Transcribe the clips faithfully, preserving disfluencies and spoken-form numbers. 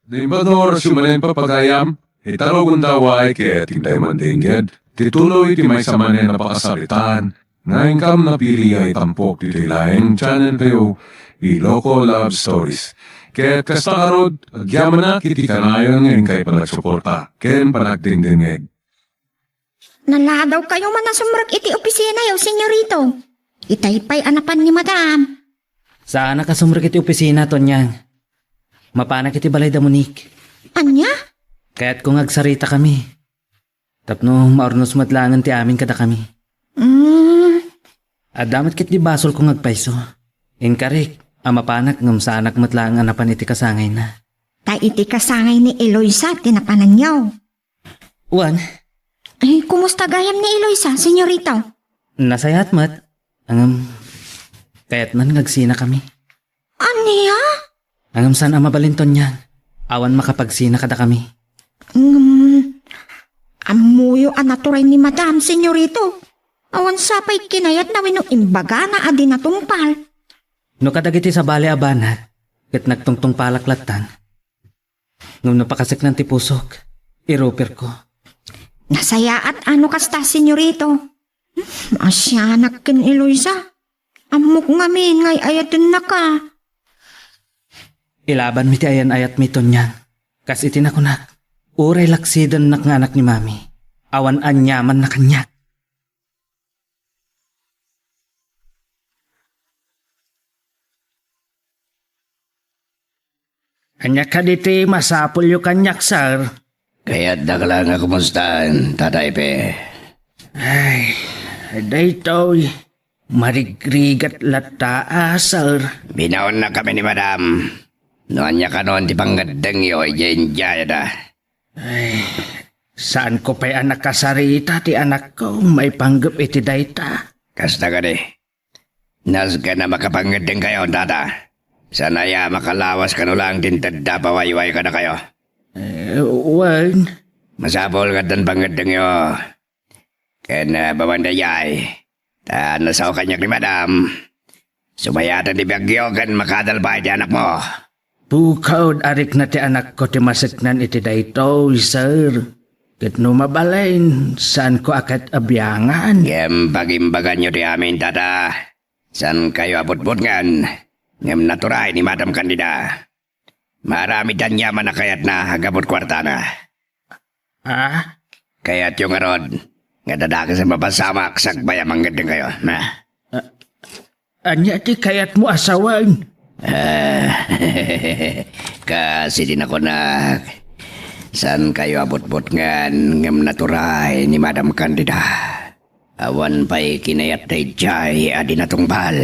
Naimbag nga orasyo manen, pagayam, ita la ugunda, ket intay man dengngeg ti tuloy ti maysa manen a pakasaritaan nga inkam napili a itampok ditoy laeng channel tayo, Ilocos Love Stories. Ket kasta ngarud, agyamanak iti kanayon nga inkay panagsuporta ken panagdengdengngeg. Naladawkayo man a sumrek iti opisinayo, Senyorito. Itay pay a napan ni Madam. Saanak a sumrek iti opisina, Tonyang. Mapanak iti balay da Monique. Ania? Kayatko nga agsaritakami. Tapno maurnos met laengen ti amin kadakami. Mm. Adda met ketdi basolko nga agpayso. Inkarik a mapanak ngem saanak met laeng a napan iti kasangayna. Ta iti kasangay ni Eloisa ti napananyo. Wen. Ay, kumusta gayam ni Eloisa, Senyorito? Nasayaat met. Ngem, kayatnan nga agsinakami. Ania? Ngem saan a mabalin, Tonyang. Awan makapagsina kadakami. Ngem, ammoyo a naturay ni Madam, Senyorito. Awan sa pay kinayatna wenno imbagana a di natungpal. No kadagiti sabali a banag, ket nagtungtungpalak lattan. Ngem no pakaseknan ti pusok, iruperko. Nasayaat a no kasta, Senyorito. Maasianak ken Eloisa. Ammok ngamin nga ay-ayatennaka. Ilabanmi ti ayan-ayatmi, Tonyang. Kas iti nakunak, uray laksidennak nga anak ni Mami, awan aniamanna kaniak. Ania kadi ti masapulyo kaniak, sir? Kayatdak la nga kumustaan, Tata Epe. Ay, daytoy, marigrigat latta, a, sir. Binaonnakami ni Madam. No ania kanon ti pangngeddengyo idiay Indiada? Ay, saanko pay a nakasarita ti anakko maipanggep iti dayta. Kasta kadi. Nasken a makapangngeddengkayo, Tata. Saan aya a makalawas kano laeng ti intedda a pawayway kadakayo? Eh, wen. Masapul nga addan pangngeddengyo. Ken, ah, babaen daydiay, ta nasao kaniak ni Madam. Sumayaten ti biagyo ken makadal pay ti anakmo. Bukod a rikna ti anakko ti maseknan iti daytoy, sir. Ket no mabalin, saanko a ket abiangan. Ngem pagimbaganyo ti amin, Tata. Saankayo a butbutngen, ngem naturay ni Madam Candida. Maaramid aniaman a kayatna a gapu ti kuartana. Ah? Kayatyo ngarud nga dadakes a mapasamak sakbay a mangngeddengkayo, ha? Ah, ania ti kayatmo a sawen? Ah, kas iti nakunak, saankayo a butbutngen ngem naturay ni Madam Candida. Awan pay kinayat daydiay a di natungpal.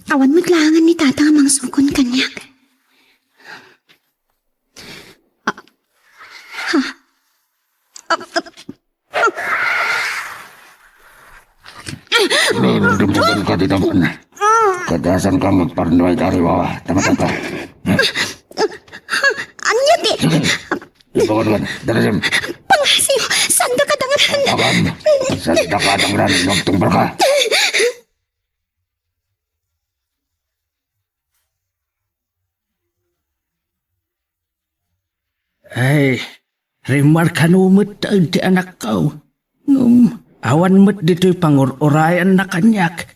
Awan met laengen ni Tata nga mangsukon kaniak. Ah, ha? Ah, ah, ah. Dumtungpal ka dita man. Kadasan ka magparnuay ka, Ariwawa. Tama, tama. Ania ti? Sige. Ibawan ka. Darasim. Pangasiw, saanda ka dangran. Awan. Saanda ka dangran. Dumtungpal ka. Ay, rimmarkano met ti anakko. Ngem, awan met ditoy pangur-urayanna kaniak.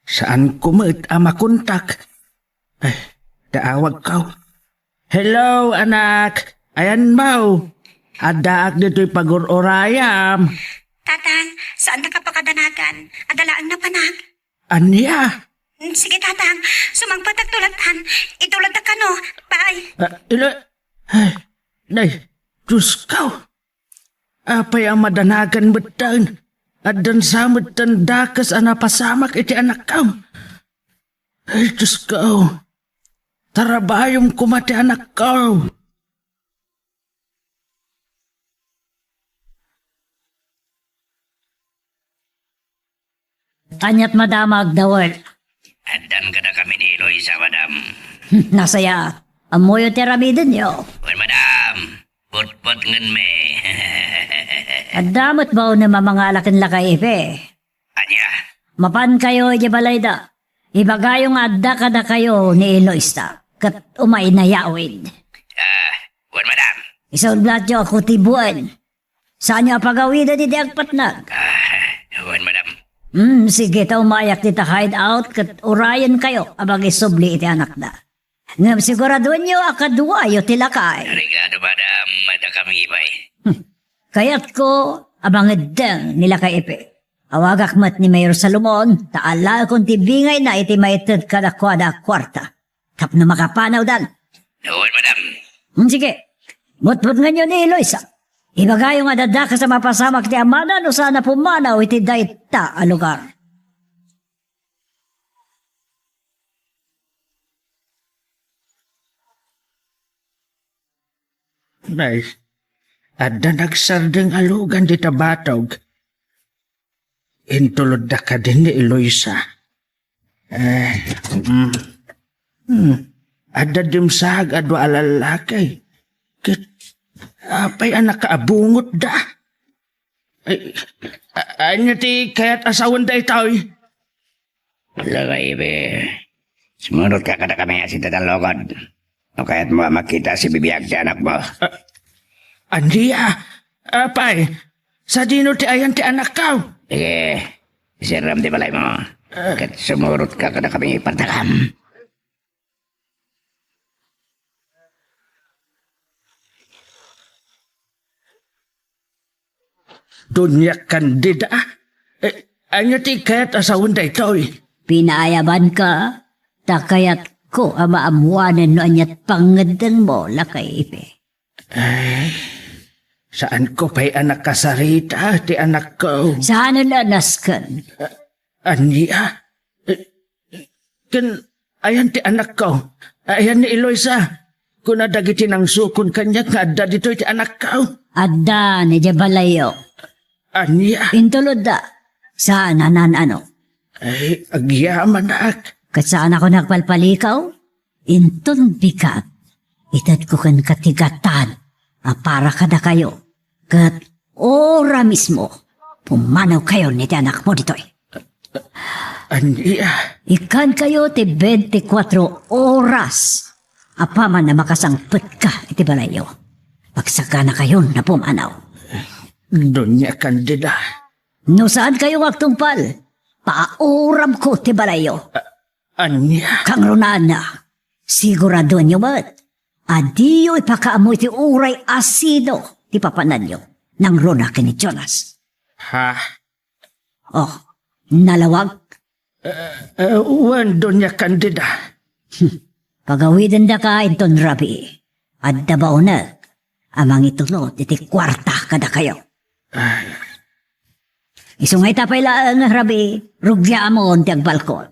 Saanko met a makontak. Ay, ta awagko. Hello, anak. Ayanmo. Addaak ditoy pagur-urayam. Tatang, saandaka pakadanagan? Adda laeng napanak. Ania? Mm, sige, Tatang. Sumangpetakto lattan. Itulodak kano. Bye. Ah, ila-, ay, nay, Diosko. Apay a madanagan metten? Addan sa metten dakes a napasamak iti anakko. Ay, Diosko. Tarabayom koma ti anakko. Aniat madama agdawel? Addan kadakami ni Eloisa, madam. Nasaya. Ammoyo ti aramidenyo. Wen, madam. Putputngenmi. Adda met baonem a mangala ken lakay Ipe. Ania? Mapankayo idiay balayda. Ibagayo nga adda kadakayo ni Eloisa, ket umay nayawid. Ah, wen, madam. Isublatyo a kutiboen. Saanyo a pagawiden iti agpatnag. Ah, wen, madam. Hmm, sige, ta umayak dita hideout ket urayenkayo a mangisubli iti anakda. Ngem siguradoenyo a kaduayo ti lakay. Arigado, madam. Adda kami pay. Hmm. Kayatko a mangeddeng ni lakay Ipe. Awagak met ni Mayor Salomon, ta alaekon ti bingayna iti maited kadakuada a kuarta. Tapno makapanawdan. Wen, madam. Hmm, sige. Butbutngenyo ni Eloisa. Ibagayo nga adda dakes a mapasamak ti amana no saan a pumanaw iti dayta a lugar. Nay, adda nagsardeng a lugan dita batog. Intulodda kadi ni Eloisa. Eh, mm, mm. Adda dimsaag a dua a lallaki. Ket apay a nakaabungotda? Ay, a-, ania ti kayat a sawen daytoy? Lakay Ipe, sumurotka kadakami a sida talukod. No kayatmo a makita ti bibiag ti anakmo. Ah, ania? Apay, sadino ti ayan ti anakko? Sige, isirram ti balaymo. Ah. Ket sumurotka kadakami, pardakam. Doña Candida? Eh, ania ti kayat a sawen daytoy? Pinaayabanka, ta kayatko a maammoanen no aniat pangngeddengmo, lakay Ipe. Eh, saanko pay a nakasarita ti anakko. Saanen a nasken? Ania? Eh, ken ayan ti anakko? Ayan ni Eloisa? Kuna dagiti nangsukon kaniak nga adda ditoy ti anakko. Adda idiay balayyo. Ania? Intulodda. Saan a naan-ano. Ay, agyamanak. Ket saanakon agpalpalikaw? Inton bigat, itedko kenka ti gatad a para kadakayo, ket ora mismo, pumanawkayon iti anakmo ditoy. Ania? Ikkankayo ti bentikuatro oras apaman a makasangpetka iti balayyo. Agsaganakayon a pumanaw. Doña Candida. No saankayo nga agtungpal, pauramko ti balayyo. A-, ania? Kangrunaanna, siguradoenyo met a diyo ipakaammo iti uray a sino ti papananyo. Nangruna ken ni Jonas. Ha? Oh, nalawag? Eh, eh, wen, Doña Candida. Hmm. Pagawidendaka inton rabii. Adda baonek a mangitulod iti kuarta kadakayo. Ah. Isu nga ita pay laeng, rabii, rugiamon ti agbalkol.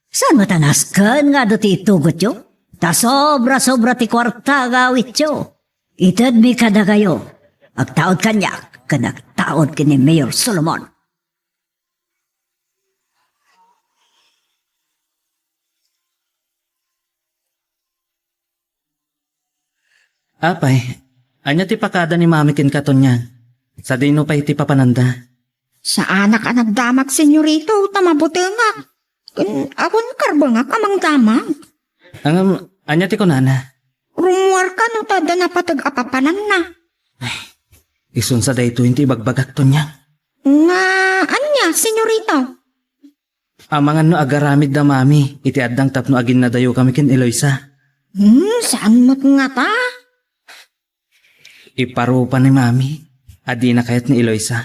Saan met a nasken nga adu ti itugotyo? Ta sobra-sobra ti kuarta nga awityo. Itedmi kadakayo. Agtaud kaniak ken agtaud ken ni Mayor Solomon. Apay, ania ti pakada ni Mami kenka, Tonya? Sadino pay ti papananda? Saanak a nagdamag, senyorito, ta mabutengak. Ken awan karbengak a mangdamag. Ngem, ania ti kunana? Rummuarka no ta adda napateg a papananna. Ay, isunsa daytoy ti ibagbagak, Tonya. Nga, ania, senyorito? Amangan no agaramid da Mami iti addang tapno aginnadayokami ken Eloisa. Hmm, saan met ngata? Iparupa ni Mami a dina kayat ni Eloisa.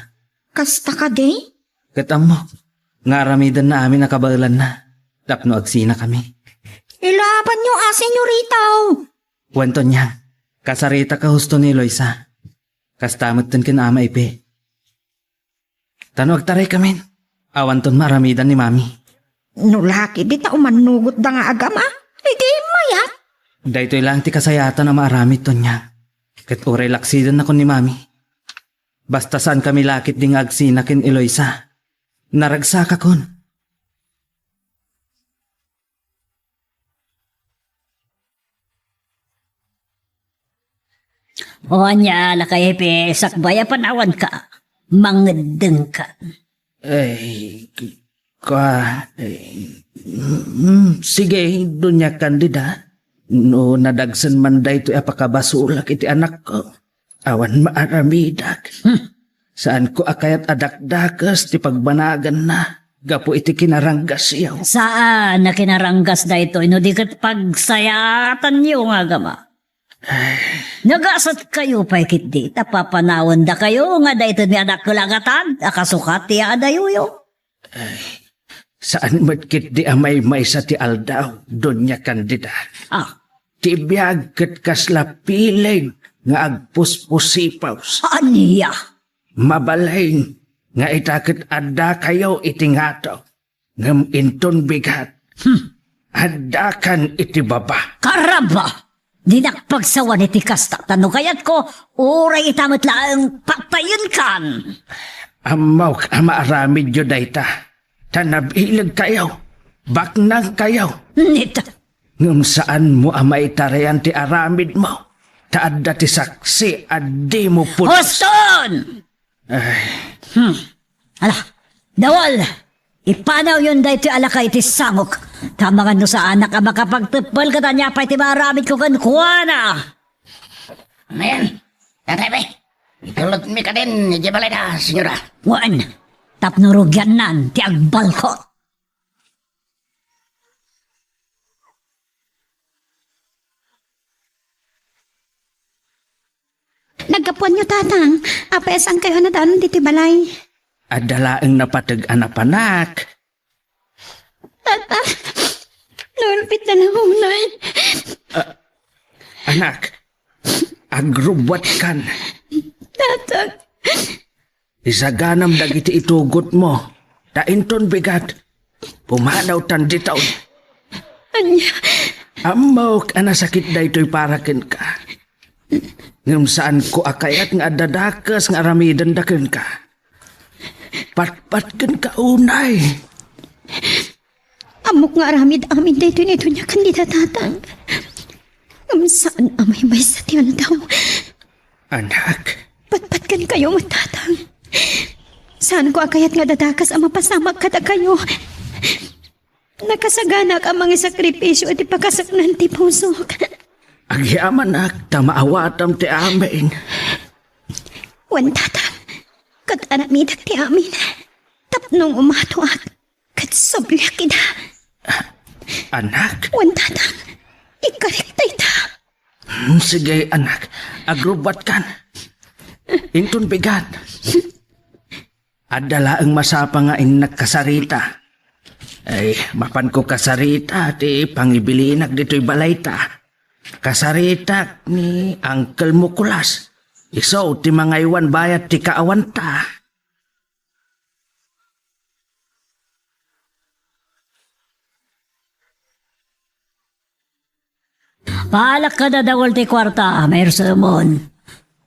Kasta kadi? Ket ammok nga aramidenna amin a kabaelanna tapno agsinakami. Ilabanyo a, senyorito! Wen, Tonya, kasaritaka husto ni Eloisa. Kasta metten ken Ama Ipe. Ta no agtaraykamin, awanton maaramidan ni Mami. No laki dita umannugotda nga agama, idi mayat. Daytoy laeng ti kasayatan a maaramid, Tonya. Ket uray laksiden nakon ni Mami. Basta saankami lakit di nga agsina ken Eloisa. Naragsakakon. O ania, Lakay Hepe, sakbay a panawanka. Mangeddengkan. Ay, k-, ka, ay, mm, sige, Doña Candida. No nadagsen man daytoy a pakabasolak iti anakko, awan maaramidak. Hmm. Saanko a kayat a dakdakes ti pagbanaganna gapu iti kinaranggasyo. Saan a kinaranggas daytoy no di ket pagsayaatanyo nga agama. Ay. Nagasatkayo pay ketdi ta papanawendakayo nga daytoy nga dakkel a gatad a kasukat ti adayoyo. Ay, saan met ketdi a maymaysa ti aldaw, Doña Candida. Ah. Ti biag ket kasla pileg nga agpuspusipaws. Ania? Mabalin nga ita ket addakayo iti ngato, ngem inton bigat, hmm, addakan iti baba. Karamba! Dinak pagsawan iti kasta, ta no kayatko, uray ita met laeng patayenkan. Ammok a maaramidyo dayta, ta nabilegkayo, baknangkayo. Nita. Ngem saanmo a maitarayan ti aramidmo, ta adda ti saksi a dimo pulos. Huston! Ay. Hmm. Ala, Dawal! Ipanawyon daytoy a laka iti sangok. Ta amangan no saanak a makapagteppel ket ania pay ti maaramidko kenkuana. Amen. Tatay, itulodmi kadin idiay balayda, senyora. Wen, tapno rugiannan ti agbalko. Naggapuanyo, Tatang. Apay a saankayo a nadanon ditoy balay? Adda laeng napateg a napanak. Tatang, naulpit na lang unay. Ah, anak, agrubbuatkan. Tatang. Isaganam dagiti itugotmo, ta inton bigat, pumanawtan ditoy. Ania? Ammok a nasakit daytoy para kenka. Ngem saanko a kayat nga adda dakes nga aramidenda kenka. Patpat kenka unay. Ammok nga aramid amin daytoy ni Doña Candida, Tatang. Ngem saan a maymaysa ti aldaw. Anak. Patpatkenkayo met, Tatang. Saanko a kayat nga adda dakes a mapasamak kadakayo. Nakasaganak a mangisakripisio iti pakasaknang ti pusok. Agyamanak ta maawatam ti amin. Wen, Tatang, ket aramidak ti amin. Tapno umatoak, ket subliak ida. Anak? Wen, Tatang, ikarik dayta. Hmm, sige, anak. Agrubbuatkan. Inton bigat. Adda laeng masapa nga innak kasarita. Ay, mapanko kasarita ti pangibilinak ditoy balayta. Kasaritak ni Uncle Mukulas. Isu ti mangaywan bayat ti kaawanta. Palak kada dawel ti kuarta, mairsemon.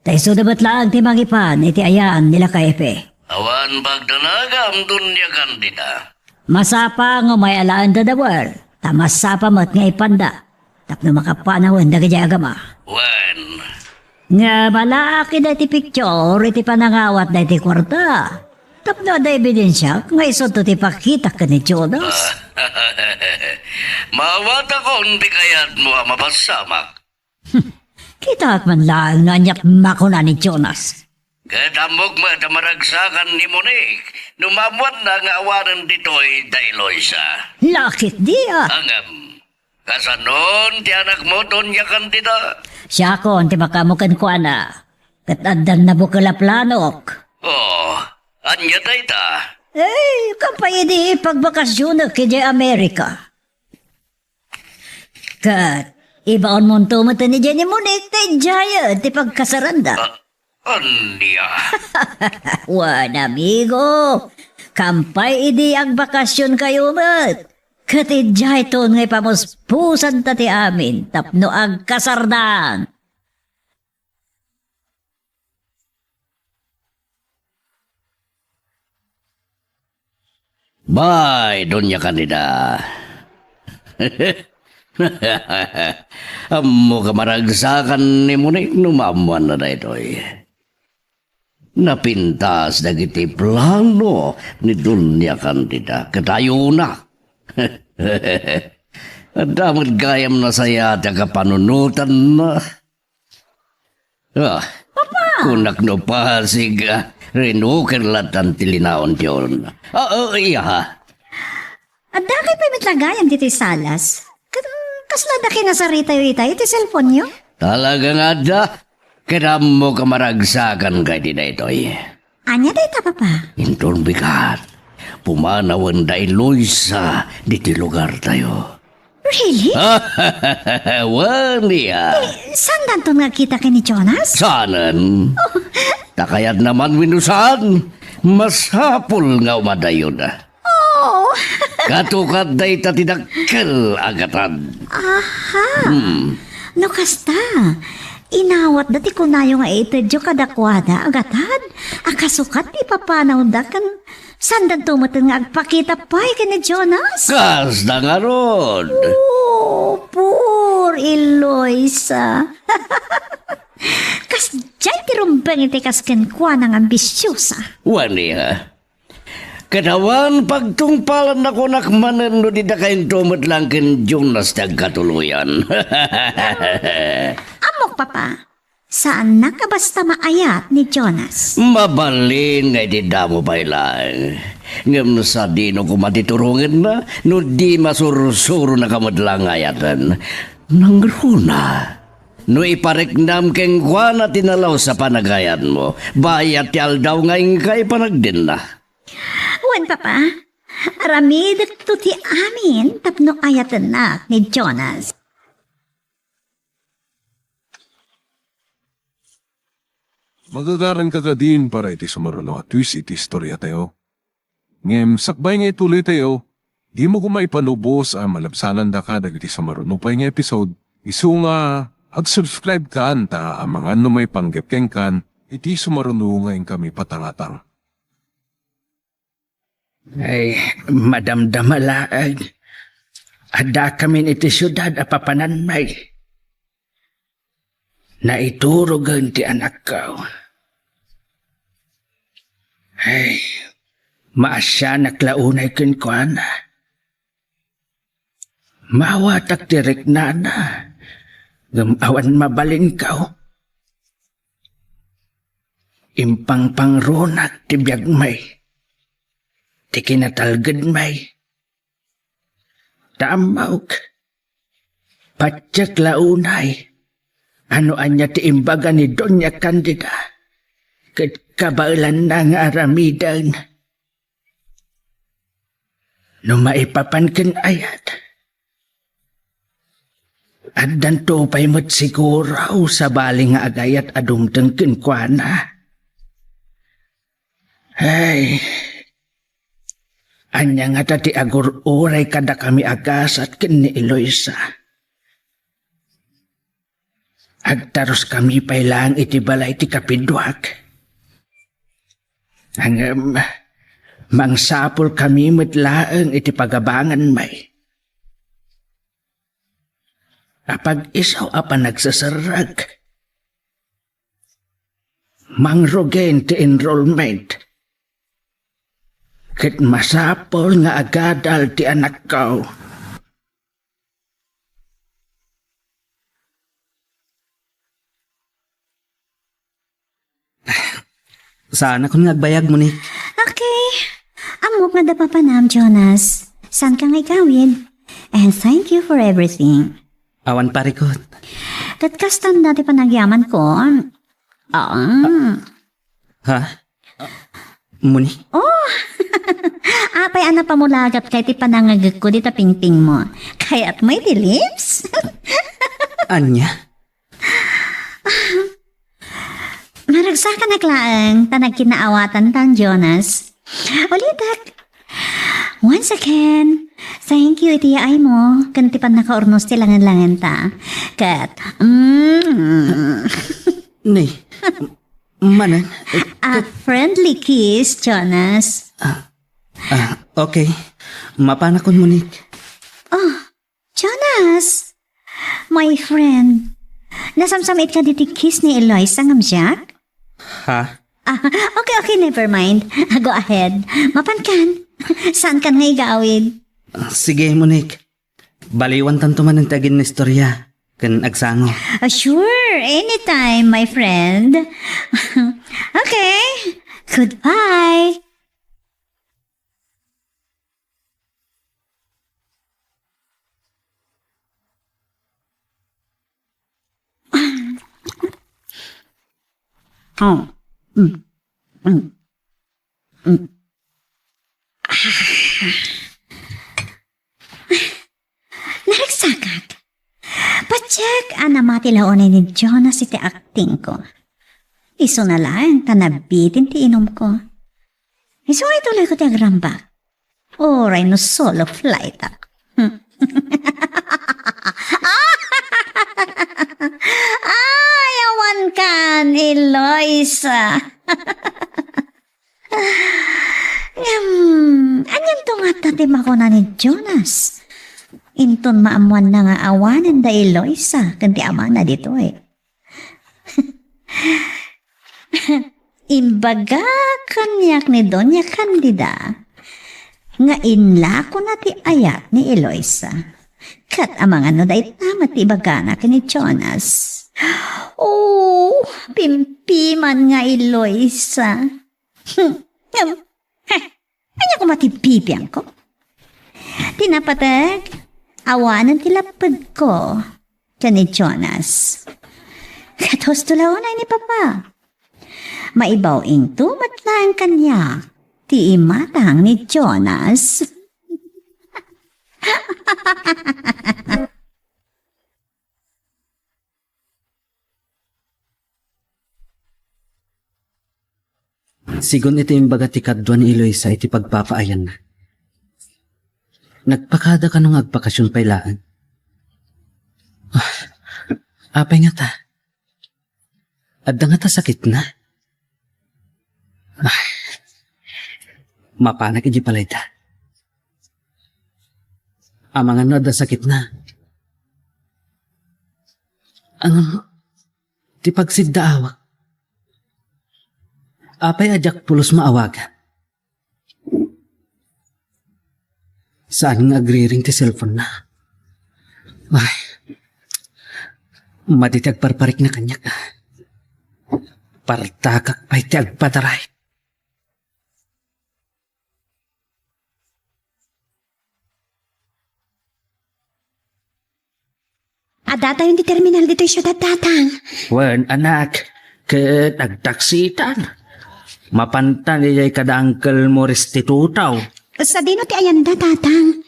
Ta isu da met laeng ti mangipan iti ayan ni Lakay Epe. Awan pagdanagam, Doña Candida. Masapa nga umay alaen da dawel, ta masapa met nga ipanda. Tapno makapanawen dagiti agama. Wen. Nga malaak ida ti picture iti panangawat daytoy kuarta. Tapno adda ebidensiak nga isunto ti pakitak ken ni Jonas. Maawatakon ti kayatmo a mapasamak. Kitaak man laeng no aniat makuna ni Jonas. Ket ammok met a maragsakan ni Monique no maammoanna nga awanen ditoy da Eloisa. Lakit dia. Ngem, kasanon ti anakmo, Doña Candida? Siakon ti makaammo kenkuana. Ket addan nabukel a planok. Oh, ania dayta? Eh, kappay idi pagbakasionek idiay Amerika. Ket ibaonmonto met idiay ni Monique ta idiayen ti pagkasaranda. Ah, ania? Wen, amigo, kappay idi agbakasionkayo met. Ket idiayton nga ipamuspusanta ti amin tapno agkasardan. Bay, Doña Candida. Ammok a maragsakan ni Monique no maammoanna daytoy. Napintas dagiti plano ni Doña Candida kadayona. Adda met gayam nasayaat a kapanunotanna. Ah, Papa! Kunak no pasig, ah, rinuker latan ti linaon ti ulna. Ah, ah, iya. Adda kay pay met la gayam ditoy salas. Ket, mm, kasla adda kinasaritayo ita iti cellphone-yo? Talaga nga adda. Ket ammok a maragsakan kay ti daytoy. Ania dayta, Papa? Inton bigat, pumanawen da Eloisa ditoy lugartayo. Really? Wen, iya. Eh, saandanton nga agkita ken ni Jonas? Saanen. Oh. Ta kayatna man wenno saan, masapul nga umadayonda. Oh. Katukad dayta ti dakkel a gatad. Aha. Hmm. No kasta, inawatda ti kunayo nga itedyo kadakuada a gatad a kasukat ti ipapanawda ken saandanto met nga agpakita pay ken ni Jonas? Kasta ngarud. Oh, poor Eloisa. Kasdiay ti rumbeng iti kas kenkuana nga ambisiosa. Wen, iya. Ket awan pagtungpalan a kunak manen no dida kainto met laeng ken Jonas ti agkatuloyan. Ammok, Papa. Saannak a basta maayat ni Jonas. Mabalin nga iti damo pay laeng. Ngem sadino koma ti turongenna no di masursurona ka met laeng nga ayaten. Nangruna, no ipariknam kenkuana ti nalaus a panagayatmo, bayat ti aldaw nga inka ipanagdenna. Wen, Papa, aramidekto ti amin tapno ayatennak ni Jonas. Magagaranka kadin para iti sumaruno a twist iti istoriatayo. Ngem sakbay nga ituloytayo, dimo koma ipanubos a malabsanandaka dagiti sumaruno pay nga episode. Isu nga ag-subscribe kan ta amangan no maipanggep kenkan iti sumaruno nga inkami patangatang. Ay, madamdama laeng. Addakamin iti siudad a papananmi. Naiturogen ti anakko. Ay, maasianak la unay kenkuana. Maawatak ti riknana, ngem awan mabalinko. Impangpangrunak ti biagmi, ti kinatalgedmi. Ta ammok, patiek la unay a no ania ti imbaga ni Doña Candida ket kabaelanna nga aramiden. No maipapan ken ayat, addanto pay met siguro sabali nga agayat a dumteng kenkuana. Ay, ania ngata ti agur-uray kadakami a gasat ken ni Eloisa? Agtaruskami pay laeng iti balay ti kapiduak. Ngem, mangsapulkami met laeng iti pagabanganmi. Apag-isu a panagseserrek, mangrugin ti enrollment, ket masapul nga agadal ti anakko. Saanakon nga agbayag, Monique. Okay. Ammok nga adda papanam, Jonas. Saanka nga igawid. And thank you for everything. Awan parikut. Ket kasta dayta ti panagyamanko. Ah. Ha? Monique? Oh! Apay a napamulagat kay ti panangagekko dita pingpingmo. Kayatmo iti lips? Ania? Maragsakanak laeng ta nagkinaawatantan, Jonas. Ulitek. Once again, thank you iti yaaymo ken ti pannakaurnos ti langen-langenta. Ket, mm. Ni, manen, eh, a ket friendly kiss, Jonas. Ah, ah, okay. Mapanakon, Monique. Oh, Jonas! My friend, nasamsam it ka diti kiss ni Eloisa, ngem siak? Ha? Ah, okay, okay, never mind. Ah, go ahead. Mapankan. Saan kan nga igawid? Ah, sige, Monique. Baliwantanto manen ti aginnaistorya ken agsango. Ah, sure, anytime, my friend. Okay, goodbye. Oh. Mm. Mm. Mm. Naragsakak. Patiek a namati la unay ni Jonas iti acting ko. Isuna laeng ta nabitin ti inumko. Isu nga ituloyko ti agrambak. Uray no solo flight ak. Ay, awan kan, Eloisa. Ngem, anianto ngata ti makuna ni Jonas? Inton maammoanna nga awanen da Eloisa ken ti amana ditoy. Imbaga kaniak ni Doña Candida nga inlakona ti ayat ni Eloisa. Ket amangan no dayta met ti ibagana ken ni Jonas. Oh, pimpiman nga Eloisa. Ngem, heh, ania koma ti bibiangko? Ti napateg, awanen ti lappedko ken ni Jonas. Ket husto la unay ni Papa. Maibaw into met laeng kaniak ti imatang ni Jonas. Sigun iti imbaga ti kadua ni Eloisa iti pagpapaayanna, nagpakada kano nga agbakasion pay laeng. Ah, apay ngata? Adda ngata sakitna? Ah, mapanak idiay balayda. Amangan no adda sakitna. Ngem, ti pagsiddaawak. Apay a diak pulos maawagan? Saan nga agriring ti cellphone-na? Ay, madi ti agparparikna kaniak. Partakak pay ti agpadaray. Addatayon ti terminal ditoy siudad, Tatang. Wen, anak, ket agtaksitan. Mapantan idiay kada uncle mo restitutaw. Sadino ti ayanda, Tatang?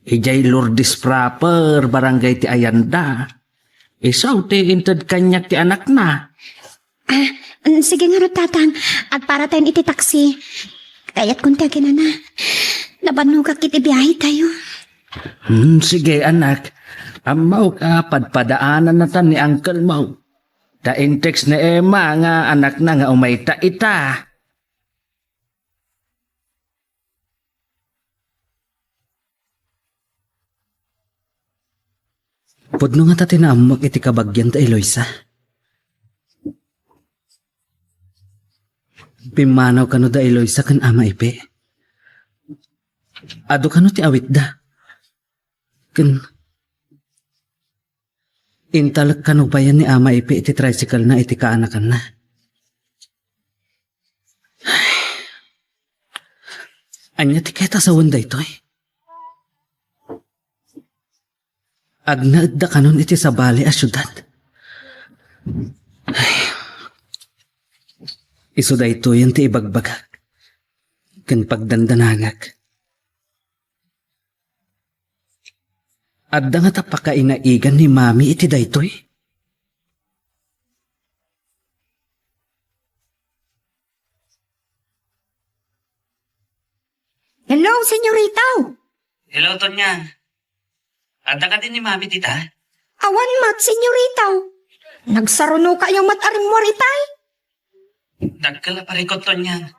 Idiay Lourdes proper, barangay ti ayanda. Isu ti inted kaniak ti anakna. Ah, mm, sige ngarud, Tatang. Agparatayon iti taksi. Kayatkon ti aginana. Nabannogak iti biahetayo. Hmm, sige, anak. Ammok a padpadaanannata ni uncle mo. Ta in-text ni Emma nga anakna nga umayta ita. Pudno ngata ti naammok iti kabagian da Eloisa. Pimmanaw kano da Eloisa ken Ama Ipe. Adu kano ti awitda. Ken intalek kano payen ni Ama Ipe iti tricycle-na iti kaanakanna. Ania ti ket a sawen daytoy? Agnaedda kanon iti sabali a siudad. Isu daytoyen ti ibagbagak ken pagdandanangak. Adda ngata pakainaigan ni Mami iti daytoy? Hello, senyorita. Hello, Tonyang. Adda kadi ni Mami dita? Awan met, senyorita. Nagsarunokayo met a rimmuar itay? Dakkel a parikut, Tonyang.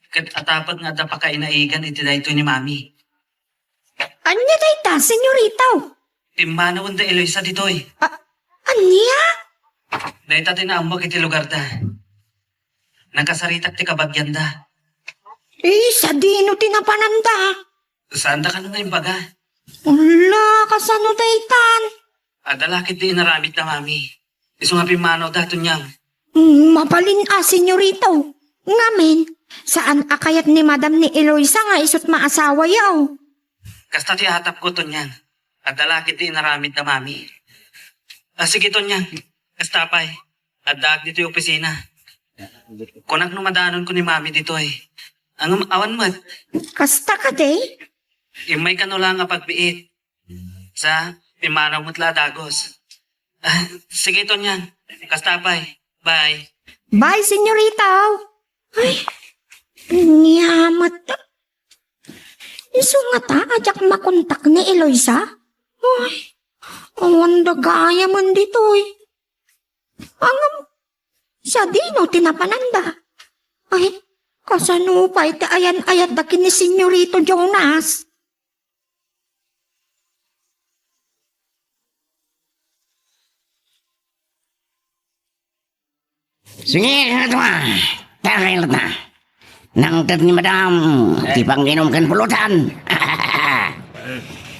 Ket atapet nga adda pakainaigan iti daytoy ni Mami. Ania dayta, senyorita? Pimmanawen da Eloisa ditoy. A-, ania? Dayta ti naammok iti lugarda. Nakasaritak ti kabagianda. Eh, sadino ti napananda? Saanda kano nga imbaga. Ala, kasano daytan? Adda la ketdi inaramidda, Mami. Isu nga pimmanaw da, Tonyang. Mm, mabalin a, senyorito. Ngamin, saan a kayat ni Madam ni Eloisa nga isut' maasawayo? Kasta ti atapko, Tonyang. Adda la ketdi inaramidda, Mami. Ah, sige, Tonyang. Kasta pay. Addaak ditoy opisina. Kunak no madanonko ni Mami ditoy. Ngem awan met. Kasta kadi? Immay kano la nga pagbiit. Sa, pimmanaw met la a dagus. Ah, sige, Tonyang. Kasta pay. Bye. Bye, senyorito. Ay, ania met. Isu ngata a diak makontak ni Eloisa? Ay, awan da gayamen ditoy. Ngem, sadino ti napananda? Ay, kasano pay ti ayan-ayatda ken ni Senyorito Jonas? Sige, katuwa. Tagay latta. Nangted ni Madam, ti panginom ken pulutan.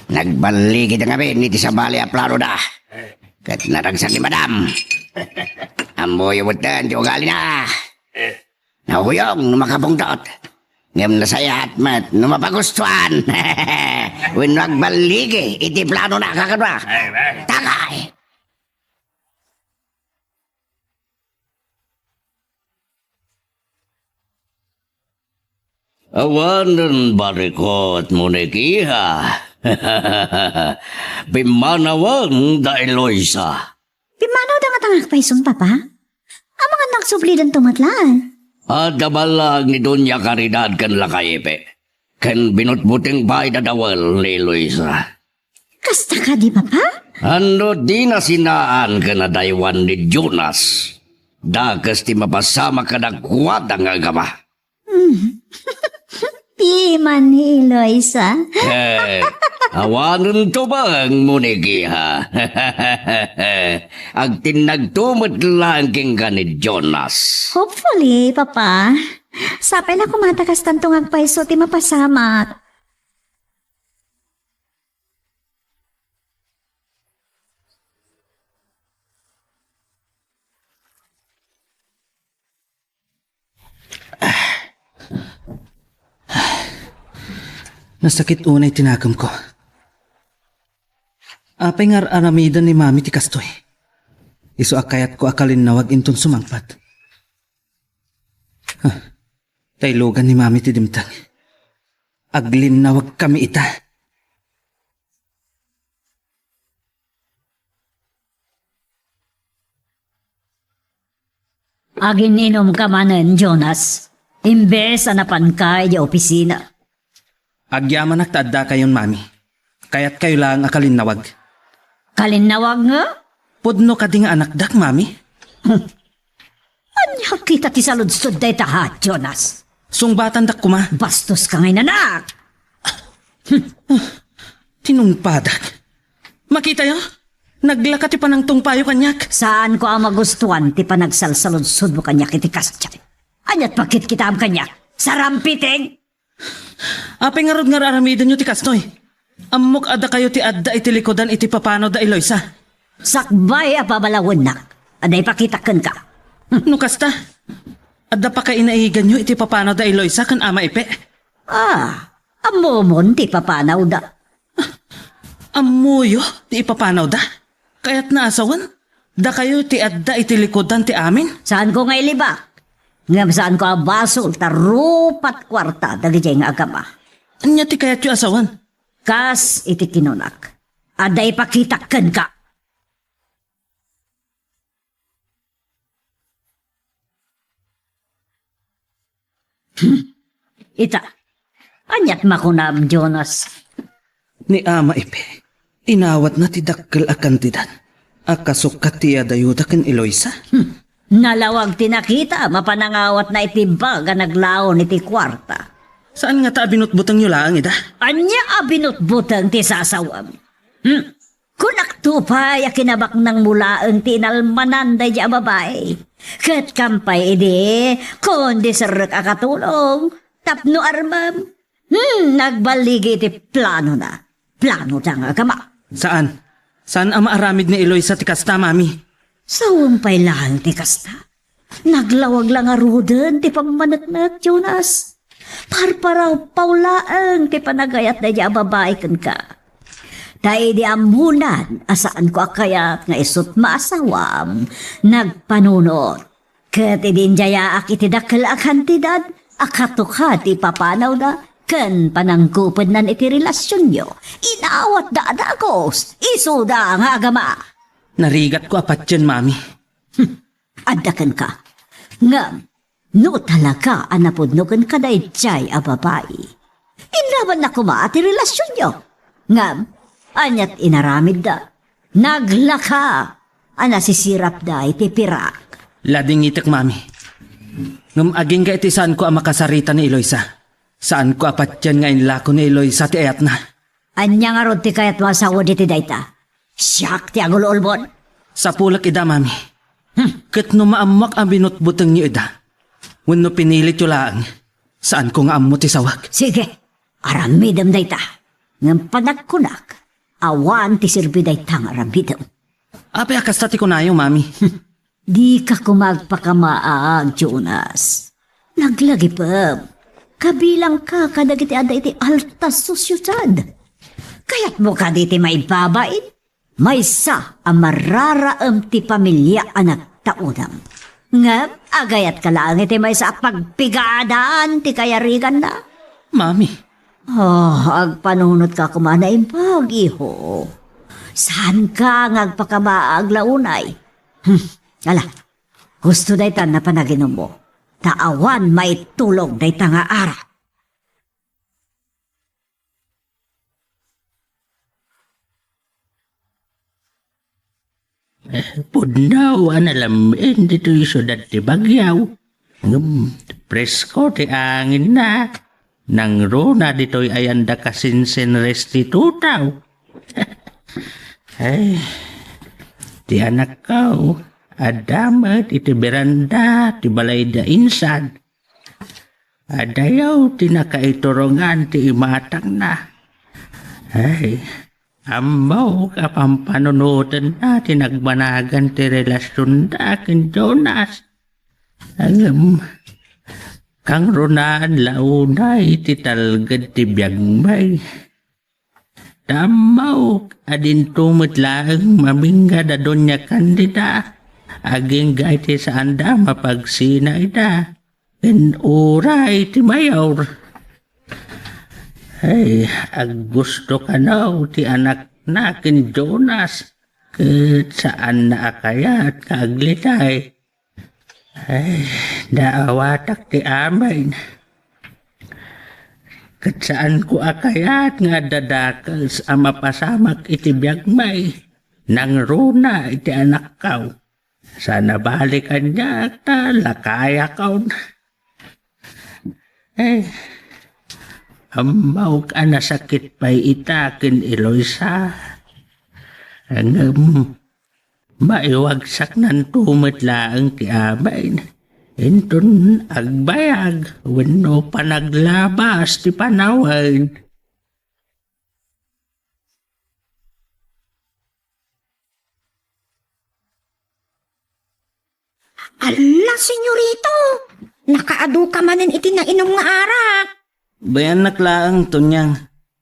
Nagballigi da ngamin iti sabali a planoda. Ket naragsak ni Madam. Ammoyo metten ti ugalina. Nahuyong no makapungtot. Ngem nasayaat met no mapagustuan. Wenno agballigi iti planona, kakadua. Tagay! Awanen barikot, Monikiha. Pimmanawen da Eloisa. Pimmanawda ngata nga agpayson, Papa? Amangan nagsublidanto met laeng. Adda ballag ni Doña Caridad ken Lakay Epe. Ken binutbuteng pay dadawel ni Eloisa. Kasta kadi, Papa? Anno dina sinaan ken adaywan ni Jonas, dakes ti mapasamak kadakuada nga agama. Hmm. Piman ni Eloisa. Eh, awanen tubeng, Monikiha. Agtinnagto met laeng kenka ni Jonas. Hopefully, Papa. Sapay la koma ta kastanto nga agpayso ti mapasamak. Nasakit unay ti nakemko. Apay nga ar-aramiden ni Mami ti kastoy? Isu a kayatko a kalinnawag inton sumangpet. Ah, taylogan ni Mami ti dimteng. Aglinnawagkami ita. Agin-inumka manen, Jonas, imbes a napanka idiay opisina. Agyamanak ta addakayon, Mami. Kayatkayo laeng a kalinnawag. Kalinnawag nga? Pudno kadi nga anakdak, Mami? Hmm. Ania kita ti saludsod dayta, ha, Jonas? Sungbatandak koma. Bastoska nga inanak! Tinungpadak. Makitayo? Naglaka ti panangtungpayo kaniak. Saanko a magustuan ti panagsalsaludsodmo kaniak iti kasdiay. Ania't pagkitkitaem kaniak? Sarampiting! Apay ngarud nga ar-aramidenyo ti kastoy? Ammok a dakayo ti adda iti likudan iti papanaw da Eloisa. Sakbay a pabalawennak, adda ipakitak kenka. No kasta, adda pakainaiganyo iti papanaw da Eloisa ken Ama Epe? Ah, ammomon ti papanawda. Ammoyo ti ipapanawda? Kayatna a sawen, dakayo ti adda iti likudan ti amin? Saanko nga ilibak, ngem saanko a basol ta rupat kuarta dagidiay nga agama. Ania ti kayatyo a sawen? Kas iti kinunak, adda ipakitak kenka. Hmm. Ita, ania't makunam, Jonas? Ni Ama Epe, inawatna ti dakkel a kantidad a kasukkat ti iyadayoda ken Eloisa. Hmm. Nalawag ti nakita, mapan nangawatna iti bag a naglaon iti kuarta. Saan ngata a binutbutengyo laeng ida? Ania a binutbuteng ti sasawem? Hmm. Kunakto pay a kinabaknangmo laeng ti inalmanan daydi a babai. Ket kampay idi, kundi serrek a katulong, tapno armem. Hmm, nagballigi iti planona. Planoda nga agama. Saan? Saan a maaramid ni Eloisa ti kasta, Mami? Sawem pay laeng ti kasta. Naglawag la ngaruden ti pammaneknek, Jonas. Parparawpaw laeng ti panagayat daydi a babai kenka. Ta idi ammonan a saanko a kayat nga isut' maasawam, nagpanunot. Ket idi indiayaak iti dakkel a kantidad a katuka ti ipapanawda ken panangkupednan iti relasionyo, inawatda a dagus, isuda nga agama. Narigatko a patien, Mami. Adda kenka. Ngem, no talaga a napudno kenka daydiay a babai, inlabanna koma ti relasionyo. Ngem, aniat inaramidda? Naglaka a nasisirapda iti pirak. Ladingitek, Mami. Ngem agingga iti saanko a makasarita ni Eloisa. Saanko a patien nga inlako ni Eloisa ti ayatna. Ania ngarud ti kayatmo a sawen iti dayta? Siak ti agul-ulbod? Sapulek ida, Mami. Hmm. Ket no maammoak a binutbutengyo ida, wenno pinilityo laeng, saanko nga ammo ti sawek. Sige, aramidem dayta. Ngem panagkunak, awan ti serbi dayta nga aramidem. Apay a kasta ti kunayo, Mami? Dika koma agpakamaag, Jonas. Naglagipem. Kabilangka kadagiti adda iti alta sociedad. Kayatmo kadi ti maibabain? Maysa a mararaem ti pamilia a nagtaudam. Ngem, agayatka laeng iti maysa a pagpigadaan ti kayariganna. Mami. Oh, agpanunotka koma naimbag, iho. Saanka nga agpakamaag la unay? Hmm, ala, gusto daytan a panaginummo. Ta awan maitulong dayta nga arak. Eh, pudno a nalam-en ditoy siudad ti Baguio. Ngem, presko ti anginna. Nangruna ditoy ayan da kasinsin restitutaw. Ay, ti anakko, adda met iti beranda ti balayda insan. Adayaw ti nakaiturongan ti imatangna. Ay, ammok a pampanunotenna ti nagbanagan ti relasionda ken Jonas. Ngem, kangrunaan la unay ti talged ti biagmi. Tammaok a dinto met laeng mamingga da Doña Candida, agingga iti saanda a mapagsina ida, ken uray ti mayor. Ay, aggusto kano ti anakna ken Jonas, ket saanna a kayat nga aglitay. Ay, naawatak ti amin. Ket saanko a kayat nga adda dakes a mapasamak iti biagmi. Nangruna iti anakko. Saan a bali kaniak ta lakayakon. Eh, ammok a nasakit pay ita ken Eloisa. Ngem, maiwagsaknanto met laeng ti amin. Inton agbayag wenno panaglabas ti panawen. Alla, senyorito! Nakaadu ka manen iti nainum nga arak. Bayannak laeng, Tonyang.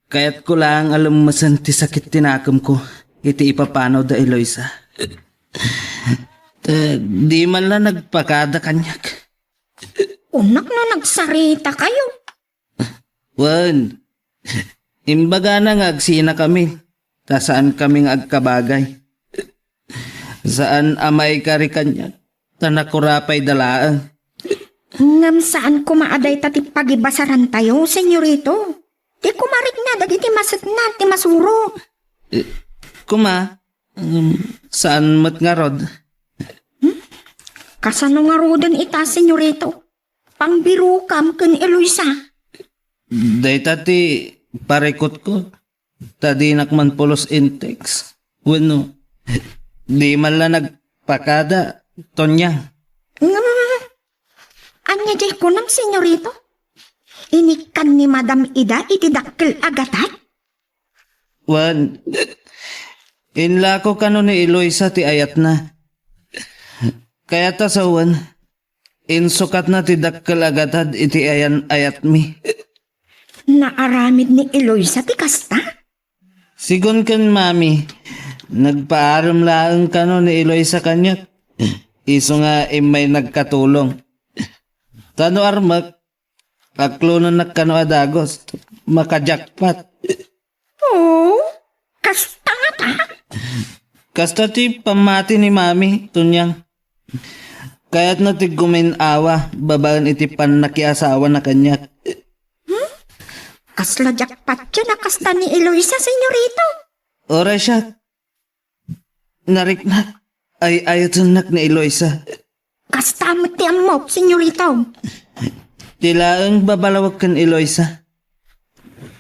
Kayatko laeng a lemmesen ti sakit ti nakemko iti ipapanaw da Eloisa. Ta di man la nagpakada kaniak. Unak no nagsarita kayo. Wen, imbagana nga agsinakamin, ta saankami nga agkabagay. Saan a maikari kaniak, ta nakurapay da laeng. Ngem saan koma a dayta ti pagibasarantayo, senyorito. Ti kumarikna dagiti masetna ti masuro. Eh, kuma, um, saan met ngarud? Hmm? Kasano ngaruden ita, senyorito? Pangbirokam ken Eloisa. Dayta ti parikutko, ta dinak man pulos in text. Wenno, di man la nagpakada, Tonyang? Ngem, ania diay kunam, senyorito? Inikkan ni Madam ida iti dakkel a gatad? Wen, inlako kano ni Eloisa ti ayatna. Kayat a sawen, insukatna ti dakkel a gatad iti ayan-ayatmi. Naaramid ni Eloisa ti kasta? Sigun ken Mami, nagpaarem laeng kano ni Eloisa kaniak. Isu nga immay nagkatulong. Ta no armek, aklonennak kano a dagus. Maka-jackpot. Oh, kasta ngata? Kasta ti pammati ni Mami, Tonyang. Kayatna ti gumin-awa babaen iti pannakiasawana kaniak. Hmm? Kasla jackpot yun a kasta ni Eloisa, senyorito. Uray siak. Nariknak. Ay-ayatennak ni Eloisa. Kasta met ti ammok, senyorito. Ti laeng babalawek ken Eloisa.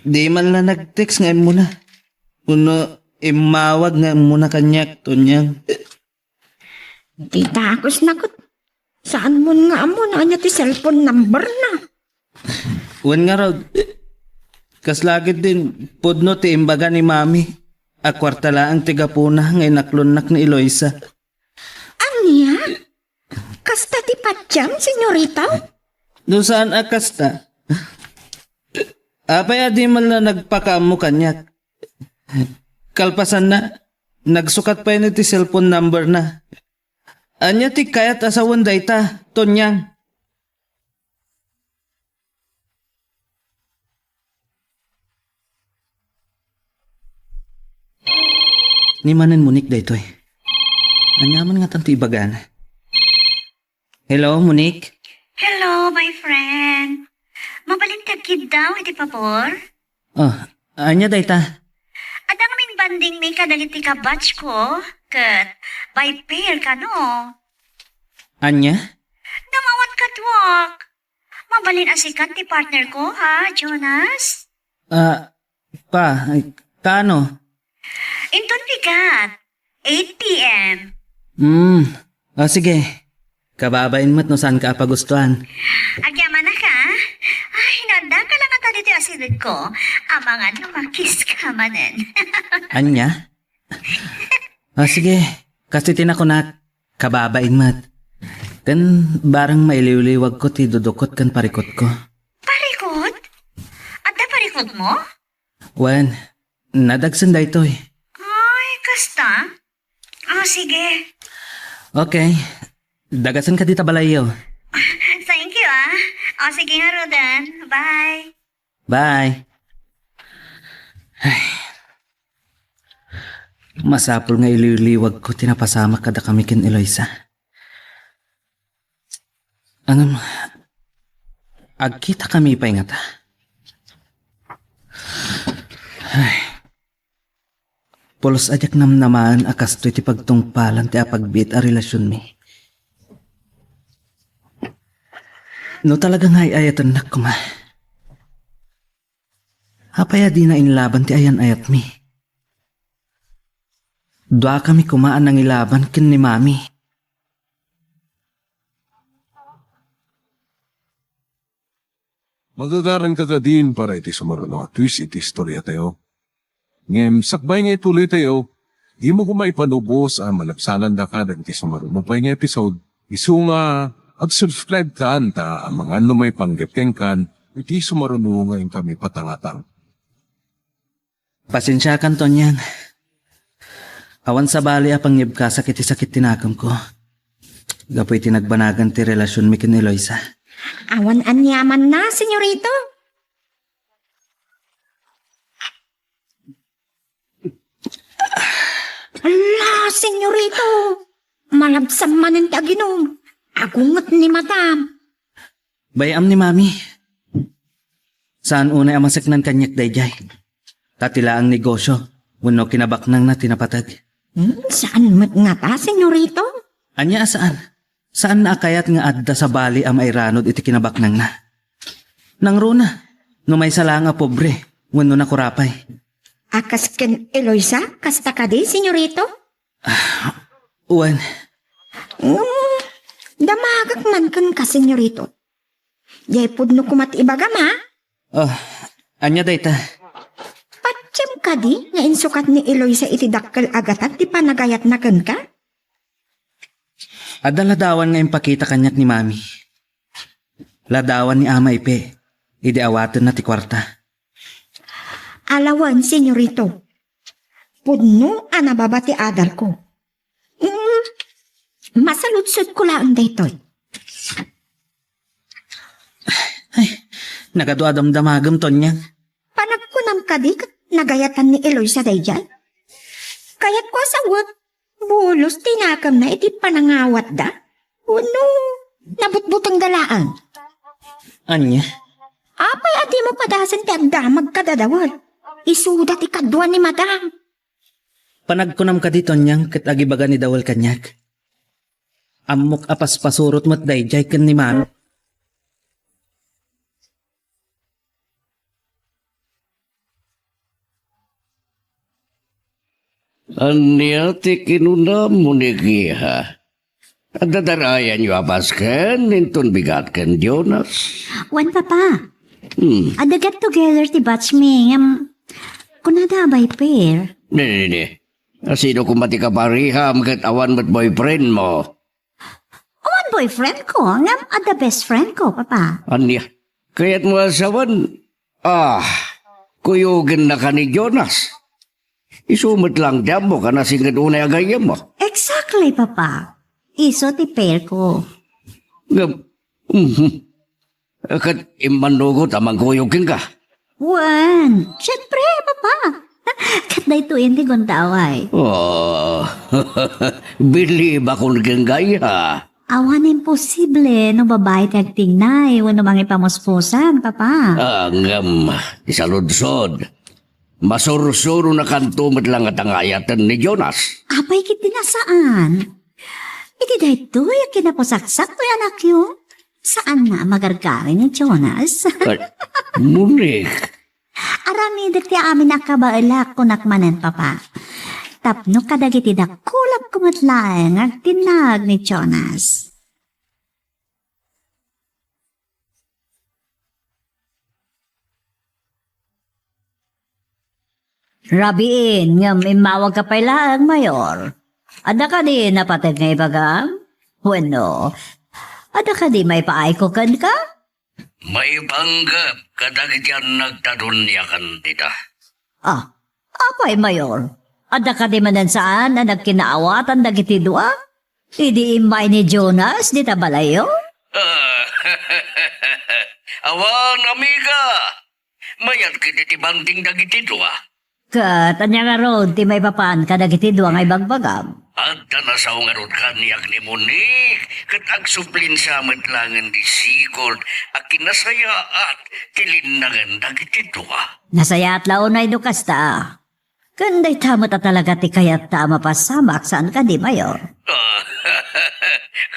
Di man la nag-text nga immuna. Wenno immawag nga immuna kaniak, Tonyang. Ti dagus na ket. Saan mon nga ammo no ania ti cellphone number na? Wen ngarud, kasla ketdin pudno ti imbaga ni Mami a kuarta laeng ti gapuna nga inaklonnak ni Eloisa. Ania? Kasta ti patiam, senyorito? No saan a kasta, apay a di man la nagpakaammo kaniak? Kalpasanna, nagsukat pay ni ti cellphone number na. Ania ti kayat a sawen dayta, Tonyang? Ni manen Monique daytoy. Ania man ngatan ti ibagana? Hello, Monique? Hello, my friend. Mabalin ti agkiddaw iti pabor? Oh, ania dayta? Adda ngamin bonding mi kadagiti kabatch ko, ket by pair kano. Ania? Damawat kaduak. Mabalin a sikan ti partner ko, ha, Jonas? Ah, pa, ay, kaano? Inton bigat, eight p m. Hmm, o sige. Kababain met no saanka a pagustuan. Agyamanak, ha? Ay, nadaka lang ata ditoy asideg ko. Amangan no makis ka manen. Ania? Ah, sige. Kas iti nakunak, kababain met. Ken bareng mailiwliwagko ti dudukot ken parikutko. Parikut? Adda parikutmo? Wen, nadagsen daytoy. Ay, kasta? Ah, sige. Okay. Dagasen ka dita balayyo. Thank you, ah. O, sige ngaruden. Bye. Bye. Ay. Masapul nga iliwliwag ko ti napasamak kadakami ken Eloisa. Ngem, agkitakami pay ngata. Ay. Pulos a diak namnamaen a kastoy ti pagtungpalan ti apagbiit a relasionmi. No talaga nga ay-ayatennak koma, apay a dina inlaban ti ayan-ayatmi? Duakami koma a nangilaban ken ni Mami. Magagaranka kadin para iti sumaruno a twist iti istoriatayo. Ngem sakbay nga ituloytayo, dimo koma ipanubos a malabsanandaka dagiti sumaruno pay nga episode. Isu nga, ag-subscribe kan ta amangan no maipanggep kenkan iti sumaruno nga inkami patangatang. Pasensiakan, Tonyang. Awan sabali a pangngibkasak iti sakit ti nakemko gapu iti nagbanagan ti relasionmi ken Eloisa. Awan aniamanna, senyorito. Ala, senyorito! Malabsan manen ti aginum. Agunget ni madam. Bay-am ni Mami. Saan unay a maseknan kaniak daydiay. Ta ti laeng negosyo wenno kinabaknangna ti napateg. Hmm, saan met ngata, senyorito? Ania a saan? Saanna a kayat nga adda sabali a mairanod iti kinabaknangna. Nangruna, no maysa laeng a pobre wenno nakurapay. A kas ken Eloisa, kasta kadi, senyorito? Ah, wen. Mm, damagak man kenka, senyorito. Diay pudno koma ti ibagam, a? Oh, ania dayta? Patiem kadi nga insukat ni Eloisa iti dakkel a gatad ti panagayatna kenka? Adda ladawan nga impakita kaniak ni Mami. Ladawan ni Ama Ipe, idi awatenna ti kuarta. Alawen, senyorito. Pudno a nababa ti adalko. Mm, masaludsodko laeng daytoy. Ay, nagadu a damdamagem, Tonyang. Panagkunam kadi ket nagayatan ni Eloisa daydiay? Kayatko a sawen, bulos ti nakemna iti panangawatda? Wenno nabutbutengda laeng? Ania? Apay a dimo padasen ti agdamag kadadawen? Isuda ti kadua ni Madam. Panagkunam kadi, Tonyang, ket agibaga ni Dawel kaniak? Ammok a paspasurot met daydiay ken ni Mami. Ania ti kinunam, Monique, iha? Adda darayanyo a basken inton bigat ken Jonas? Wen, Papa. Hmm. Adda get together ti batch mi, ngem kunada a bay pair. Ni, ni, ni. Asino koma ti kapariham ket awan met boyfriend mo? Awan boyfriend ko, ngem adda best friend ko, Papa. Ania? Kayatmo a sawen? Ah, kuyogennaka ni Jonas. Isu met lang ti ammok a nasinged unay a gayyemmo. Exactly, Papa. Isu ti pair ko. Ngem, mhm. Ket immannugot a mangkuyog kenka? Wen, siempre, Papa. Ket daytoyen ti gundaway. Oh, bilibakon kenka, iha. Awan imposible no babai ti agtignay wenno mangipamuspusan, Papa. Ah, ngem, isaludsod. Masursuronakanto met lang a tangayaten ni Jonas. Apay ket ti nasaan? Iti daytoy a kinapusaksak toy anakyo, saanna a magargari ni Jonas. Ay, Monique. Aramidek ti amin a kabaelak, kunak manen, Papa. Tapno kadagiti dakulak met laeng nga agtinnag ni Jonas. Rabiin, ngem immawagka pay laeng, Mayor. Adda kadi napateg nga ibagam? Wenno, adda kadi maipaayko kenka? Maipanggep kadagiti annakta duniakan dita. Ah, apay, Mayor? Adda kadi manen saan a nagkinaawatan dagiti dua? Idi immay ni Jonas dita balayyo? Ah, awan, amiga. Mayat ket iti banding dagiti dua. Ket ania ngarud ti maipapan kadagiti dua nga ibagbagam? Adda nasao ngarud kaniak ni Monique, ket agsublinsa met laengen ti sigud a kinasayaat ti linnangen dagiti dua. Nasayaat la unay no kasta. Ken dayta met a talaga ti kayatta a mapasamak, saan kadi, Mayor?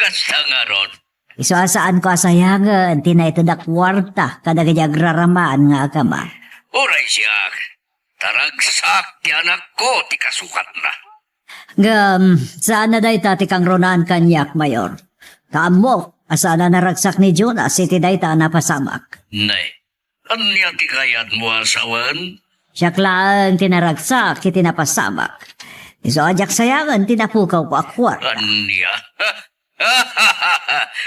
Kasta ngarud. Isu a saanko a sayangen ti naited a kuarta kadagiti agraraman nga agama. Uray siak, ta ragsak ti anakko ti kasukatna. Ngem, saan a dayta ti kangrunaan kaniak, Mayor. Ta ammok a saan a naragsak ni Jonas iti dayta a napasamak. Nay, ania ti kayatmo a sawen? Siak laeng ti naragsak iti napasamak. Isu a diak sayangen ti napukawko a kuarta. Ania?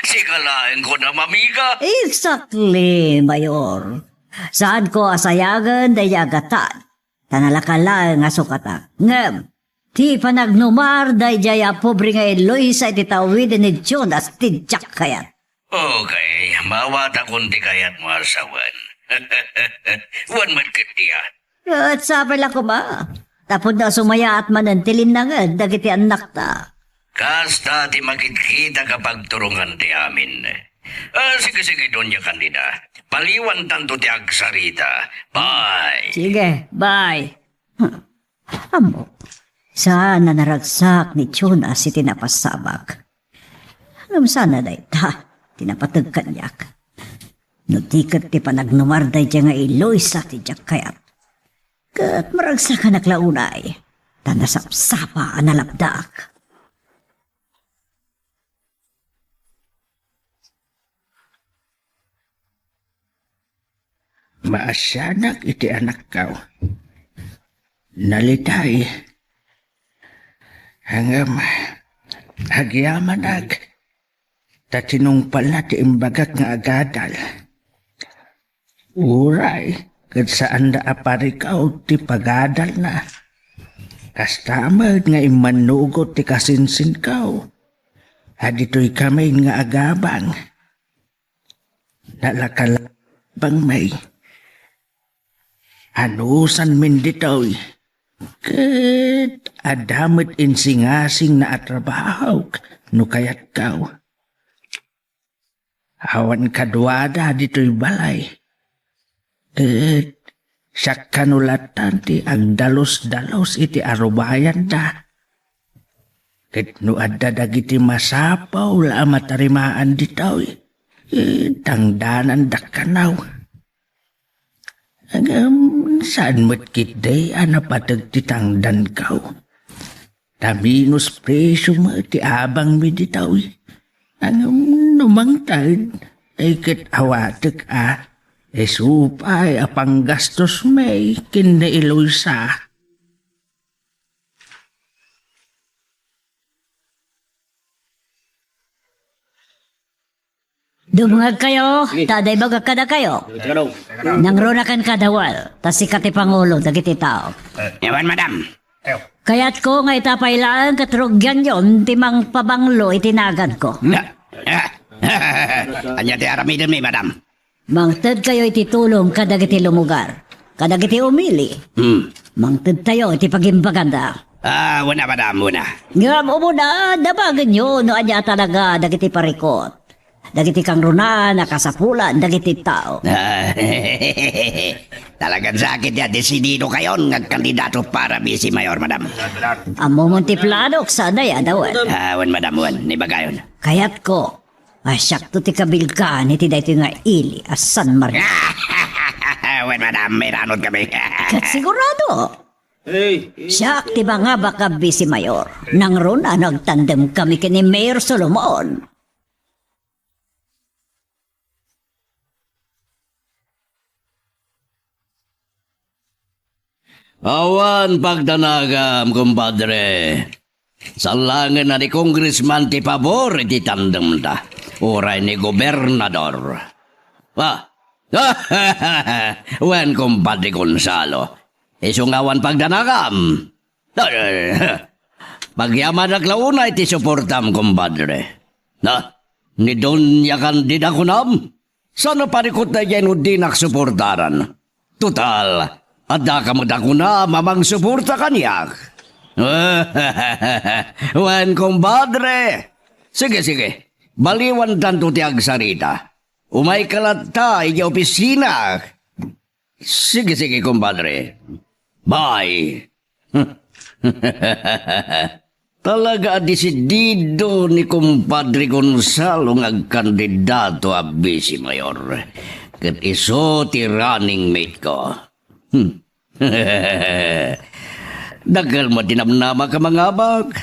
Sika laeng kunam, amiga? Exactly, Mayor. Saanko a sayangen daydiay a gatad, ta nalaka laeng a sukatak. Ngem, ti panagnumar daydiay a pobre nga Eloisa iti tawiden ni Jonas ti diak kayat. Okay, maawatakon ti kayatmo a sawen. Wen met ket dia. Ket sapay la koma, tapno sumayaat manen ti linnangen dagiti annakta. Kasta ti makitkitak a pagturongan ti amin. Ah, sige, sige, Doña Candida. Paliwantanto ti agsarita. Bye. Sige, bye. Ammok, saan a naragsak ni Jonas iti napasamak. Ngem saan a dayta ti napateg kaniak. No di ket ti panagnumar daydiay nga Eloisa ti diak kayat. Ket maragsakanak la unay, ta nasapsapa a nalapdak. Maasianak iti anakko. Nalitay. Ngem, agyamanak, ta tinungpalna ti imbagak nga agadal. Uray, ket saanda a parikaw ti pagadalna. Kasta met nga immannugot ti kasinsinko. A ditoy kamin nga agabang. Nalakalabangmi. Anusanmin ditoy. Ket adda met insingasingna a trabahok no kayatko. Awan kaduada ditoy balay. Ket siak kano latan ti agdalus-dalus iti arubayanda. Ket no adda dagiti masapul a matarimaan ditoy, eh, tangdanandak kano. Ngem saan met ketdi a napateg ti tangdanko. Ta minus presyo met ti abangmi ditoy. Ngem no mangted, ay ket awatek a, isu pay a panggastosmi ken ni Eloisa. Dumngegkayo, ta adda ibagak kadakayo. Nangruna kenka, Dawal, ta sika ti pangulo dagiti tao. Awan, madam. Kayatko nga ita pay laeng ket rugianyon ti mangpabanglo iti naganko. Ania ti aramidenmi, madam? Mangtedkayo iti tulong kadagiti lumugar, kadagiti umili. Hmm. Mangtedtayo iti pagimbaganda. Ah, wen a, madam, wen a. Ngem umuna, dabagenyo no ania talaga dagiti parikut, dagiti kangrunaan a kasapulan dagiti tao. Ah, talagan sakit ya, desididokayon nga agkandidato para vice mayor, madam. Ammomon ti planok, saan a, Dawal? Ah, wen, madam, wen. Ibagayon. Kayatko a siakto ti kabilgan iti daytoy nga ili a San Maria. Wen, madam, mairanod kami. Ket sigurado, siak ti mangabak a vice mayor. Nangruna no agtandem kami ken ni Mayor Solomon. Awan pagdanagam, kumpadre. Salangen a ni Congressman ti pabor iti tandemta, uray ni Gobernador. Ah. Wen, kumpadre Gonzalo, isu nga awan pagdanagam. Pagyamanak la unay ti suportam, kumpadre. Na, ni Doña Candida kunam? Saan a parikut daydiay no dinak suportaran? Total, addaka met a kunam a mangsuporta kaniak. Wen, kumpadre. Sige, sige. Baliwantanto ti agsarita. Umayka latta idiay opisina. Sige, sige, kumpadre. Bye. Talaga a desidido ni kumpadre Gonzalo nga agkandidato a vice mayor. Ket isu ti running mate ko. Hmm. Dakkel met ti namnamak a mangabak.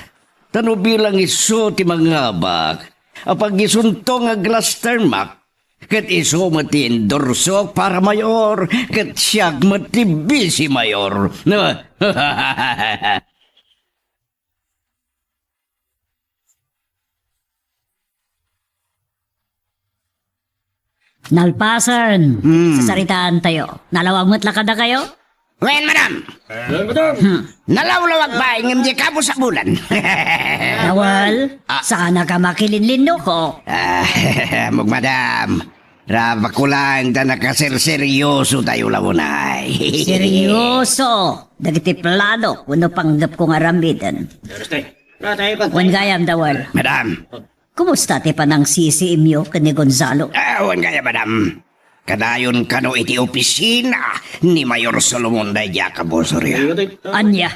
Ta no bilang isu ti mangabak, apag-isunto nga glass termak, ket isu met ti endorsok para mayor, ket siak met ti vice mayor. Nalpasen, hmm, sasaritaantayo. Nalawag met la kadakayo? Wen, madam. Hmm. Nalawlawag pay, ngem diay kabusabulan. Dawal, ah, saanka makilinlinno ko. Ah, ammok, madam. Rabak ko lang ta nakaserseryoso tayo la unay. Seryoso dagiti plano wenno panggepko nga aramiden. Wen gayam, Dawal. Madam. Kumusta ti panangsisiimyo ken ni Gonzalo? Ah, wen gayam, madam. Kadayon kano iti opisina ni Mayor Solomon daydiay a kabusoryo. Ania?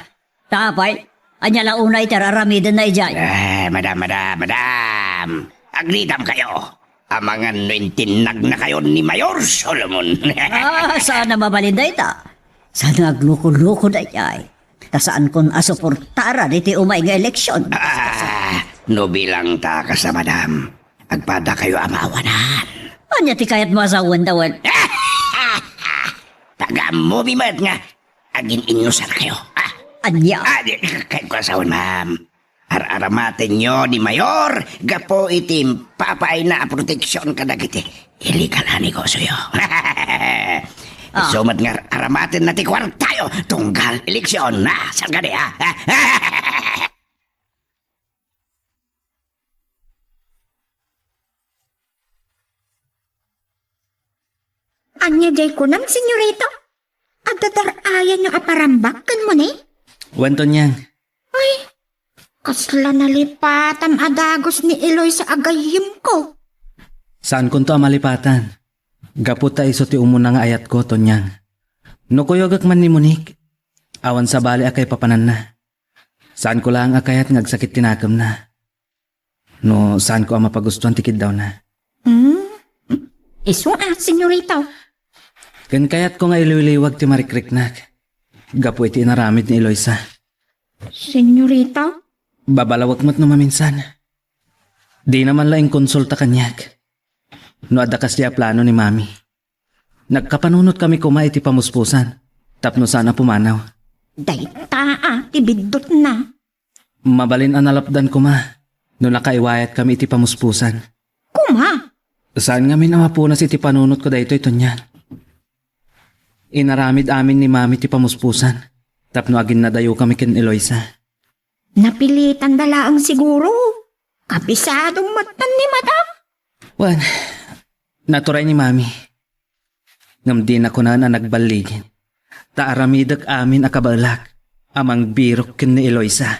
Apay, ania la unay ti ar-aramidenna idiay? Eh, madam, madam, madam. Agritamkayo. Amangan no intinnagnakayon ni Mayor Solomon. Ah, saan a mabalin dayta? Saan nga agluko-luko dayay? Ta saankon a suportara diti umay nga eleksyon. Ah, no bilang ta kasta, madam, agpadakayo a maawanan. Ania ti kayatmo a sawen, Dawel? Taga-ammomi met nga agin-inusarkayo. Ah, Ania? Ah, di, kayatko a sawen, ma'am. Ar-aramatenyo ni Mayor gapu iti impapaayna a proteksion kadagiti illegal a negosioyo. Ah. Isu met nga ar-aramatenna ti kuartayo tunggal eleksion. Ah, saan kadi, ha? Ania diay kunam, senyorita? Adda dar-ayanyo a parambak ken muni? Wen, Tonyang. Ay, kasla nalipatam a dagus ni Eloisa a gayyemko. Saankonto a malipatan. Gapu ta isu ti umuna nga ayatko, Tonyang. No kuyogek man ni Monique, awan sabali a kaipapananna. Saanko laeng a kayat nga agsakit ti nakemna. No saanko a mapagustuan ti kiddawna. Hmm? Isu a, senyorita. Ken kayatko nga iliwliwag ti marikriknak gapu iti inaramid ni Eloisa. Senyorita? Babalawek met no maminsan. Dina man la inkonsulta kaniak no adda kasdiay a plano ni Mami. Nagkapanunotkami koma iti pamuspusan tapno saan a pumanaw. Dayta a ti biddutna. Mabalin a nalapdan koma no nakaiwayatkami iti pamuspusan. Koma? Saan ngamin a mapunas iti panunotko daytoy, Tonyang. Inaramid amin ni Mami ti pamuspusan tapno aginnadayokami ken Eloisa. Napilitanda laeng siguro. Kapisado metten ni Madam. Wen, naturay ni Mami. Ngem dina kunaen a nagballigin, ta aramidek amin a kabaelak a mangbirok ken ni Eloisa.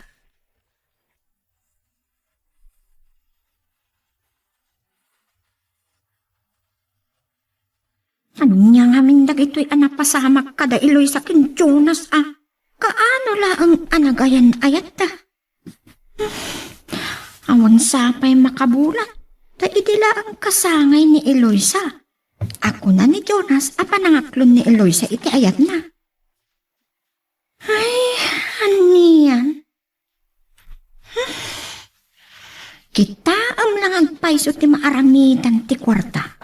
Ania ngamin dagitoy a napasamak kada Eloisa ken Jonas a kaano laeng a nagayan-ayatta? Awan sapay makabulat, ta idi laeng kasangay ni Eloisa a kuna ni Jonas a panangaklon ni Eloisa iti ayatna. Ay, anian? Kitaem la nga agpayso ti maaramidan ti kuarta.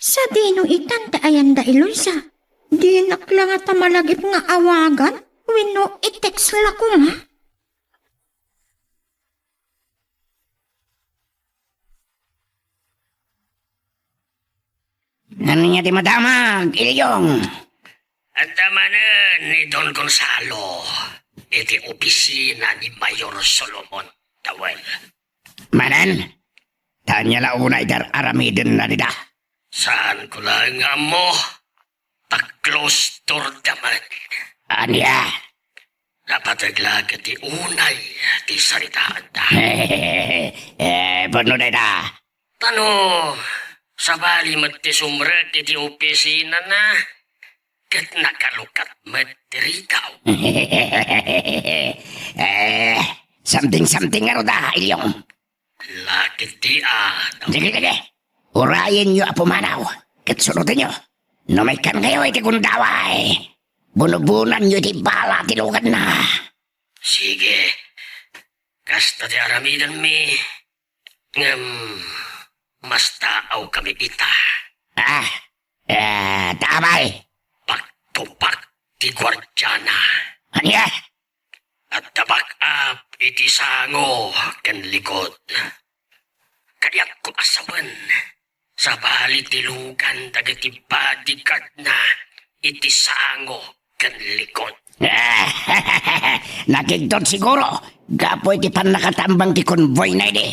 Sadino itan ti ayanda, Eloisa? Dinak la ngata malagip nga awagan wenno i-text la koma. Ania ti madamag, Ilyong? Adda manen ni Don Gonzalo iti opisina ni Mayor Solomon Tawel. Manen? Ta ania la unay ti ar-aramidenna dita? Saanko laeng nga ammo. Ta close door da man. Ania? Napateg la ket ti unay ti saritaanda. Eh, pudno dayta. Ta no sabali met ti sumrek iti opisinana, ket nakalukat met ti rigaw. Eh, something-something ngarud a, Ilyong. Lakit ti a. Sige, sige. Urayenyo a pumanaw, ket surotenyo. No maikkankayo iti gundaway, bunubonanyo iti bala ti luganna. Sige. Kasta ti aramidenmi, ngem mastaawkami ita. Ah, eh, ta apay? Paktupak ti guardiana. Ania? Adda back-up iti sango ken likod. Kadiak koma a sawen, sabali ti lugan dagiti bodyguardna iti sango ken likod. Nakigtot siguro gapu iti pannakatambang ti convoy na idi.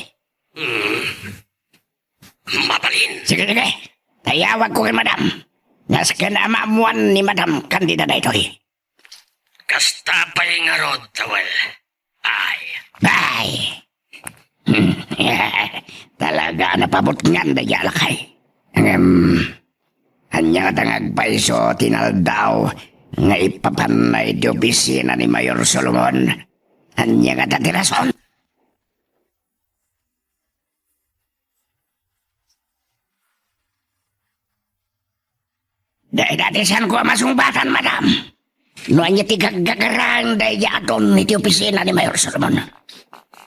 Hmm. Mabalin. Sige, sige. Tayawagko ken Madam. Nasken a maammoan ni Madam Candida daytoy. Kasta pay ngarud, Tawel. Ay. Ay! Talaga a napabutngan daydi a lakay. Ngem, ania ngata nga agpayso ti inaldaw nga ipapanna iti opisina ni Mayor Solomon? Ania ngata ti rason? Dayta ti saanko a masungbatan, madam. No ania ti gaggagarang daydi aton iti opisina ni Mayor Solomon.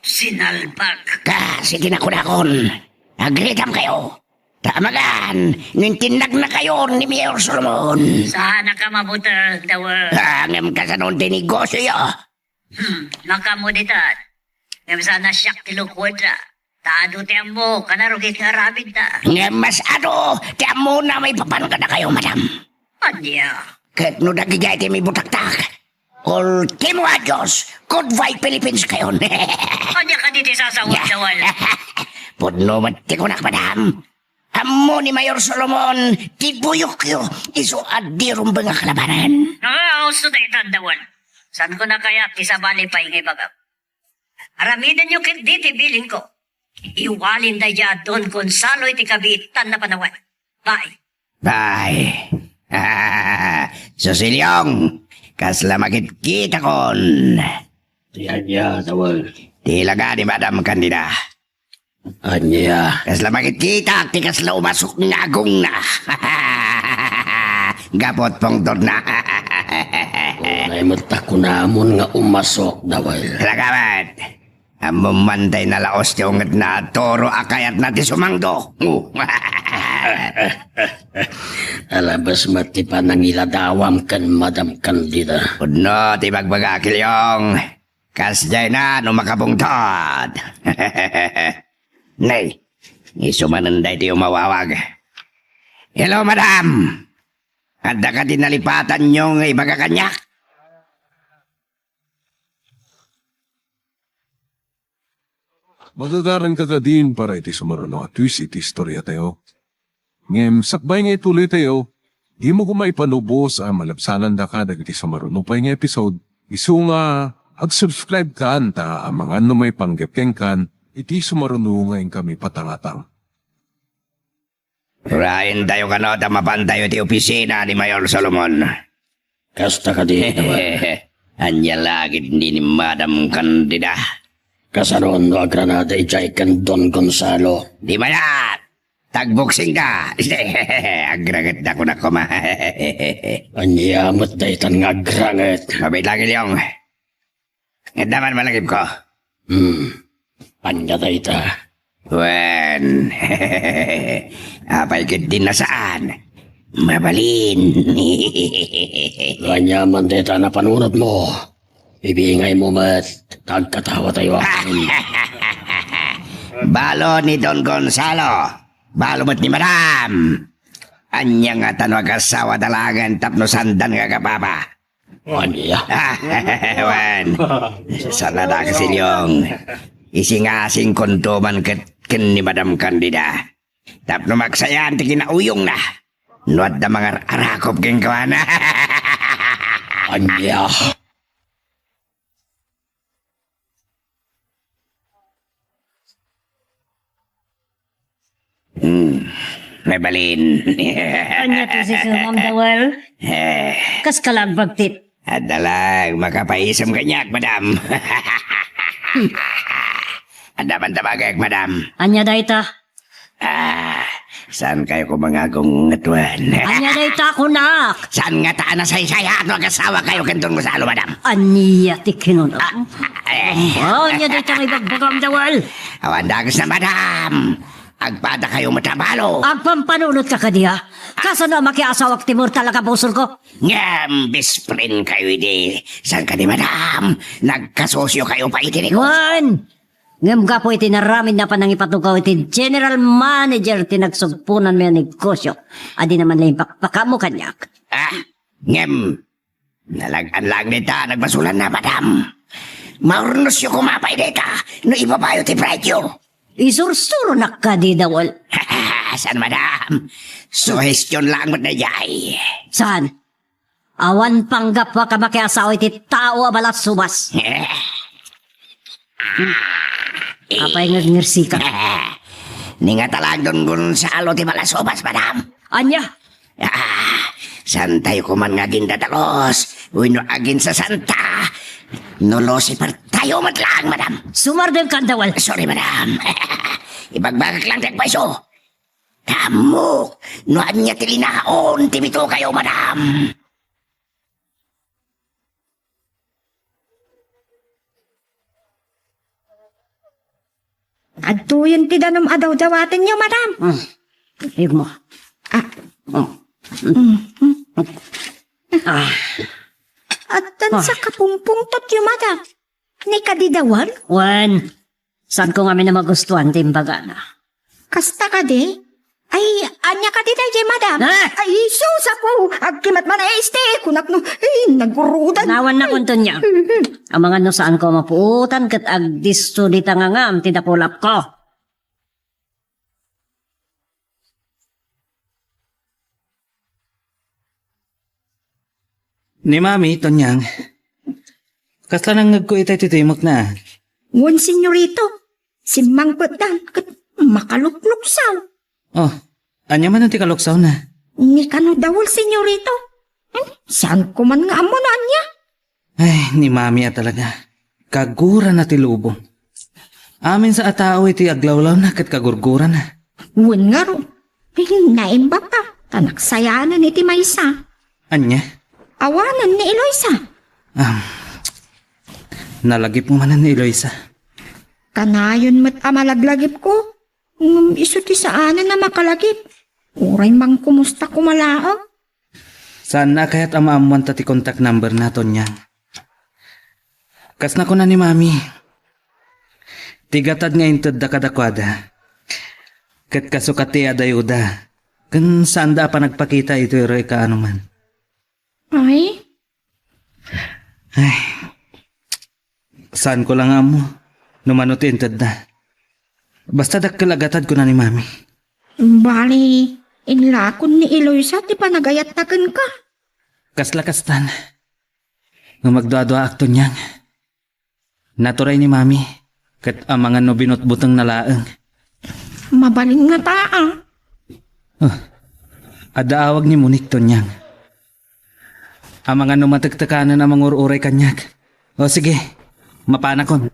Sinalbag. Kas iti nakunakon, agritamkayo. Ta amagan, no intinnagnakayo ni Mayor Solomon. Saan a ka mabuteng, Dawel. Ah, ngem kasano ti negosioyo? Hmm, makaammo ditan. Ngem saan a siak ti lukuenna. Ta adu ti ammo, kanarugit nga aramidna. Ngem mas adu ti ammona maipapan kadakayo, madam. Ania? Ket no dagiti ay ti mibutaktak, ultimo adios, goodbye Philippines kayon. Ania kadi ti sasawen, Dawel? Pudno met ti kunak, madam. Ammo ni Mayor Solomon ti buyokyo, isu a di rumbeng a kalabanan. Ah, usto daytan, Dawel. Saanko a kayat ti sabali pay nga ibagam. Aramidenyo ketdi ti bilinko. Iwalin daydi a Don Gonzalo iti kabiitan a panawen. Bye. Bye. Susiliong, kasla makitkitakon. Ti ania, Dawel? Ti ilaga ni Madam Candida. Ania? Kasla makitkitak ti kasla umasok nga agongna. Gapu iti pungtodna. Unay met ta kunamon nga umasok, Dawel. Talaga met. Ammom man tay nalaos ti ungetna a toro a kayatna ti sumangdo. Alabas met ti panangiladawam ken Madam Candida. Pudno ti bagbagak, Iliong. Kasdiayna no makapungtot. Nay, isu manen daytoy umawawag. Hello, madam! Adda kadi nalipatanyo nga ibaga kaniak? Magagaranka kadin para iti sumaruno a twist iti istoriatayo. Ngem sakbay nga ituloytayo, dimo koma ipanubos a malabsanandaka dagiti sumaruno pay nga episode. Isu nga ag-subscribe kan ta amangan no maipanggep kenkan iti sumaruno nga inkami patangatang. Uraentayo kano ta mapantayo iti opisina ni Mayor Solomon. Kasta kadi, Dawel? Ania la ketdi ni Madam Candida? Kasano no agrangada idiay ken Don Gonzalo? Di mayat! Tagboksingka! Agrangetda kunak koma. Ania met daytan nga agranget? Mabit lang, Iliong. Adda man malagipko. Hmm. Ania dayta? Wen. Apay ketdin a saan? Mabalin. Ania man dayta a napanunotmo? Ibingaymo met, ta agkatawatayo amin. Balo ni Don Gonzalo. Balo met ni Madam. Ania ngata no agasawada laengen tapno saanda nga agapapa? Ania? Wen, saan a da, Iliong. Isingasingkonto man ket ken ni Madam Candida. Tapno magsayaan ti kinauyongna no adda mangar-arakop kenkuana. Ania? Hmm, mabalin. Ania ti isisumam, Dawel? Eh. Kas ka la agbagtit. Adda lang makapaisem kaniak, madam. Adda man ta bagik, madam. Ania dayta? Ah, saankayo koma nga agunget wen? Ania dayta kunak? Saan ngata a nasaysayaat no agasawakayo ken Don Gonzalo, madam? Ania ti kinunam? Ah, eh. Oh, ania dayta nga ibagbagam, Dawel? Awan dagesna, madam. Agpadakayo met a balo. Agpampanunotka kadi, a? Kasano a makiasawak ti mortal a kabusorko? Ngem best friend kayo idi. Saan kadi, madam? Nagkasosiokayo pay iti negosio. Wen! Ngem gapu iti naramidna a panangipatugaw iti general manager ti nagsugponanmi a negosio, adina man la impakpakaammo kaniak. Ah, ngem, nalag-an laeng dayta a nagbasolanna, madam. Maurnosyo koma pay dayta no ibabayo ti presio. Isursuronak kadi, Dawel? Saan, madam. Suhestion laeng met daydiay. Saan? Awan panggapuak a makiasawa iti tao a balasubas. Apay nga agngirsikan? Ni ngata laeng Don Gonzalo ti balasubas, madam. Ania? Ah, saantayo koman nga agindadalos wenno aginsasanta no Lucifer tayo met laeng, madam. Sumardengkan, Dawel. Sorry, madam. Ibagbagak lang ti agpayso. Ammok no ania ti linaon ti bitokayo, madam. Adtoyen ti danum a dawdawatenyo, madam. Mm. Igmo. Ah. Mm. Mm. Ah. Addan Ah. sa kapungpungtotyo, madam. Ni kadi dawal? Wen, saanko ngamin a magustuan ti imbagana. Kasta kadi? Ay, ania kadi daydiay, madam? Ah! Ay, sus, apo, agkimat man, ay, este, kunak no, ay, nagurudan. Nawan na kunton niya. Amangan no saanko mapuotan ket agdisso dita nga ngam ti dakulapko. Ni Mami, Tonyang, kasla nangngegko itay ti timekna? Wen, senyorito. Simmangpetdan ket makalukluksaw. Oh, ania manen ti kaluksawna? Ni kano dawel, senyorito. Hmm? Saanko man nga ammo no ania? Ay, ni Mami a talaga. Kagurana ti lubong. Amin sa a tao iti aglawlawna ket kagurgurana. Wen ngarud, naimbag ka, ta nagsayaanen iti maysa. Ania? Awanen ni Eloisa. Ah, nalagipmo manen ni Eloisa. Kanayon met a malaglagipko. Ngem isu ti saanen a makalagip. Uray mangkumusta koma laeng. Saanna a kayat a maammoanta ti contact number na, Tonyang. Kas nakuna ni Mami, ti gatad nga intedda kadakuada, ket kasukat ti adayoda, ken saanda a panagpakita itoy ray kaanoman. Ay? Ay, saanko la nga ammo no mano ti intedda. Basta dakkel a gatad, kuna ni Mami. Bali, inlakon ni Eloisa ti panagayatna kenka. Kasla kastan. Ngem agduaduaak, Tonyang. Naturay ni Mami, ket amangan no binutbutengna laeng. Mabalin ngata, a. Oh, adda awag ni Monique, Tonyang. Amangan no matektekanen a mangur-uray kaniak. O sige, mapanakon.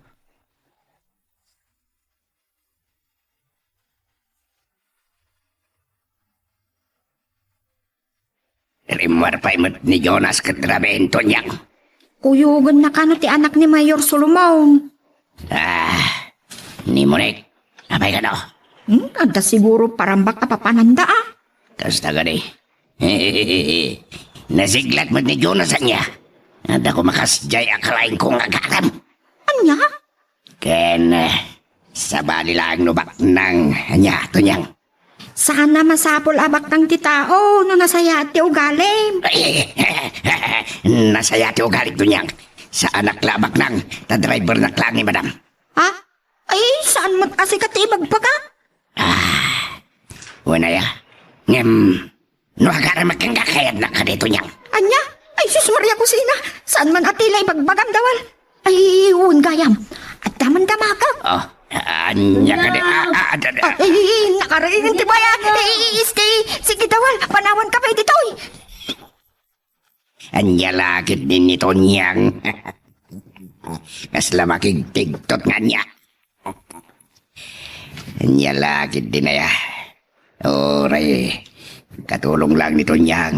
Rimmuar pay met ni Jonas ket Raben, Tonyang. Kuyogenna kano ti anak ni Mayor Solomon. Ah, ni Monique, apay kano? Hmm, adda siguro parambak a papananda, a. Kasta kadi. Nasiglat met ni Jonas ania. Adda koma kasdiay a kalaingko nga agarem. Ania? Ken, eh, sabali laeng no baknang, ania, Tonyang? Saan a masapul a baknang ti tao no nasayaat ti ugalim. Ay, nasayaat ti ugalim, Tonyang. Saanak la a baknang, ta drivernak laeng ni Madam. Ha? Ay, saan met a sika ti ibagbagak? Ah, wen aya. Ngem, no agaremek kenka, kayatnak kadi, Tonyang. Ania? Ay, sus, Maria Cosina! Saan man a ti la ibagbagam, dawal? Ay, wen gayam. Adda man damagak. Oh, ania kadi? Ah, ah, ah, ah, ah. Ay, nakariing ti bayag. Ay, isti. Sige, dawal. Panawanka pay ditoy. Ania la ketdi ni Tonyang? Kasla makigtigtot nga ania. Ania la ketdi aya? Uray, katulong laeng ni Tonyang.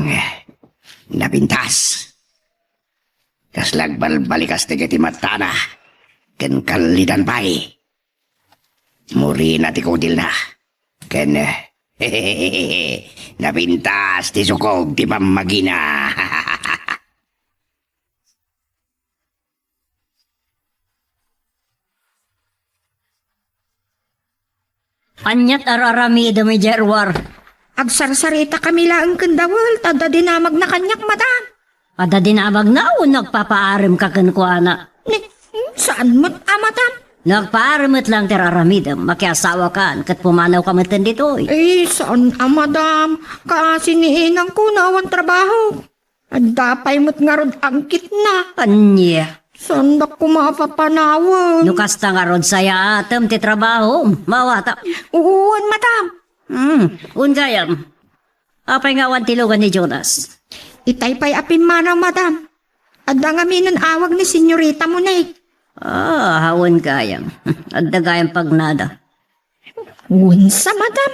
Napintas. Kasla agbalbalikas dagiti matana. Ken kallidan pay. Murina ti kudilna. Ken, napintas ti sukog ti pammagina. Aniat a ar-aramidem idiay ruar? Agsarsaritakami laeng ken dawel, ta adda dinamagna kaniak, madam. Adda dinamagna wenno agpapaaremka kenkuana? Ni, saan met a, madam. No agpaarem met laeng ti ar-aramidem, makiasawakan ket pumanawka metten ditoy. Eh, saan a, madam. Kaasi ni inangko no awan trabaho. Adda pay met ngarud angkitna. Ania? Saandak koma a papanawen. No kasta ngarud, sayaatem ti trabaho, maawatam. Wen, madam. Hmm, wen gayam. Apay nga awan ti lugan ni Jonas? Itay pay a pimmanaw, madam. Adda ngaminen awag ni Senyorita Monique. Ah, wen gayam. Adda gayam pagnada. Wen sa, madam.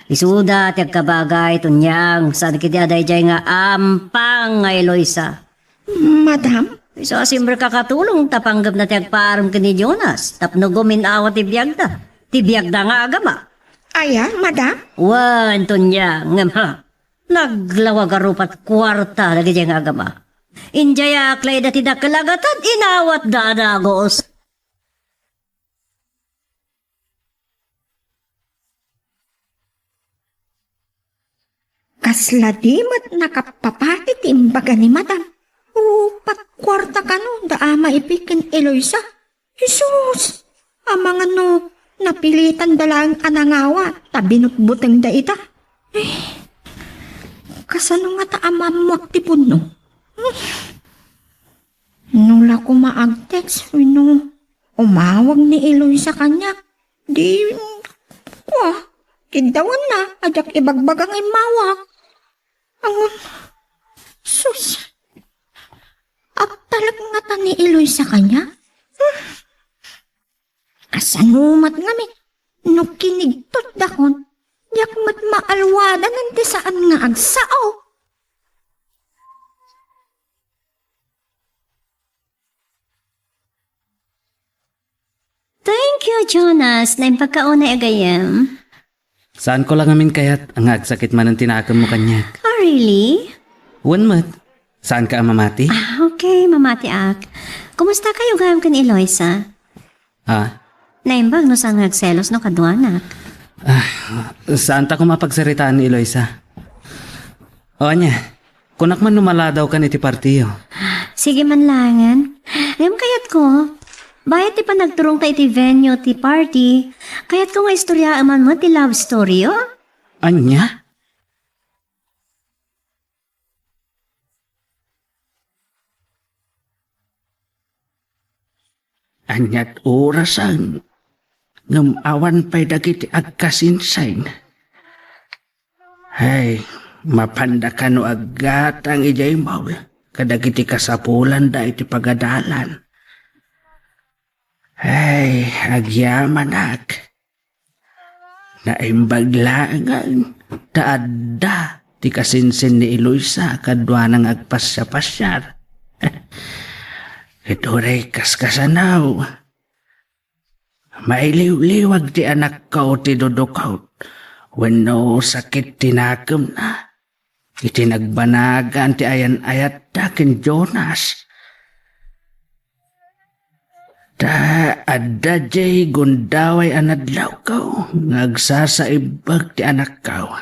Isuda ti agkabagay, Tonyang, saan ketdi a daydiay nga ampang nga Eloisa. Madam? Isu a simrek a katulong ta panggepna ti agpaaram ken ni Jonas tapno gumin-awa ti biagda. Ti biagda nga agama. Aya, madam? Wen, Tonyang, ngem ha, naglawag a rupat kuarta dagiti nga agama. Indiayak la ida ti dakkel a gatad, inawatda a dagus. Kasla di met nakappapati ti imbaga ni Madam. Rupat kuarta kano da a maipiken Eloisa. Jesus! Amangan no napilitan da laeng a nangawa ta binutbuteng da ita. Eh, kasano ngata a maammuak ti punno? Hmm. No la koma ag-text wenno umawag ni Eloisa kaniak, di, kua, kiddawanna a diak ibagbaga nga immawag. Ngem, sus, aptalek ngata ni Eloisa kaniak? Hmm. Kasano met ngamin no kinigtotdakon, diak met maalwadanan ti saan nga agsao? Thank you, Jonas. Naimbag ka unay a gayyem. Saanko la ngamin kayat nga agsakit manen ti nakemmo kaniak. Oh, really? Wen met. Saanka a mamati? Ah, okay, mamatiak. Kumusta kayo gayam ken Eloisa? Ah? Naimbag no saan nga agselos no kaduanak. Ah, saanta koma a pagsaritaan ni Eloisa. O, ania, kunak man no maladawkan iti partiyo. Sige man laengen. Ngem kayatko, bayat ti panagturongta iti venue ti party, kayatko nga istoryaem man met ti love story, o? Ania? Aniat orasan, ngem awan pay dagiti agkasinsin. Hay, mapanda kano aggatang idiay mall kadagiti kasapulanda iti pagadalan. Hay, agyamanak. Naimbag laengen ta adda ti kasinsin ni Eloisa kaduana nga agpasiapasiar. Ket uray kaskasano, mailiwliwag ti anakko ti dudukot wenno sakit ti nakemna. Iti nagbanagan ti ayan-ayatta ken Jonas. Ta adda diay gundaway a nadlawko nga agsasaibbag ti anakko.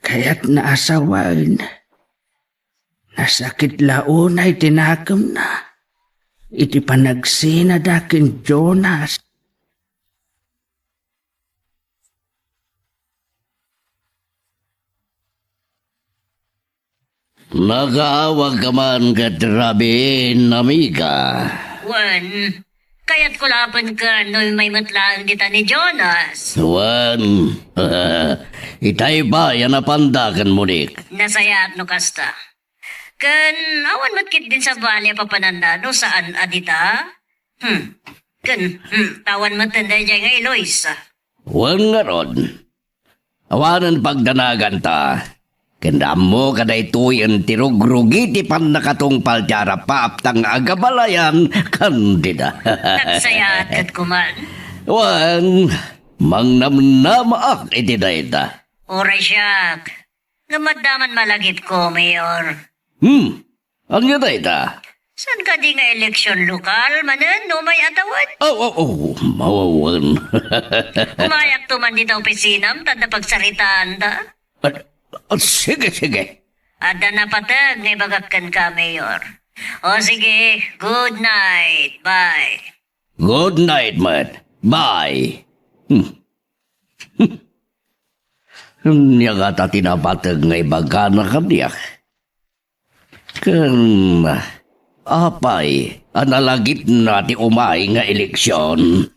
Kayatna a sawen, nasakit la unay ti nakemna iti panagsinada ken Jonas. Nakaawagka man ket rabiin, amiga. Wen, kayatko la a pen ken no immay met laeng dita ni Jonas. Wen, itay pay a napanda ken Monique. Nasayaat no kasta. Ken awan met ketdin sabali a papananna no saan a dita? Hmm. Ken, hmm, ta awan met daydiay nga Eloisa. Wen ngarud, awanen pagdanaganta. Ken ammoka daytoyen ti rugrugi ti pannakatungpal ti arapaap ta nga agabalayan, Candida. Nagsayaat ket kuman. Wen, mangnamnamaak iti dayta. Uray siak. Ngem adda man malagipko, Mayor. Hmm. Ania dayta? Saan kadi nga eleksyon lokal manen no may atawen? Aw, aw, aw, mawawen. Umayakto man dita opisinam, ta adda pagsaritaanta. Ah, ah, sige, sige. Adda napateg nga ibagak kenka, Mayor. O sige, good night. Bye. Good night met. Bye. Hmm. Hmm. Ania ngata ti napateg nga ibagana kaniak? Ken apay a nalagipna ti umay nga eleksion?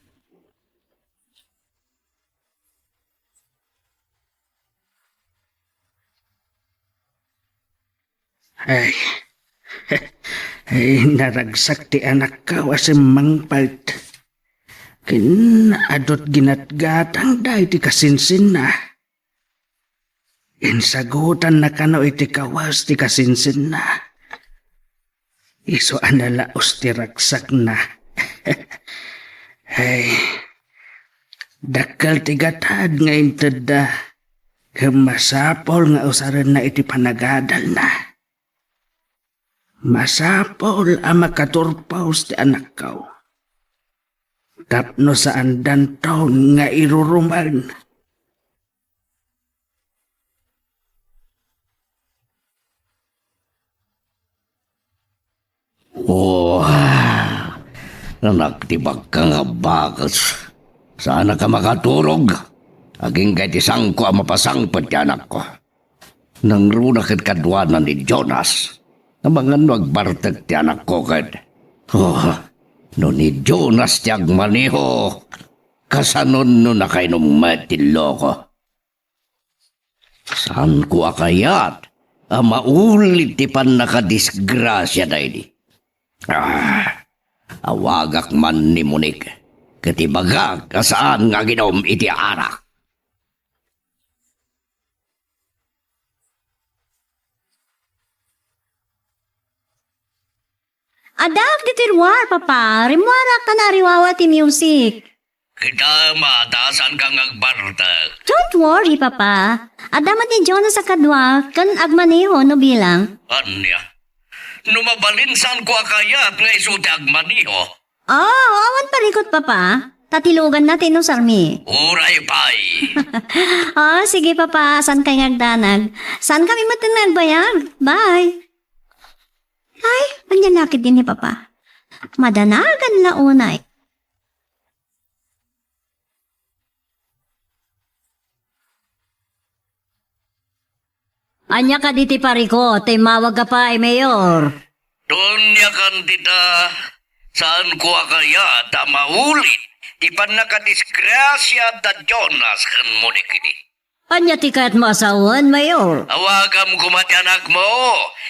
Ay, ay, naragsak ti anakko a simmangpet. Ken adut ginatgatangda iti kasinsinna. Insagutanna kano iti kawes ti kasinsinna. Isu a nalaos ti ragsakna. Ay, dakkel ti gatad nga intedda, ken masapul nga usarenna iti panagadalna. Masapul a makaturpos ti anakko tapno saandanton nga irurumen. Oh, anak ti bakka nga bakes. Saanak a makaturog. Agingga iti sangko a mapasangpet ti anakko. Nangruna ket kaduana ni Jonas. Amangan no agbartek ti anakko ket. Oh, no ni Jonas ti agmaneho, kasanon no nakainum met ti loko? Saanko a kayat a maulit ti pannakadisgrasia daydi. Ah, awagak man ni Monique, ket ibagak a saan nga aginom iti arak. Addaak ditoy ruar, Papa. Rimmuarak ta naariwawa ti music. Kita, maatasan ka nga agbartek. Don't worry, Papa. Adda met ni Jonas a kadua, ken agmaneho no bilang. Ania? No mabalin, saanko a kayat nga isu ti agmaneho? Oh, awan parikut, Papa. Tatiloganna ti inusarmi. Uray pay. Oh, sige, Papa. Saan kay nga agdanag? Saan kami met nga agbayag? Bye. Ay, ania la ketdi ni Papa? Madanagan la unay. Ania kadi ti parikut, immawag ka pay, Mayor? Duniakan dita, saanko a kayat a maulit ti pannakadisgrasia da Jonas ken Monique idi. Ania ti kayatmo a sawen, Mayor? Awagam koma ti anakmo,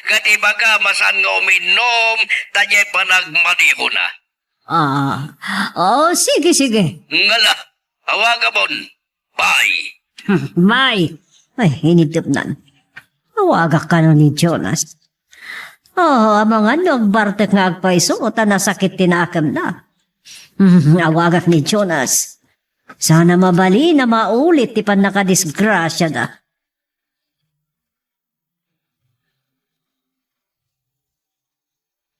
ket ibagam a saan nga uminnom ta diay panagmanehona. Ah, oh, sige, sige. Ngala, awagamon. Bye. Bye. Ay, inidupnan. Awagak kano ni Jonas. Oh, amangan no agbartek nga agpayso, ta nasakit ti naakemna. Hmm, awagak ni Jonas. Sana mabalin a maulit ti pannakadisgrasiada.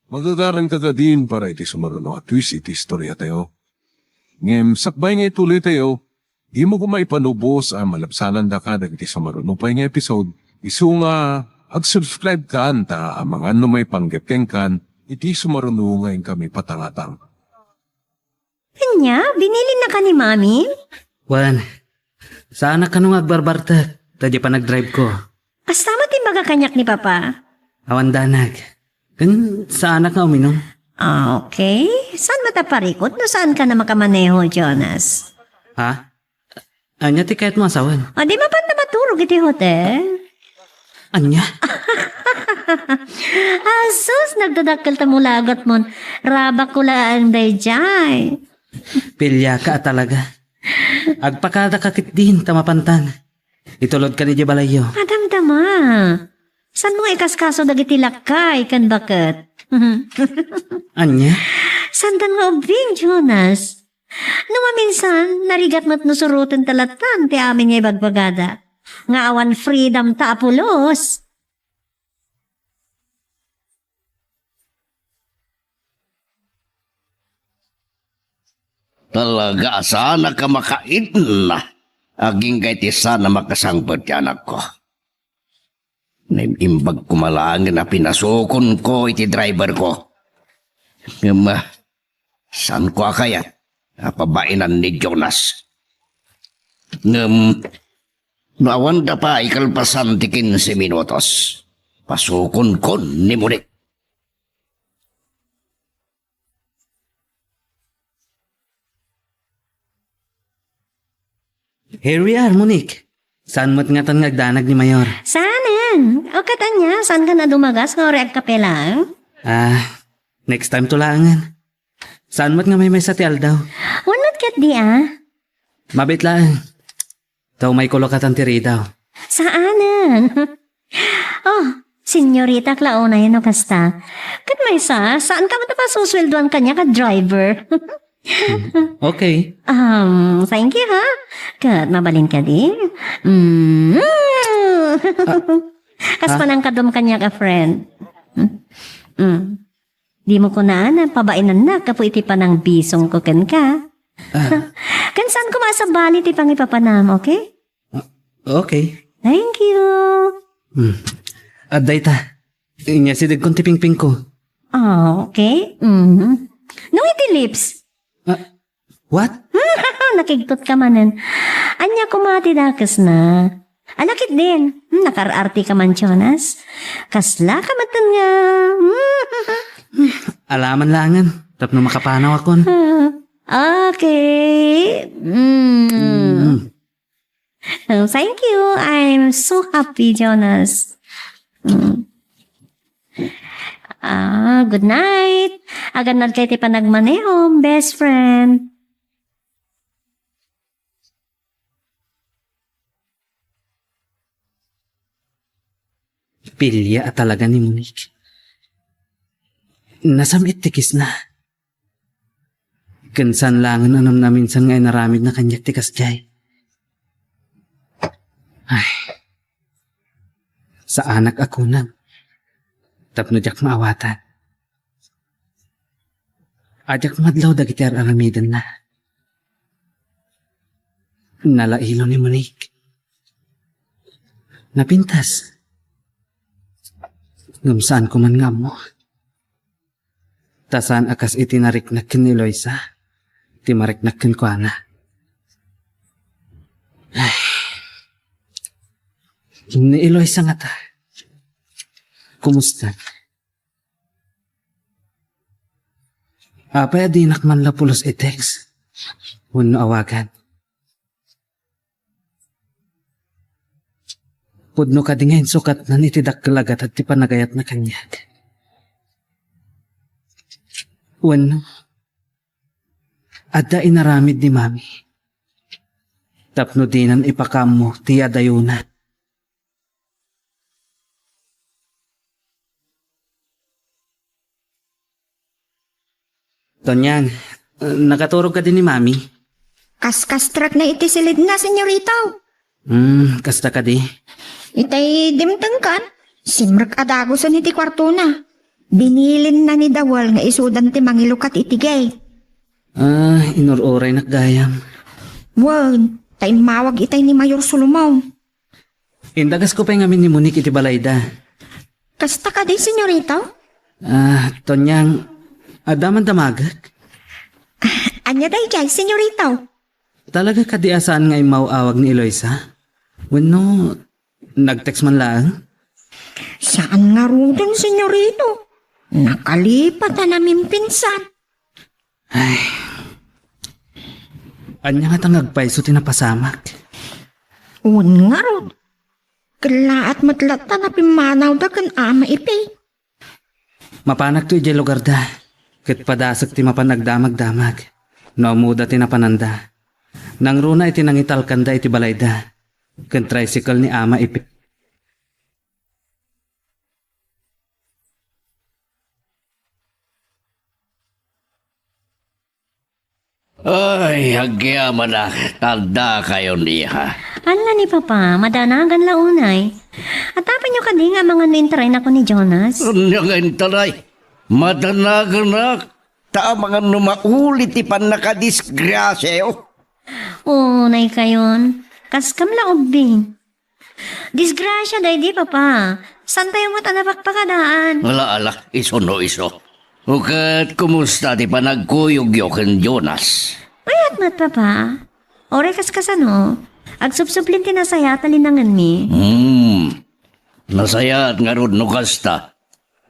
Magagaranka kadin para iti sumaruno a twist iti istoriatayo. Ngem sakbay nga ituloytayo, dimo koma ipanubos a malabsanandaka dagiti sumaruno pay nga episode, isu nga ag-subscribe kan ta amangan no maipanggep kenkan iti sumaruno nga inkami patangatang. Ania, binilinnaka ni Mami? Wen, saanak kano nga agbarbartek ta diay panagdrive-ko. Kasta met ti imbaga kaniak ni Papa. Awan danag. Ken saanak nga uminum. Ah, okay. Saan met a parikut no saan ka na makamaneho, Jonas? Ha? Ania ti kayatmo a sawen? O, di mapan na maturog iti hotel? Ania? Asus, nagdadakkel ta mulagatmon. Rabakko laeng daydiay. Piliaka a talaga. Agpakadaka ketdin ta mapantan. Itulodkan idiay balayyo. Madamdama. Saanmo nga ikaskaso dagiti lakkay ken baket? Ania? Saandan nga ubbing, Jonas. No maminsan, narigat met no suroten ta lattan ti amin nga ibagbagada. Nga awan freedom ta a pulos. Talaga a saanak a makaitna agingga iti saan a makasangpet ti anakko. Naimbag koma laengen a pinasukonko iti driverko. Ngem, ah, saanko a kayat a pabainan ni Jonas. Ngem, no awanda pay kalpasan ti kinse minutos, pasukonkon ni Monique. Here we are, Monique. Saan met ngatan nga agdanag ni Mayor? Saanen? O ket ania, saankan a dumagas nga uray agkape laeng? Ah, next time to laengen. Saan met nga maymaysa ti aldaw? Wen met Ket di, ah? Mabit laeng. Ta umayko lakatan ti ridaw. Saanen. Oh, senyorita Clauna, no kasta. Ket maysa, saan ka met a pasusueldoan kaniak a driver? Hmm, okay. Um, thank you, ha? Ket mabalin kadi? Mm. Kas Ha? panangkadum kaniak a friend. Mm. Dimo kunaan a pabainannak gapu iti panangbisongko kenka. Ah. Ken saan koma a sabali ti pangipapanam, okay? Ah, okay. Thank you. Hmm. Adda ita. Inyasidegkon ti pingpingko. Ah, okay. Mhm. No, iti lips. Ah, what? Nakigtot ka manen. Ania koma ti dakesna? Ala ketdin. Hmm, nakaar-arte ka man, Jonas. Kasla ka met nga. Alaman laengen, tapno makapanaw akon. Okay. Mm. Mm. Oh, thank you. I'm so happy, Jonas. Mm. Ah, good night. Agannad kay ti panagmaneho, best friend. Pilia a talaga ni Monique. Nasam-it ti kisna. Ken saan laengen a namnaminsan nga inaramidna kaniak ti kasdiay. Ay. Saanak a kunam. Tapno diak maawatan. Adiak madlaw dagiti ar-aramidenna. Nalailo ni Monique. Napintas. Ngem saanko man nga ammo. Ta saan a kas iti nariknak ken ni Eloisa, ti mariknak kenkuana. Ay. Ni Eloisa ngata. Kumusta? Apay a dinak man la pulos i-text wenno awagan? Pudno kadi nga insukatnan iti dakkel a gatad ti panagayatna kaniak? Wenno, adda inaramid ni Mami tapno dinan ipakaammo ti adayona? Tonyang, nakaturog kadi ni Mami? Kaskastrekna iti silidna, senyorito. Hmm, kasta kadi. Itay dimtengkan, simrek a dagusen iti kuartona. Binilinna ni Dawel nga isudan ti mangilukat iti gate. Ah, inur-uraynak gayam. Wen, ta immawag itay ni Mayor Solomon. Indagasko pay ngamin ni Monique iti balayda. Kasta kadi, senyorito? Ah, Tonyang, adda man damagek? Ah, ania daydiay, senyorito? Talaga kadi a saan nga immaw-awag ni Eloisa? Wenno, nag-text man laeng? Saan ngaruden, senyorito. Nakalipat a namimpinsan. Ay. Ania ngata nga agpayso ti napasamak? Wen ngarud. Kellaat met latta a pimmanawda ken Ama Ipe. Mapanakto idiay lugarda, ket padasek ti mapan agdamagdamag no ammoda ti napananda. Nangruna iti nangitalkanda iti balayda ken tricycle ni Ama Ipe. Ay, agyamanak, ta addakayon, iha. Ala ni Papa, madanagan la unay. Atapenyo kadi nga amangan no intaraynak ni Jonas? Ania nga intaray? Madanaganak, ta amangan no mauli ti pannakadisgrasiayo. Unay kayon, kaskam la ubing. Disgrasia daydi, Papa. Saantayo met a napakpakadaan. Ala, ala, isu no isu. O ket, kumusta ti panagkuyogyo ken Jonas? Mayat met, Papa. Uray kaskasano, agsubsublin ti nasayaat a linangenmi. Hmm. Nasayaat ngarud no kasta.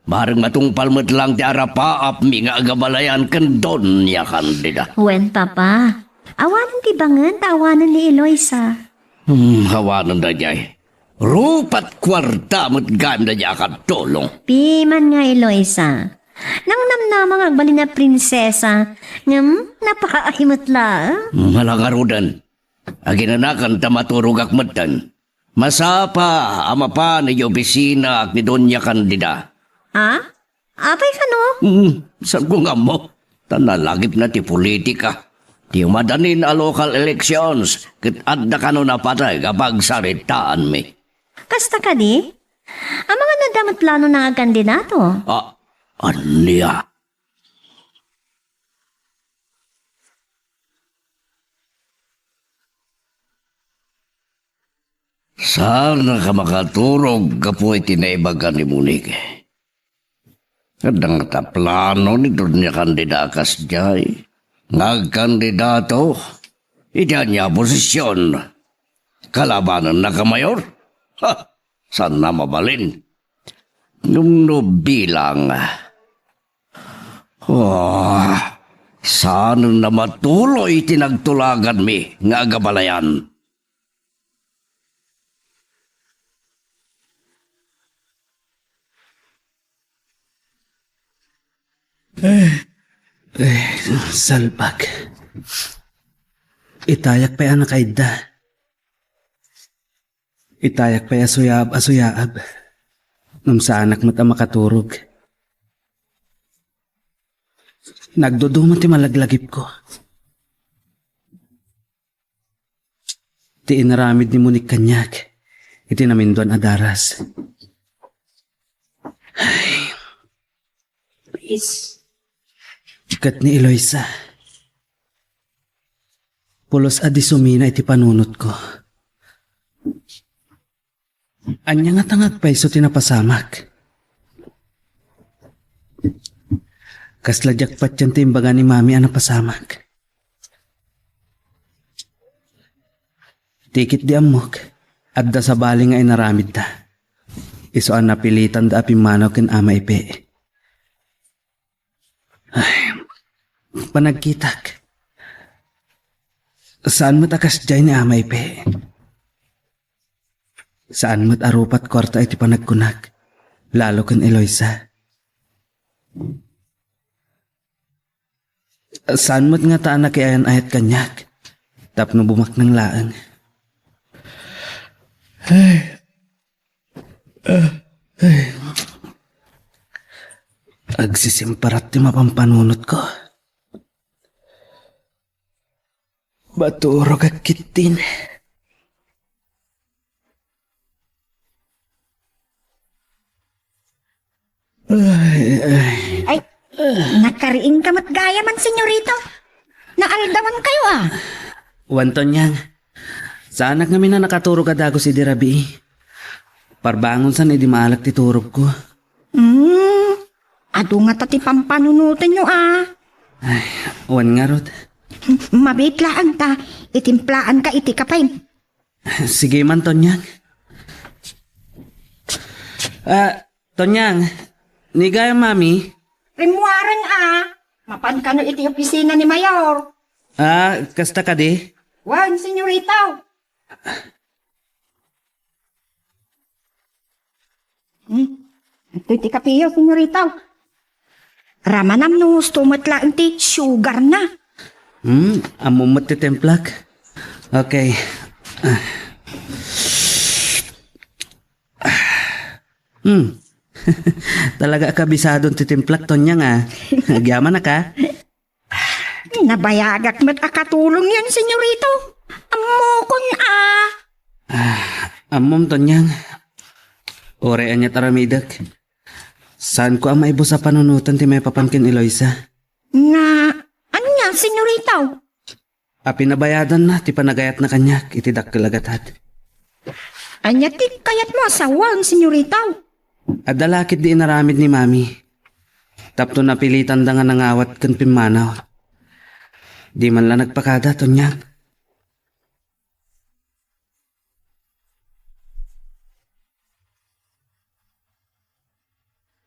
Bareng matungpal met lang ti arapaapmi nga agabalayan ken Doña Candida. Wen, Papa. Awanen ti bangen ta awanen ni Eloisa. Hmm, awanen daydiay. Rupat kuarta met gayam daydiay a katulong. Piman nga Eloisa. Nangnamnama nga agbalin a prinsesa, ngem napakaay met laeng. Mala ngaruden, aginanakan ta maturogak metten. Masapa a mapan idiay opisinaak ni Doña Candida. Ha? Apay kano? Hmm, saanko nga ammo. Ta nalagipna ti politika. Ti umadanin a local elections, ket adda kano napateg a pagsaritaanmi. Kasta kadi? Amangan adda met plano nga agkandidato? Ah, ania? Saanak a makaturog gapu iti naibaga ni Monique. Adda ngata plano ni Doña Candida a kasdiay nga agkandidato iti ania a posision? Kalabanennak a mayor? Ha! Saan a mabalin? Ngem no bilang, oh, saanen a matuloy ti nagtulaganmi nga agabalayan. Eh, eh, salbag. Itayak pay a nakaidda. Itayak pay a suyaab a suyaab. Ngem saanak met a makaturog. Nagduduma ti malaglagipko. Ti inaramid ni Monique kaniak iti naminduan a daras. Ay. Please. Ket ni Eloisa. Pulos a di sumina iti panunotko. Ania ngata nga agpayso ti napasamak? Kasla diak patien ti imbaga ni Mami a napasamak. Tikit di ammok, adda sabali nga inaramidda. Isu a napilitanda a pimmanaw ken Ama Ipe. Ay, panagkitak. Saan met a kasdiay ni Ama Ipe. Saan met a rupat kuarta iti panagkunak, lalo ken Eloisa. Saan met ngata a nakiayan-ayat kaniak tapno bumaknang laeng. Ay. Ah, ay. Agsisimparat ti mapampanunotko. Maturogak ketdin. Ay, ay. Ay, nakariingka met gayam, senyorito. Naaldawankayo, a. Wen, Tonyang, saanak ngamin a nakaturog a dagus idi rabii. Parbangon san idi maalek ti turogko. Hmm, adu ngata ti pampanunotenyo, a. Ay, wen ngarud. Mabiit laeng ta itimplaanka iti kapen. Sige man, Tonyang. Ah, Tonyang, ni gayam, Mami? Rimmuaren, a. Mapan kano iti opisina ni Mayor. Ah, kasta kadi? Wen, senyorito. Hmm? Itoy ti kapeyo, senyorito. Ramanam no husto met laeng ti sugarna. Hmm, ammom met ti timplak. Okay. Ah. Hmm. Talaga a kabisadon ti timplak, Tonyang, a. Agyamanak, a. Nabayagak met a katulongyon, senyorito. Ammokon, a. Ah, ammom, Tonyang. Uray aniat aramidek. Saanko a maibus a panunoten ti maipapan ken Eloisa. Nga, ania, senyorito? A pinabayadanna ti panagayatna kaniak iti dakkel a gatad. Ania ti kayatmo a sawen, senyorito? Adda la ketdi inaramid ni Mami. Tapno napilitanda nga nangawat ken pimmanaw. Di man la nagpakada, Tonyang.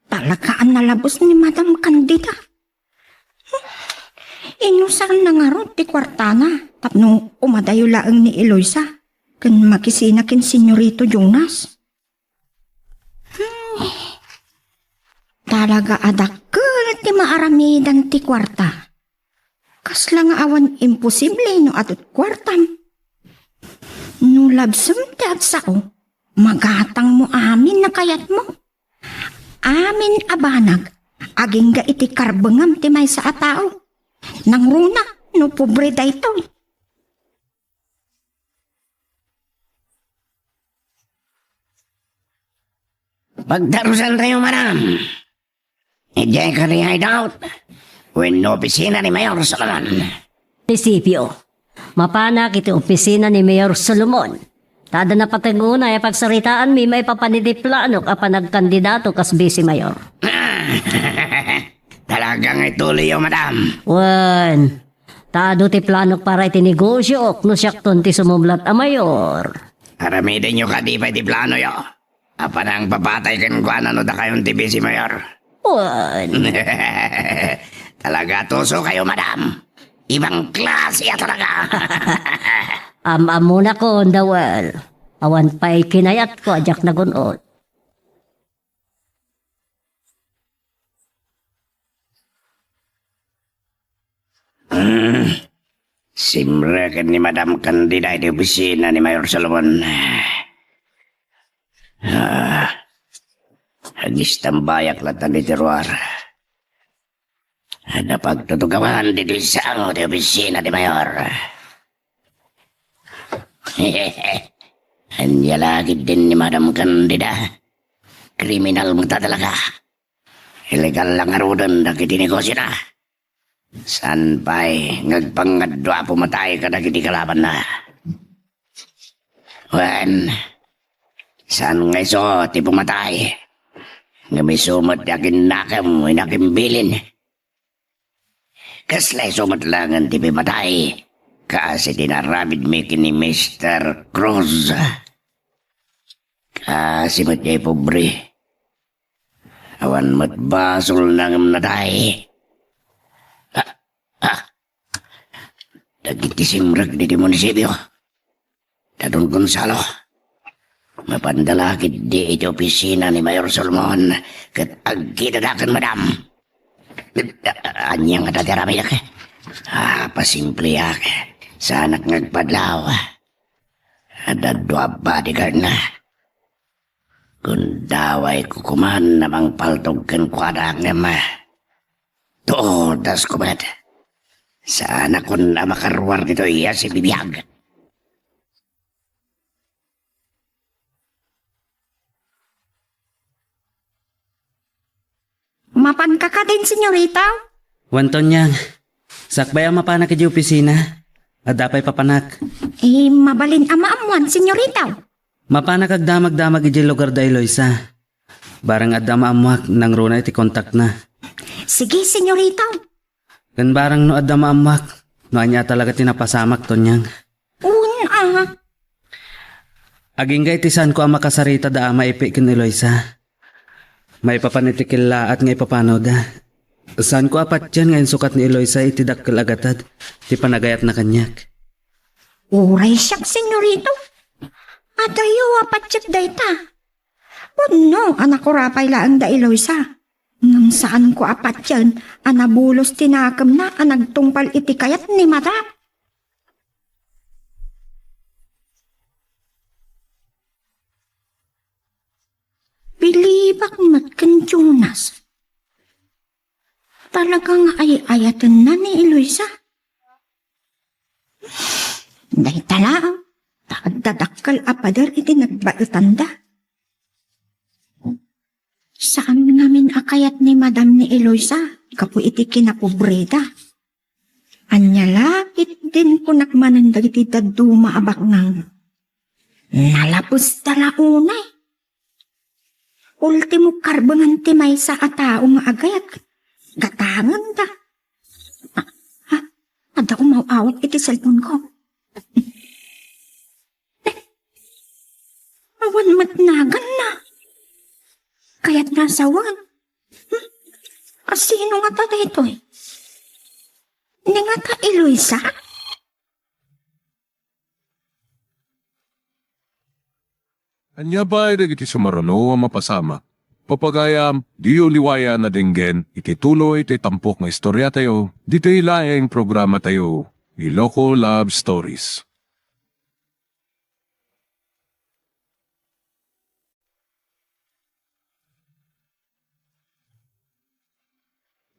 Talaga a nalabos ni Madam Candida. Inusanna ngarud ti kuartana tapno umadayo laeng ni Eloisa ken makisina ken Senyorito Jonas. Hmm. Talaga a dakkel ti maaramidan ti kuarta. Kasla nga awan imposible no adut kuartam. No labsem ti agsao, magatangmo amin a kayatmo. Amin a banag, agingga iti karbengam ti maysa a tao. Nangruna no pobre daytoy. Pagdarusantayo, madam. Idiay kadi hideout wenno opisina ni Mayor Solomon? Munisipio. Mapanak iti opisina ni Mayor Solomon. Ta adda napateg unay a pagsaritaanmi maipapan iti planok a panagkandidato kas Vice Mayor. Talaga nga ituloyyo, madam. Wen, ta adu ti planok para iti negosiok no siakton ti sumublat a mayor. Aramidenyo kadi pay ti planoyo? Apan nangpapatay kenkuana no dakayon ti Vice Mayor. Wen. Talaga, tuso kayo, madam. Ibang klase a talaga. Am-ammonakon, Dawel. Awan pay kinayatko a diak nagun-ot. Hmm. Simreken ni Madam Candida iti opisina ni Mayor Solomon. Ah, agistambayak latta ditoy ruar. Adda pagtutugawan ditoy sango ti opisina ti Mayor. Ania la ketdin ni Madam Candida? Kriminal met a talaga. Illegal la ngaruden dagiti negosiona. Saan pay nga agpangngadua a pumatay kadagiti kalabanna? Wen, saan nga isu ti pumatay, ngem isu met ti aginnakem wenno agimbilin. Kasla isu met laengen ti pimatay, kas iti naaramidmi ken ni Mister Cruz. Kas iti met diay pobre. Awan met basolna ngem natay. Ah, ah. Dagiti simrek ditoy munisipio. Da Don Gonzalo. Mapanda la ketdi iti opisina ni Mayor Solomon ket agkitadaken, madam. Ania ngata ti aramidek? Ah, pasimpliak. Saanak nga agpadlaw. Adda dua a bodyguardna. Gundawayko koman a mangpaltog kenkuana ngem, ah, tuodasko met. Saanakon a makaruar ditoy a sibibiag. Mapanka kadin, senyorita? Wen, Tonyang. Sakbay a mapanak idiay opisina. Adda pay papanak. Eh, mabalin a maammoan, senyorita? Mapanak agdamagdamag idiay lugar da Eloisa. Barang adda maammoak, nangruna iti kontakna. Sige, senyorita. Ken barang no adda maammoak, no ania talaga ti napasamak, Tonyang. Un, ah. Agingga iti saanko a makasarita da Ama Epe ken Eloisa. Maipapan iti kellaat nga ipapanoda. Saanko a patien nga insukat ni Eloisa iti dakkel a gatad ti panagayatna kaniak. Uray siak, senyorito. Adayo a patiek dayta. Pudno a nakurapay laeng da Eloisa. Ngem saanko a patien a nabulos ti nakemna a nagtungpal iti kayat ni Madam. Bilibak met ken Jonas. Talaga nga ay-ayatenna ni Eloisa. Dayta laeng, ta adda dakkel a pader iti nagbaetanda. Saan ngamin a kayat ni Madam ni Eloisa gapu iti kinapobreda. Ania la ketdin kunak manen dagiti dadduma a baknang. Nalapes da la unay. Ultimo, karbengan ti maysa a tao nga agayat. Gatangen da. Ah, ah, adda umaw-awat iti cellphone ko. Awan met naganna. Kayatna a sawen. Hmm? Asino ngata daytoy? Ni ngata Eloisa? Ania pay dagiti sumaruno a mapasamak? Papagayam, diyo liwayan a denggen iti tuloy ti tampok nga istoriatayo, ditoy laeng programatayo, Iloko Love Stories.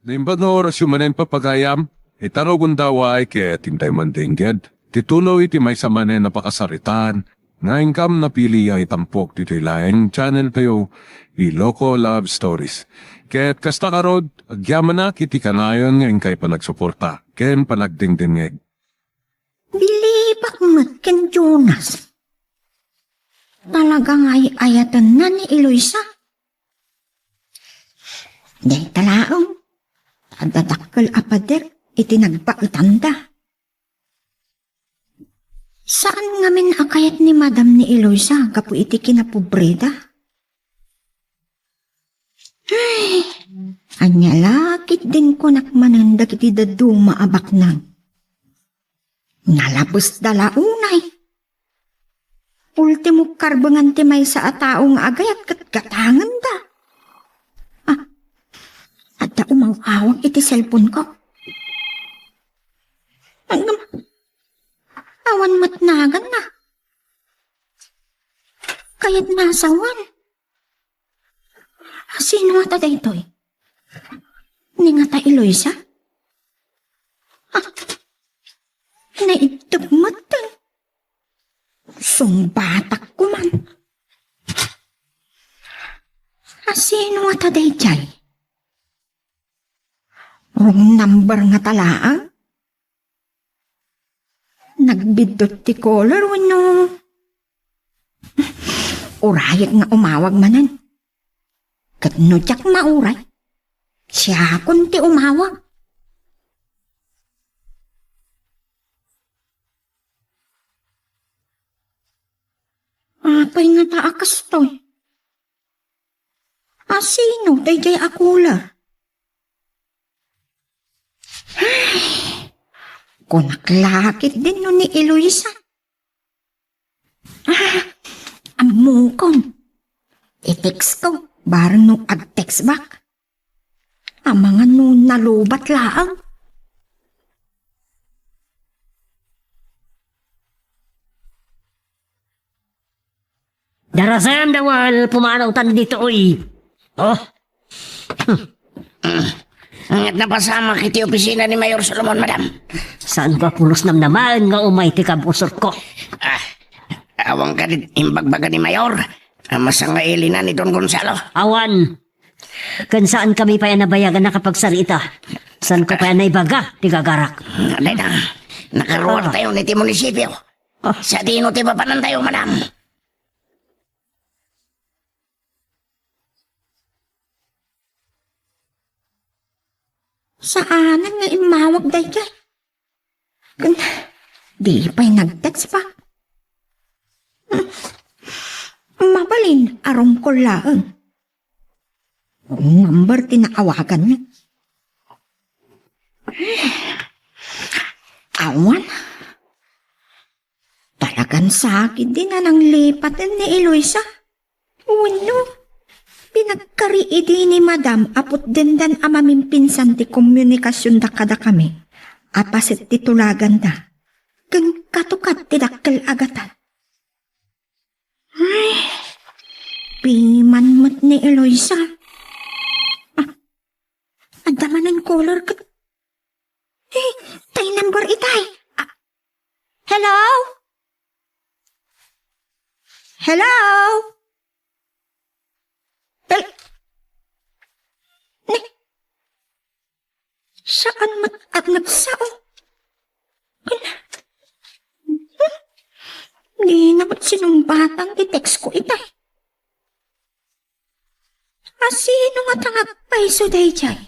Naimbag nga orasyo manen, papagayam, ita nga gundaway ket intay man dengged ti tuloy iti maysa manen a pakasaritaan nga inkam napili a itampok ditoy laeng channeltayo, Iloko Love Stories. Ket kasta ngarud, agyamanak iti kanayon nga inkay panagsuporta ken panagdengdengngeg. Bilibak met ken Jonas. Talaga nga ay-ayatenna ni Eloisa. Dayta laeng, adda dakkel a pader iti nagbaetanda. Saan ngamin a kayat ni Madam ni Eloisa gapu iti kinapobreda. Ay, ania la ketdin kunak manen dagiti dadduma a baknang. Nalabesda la unay. Ultimo karbengan ti maysa a tao nga agayat ket gatangenda. Ah, adda umaw-awag iti cellphone ko. Ngem, awan met naganna. Kayatna a sawen. A sino ngata daytoy? Ni ngata Eloisa? Ah, naiddep metten. Sungbatak koman. A sino ngata daydiay? Wrong number ngata laeng? Nagbiddut ti caller wenno urayek nga umawag manen? Ket no diak mauray, siakon ti umawag. Apay ngata a kastoy? A sino daydiay a caller? Ay, kunak la ketdin no ni Eloisa. Ah, ammokon. I-text ko, bareng no ag-text back. Amangan no nalubat laeng. Darasem, Dawal, pumanawtan ditoy. Oh. Ngem napasamak iti opisina ni Mayor Solomon, madam. Saanko a pulos namnamaen nga umay ti kabusor ko? Ah, awan kadi imbagbaga ni Mayor a masangaili na ni Don Gonzalo? Awan. Ken saankami pay a nabayagan a nakapagsarita. Saanko pay a naibaga ti gagarak. Dayta, nakaruartayon iti munisipio. Ah. Sadino ti papanantayo, madam? Saanen nga immawag daydiay. Ken di pay nag-text back. Mabalin a rungkol laeng. Wrong number ti naawaganna. Awan. Talagan sakit di nananglipaten ni Eloisa. Wenno, pinagkari idi ni Madam a putdendan a mamimpinsan ti komunikasionda kadakami a paset ti tulaganda ken katukad ti dakkel a gatad. Ay, piman met ni Eloisa. Ah, adda manen caller ket, eh, tay number itay. Ah, hello? Hello? Hel-, ni, saan met a nagsao? Ken, hmm? Dina met sinungbatan ti text ko itay. A sino ngata nga agpayso daydiay?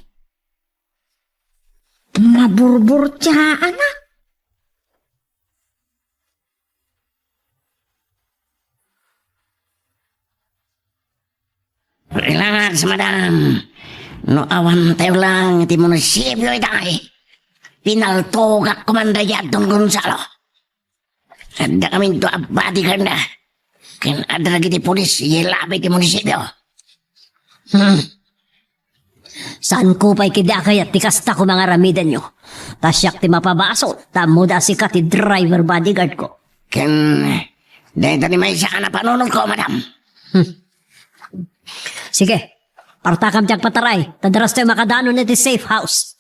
Maburburtiaanak. Relax, madam. No awantayo lang iti munisipio itay, pinaltogak koman daydiay Don Gonzalo. Adda kaminto a bodyguardna ken adda dagiti pulis idiay labi ti munisipio. Hmm. Saanko pay ketdi a kayat ti kasta koma nga aramidenyo. Ta siak ti mapabasol, ta ammoda a sika ti driver bodyguard ko. Ken, dayta ti maysa a napanunotko, madam. Hmm. Sige, partakam ti agpataray, ta darastayo makadanon iti safe house.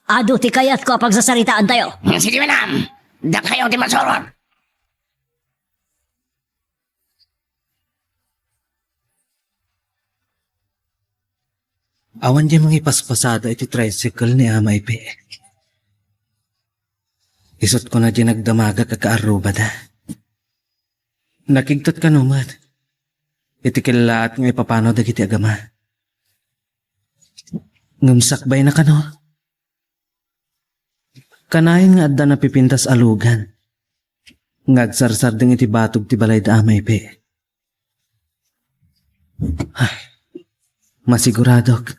Adu ti kayatko a pagsasaritaantayo. Sige, madam. Dakayo ti masurot. Awan diay mangipaspasada iti tricycle ni Ama Ipe. Isut' kona diay nagdamagak a kaarrubada. Nakigtot kano met iti kellaat nga ipapanaw dagiti agama. Ngem sakbayna kano. Kanayon nga adda napipintas a lugan nga agsarsardeng iti batog ti balay da Ama Ipe. Ay, masiguradok,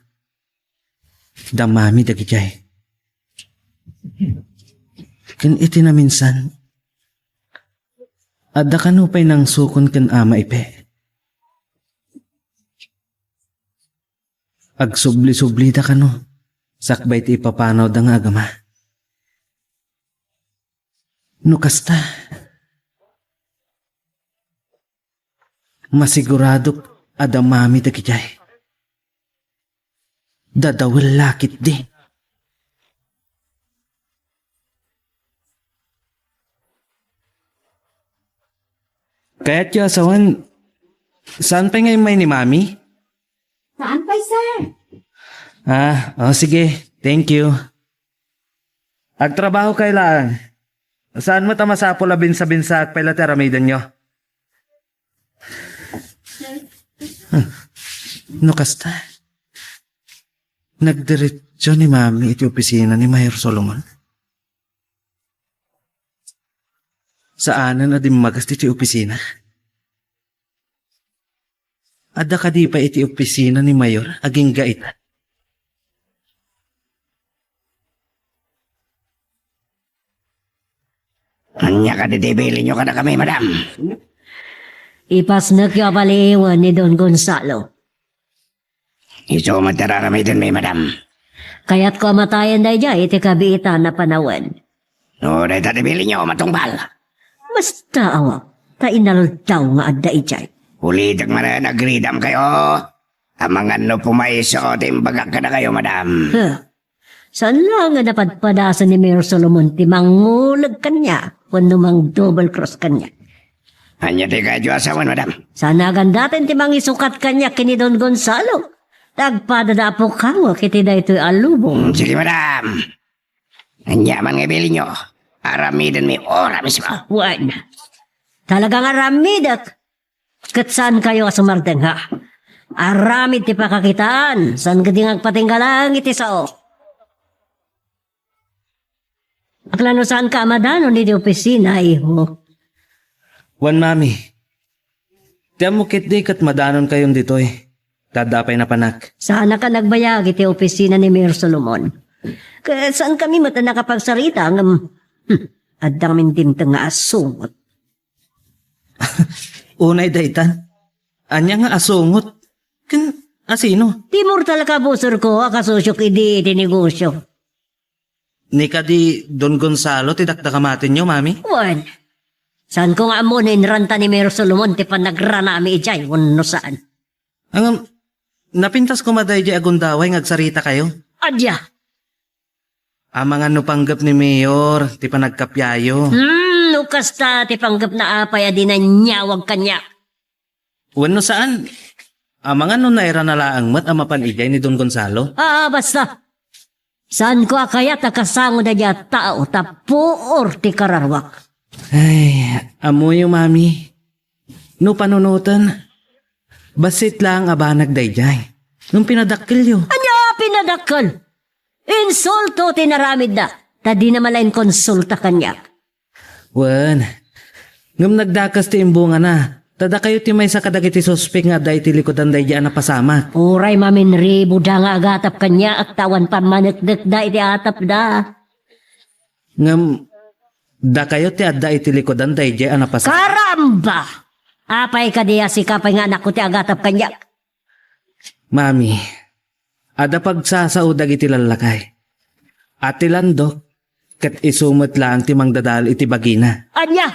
da Mami dagidiay. Ken iti naminsan, adda kano pay nangsukon ken Ama Ipe. Agsubli-sublida kano, sakbay ti ipapanawda nga agama. No kasta, masiguradok a da Mami dagidiay. Dadawel la ketdi. Kayatyo a sawen, saan pay nga immay ni Mami? Saan pay, sir? Ah, oh, sige. Thank you. Agtrabaho kayo laeng. Saan met a masapul a binsa-binsaak pay la ti aramidenyo? No kasta, nagdiretso ni Mami iti opisina ni Mayor Solomon. Saanen a dimmagas iti opisina. Adda kadi pay iti opisina ni Mayor agingga ita? Ania kadi ti ibilinyo kadakami, madam? Ipasnekyo a paliiwen ni Don Gonzalo. Isu met ti ar-aramidenmi, madam. Kayatko a matayen daydiay iti kabiitan a panawen. No dayta ti bilinyo, matungpal. Basta awa, ta inaldaw nga adda idiay. Ulitek manen, agridamkayo. Amangan no pumayso ti imbagak kadakayo, madam. Huh. Saan la nga napadpadasan ni Mayor Solomon ti manguleg kaniak wenno mang-double cross kaniak? Ania ti kayatyo a sawen, madam? Saan a gandaten ti mangisukat kaniak ken ni Don Gonzalo? Ta agpadada a pukawek iti daytoy a lubong. Hmm, sige, madam. Ania man nga ibilinyo, aramidenmi ora mismo. Wen, talaga nga aramidek. Ket saankayo a sumardeng, ha? Aramid ti pakakitaan, saan ketdi nga agpatingga laeng iti sao. Aklano, saanka a madanon iti opisina, iho? Wen, Mami. Ti ammok ketdi ket madanonkayon ditoy. Ta adda pay napanak. Saanak a nagbayag iti opisina ni Mayor Solomon. Ket saankami met a nakapagsarita ngem, hmm, adda ngamin dimteng nga asungot. Unay daytan. Ania nga asungot? Ken asino? Ti mortal a kabusorko a kasusiok idi iti negosio. Ni kadi Don Gonzalo ti dakdakamatenyo, Mami? Wen. Saanko nga ammo no inranta ni Mayor Solomon ti panagranami idiay wenno saan. Ngem, napintas koma daydiay a gundaway nga agsaritakayo? Adia. Amangan no panggep ni Mayor ti panagkappiayo. Hmm, no kasta ti panggepna, apay a dina inyawag kaniak? Wenno saan, amangan no nairana laeng met a mapan idiay ni Don Gonzalo? Ah, basta. Saanko a kayat a kasango daydiay a tao ta puor ti kararuak. Ay, ammoyo, Mami. No panunoten, bassit laeng a banag daydiay. Ngem pinadakkelyo. Ania a pinadakkel? Insulto ti inaramidda, ta dina man la inkonsulta kaniak. Wen, ngem nagdakes ti imbungana, ta dakayo ti maysa kadagiti suspek nga adda iti likudan daydiay a napasamak. Uray maminribuda nga agatap kaniak, ta awan pammaneknekda iti atapda. Ngem, dakayo ti adda iti likudan daydiay a napasamak. Karamba! Apay kadi a sika pay nga anakko ti agatap kaniak? Mami, adda pagsasao dagiti lallakay. A ti landok, ket isu met laeng ti mangdadael iti bagina. Ania?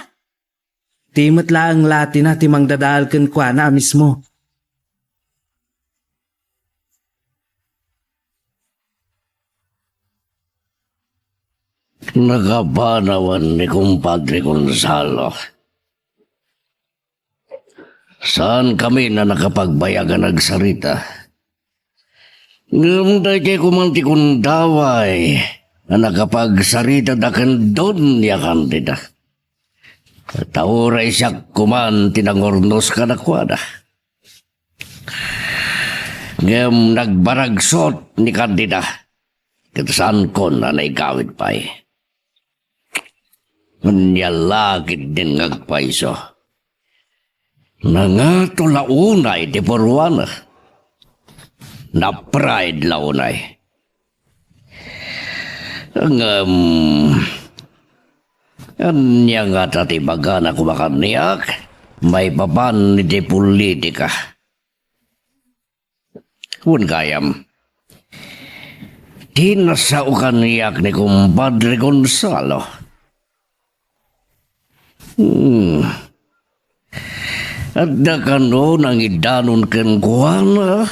Ti met laeng latina ti mangdadael kenkuana a mismo. Nakapanawan ni Kumpadre Gonzalo. Saankami a nakapagbayag a nagsarita. Ngem daytoy koma ti gundaway a nakapagsaritada ken Doña Candida. Ta uray siak koma ti nangurnos kadakuada. Ngem nagbaragsot ni Candida, ket saankon a naigawid pay. Ania la ketdin nga agpayso? Nangato la unay ti purruana. Napride la unay. Ngem, ania ngata ti ibagana koma kaniak maipapan iti politika? Wen gayam, ti nasao kaniak ni Kumpadre Gonzalo. Hmm. Adda kano nangidanon kenkuana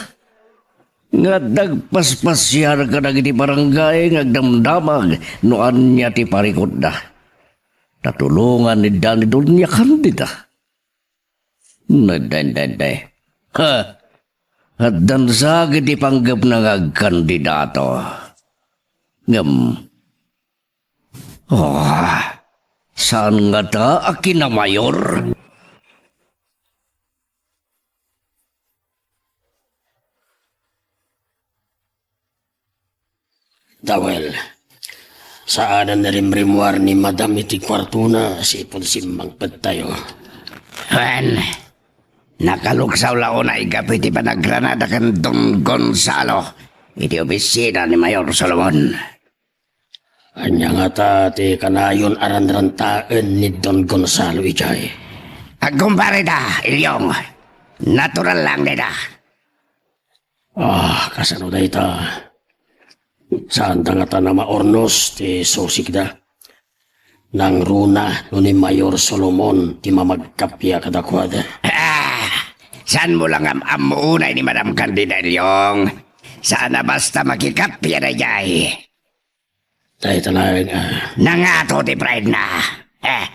nga adda agpaspasiar kadagiti barangay nga agdamdamag no ania ti parikutda. Ta tulongan ni Doña Candida. Nay, nay, nay, nay. Ha? Addan sa iti panggepna nga agkandidato. Ngem, oh, saan ngata a kinamayor? Dawel, saanen a rimrimmuar ni Madam iti kuartona, sipud simmangpettayo. Wen, nakaluksaw la unay gapu iti panagranada ken Don Gonzalo iti opisina ni Mayor Solomon. Ania ngata ti kanayon a ranrantaen ni Don Gonzalo idiay? Agkumpare da, Ilyong. Natural lang dayta. Ah, kasano dayta? Saanda ngata a maurnos ti susikda? Nangruna no ni Mayor Solomon ti mamagkappia kadakuada. Ah, saanmo la nga am-ammo unay ni Madam Candida, Ilyong? Saan a basta makikappia daydiay. Dayta laeng, ah. Nangato ti pride na. Eh.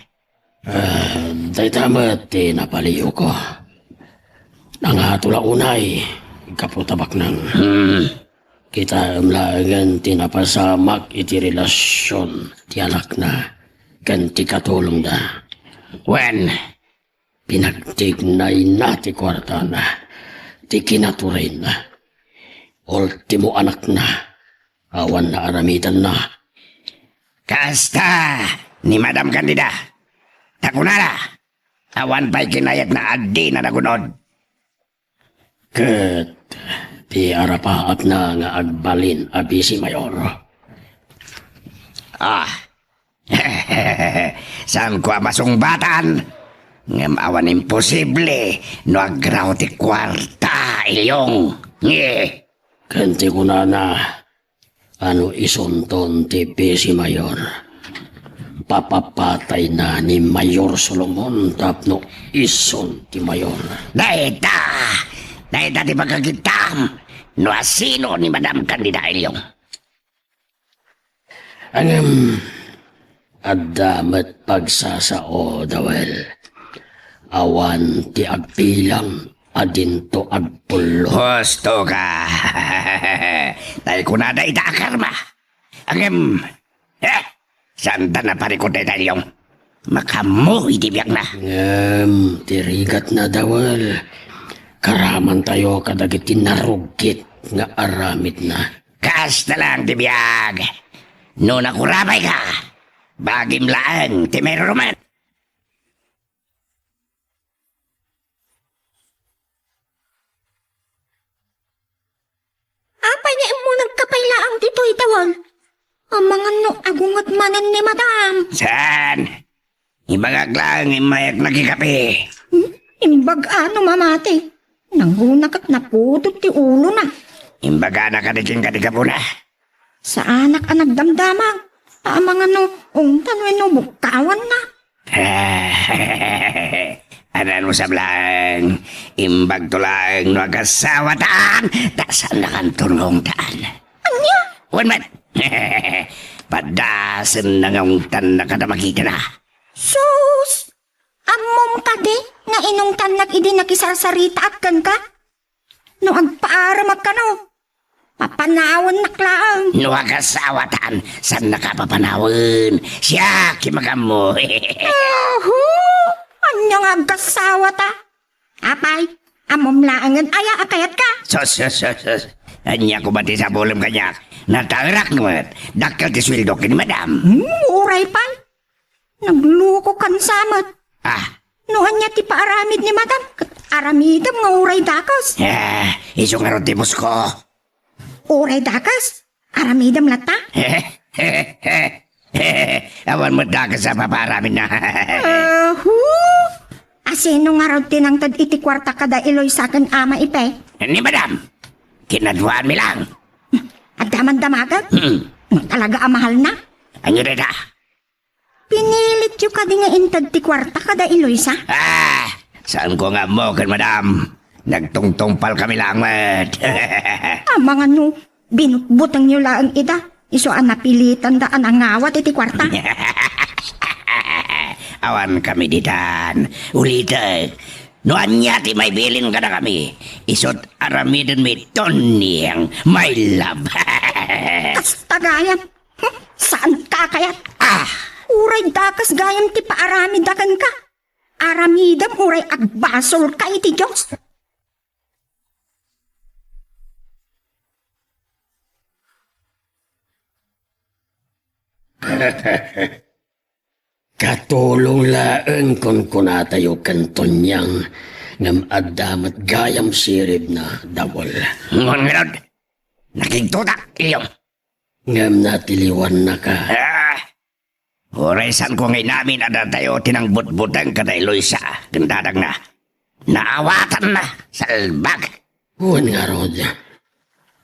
Ah, dayta met ti napaliyoko. Nangato la unay, gapu ta baknang. Hmm. Kitaem laengen ti napasamak iti relasion ti anakna ken ti katulongda. Wen, pinagtignayna ti kuartana, ti kinaturayna. Ultimo anakna, awan naaramidanna. Kasta ni Madam Candida, ta kunana, awan pay kinayatna a dina nagun-od. Ket ti arapaatna nga agbalin a bisi mayor. Ah, saanko a masungbatan, ngem awan imposible no agraw ti kuarta, Ilyong. Nge. Ken ti kunana, a no isunton ti bisi mayor, papapatayna ni Mayor Solomon tapno isun ti mayor. Dayta! Dayta ti pagkakitaem no asino ni Madam Candida, Ilyong. Ngem, adda met pagsasao, Dawel. Awan ti agbilang a dinto agpullo. Husto ka. Tay kunada ita a karma. Ngem, eh, saanda a parikut dayta, Ilyong. Makaammo iti biagna. Ngem, ti rigatna, Dawel. Karamantayo kadagiti narugit nga aramidna. Kasta laeng ti biag. No nakurabayka, bagim laeng ti mairurumet. Apay nga immunegka pay laeng ditoy, Dawel? Amangan no agunget manen ni Madam. Saan? Ibagak laeng, immayak nakikape. Hmm? Imbag-a no mamati. Nangruna ket napudot ti ulona. Imbagana kadi kenka ti gapuna? Saanak a nagdamdamag. Amangan no ungtan wenno bukkawanna. Anan mo sablang, imbagto laeng no agasawatan, ta saannakanto nga ungtan. Ania? Wen met. Padasenna nga ungtanna kada makitana. Sus! Ammom kadi nga inungtannak idi nakisarsaritaak kenka? No agpaaramak kano, papanawennak laeng. No agasawatan, saannaka papanawen. Siak ti magammo. Ahu! Ania nga agasawata? Apay, ammom laengen aya a kayatka? Sus, sus, sus, sus. Ania koma ti sabulem kaniak? Nataerak met. Dakkel ti sueldo ken ni madam. Hmm, uray pay. Naglukokan sa met. Ah. No ania ti paaramid ni madam, ket aramidem nga uray dakes. Eh, isu ngarud ti busko. Uray dakes? Aramidem latta? Awan met dakes a papaaramidna. Ahu! Asino ngarud ti nangted iti kuarta kada Eloisa ken Ama Ipe? Ni madam. Kinaduaanmi lang. Adda man damagek? Hmm. No talaga a mahalna? Ania dayta? Pinilityo kadi nga inted ti kuarta kada Eloisa? Ah, saanko nga ammo ken madam. Nagtungtungpalkami laeng met. Amangan no, binutbutengyo laeng ida. Isu a napilitanda a nangawat iti kuarta. Awankami ditan. Ulitek, no ania ti maibilin kadakami, isut' aramidenmi, Tonyang, my love. Kasta gayam. Hmm, saanka a kayat? Ah! Uray dakes gayam ti paaramidda kenka. Aramidem uray agbasolka iti Dios. Katulong laeng kunkunatayo ken Tonyang, ngem adda met gayam siribna, Dawel. Ngem ngarud, nakigtotak, Ilyom. Ngem natiliwannaka. Ah! Uray saanko nga inamin a datayo ti nangbutbuteng kada Eloisa ken dadagna. Naawatanna, salbag. Wen ngarud,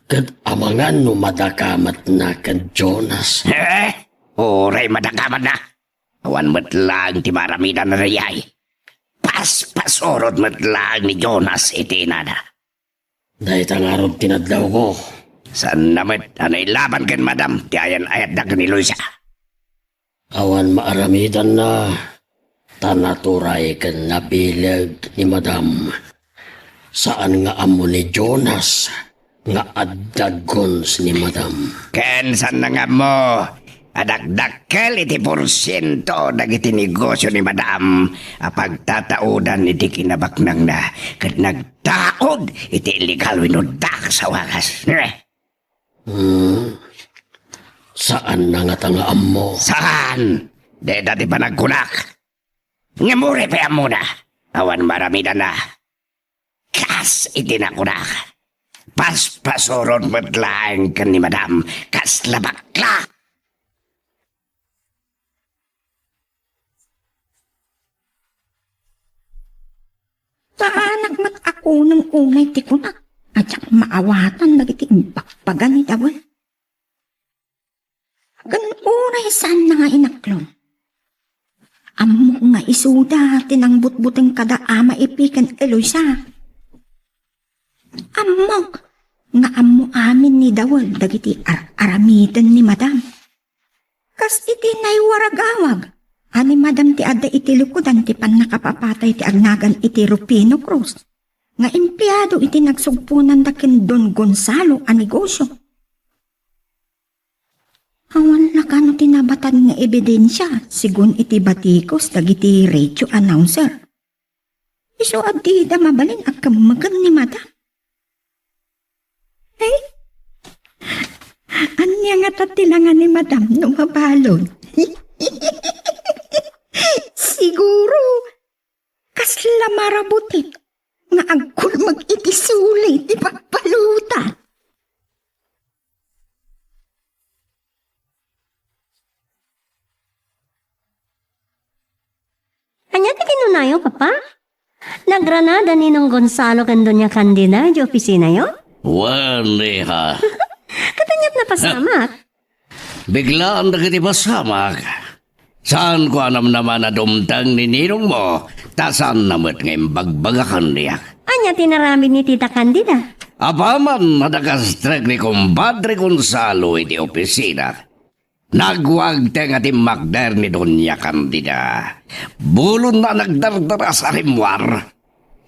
ket amangan no madakamatna ken Jonas. Eh? Uray madakamatna. Awan met laeng ti maaramidanna daydiay. Paspasurot met laeng ni Jonas iti inana. Dayta ngarud ti nadlawko. Saanna met a nailaban ken madam ti ayan-ayatda ken ni Luisa. Awan maaramidanna, ta naturay ken nabileg ni madam. Saan nga ammo ni Jonas nga adda guns ni madam. Ken saanna nga ammo a dakdakkel iti porsiento dagiti negosio ni madam a pagtataodan iti kinabaknangna ket nagtaod iti illegal wenno dakes a wagas. Hmm. Saanna ngata nga ammo? Saan? Dayta ti panagkunak. Ngem uray pay ammona, awan maaramidanna. Kas iti nakunak, paspasurot met laeng ken ni madam, kasla bakla. Saanak met a kuneng unay ti kunak a diak maawatan dagiti imbagbaga ni Dawel. Ken uray saanna nga inaklon, ammok nga isuda ti nangbutbuteng kada Ama Ipe ken Eloisa. Ammok nga ammo amin ni Dawel dagiti ar-aramiden ni madam. Kas iti naiwaragawag a ni madam ti adda iti likudan ti pannakapapatay ti agnagan iti Rufino Cruz nga empleado iti nagsugponanda ken Don Gonzalo a negosio. Awan la kano ti nabatad nga ebidensia, segun iti batikos dagiti radio announcer. Isu a dida mabalin a kemmeken ni madam. Ay, ania ngata ti langa ni madam no mabalud? Siguro, kasla marabutit nga agkulmeg iti suli ti pagpaluta. Ania ti kinunayo, Papa? Nagranada Ninong Gonzalo ken Doña Candida idiay opisinayo? Wen, iha. Ket aniat napasamak? Biglaan dagiti pasamak. Saanko a namnama a dumteng ni ninongmo, ta saanna met nga imbagbaga kaniak. Ania ti inaramid ni Tita Candida? Apaman a nakastrek ni Kumpadre Gonzalo iti opisina, nagwagteng a timmakder ni Doña Candida. Bulonna a nagdardaras a rimmuar.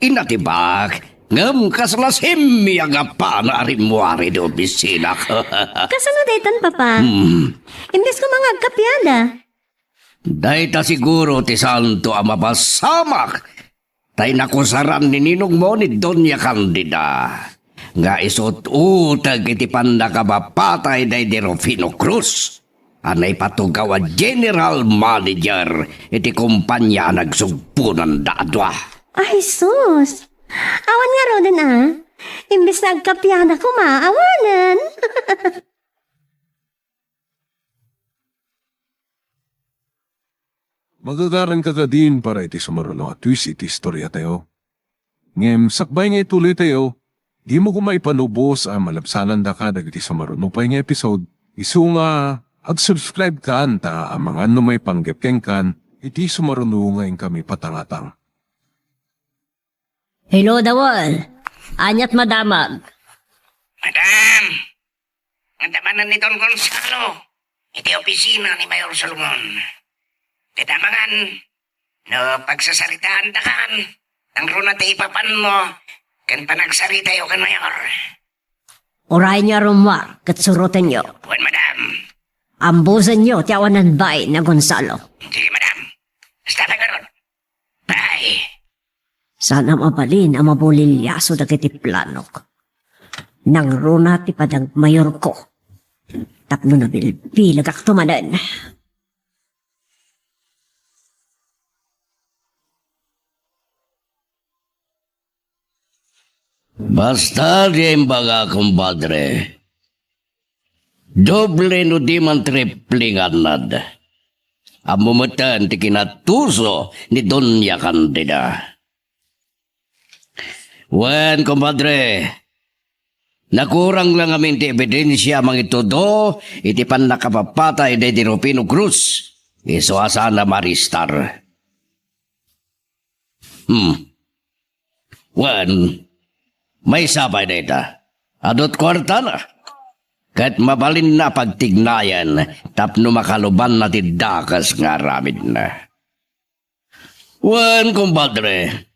Inatibak, ngem kasla simmiag a pana a rimmuar iti opisina. Kasano daytan, Papa? Hmm. Imbes koma nga agkapiada. Dayta siguro ti saanto a mapasamak, ta inakusaran ni ninongmo ni Doña Candida nga isu ti uteg iti pannakapapatay daydi Rufino Cruz a naipatugaw a general manager iti kompania a nagsugponanda a dua. Ay, sus! Awan ngaruden, a. Imbes nga agkapiada koma, awanen. Magagaranka kadin para iti sumaruno a twist iti istoriatayo. Ngem sakbay nga ituloytayo, dimo koma ipanubos a malabsanandaka dagiti sumaruno pay nga episode, isu nga ag-subscribe kan ta amangan no maipanggep kenkan iti sumaruno nga inkami patangatang. Hello, Dawal. Aniat madamag? Madam, adda manen ni Don Gonzalo iti opisina ni Mayor Solomon. Ket amangan, no pagsasaritaantakan, nangruna ti ipapanmo ken panagsaritayo ken Mayor. Urayenyo a rummuar ket surotenyo. Wen, madam. Ambusenyo ti awanan bain a Gonzalo. Sige, madam. Basta pay ngarud. Bye. Saan a mabalin a mabuliliaso dagiti planok. Nangruna ti padagmayorko tapno nabilbilegakto manen. Basta ti imbaga, kumpadre. Doble no di man triple nga annad. Ammo metten ti kinatuso ni Doña Candida. Wen, kumpadre, nakurang la ngamin ti ebidensia a mangitudo iti pannakapapatay daydi Rufino Cruz. Isu a saan a maarestar. Hmm. Wen, maysa pay dayta. Adu ti kuartana. Ket mabalinna a pagtignayen tapno makalubanna ti dakes nga aramidna. Wen, kumpadre,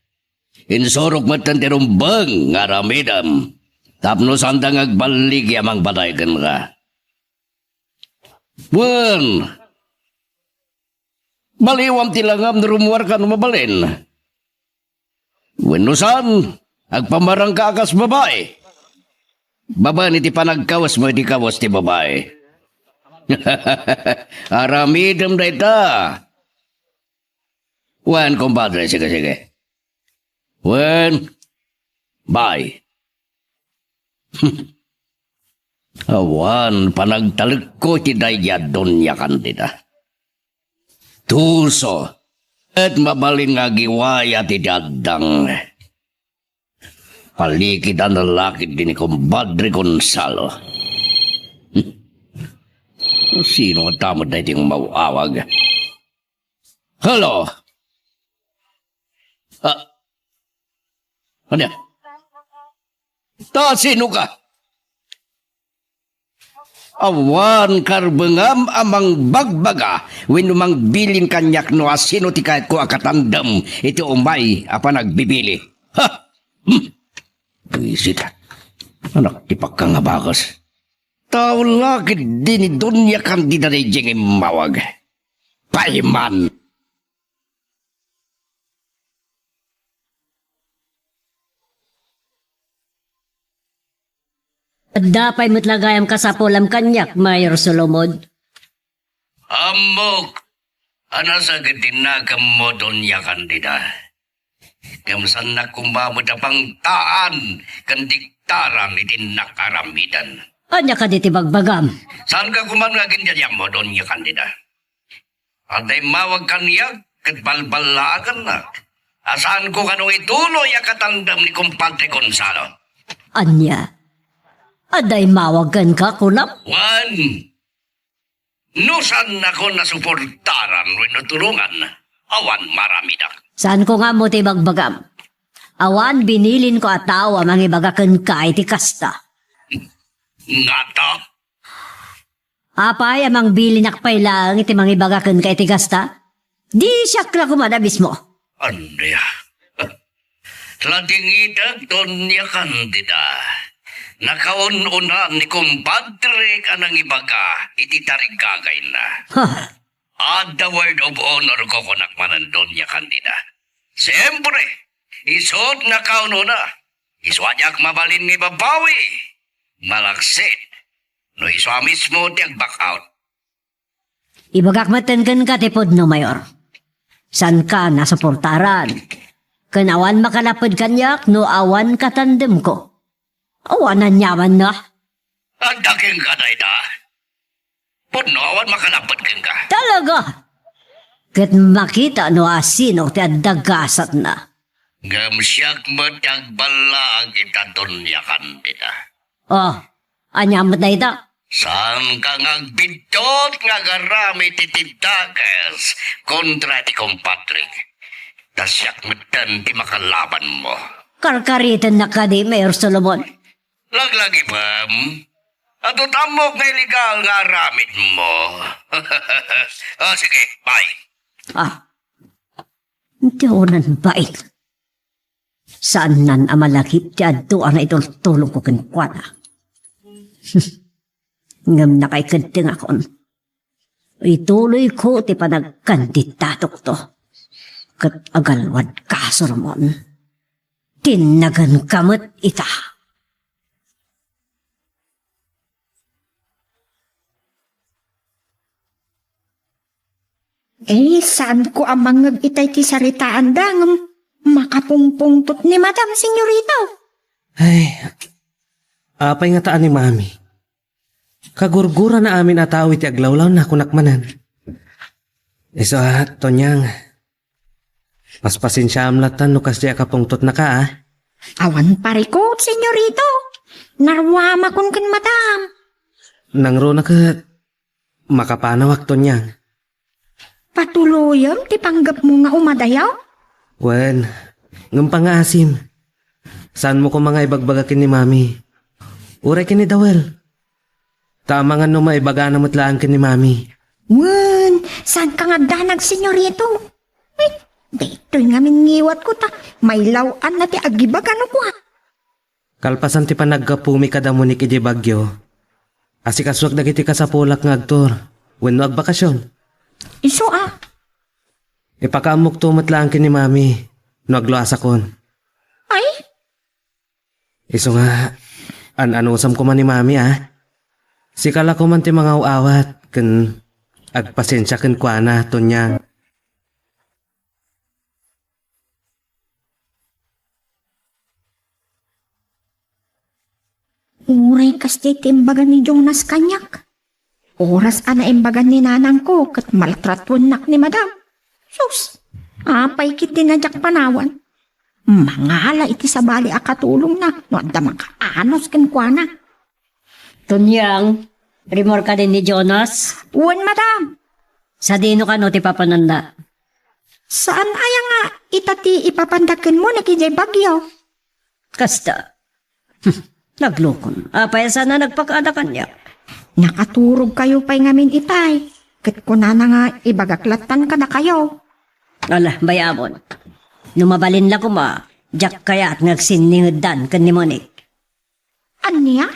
insurok metten ti rumbeng nga aramidem tapno saanda nga agballigi a mangpatay kenka. Wen, baliwam ti langam no rummuarka no mabalin. Wenno saan, agpamarangka a kas babai. Babaen iti panagkawesmo iti kawes ti babai. Aramidem dayta. Wen, kumpadre, sige, sige. Wen, bye. Awan panagtalekko iti daydi a Doña Candida. Tuso, ket mabalin nga agiwayat iti addang. Palikidan la ketdi ni Kumpadre Gonzalo. Sino nga tamad na iti umaw-awag? Hello? Ah, ano? Ta sino ka? Awan karbengam a mangbagbaga wenno mangbilin kaniak no asino ti kayatko a katandem iti umay a panagbibili. Ha! Hmm. Buisit. Anak ti pagkangabakas. Tao la ketdi ni Doña Candida daydiay nga immawag. Paiman! Adda pay met la gayam kasapulam kaniak, Mayor Solomon. Ammok a nasaged ti nakemmo, Doña Candida. Ngem saannak koma met a pangtaan ken diktaran iti innak aramiden. Ania kadi ti bagbagam? Saanka koma nga agindiadiammo, Doña Candida? Adda immawag kaniak ket balballaagannak. A saanko kano ituloy a katandem ni Kumpadre Gonzalo? Ania? Adda immawag kenka, kunam? Wen, no saannakon a suportaran wenno tulongan, awan maaramidak. Saanko nga ammo ti ibagbagam. Awan binilinko a tao a mangibaga kenka iti kasta. Ngata? Apay a mangbilinak pay laeng iti mangibaga kenka iti kasta? Di siak la koma a mismo. Ania? Ladingitek, Doña Candida. Nakaun-una ni kumpadrek a nangibaga iti tarigagayna. Ha? Adda word of honor ko kunak manen, Doña Candida. Siempre, isut nakaun-una. Isu a diak mabalin nga ibabawi. Malaksid, no isu a mismo ti ag-back out. Ibagak metten kenka ti pudno, Mayor. Saankan a suportaran. Ken awan makalapped kaniak no awan katandemko. Awan aniamanna. Adda kenka dayta. Pudno, awan makalapped kenka. Talaga? Ket makita no asino ti adda gasatna. Ngem siak met ti agballaag ita, Doña Candida. Oh, ania met dayta? Saanka nga agbiddut nga agaramid iti dakes kontra ti kumpadrek. Ta siak metten ti makalabanmo. Karkaritennak kadi, Mayor Solomon? Laglagipem. Adu ta ammok nga illegal nga aramidmo. Ah, sige, bye. Ah, Diyonan bain. Saannan a malagip ti adu a naitultulongko kenkuana. Ngem nakaikeddengakon. Ituloyko ti panagkandidatokto. Ket agalwadka, Solomon. Tinnaganka met ita. Eh, saanko a mangngeg itay ti saritaanda ngem makapungpungtot ni Madam, Senyorito. Ay, apay ngata ni Mami? Kagurgurana amin a tao iti aglawlawna, kunak manen. Isu a, Tonyang, paspasensiaam latta no kasdiay a kapungtotnaka, a? Awan parikut, Senyorito. Naruamakon ken Madam. Nangruna ket makapanawak, Tonyang. Patuloyem ti panggepmo nga umadayo? Wen, ngem pangngaasim. Saanmo koma nga ibagbaga ken ni Mami. Uray ken ni Dawel. Ta amangan no maibagana met laeng ken ni Mami. Wen, saanka nga addanag, Senyorito? Eh, daytoy ngamin ngiwatko ta mailaw-anna ti agibaga no kua. Kalpasan ti panaggapomi kada Monique idiay Baguio, asikasuak dagiti kasapulak nga agtour wenno agbakasyon. Isu a? Ipakaammokto met laeng ken ni Mami no agluasakon. Ay? Isu nga, an-anusam koma ni Mami, a? Sika la koman ti mangaw-awat ken agpasensia kenkuana, Tonyang. Uray kasdiay ti imbaga ni Jonas kaniak. Oras a naimbagan ni nanangko ket maltratuennak ni Madam. Sus, apay ketdi a diak panawan? Mangala iti sabali a katulongna no adda makaanus kenkuana. Tonyang, rimmuarka din ni Jonas? Wen, Madam. Sadino kano ti papananda? Saan aya nga ita ti ipapanda ken Monique idiay Baguio? Kasta. Hm, naglukon. Apay a saan a nagpakada kaniak? Nakaturogkayo pay ngamin itay. Ket kunana nga ibagak lattan kadakayo. Ala, bay-amon. No mabalin la koma, diak kayat nga agsinningeddan ken ni Monique. Ania?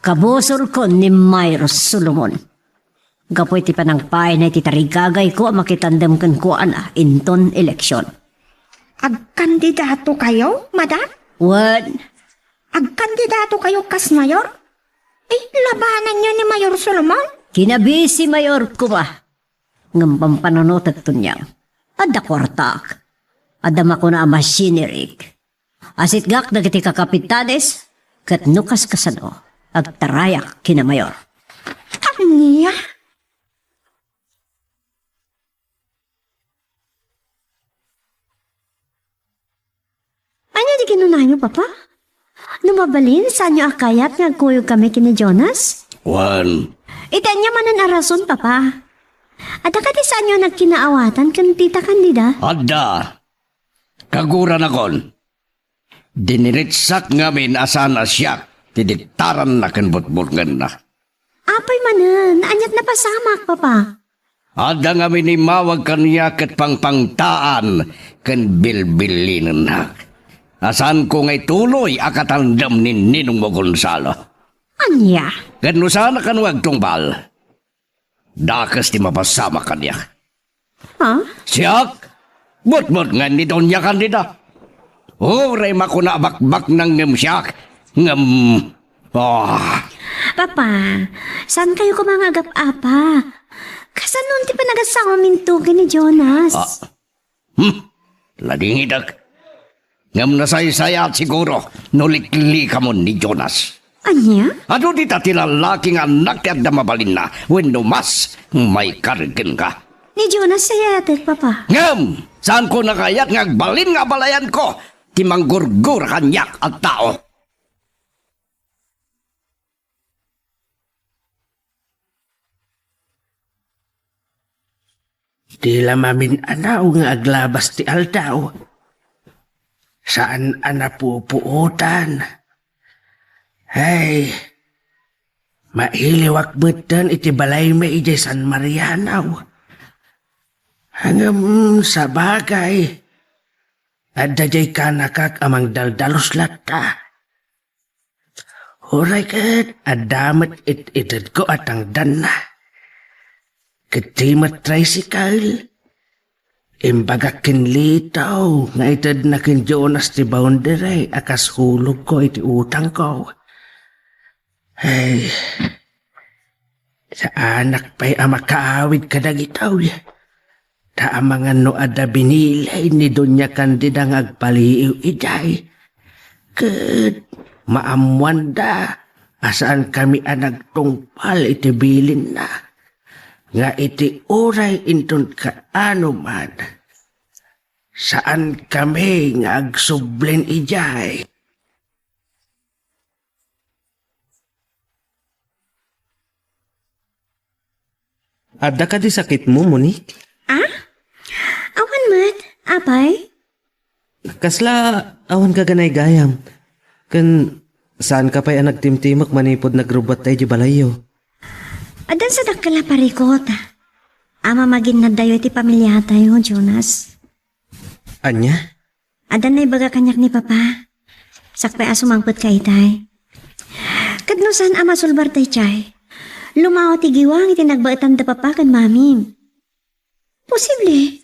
Kabusorkon ni Mayor Solomon. Gapu iti panangpayna iti tarigagayko a makitandem kenkuana inton eleksyon. Agkandidatokayo, Madam? Wen. Agkandidatokayo kas mayor? Eh, labananyo ni Mayor Solomon? Kinabisi mayor koma. Ngem pampanunotek, Tonyang. Adda kuartak. Adda makuna a machinery. Asitgak dagiti kakapitanes ket no kaskasano, agtarayak ken ni Mayor. Ania? Ano, Papa? No mabalin, saanyo a kayat nga agkuyogkami ken ni Jonas? Wen. Iti ania manen a rason, Papa? Adda kadi saanyo a nagkinaawatan ken Tita Candida? Adda. Kaguranakon. Diniritsak ngamin a saan a siak ti diktaranna ken butbutngenna. Apay manen, aniat napasamak, Papa? Adda ngamin immawag kaniak ket pangpangtaan ken bilbilinennak a saanko nga ituloy a katandem ni Ninongmo Gonzalo. Ania? Ket no saan a kano agtungpal, dakes ti mapasamak kaniak. Ha? Siak? Butbutngen ni Doña Candida. Uray makuna a bakbaknang ngem siak. Ngem, ah. Papa, saankayo koma nga agap-apa? Kasano ti panagasawam minto ken ni Jonas? Ah. Hmm. Ladingidek. Ngem nasaysayaat siguro no liklikamon ni Jonas. Ania? Adu dita ti lallaki nga annak ti adda mabalinna wenno mas maikargengka. Ni Jonas sayatek, Papa. Ngem, saanko a kayat nga agbalin nga abalayanko ti manggurgura kaniak a tao. Di la mamin-anaw nga aglabas ti aldaw. Saan a napupuotan. Ay, mailiwak metten iti balaymi idiay San Marianao. Ngem sabagay, adda diay kanakak a mangdaldalus latta. Uray ket adda met it-itedko a tangdanna. Ket ti met tricycle, imbagak ken Lito nga itedna ken Jonas ti boundary a kas hulogko iti utangko. Ay, saanak pay a makaawid kadagitoy. Ta amangan no adda binili ni Doña Candida nga agpaliiw idiay. Ket maammoanda a saankami a nagtungpal iti bilinna, nga iti uray inton kaano man, saankami nga agsublin idiay. Adda kadi sakitmo, Monique? Ah? Awan met, apay? Kasla awan ka ganaygayam. Ken saanka pay a nagtimtimek manipud nagrubbuatta idiay balayyo. Addan sa dakkel a parikut a mamaginnadtayo iti pamiliatayo, Jonas. Ania? Adda naibaga kaniak ni Papa. Sakbay a sumangpetka itay. Ket no saan a masulbar daydiay, lumawa ti giwang iti nagbaetan da Papa ken Mamim. Posible,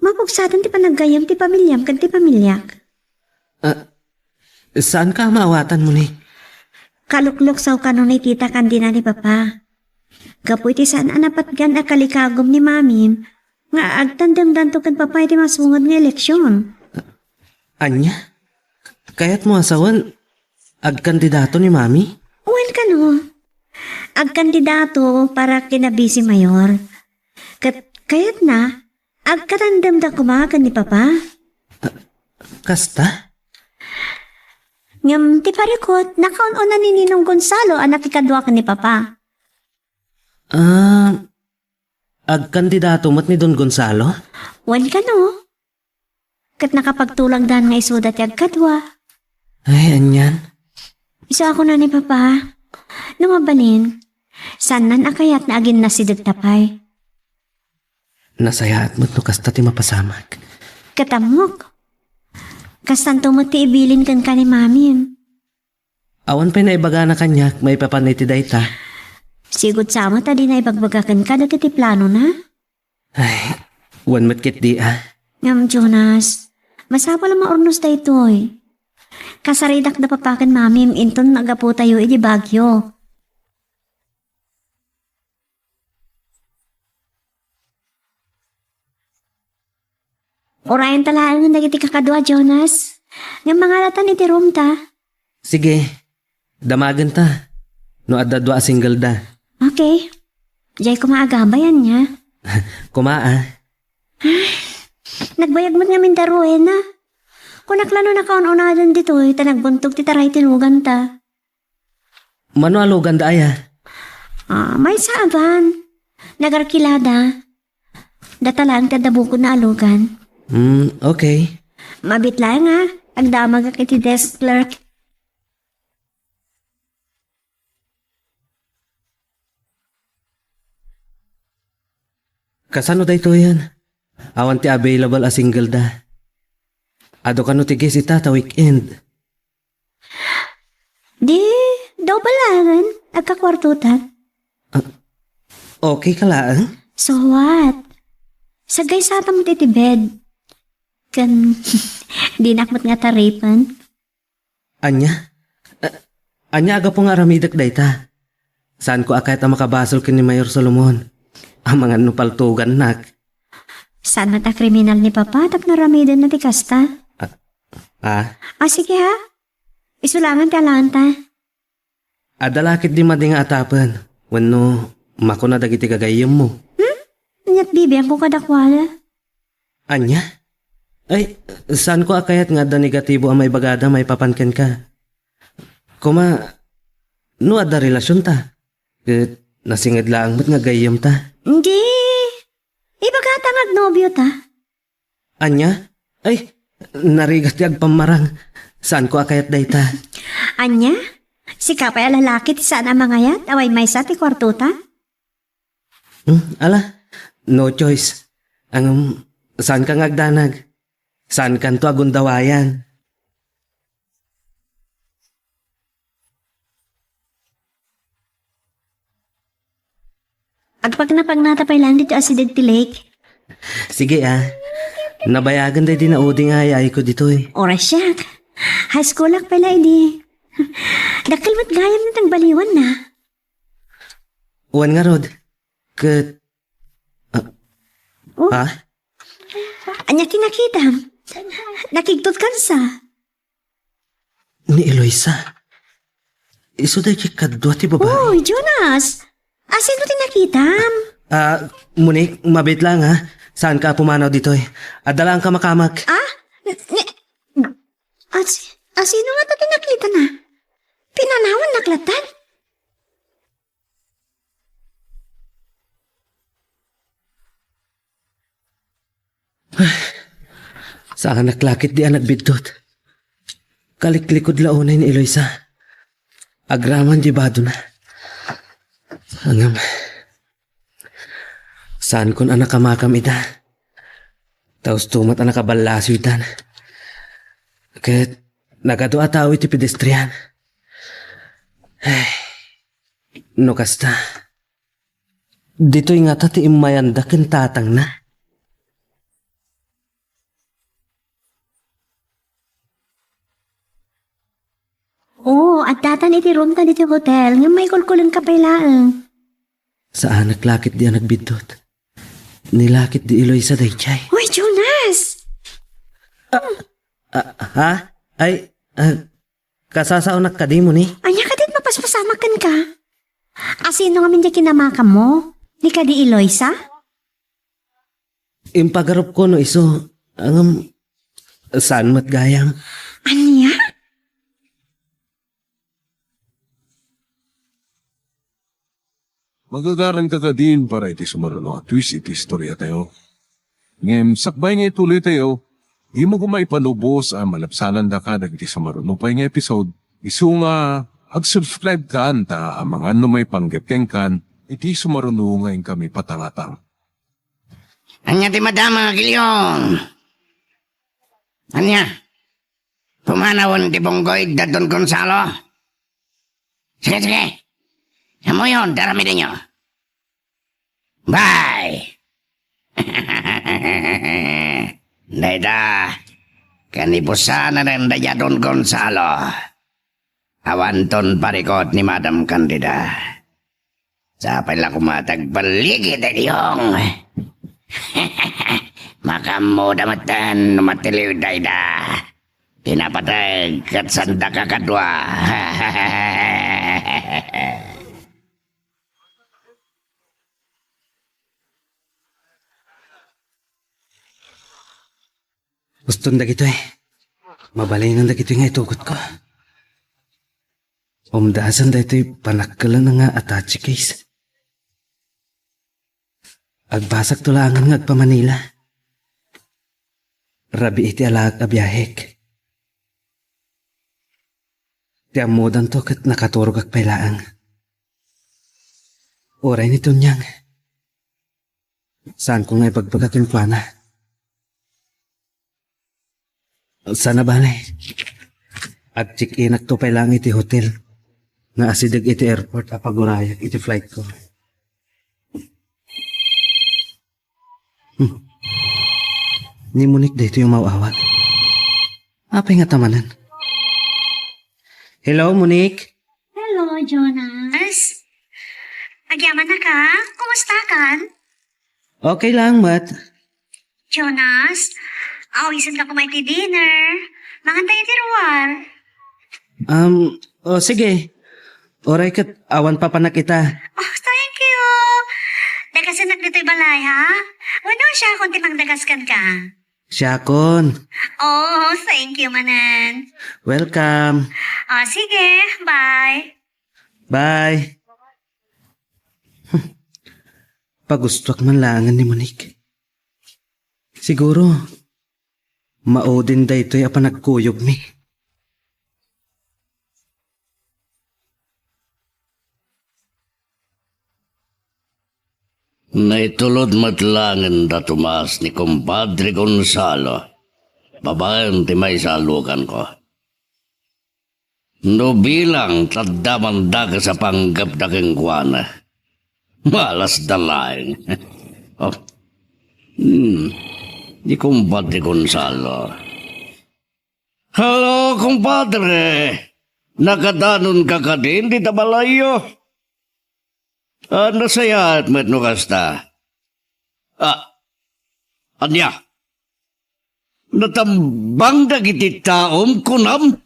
mapugsaten ti panaggayyem ti pamiliam ken ti pamiliak. Ah, saanka a maawatan, Monique? Kalukluksaw kano ni Tita Candida ni Papa. Gapu iti saan a napatgan a kalikagum ni Mamim nga agtandemdanto ken Papa iti masungad nga eleksion. Ania? Kayatmo a sawen, agkandidato ni Mami? Wen kano. Agkandidato para ken a Vice Mayor. Ket kayatna, agkatandemda koma ken ni Papa. Kasta? Ngem ti parikut, nakaun-una ni Ninong Gonzalo a nakikadua ken ni Papa. Ah, agkandidato met ni Don Gonzalo? Wen kano. Ket nakapagtulagdan nga isuda ti agkadua. Ay, anian? Isu a kuna ni Papa, no mabalin, saannan a kayat nga aginnasidegta pay. Nasayaat met no kasta ti mapasamak. Ket ammok, kastanto met ti ibilin kenka ni Mamim. Awan pay naibagana kaniak maipapan iti dayta. Sigud sa met a dina ibagbaga kenka dagiti planona? Ay, wen met ketdi a. Ngem, Jonas, masapul a maurnos daytoy. Kasaridak da Papa ken Mamim inton nagaputayo iti Baguio. Urayenta laengen dagiti kakadua, Jonas. Ngem mangalatan iti roomta. Sige, damagenta. No adda dua a single da. Okay. Diay koma agabay, ania? Koma a. Nagbayag met ngamin da ruena. Kunak la no nakaun-unadan ditoy ta nagbuntog ti taray ti luganta. Mano a luganda aya? Ah, maysa a van. Nagarkilada. Data laeng ti adda bukodna a lugan. Hmm, okay. Mabit laeng a, agdamagak iti desk clerk. Kasano daytoyen? Awan ti available a single da. Adu kano ti guest ita ta weekend. Di, double laengen, agkakuartotan. Ah, okay ka laeng? So what? Sagaysatam ti bed. Ken, dinak met nga taripen. Ania? A-, ania a gapu nga aramidek dayta? Saanko a kayat a makabasol ken ni Mayor Solomon. Amangan no paltugannak. Saan met a kriminal ni Papa tapno aramidenna ti kasta? Ah? Ah? Ah, sige ha. Isu laengen ti alaenta. Adda la ketdi madi nga atapen wenno makuna dagiti gagayyemmo. Hmm? Ania't bibiangko kadakuada? Ania? Ay, saanko a kayat nga adda negatibo a maibagada maipapan kenka. Koma, no adda relasionta, ket nasinged laeng met nga gayyemta. Hindi. Ibagata nga agnobiota. Ania? Ay, narigat ti agpammarang. Saanko a kayat dayta. Ania? Sika pay a lalaki ti saan a mangayat a maymaysa ti kuartota? Hmm, ala, no choice. Ngem, saanka nga agdanag. Saankanto a gundawayan. Agpagnapagnata pay laeng ditoy asideg ti lake. Sige, ah. Nabayagen daydi naudi nga ay-ayko ditoy. Oras siak. High school ak pay la idi. Dakkel met gayam ti nagbaliwanna. Wen ngarud, ket, ah, Oh. Ha? Ania ti nakitam? Nakigtot kansa? Ni Eloisa. Isu daytoy kadua ti babai. Oy, Jonas! Asino ti nakitam? Ah, Monique, mabit lang, ha? Saanka a pumanaw ditoy? Adda lang kamakamak. Ah? Ni, ni, as-, asino nga ta ti nakitana? Pinanawannak lattan? Saanak la ketdi a nagbiddut. Kaliklikod la unay ni Eloisa. Agraman di badona. Ngem, saankon a nakamakam ida. Ta usto met a nakaballasiw itan. Ket nagadu a tao iti pedestrian. Ay, no kasta, ditoy ngata ti immayanda ken tatangna. Oo, addatan iti roomta ditoy hotel, ngem maikulkulenka pay laeng. Saanak la ketdi a nagbiddut. Ni la ketdi Eloisa daydiay. Uy, Jonas! Ah, ha? Ay, ah, kasasaonak kadi, Moni? Ania kadi ti mapaspasamak kenka? Asino ngamin diay kinamakammo? Ni kadi Eloisa? Impagarupko no isu, ngem saan met gayam. Ania? Magagaranka kadin para iti sumaruno a twist iti istoriatayo. Ngem sakbay nga ituloytayo, dimo koma ipalubos a malabsanandaka dagiti sumaruno pay nga episode. Isu nga ag-subscribe kan ta amangan no maipanggep kenkan iti sumaruno nga inkami patangatang. Ania ti madama, Giliong? Ania? Pumanawen ti bunggoy da Don Gonzalo? Sige, sige. Ammoyon ti aramidenyo. Bye! Dayta, kanibusanen dayta Don Gonzalo. Awanton parikut ni Madam Candida. Sapay la koma ti agballigi, Giliong. Makaammoda metten no matiliw dayta. Pinapateg ket sanda kakadua. Uston dagitoy. Mabalinen dagitoy nga itugotko. Umdasen daytoy panakkelan nga attache case. Agbasakto laengen nga agpa-Manila. Rabii ti alaek a biahek. Ti ammodanto ket nakaturogak pay laeng. Uray ni Tonyang. Saanko nga ibagbaga kenkuana. Sana bale. Ag-check-inakto pay laeng iti hotel nga asideg iti airport a pagurayak iti flightko. Hmm. Ni Monique daytoy umaw-awag. Apay ngata manen? Hello, Monique. Hello, Jonas. Agyamanak ka? Kumusta kan? Okay lang, Mat. Jonas, awisenka koma iti dinner. Mangan tayo iti ruar. Um, o sige. Uray ket awan papanak ita. Oh, thank you. Dagasennak ditoy balay, ha? Wenno siakon ti mangdagas kenka? Siakon. Oh, thank you manen. Welcome. Oh, sige. Bye. Bye. Pagustoak man laengen ni Monique. Siguro, maudin daytoy a panagkuyogmi. Naitulod met laengen da Tomas ni Kumpadre Gonzalo babaen ti maysa a luganko. No bilang ta adda mandakes a panggepda kenkuana, malasda laeng. Oh. Hmm. Ni Kumpadre Gonzalo. Hello, kumpadre. Nakadanonka kadin dita balayyo? Ah, nasayaat met no kasta. Ah, ania? Natambang dagiti taom, kunam?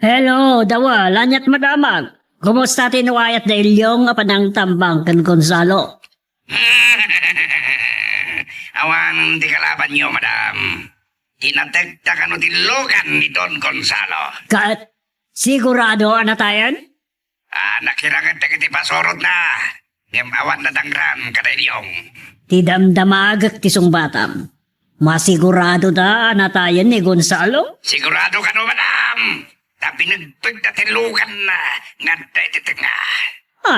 Hello, Dawal. Aniat madamag? Kumusta ti nuayat da Ilyong a panangtambang ken Gonzalo? Awan ti kalabanyo, madam. Tinatekta kano ti lugan ni Don Gonzalo. Ket sigurado a natayen? Ah, nakiranget dagiti pasurotna, ngem awan nadangran kada Ilyong. Ti damdamagek ti sungbatam. Masiguradoda a natayen ni Gonzalo? Sigurado kano, madam. Ta binegpegda ti luganna nga adda iti tengnga.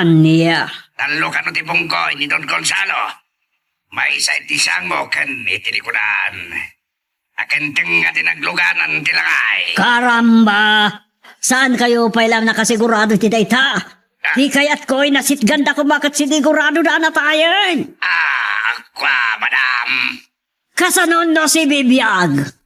Ania? Tallo kano ti bunggoy ni Don Gonzalo. Maysa iti sango ken iti likudan. Akin tengnga ti nagluganan ti langay. Karamba! Saan kayo pay lang nakasigurado iti dayta? Ah. Ti kayatko, inasitganda koma ket sinigurado da a natayen. Ah, kua, madam. Kasano no sibibiag?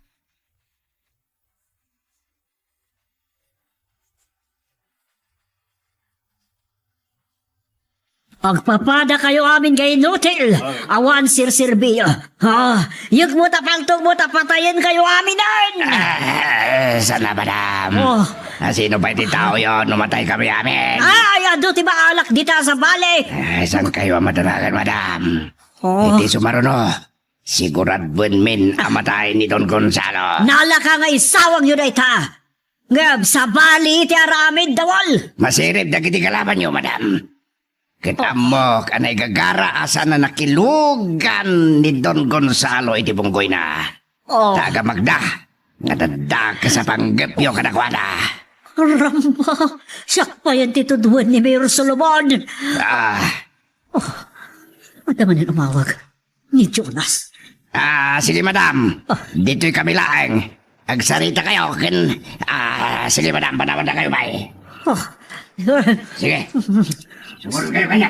Agpapada kayo amin nga inutil. Awan sirsirbio. Ha? Yegmo ta paltogmo ta patayen kayo aminen. Ah, sana, madam. Oh. Ah, sino pay ti taoyo no matay kami amin? Ay, adu ti baalak dita sa bale. Ah, saan kayo a madaragan, madam? Oh. Iti sumaruno, siguraduenmin a matay ni Don Gonzalo. Nalaka nga isawagyo dayta. Ngem sabali ti aramid, Dawal. Masirib dagiti kalabanyo, madam. Ket ammok a naigagara a saan a nakilugan ni Don Gonzalo iti bunggoyna. Oh. Ta agamagda nga adda kas a panggepyo kadakuada. Ramba, siak payen ti tuduen ni Mayor Solomon. Ah. Oh, adda manen umawag. Ni Jonas. Ah, sige, madam. Ah. Ditoy kami laeng. Agsarita kayo ken, ah, sige, madam, panawan na kayo, bay. Oh. Sige. Sumulod kayo kanya.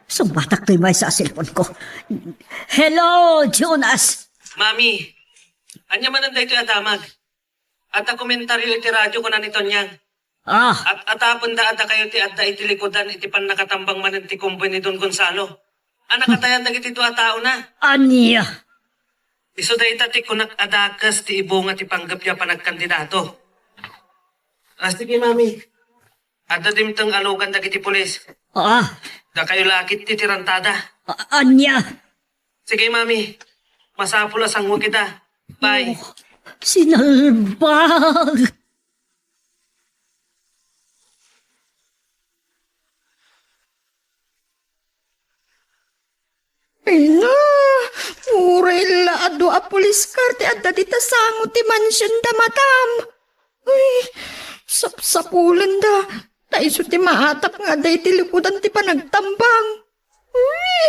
Sumbatak toy maysa a cellphone ko. Hello, Jonas. Mami, ania manen daytoy a damag? Adda komentario iti radio, kuna ni Tonyang. Ah. At atapenda a dakayo ti adda iti likudan iti pannakatambang manen ti komboy ni Don Gonzalo a nakatayan dagiti dua a taona. Ania? Isu dayta ti kunak a dakes ti ibunga ti panggepyo a panagkandidato. Ah, sige, mami. Adda dimteng a lugan dagiti pulis. Ah, Dakayo la ketdi ti rantada. A-, ania? Sige, Mami. Masapul a sangoek ita. Bye. Oh, sinalbag. Ay na, uray la a dua a pulis car ti adda dita sango ti mansion da, madam. Uy, sapsapulenda. Ta isu ti maatap nga adda iti likudan ti panagtambang. Uy,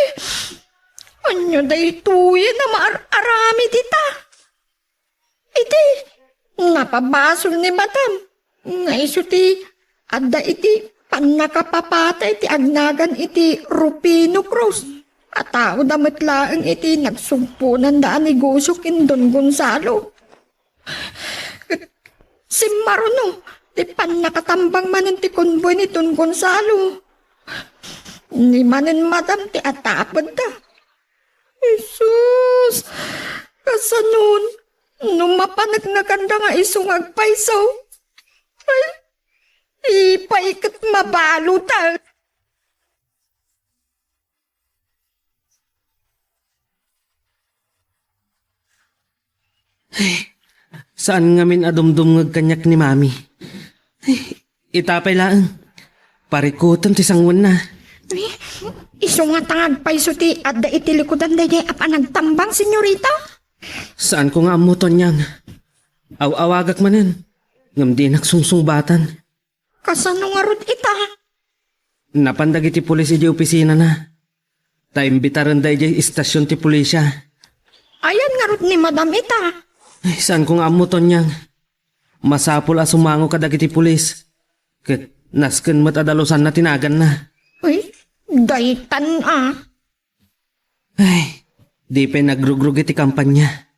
ania daytoyen a maar-aramid ita? Idi, napabasol ni madam nga isu ti adda iti pannakapapatay ti agnagan iti Rufino Cruz a tao da met laeng iti nagsugponanda a negosio ken Don Gonzalo. Simmaruno ti pannakatambang manen ti konboy ni Don Gonzalo. Ni manen madam ti atapedda. Jesus! Kasanon, no mapaneknekanda nga isu nga agpayso? Ay, ipay ket mabaludak. Ay, saan ngamin a dumdumngeg kaniak ni Mami. Ay, ita pay laeng. Parikutem ti sangoenna. Ay, isu ngata nga agpayso ti adda iti likudan daydiay a panagtambang, senyorita? Saanko nga ammo, Tonyang. Aw-awagak manen, ngem dinak sungsungbatan. Kasano ngarud ita? Napan dagiti pulis idiay opisinana. Ta imbitarenda idiay istasion ti pulisya. Ayan ngarud ni madam ita? Ay, saanko nga ammo, Tonyang. Masapul a sumango kadagiti pulis. Ket nasken met a dalusanna ti naganna. Uy, daytan a. Ay, di pay nagrugrugi ti kampanya.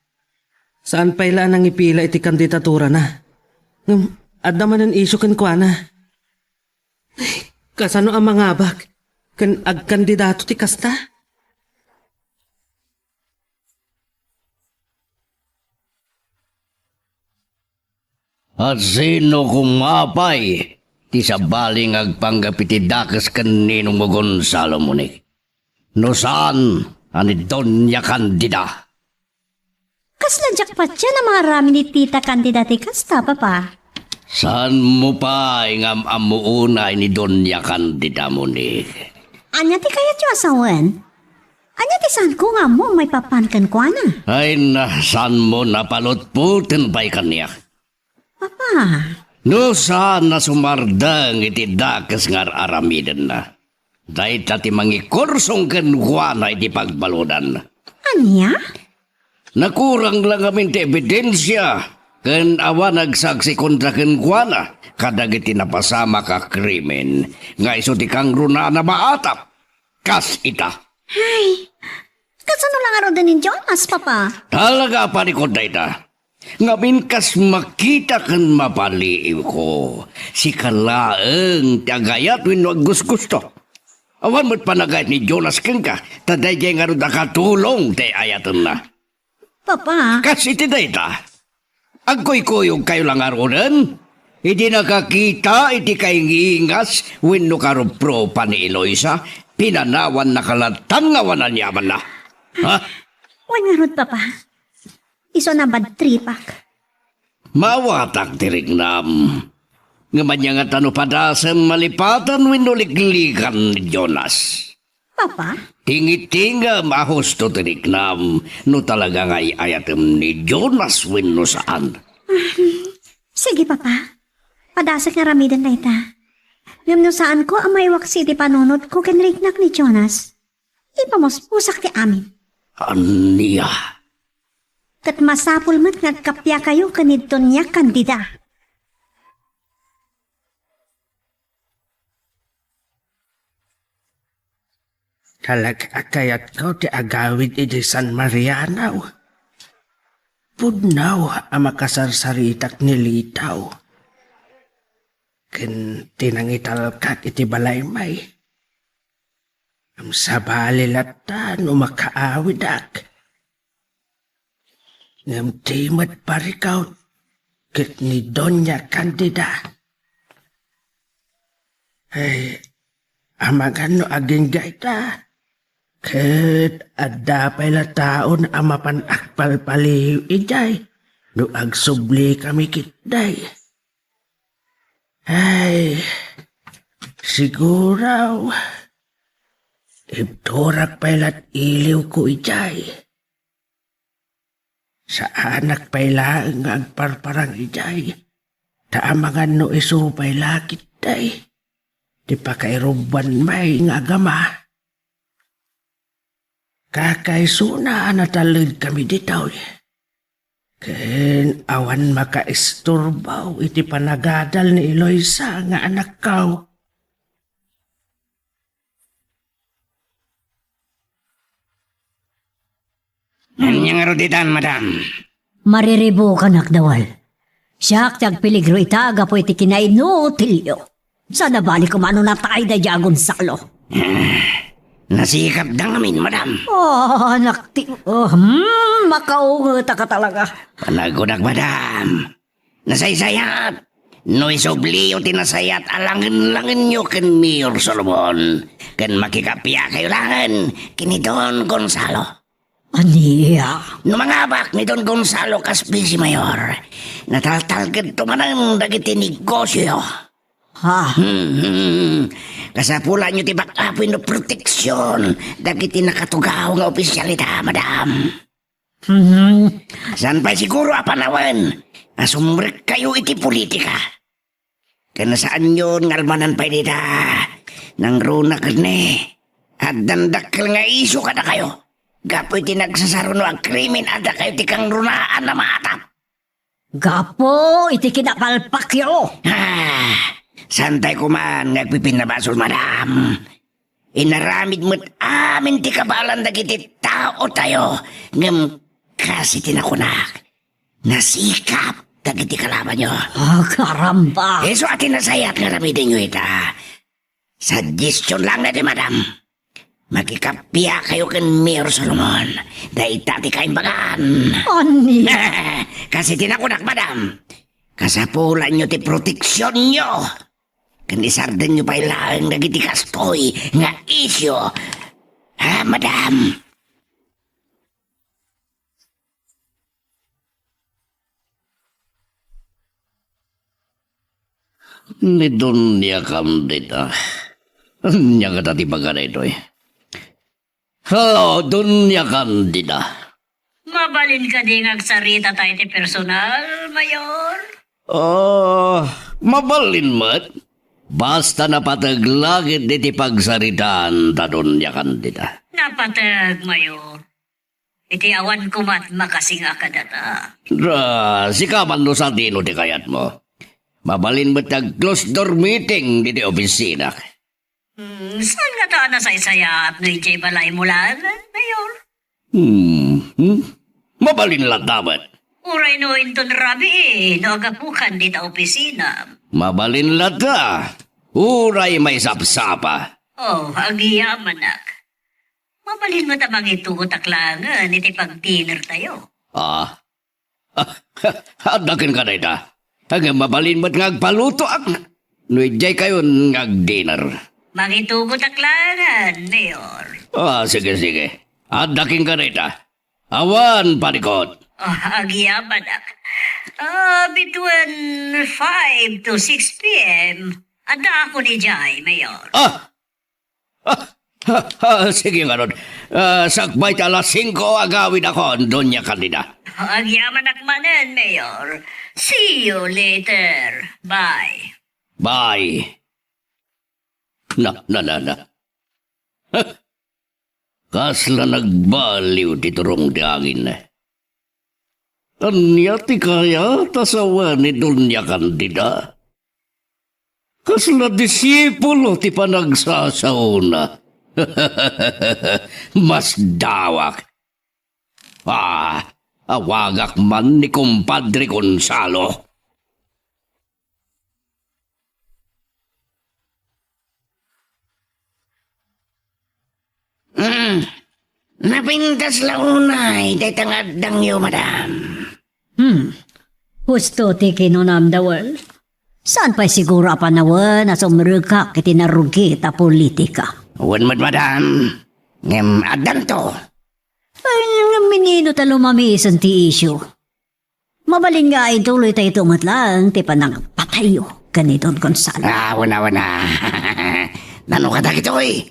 Saan pay la a nangipila iti kandidaturana. Ngem adda manen isyu kenkuana. Ay, kasano a mangabak ken agkandidato ti kasta? A sino koma pay ti sabali nga agpanggep iti dakes ken Ninong Gonzalo, Monique? No saan a ni Doña Candida? Kasla diak patien a maaramid iti ta kandida ti kasta, Papa. Saanmo pay nga am-ammo unay ni Doña Candida, Monique? Ania ti kayatyo a sawen? Ania ti saanko nga ammo a maipapan kenkuana? Ay na, saanmo napalutpoten pay kaniak? Papa. No saan a sumardeng iti dakes nga ar-aramidenna, dayta ti mangikursong kenkuana iti pagbaludan. Ania? Nakurang la ngamin ti ebidensia ken awan agsaksi kontra kenkuana kadagiti napasamak a krimen nga isu ti kangrunaan a maatap. Kas ita. Ay, kasano la ngaruden ni Jonas, Papa? Talaga a parikut dayta. Ngamin kas makita ken mapaliiwko, sika laeng ti agayat wenno aggusgusto. Awan met panagayat ni Jonas kenka, ta daydiay ngarud a katulong ti ayatenna. Papa. Kas iti dayta, agkuykuyogkayo la ngaruden idi nakakita iti kaingingas wenno karuprupa ni Eloisa, pinanawannaka latta nga awan aniamanna. Ha? Wen ngarud, Papa. Isu a nabadtripak. Maawatak ti riknam. Ngem ania ngata no padasem malipatan wenno liklikan ni Jonas? Papa? Tingitingem a husto ti riknam no talaga nga ay-ayatem ni Jonas wenno saan. Sige, Papa. Padasek nga aramiden dayta. Ngem no saanko a maiwaksi iti panunotko ken riknak ni Jonas, ipamuspusak ti amin. Ania? Ket masapul met nga agkappiakayo ken ni Doña Candida. Talaga a kayatko ti agawid idi San Mariano. Pudno a makasarsaritak ni Litaw ken ti nangitalkak iti balaymi. Ngem sabali latta no makaawidak. Ngem di met parikut ket ni Doña Candida. Ay, Amangan no agingga ita. Ket adda pay la taon a mapan agpalpaliw idiay no agsubli kami ketdi. Ay, siguro, ibturak pay la't iliwko idiay. Saanak pay laeng nga agparparang idiay, ta amangan no isu pay la ketdi ti pakairubbuan may nga agama. Kakaisuna a nataled kami ditoy. Ken awan makaisturbo iti panagadal ni Eloisa nga anakko. Ania ngarud ditan, madam? Mariribukanak, Dawal. Siak ti agpeligro ita gapu iti kinainutilyo. Saan a bali koma no natay daydiay a Gonzalo. Ah, nasikapda ngamin, madam. Oh, anak ti, oh, hmm, makaungetaka talaga. Panagkunak, madam. Nasaysayat. No isubliyo ti nasayaat a langen-langenyo ken Mayor Solomon, ken makikappia kayo laeng ken ni Don Gonzalo. Ania? No mangabak ni Don Gonzalo kas Vice Mayor, nataltalgedto manen dagiti negosioyo. Ha? Hmm, hmm. Kasapulanyo ti backup wenno proteksion dagiti nakatugaw nga opisyal ita, madam. Hmm. Saan pay siguro a panawen a sumrekkayo iti politika. Ken saanyon nga almanan pay dita. Nangruna ket ni, addan dakkel nga isyu kadakayo. Gapu iti nagsasaruno a krimen, adda kayo ti kangrunaan a maatap. Gapu iti kinapalpakyo. Ah, saantay koman nga agpipinnabasol, madam. Inaramid met amin ti kabaelan dagiti taotayo, ngem kas iti nakunak, nasikap dagiti kalabanyo. Ah, karamba! Isu a ti nasayaat nga aramidenyo ita. Suggestion lang daytoy, madam. Makikappia kayo ken Mayor Solomon. Dayta ti kaimbagan. Ania? Kas iti nakunak, madam. Kasapulanyo ti proteksionyo. Ken isardenyo pay laeng dagiti kastoy nga isyu. Ha, madam? Ni Doña Candida. Ania ngata ti baga daytoy? Hello, Doña Candida. Mabalin kadi nga agsarita tayo ti personal, Mayor? Ah, mabalin met. Basta napateg la ketdi ti pagsaritaan ta, Doña Candida. Napateg, Mayor. Iti awan komat makasinga kadata. Ah, sika man no sadino ti kayatmo. Mabalin met ti ag-close door meeting ditoy opisina. Hmm, saan ngata a nasaysayaat no idiay balaymo laeng, Mayor? Hmm, hmm? Mabalin latta met. Uray no inton rabii, no agapukan dita opisina. Mabalin latta. Uray maisapsapa. Oh, agyamanak. Mabalin met a mangitugotak laengen iti pag-dinner tayo. Ah, adda kenka dayta. Ngem mabalin met nga agpalutoak no idiay kayon nga agdinner. Mangitugotak laengen, Mayor. Ah, sige, sige. Adda kenka dayta. Awan panikot. Ah, agyamanak. Ah, between five to six P M, addaakon idiay, Mayor. Ah! Ah, ah, ah, sige ngarud. Ah, sakbay ti alas singko, agawidakon, Doña Candida. Agyamanak manen, Mayor. See you later. Bye. Bye. Na, na, na, na. Huh? Kasla nagbaliw ti turong ti angin. Ania ti kayat a sawen ni Doña Candida? Kasla disipulo ti panagsasaona. Masdawak. Ah, awagak man ni Kumpadre Gonzalo. Hmm. Napintas la unay dayta nga addangyo, madam. Hmm. Husto ti kinunam, Dawal. Saan pay siguro a panawen a sumrekak iti narugit a politika? Wen met, madam. Ngem addanto. Ay, ngem minino ta lumamisen ti isyu? Mabalin nga ituloy tayo met laeng ti panagpatayyo ken ni Don Gonzalo. Ah, wen, wen. Nano kadagitoy?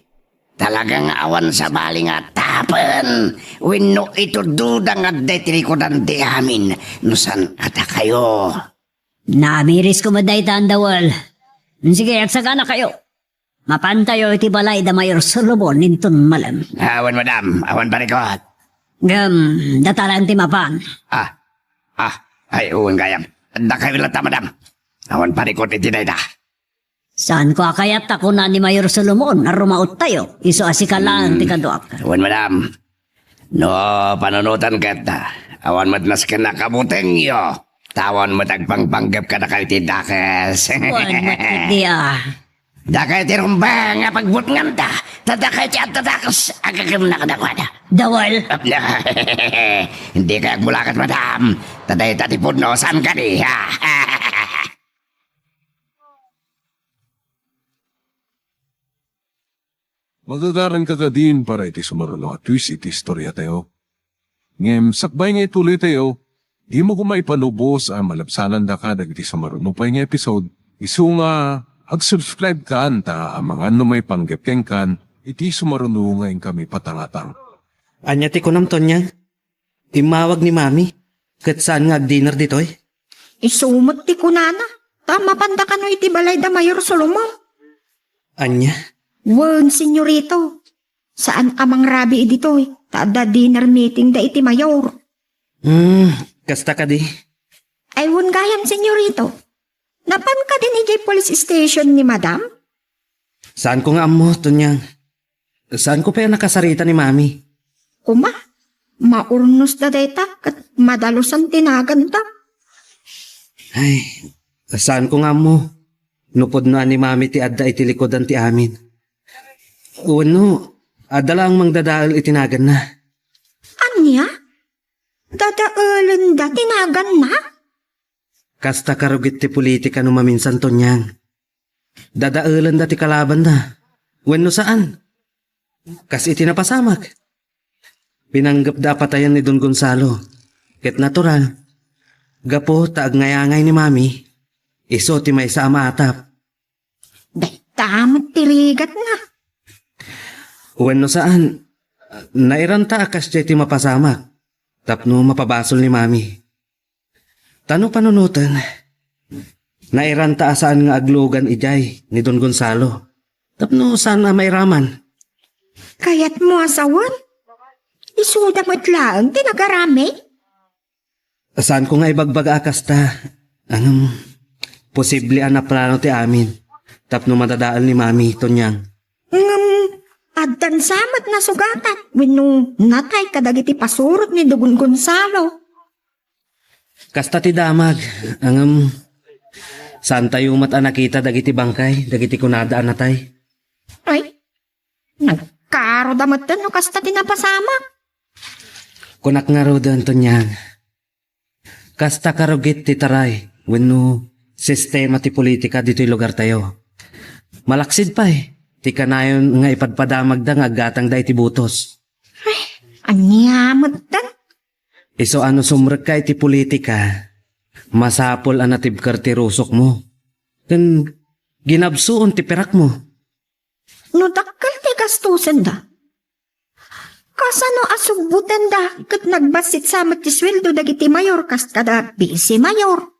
Talaga nga awan sabali nga atapen wenno itudtuda nga adda iti likudan ti amin no saan a dakayo. Naamirisko met dayta, Andawal. Sige, agsaganakayo. Mapantayo iti balay da Mayor Solomon inton malem. Awan, madam. Awan parikot. Ngem, data laeng ti mapan. Ah, ah, ay, wen gayam. Dakayo latta, madam. Awan parikot iti dayta. Saanko a kayat ta kuna ni Mayor Solomon a rumaottayo, isu a sika laeng ti kaduak. Wen, madam. No panunotan ket, awan met nasken a kabutengyo, ta awan met agpangpanggep kadakayo ti dakes. Wen met, dia. Dakayo ti rumbeng a pagbutngamda, ta dakayo ti adda dakes a gagimna kadakuada. Dawal. Dika agmulakat, madam. Ta dayta ti pudno, saan kadi? Magagaranka kadin para iti sumaruno a twist iti istoriatayo. Ngem sakbay nga ituloytayo, dimo koma ipalubos a malabsanandaka dagiti sumaruno pay nga episode, isu nga ag-subscribe kan ta amangan no maipanggep kenkan iti sumaruno nga inkami patangatang. Ania ti kunam, Tonyang? Immawag ni Mami, ket saan nga agdinner ditoy? Isu met ti kunana, ta mapanda kano iti balay da Mayor Solomon. Ania? Wen, senyorito. Saan a mangrabii ditoy, ta adda dinner meeting da iti Mayor. Hmm, kasta kadi? Ay, wen gayam, senyorito. Napan kadin idiay police station ni Madam? Saanko nga ammo, Tonyang. Saanko pay a nakasarita ni Mami. Kuma, maurnosda dayta ket madalusan ti naganda. Ay, saanko nga ammo no pudno a ni Mami ti adda iti likudan ti amin. Wenno, adda laeng mangdadael iti naganna. Ania? Dadaelenda ti naganna? Kasta karugit ti politika no maminsan, Tonyang. Dadaelenda ti kalabanda. Wenno saan? Kas iti napasamak. Pinanggepda a patayen ni Don Gonzalo. Ket natural, gapu ta agngayaangay ni Mami, isu ti maysa a maatap. Dayta met ti rigatna. Wenno saan, nairanta a kasdiay ti mapasamak tapno mapabasol ni Mami. Ta no panunoten, nairanta a saan nga aglugan idiay ni Don Gonzalo tapno saan a mairaman. Kayatmo a sawen? Isuda met laeng ti nagaramid? Saanko nga ibagbaga a kasta. Ngem, posible a naplano ti amin tapno madadael ni Mami, Tonyang. Ngem, addan sa met nasugatan wenno natay kadagiti pasurot ni Don Gonzalo. Kasta ti damag, ngem, saantayo met a nakita dagiti bangkay, dagiti kunada a natay. Ay, nagkaroda metten no kasta ti napasamak. Kunak ngaruden, Tonyang. Kasta karugit ti taray wenno sistema ti politika ditoy lugartayo. Malaksid pay ti kanayon nga ipadpadamagda nga aggatangda iti butos. Ay, ania metten? Isu a no sumrekka iti politika, masapul a natibker ti rusokmo. Ken ginabsuon ti pirakmo. No dakkel ti gastosenda, kasano a subbutenda ket nagbassit sa met ti sueldo dagiti mayor kas kada vice mayor?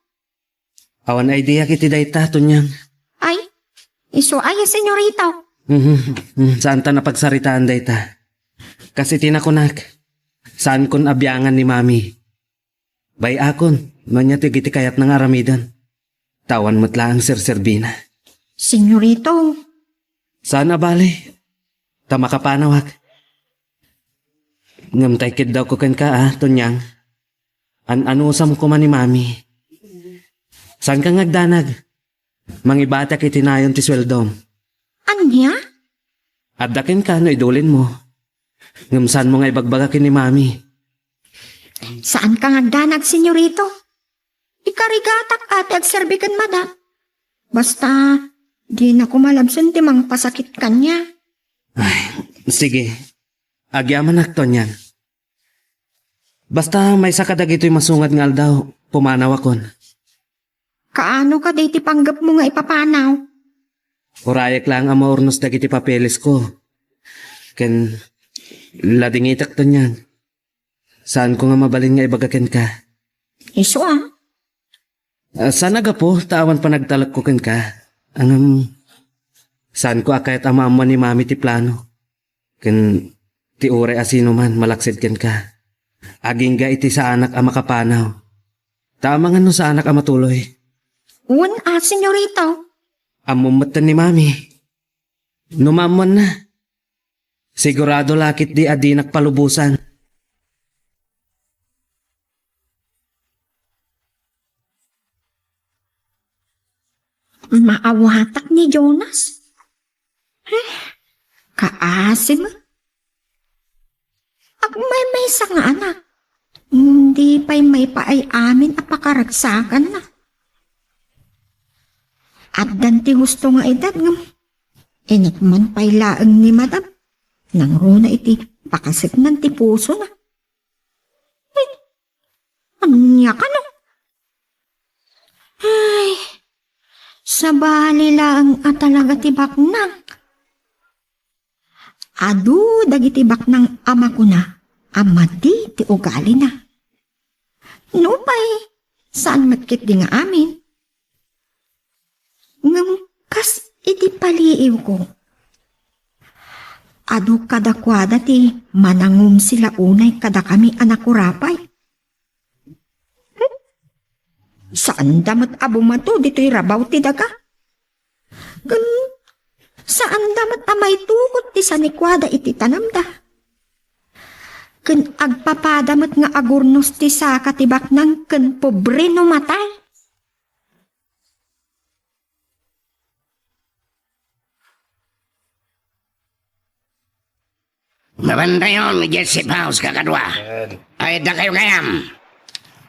Awan ideak iti dayta, Tonyang. Ay, isu aya, senyorito? Mhm, mhm, saanta napagsaritaan dayta. Kas iti nakunak, saankon a biangan ni Mami. Bay-akon no ania ti dagiti kayatna nga aramiden. Ta awan met laeng serserbina. Senyorito. Saan a bale. Ta makapanawak. Ngem ta ikeddawko kenka, a, Tonyang. An-anusam koma ni Mami. Saanka nga agdanag. Mangibatak iti nayon ti sueldom. Ania? Adda kenka no idulinmo. Ngem saanmo nga ibagbaga ken ni Mami. Saanka nga agdanag, senyorito. Ikarigatak a ti agserbi ken madam. Basta, dina koma labsen ti mangpasakit kaniak. Ay, sige. Agyamanak, Tonian. Basta maysa kadagitoy masungad nga aldaw, pumanawakon. Kaano kadi ti panggepmo nga ipapanaw? Urayek laeng a maurnos dagiti papelesko. Ken ladingitek, Tonian. Saanko nga mabalin nga ibaga kenka. Isu a? Ah, saan a gapu ta awan panagtalekko kenka. Ngem, saanko a kayat a maammuan ni Mami ti plano. Ken ti uray a sinoman malaksid kenka. Agingga iti saanak a makapanaw. Ta amangan no saanak a matuloy. Wen a, senyorito. Ammom metten ni Mami. No maammuanna, sigurado la ketdi a dinak palubosan. Maawatak ni Jonas. Eh, kaasi met. Agmaymaysa nga anak. Hindi pay maipaay amin a pakaragsakanna. Addan ti husto nga edad ngem inikman pay laeng ni Madam. Nangruna iti pakaseknan ti pusona. Ay, ania kano? Ay, sabali laeng a talaga ti baknang. Adu dagiti baknang a makuna a madi ti ugalina. Nupay, saan met ketdi nga amin. Ngem kas iti paliiwko, adu kadakuada ti manangumsila unay kadakami a nakurapay. Saanda met a bumato ditoy rabaw ti daga. Ken saanda met a maitukot ti sanikuada iti tanamda. Ken agpapada met nga agurnos ti saka ti baknang ken pobre no matay. Mapantayon idiay safe house, kakadua. Ay, dakayo gayam.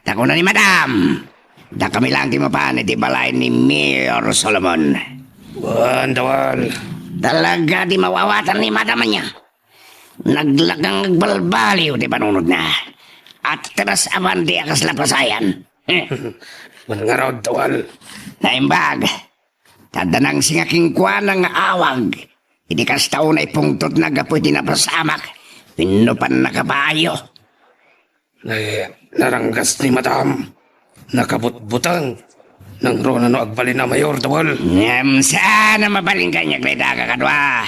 Ta kuna ni Madam, dakami laeng ti mapan iti balay ni Mayor Solomon. Wen, Dawal. Talaga ti mawawatan ni Madam ania. Naglakang agbalbaliw ti panunotna. Atras a bandi a kasla pasayan. Wen ngarud, Dawal. Naimbag. Ta adda nangsinga kenkuana nga awag. Iti kasta unay pungtotna gapu iti napasamak wenno pannakabayo. Nay, naranggas ni Madam. Nakabutbuteng. Nangruna no agbalin a Mayor, Dawal. Ngem saan a mabalin kaniak dayta, kakadua.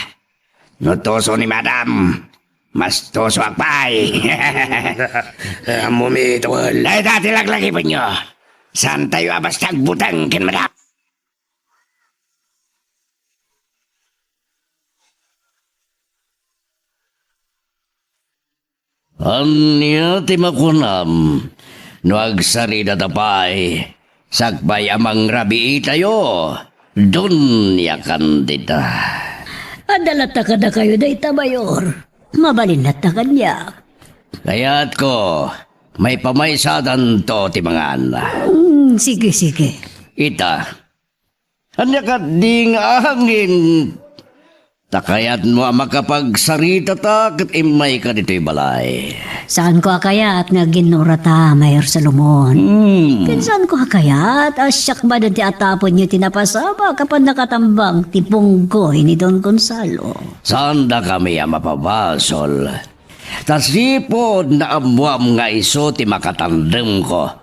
No tuso ni Madam, mas tusoak pay. Ammomi, Dawal. Dayta ti laglagipenyo. Saantayo a basta agbuteng ken Madam. Ania ti makunam no agsaridata pay sakbay a mangrabiitayo? Doña Candida. Adda latta kadakayo dayta, Mayor. Mabalin latta kaniak. Kayatko, maipamaysadanto ti mangan. Mm, sige, sige. Ita, ania kadi nga angin? Ta kayatmo a makapagsaritata ket immayka ditoy balay. Saanko a kayat nga aginnurata, Mayor Solomon. Hmm. Ken saanko a kayat a siak manen ti atapenyo ti napasamak a pannakatambang ti punggoy ni Don Gonzalo. Saandakami a mapabasol. Ta sipud naammuam nga isu ti makatandemko.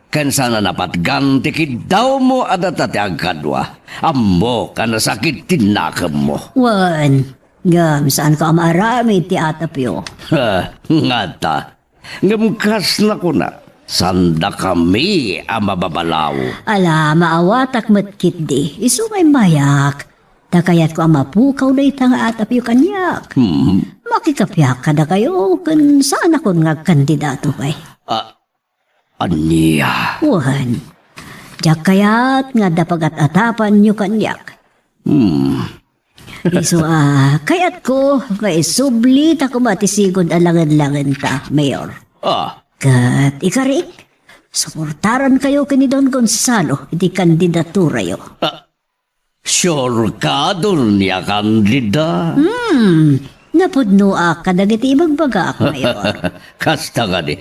Ken saan a napatgan ti kiddawmo a data ti agkadua. Ammok a nasakit ti nakemmo. Wen, ngem saanko a maaramid ti atapyo. Ha, ngata. Ngem kas nakuna, saandakami a mababalaw. Ala, maawatak met ketdi. Isu nga immayak. Ta kayatko a mapukaw dayta nga atapyo kaniak. Hmm. Makikapiak kadakayo, ken saanakon nga agkandidato pay. Ah, Ania? Wen, diak kayat nga adda pagat-atapanyo kaniak. Hmm. Isu a, kayatko nga isublita koma ti sigud a langen-langenta, Mayor. Ah. Ket ikarik, suportarankayo ken ni Don Gonzalo iti kandidaturayo. Ah. Sure ka, Doña Candida? Hmm, napudnoak kadagiti ibagbagaak, Mayor. Kasta kadi.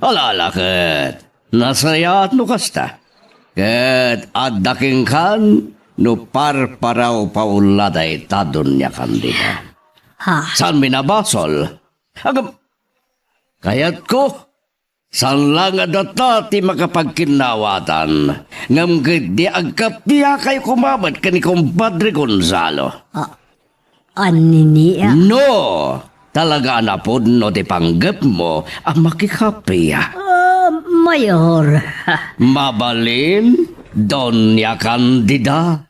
Ala, ala ket, nasayaat no kasta. Ket adda kenkan no parparawpaw la dayta, Doña Candida. Ha? Saan mi nabasol? Agam, kayatko, saan la nga data ti makapagkinnaawatan, ngem ketdi agkappiakayo koma met ken ni Compadre Gonzalo. Ah, Annini a? No, talaga a napudno ti panggepmo a makikappia. Ah, Mayor. Mabalin, Doña Candida?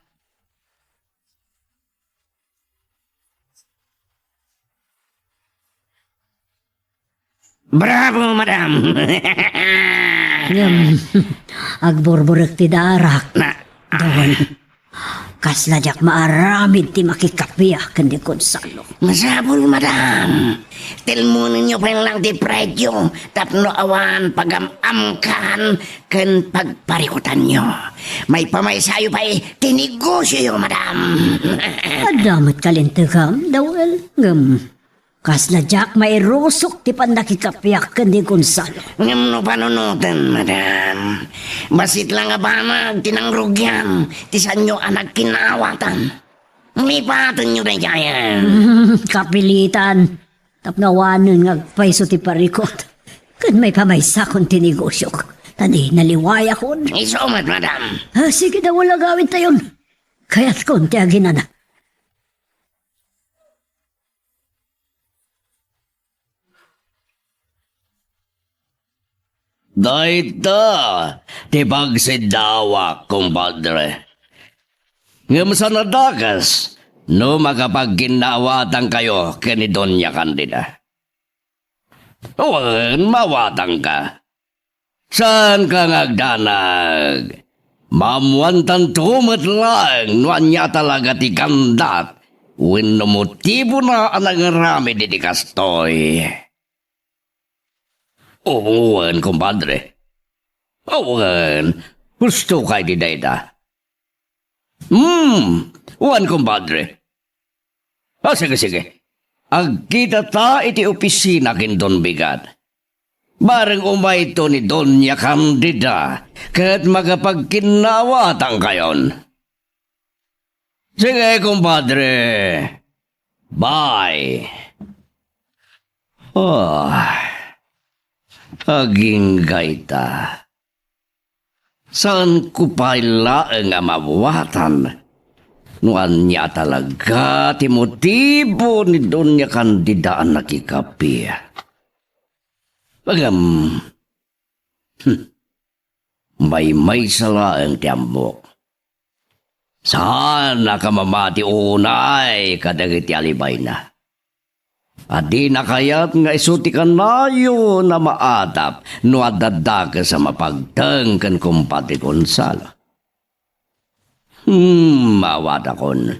Bravo, madam! Ngem, agburburek ti darak. Na- Don, kasla diak maaramid ti makikappia ken ni Gonzalo. Masapul, madam. Telmonenyo pay lang ti presio tapno awan pagam-amkan ken pagparikutanyo. Maipamaysayo pay ti negosioyo, madam. Adda met kalintegam, Dawel, ngem kasla diak mairusok ti pannakikappiak ken ni Gonzalo. Ngem no panunoten, madam, bassit la nga banag ti nangrugian ti saanyo a nagkinnaawatan. Lipatenyo daydiayen. Kapilitan. Tapno awanen nga agpayso ti parikut. Ken maipamaysakon ti negosiok. Ta di naliwayakon. Isu met, madam. Ah, sige, Dawel, agawidtayon. Kayatkon ti aginana. Dayta ti pagsiddawak, kumpadre. Ngem saan a dakes no makapagkinnaawatankayo ken ni Doña Candida. Wen, maawatanka. Saanka nga agdanag. Maammoantanto met laeng no ania talaga ti gandat wenno motibona a nangaramid iti kastoy. Wen, kumpadre. Wen, husto kay ti dayta. Hmm, wen, kumpadre. Ah, sige, sige. Agkitata iti opisina ken Don Bigat. Bareng umayto ni Doña Candida ket makapagkinnaawatankayon. Sige, kumpadre. Bye. Ah, agingga ita. Saanko pay laeng a maawatan no ania talaga ti motibo ni Doña Candida a nakikappia. Ngem, hmm, maymaysa laeng ti ammok. Saan a kamamati unay kadagiti alibayna. A dina kayat nga isu ti kanayon a maatap no adda dakes a mapagteng ken Kumpadre Gonzalo. Hmm, maawatakon.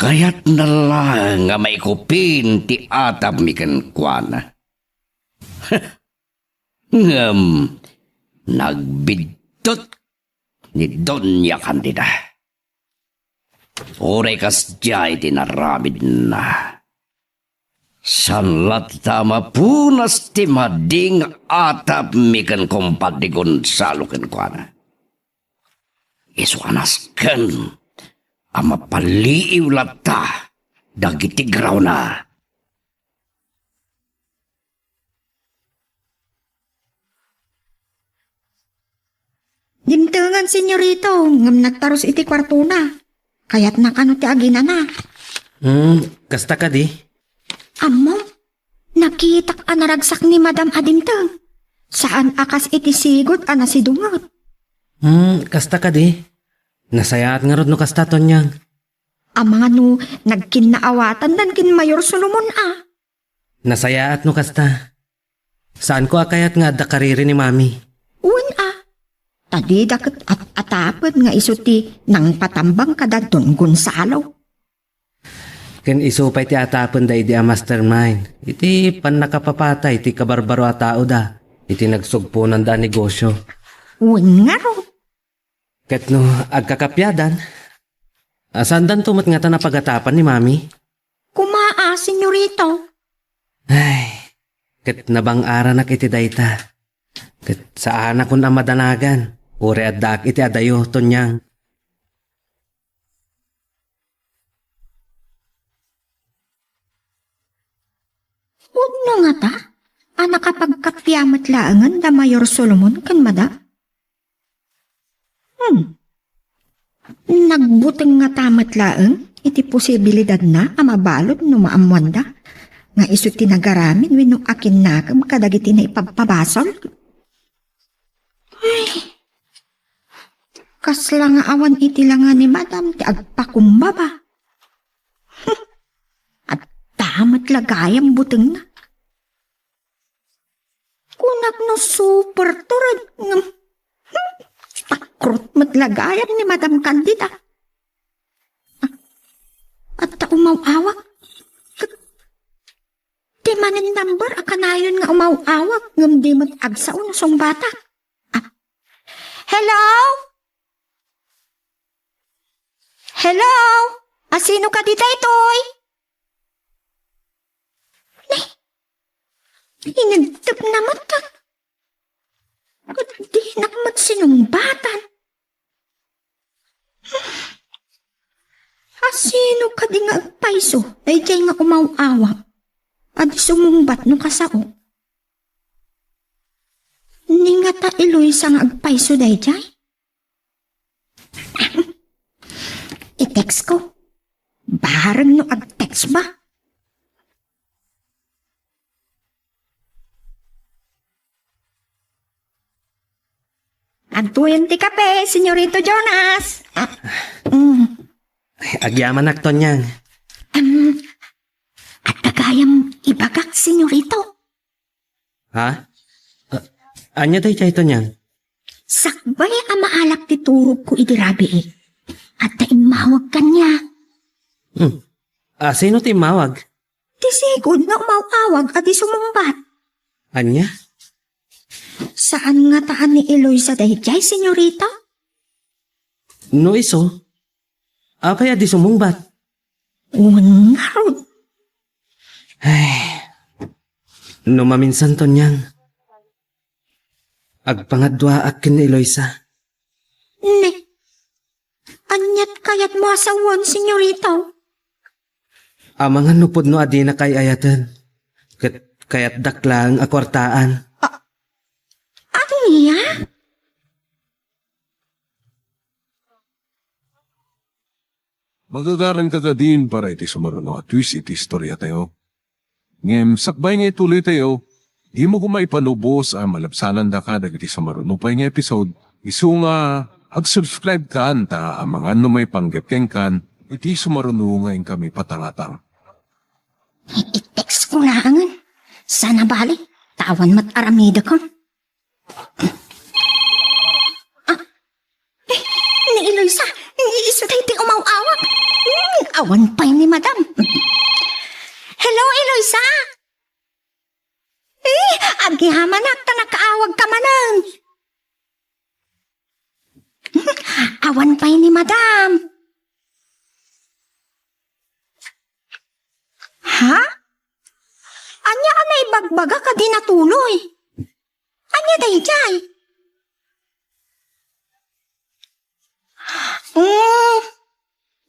Kayatna laeng nga maikupin ti atapmi kenkuana. Ngem, nagbiddut ni Doña Candida. Uray kasdiay ti inaramidna. Saan latta a mapunas ti madi nga atapmi ken Kumpadre Gonzalo kenkuana. Isu a nasken a mapaliiw latta dagiti grawna. Dimtengan, senyorito, ngem nagtarus iti kuartona. Kayatna kano ti aginana. Hmm, kasta kadi? Ammom, nakitak a naragsak ni Madam a dimteng. Saan a kas iti sigud a nasidunget. Hmm, kasta kadi? Nasayaat ngarud no kasta, Tonyang. Amangan no nagkinnaawatandan ken Mayor Solomon a. Nasayaat no kasta. Saanko a kayat nga adda kariri ni Mami. Wen a. Ta dida ket at-atapen nga isu ti nangpatambang kada Don Gonzalo. Ken isu pay ti atapen daydi a mastermind iti pannakapapatay ti kabarbaro a taoda iti nagsugponanda a negosio. Wen ngarud. Ket no agkakapiadan, Saandanto met ngata napagatapan ni Mami? Kumaa, senyorito. Ay, ket nabang-aranak iti dayta. Ket saanakon a madanagan, uray addaak iti adayo, Tonyang. Pudno ngata a nakapagkappia met laengen da Mayor Solomon ken Madam? Hmm. Nagbuteng ngata met laeng iti posibilidadna a mabalud no maammoanda nga isu ti nagaramid wenno akinnakeb kadagiti naipabpabasol? Ay, kasla nga awan iti langa ni Madam ti agpakumbaba. Adda met la gayam butengna. Kunak no super tured ngem, hmm, takrot met la gayam ni Madam Candida. Ah, adda umaw-awak. Ket ti manen number a kanayon nga umaw-awak ngem di met agsao no sungbatak. Ah, hello? Hello? Asino kadi daytoy? Nay, inintepna met. Ket dinak met sinungbatan. Asino kadi nga agpayso daydiay nga umaw-awak a di sumungbat no kasao? Ni ngata Eloisa nga agpayso daydiay? I-text ko. Bareng no ag-text ba? Agtuyon ti kape, Senyorito Jonas. Ah, mm. Agyamanak, Tonyang. Em, adda gayam ibagak, Senyorito. Ha? Ah, ania daydiay, Tonyang? Sakbay a maalak ti turogko idi rabii, adda immawag kaniak. Hmm. Ah, sino ti immawag? Ti sigud nga umaw-awag a di sumungbat. Ania? Saan ngata a ni Eloisa daydiay, senyorita? No isu, apay a di sumungbat? Wen ngarud. Ay, no maminsan, Tonyang, agpangaduaak ken ni Eloisa. Ne, aniat kayatmo a sawen, senyorita? Amangan no pudno a dinak ay-ayaten, ket kayatdak laeng a kuartaan. A-, ania? Magagaran ka kadin para iti sumaruno a twist iti istoriatayo. Ngem sakbay nga ituloytayo, dimo koma ipanubos a malabsanandaka dagiti sumaruno pay nga episode. Isu nga ag-subscribe kan ta amangan no maipanggep kenkan iti sumaruno nga inkami patangatang. I-text ko laengen. Sana bali, ta awan met aramidek. Ah, eh, ni Eloisa, ni isu daytoy umaw-awag. Hmm, awan pay ni Madam. Hello, Eloisa! Eh, agyamanak ta nakaawagka manen. Awan pay ni Madam. Ha? Ania a naibagbagak a di natuloy? Ania daydiay? Mm,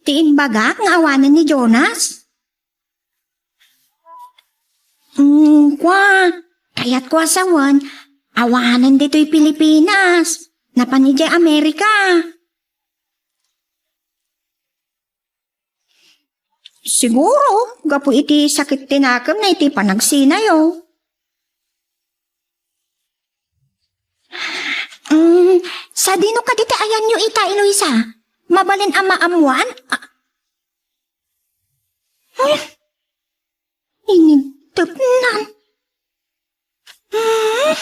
ti imbagak nga awanen ni Jonas. Mm, kua, kayatko a sawen, awanen ditoy Pilipinas. Napan idiay Amerika. Siguro, gapu iti sakit ti nakemna iti panagsinayo. Mm, sadino kadi ti ayanyo ita, Eloisa? Mabalin a maammoan? Ah. Hmm. Inintepnan. Hmm.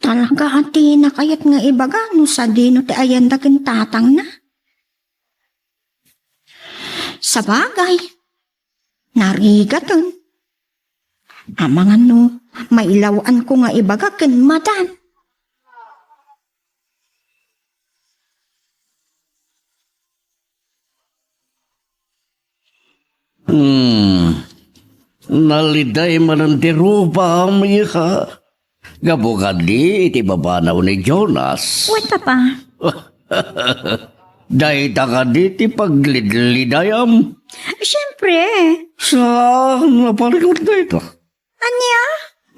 Talaga a dinak kayat nga ibaga no sadino ti ayanda ken tatangna. Sabagay, narigaten. Amangan no mailaw-anko nga ibaga ken Madam. Naliday manen ti rupam, iha. Gapu kadi iti babanaw ni Jonas. Wen, Papa. Dayta kadi ti paglidlidayam? Siempre. Saan a palikut dayta? Ania?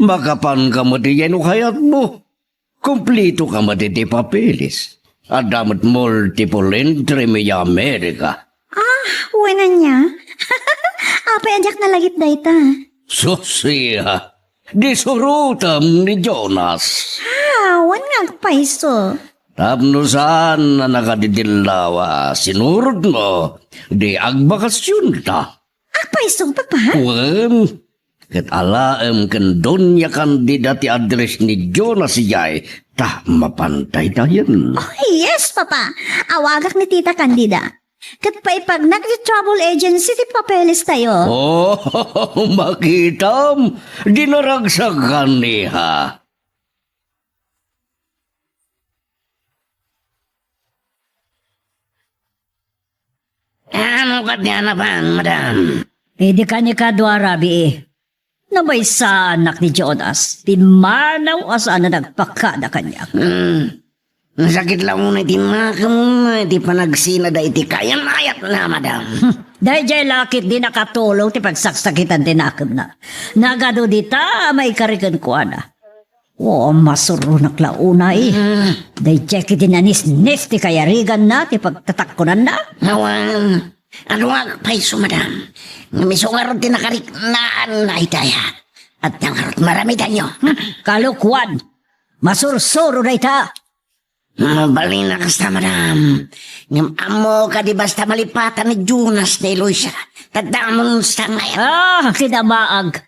Makapanka met idiay no kayatmo. Kumplitoka met iti papeles. Adda met multiple entry idiay Amerika. Ah, wen ania? Apay a diak nalagip dayta? Sus, iha. Di surotem ni Jonas. Ah, wen nga agpayso. Tapno saan a nakadidillawa, sinurodmo, di agbakasionta. Agpayso, Papa? Wen, ket alaem ken Doña Candida ti address ni Jonas idiay, ta mapantay tayen. Oh, yes, Papa. Awagak ni Tita Candida. Ket paipagnak ti travel agency ti papeles tayo. Oh, makitam, di naragsakan, iha. Ano kadi a napan, madam? Idi kani kadua, rabii. Nabaysaanak ni Jonas, pimmanaw a saan a nagpakada kaniak. Hmm. Nasakit la unay ti nakemna iti panagsinada iti kayan-ayatna, madam. Hmm. Daydiay la ket di nakatulong ti pagsaksakitan ti nakemna. Nagadu dita a maikari kenkuana. O, masuronak la unay. Mm. Daydiay ket di nanisnis ti kayariganna, ti pagtatakkunanna. Awan, adu a payso, madam. Ngem isu ngarud ti nakariknaanna itaya. Adda ngarud maramidanyo. Hmm, kalokuan. Masursuro dayta. Mabalin a kasta, madam. Ngem ammo kadi basta malipatan ni Jonas ni Luisa. Tadamon sa ngayon. Ah, kinamaag.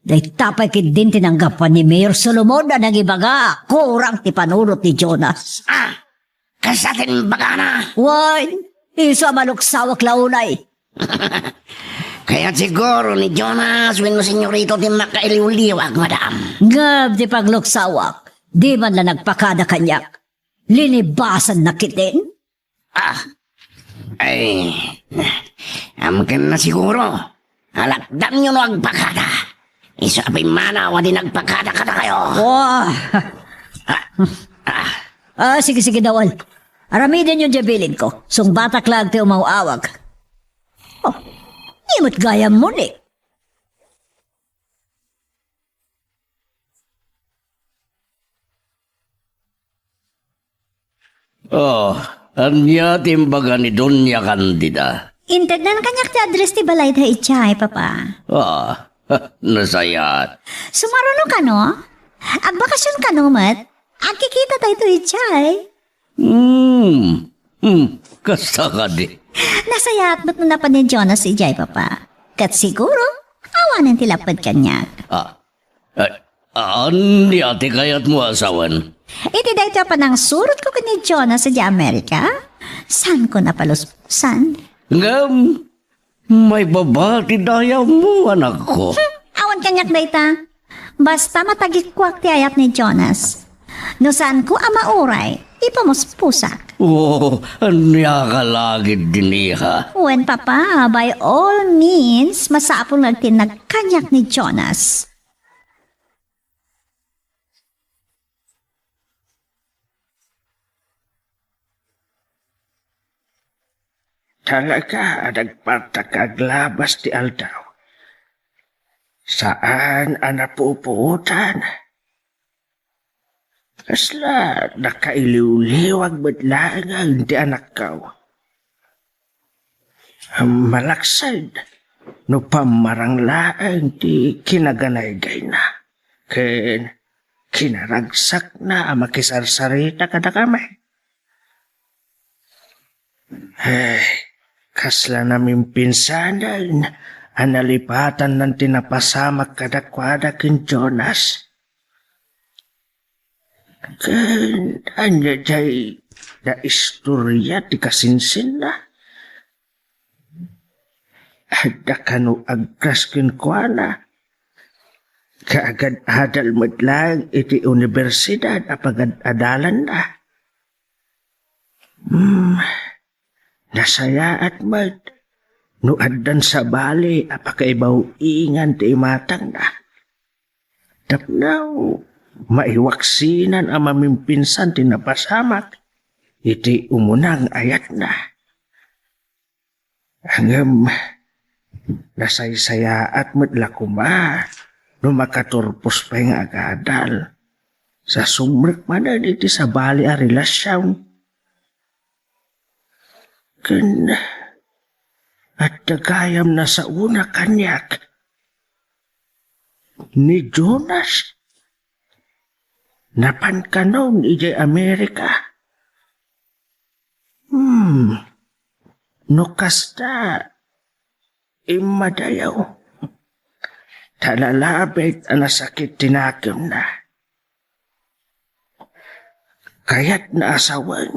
Dayta pay ketdin ti nanggapuan ni Mayor Solomon a nangibaga, kurang ti panunot ni Jonas. Ah, kasta ti imbagana? Wen, isu a maluksawak la unay. Kayat siguro ni Jonas wenno Senyorito ti makailiwliwag, madam. Ngem ti pagluksawak, di man la nagpakada kaniak. Linibasanna ketdin? Ah, ay, amkenna siguro. Alakdanyo no agpakada. Isu a pimmanaw a di nagpakada kadakayo. Wah! Ah, ah. Ah, sige, sige, Dawal. Aramidenyo diay bilinko. Sungbatak laeng ti umaw-awag. Oh, di met gayam mo ni. Oh, ania ti imbaga ni Doña Candida? Intednan kaniak ti address ti balayda idiay, Papa. Ah, nasayaat. Sumaruno kano? Agbakasion kano met? Agkikita tayo idiay. Hmm. Hmm, kasta kadi. Nasayaat met no napan ni Jonas idiay, Papa. Ket siguro, awanen ti lapped kaniak. Ah, eh, ania ti kayatmo a sawen? Iti daytoy a panangsurotko ken ni Jonas idiay Amerika, saanko napaluspusan. Ngem, maibaba ti dayawmo, anakko. Hmm, awan kaniak dayta. Basta matagikuak ti ayat ni Jonas. No saanko a mauray, ipamuspusak. Oh, ania ka la ketdin, iha? Wen, Papa, by all means, masapul nga agtinnag kaniak ni Jonas. Talaga a nagpartak nga aglabas ti aldaw. Saan a napupuotan. Kasla nakailiwliwag met laeng ti anakko. Malaksid no pammarang laeng ti kinaganaygayna ken kinaragsakna a makisarsarita kadakami. Ay, kasla namimpinsanen a nalipatannan ti napasamak kadakuada ken Jonas. Ken ania diay naistorya ti kasinsinna? Adda kano agkras kenkuana? Kaagad-adal met laeng iti universidad a pagad-adalanna. Hmm, nasayaat met no addan sabali a pakaibaw-ingan ti imatangna. Tapno maiwaksinan a mamimpinsan ti napasamak iti umuna nga ayatna. Ngem nasaysayaat met la koma no makaturpos pay nga agadal sa sumrek manen iti sabali a relasion. Ken adda gayam nasaona kaniak ni Jonas. Napan kanon idiay Amerika. Hmm. No kasta, immadayo. Ta nalabit a nasakit ti nakemna. Kayatna a sawen.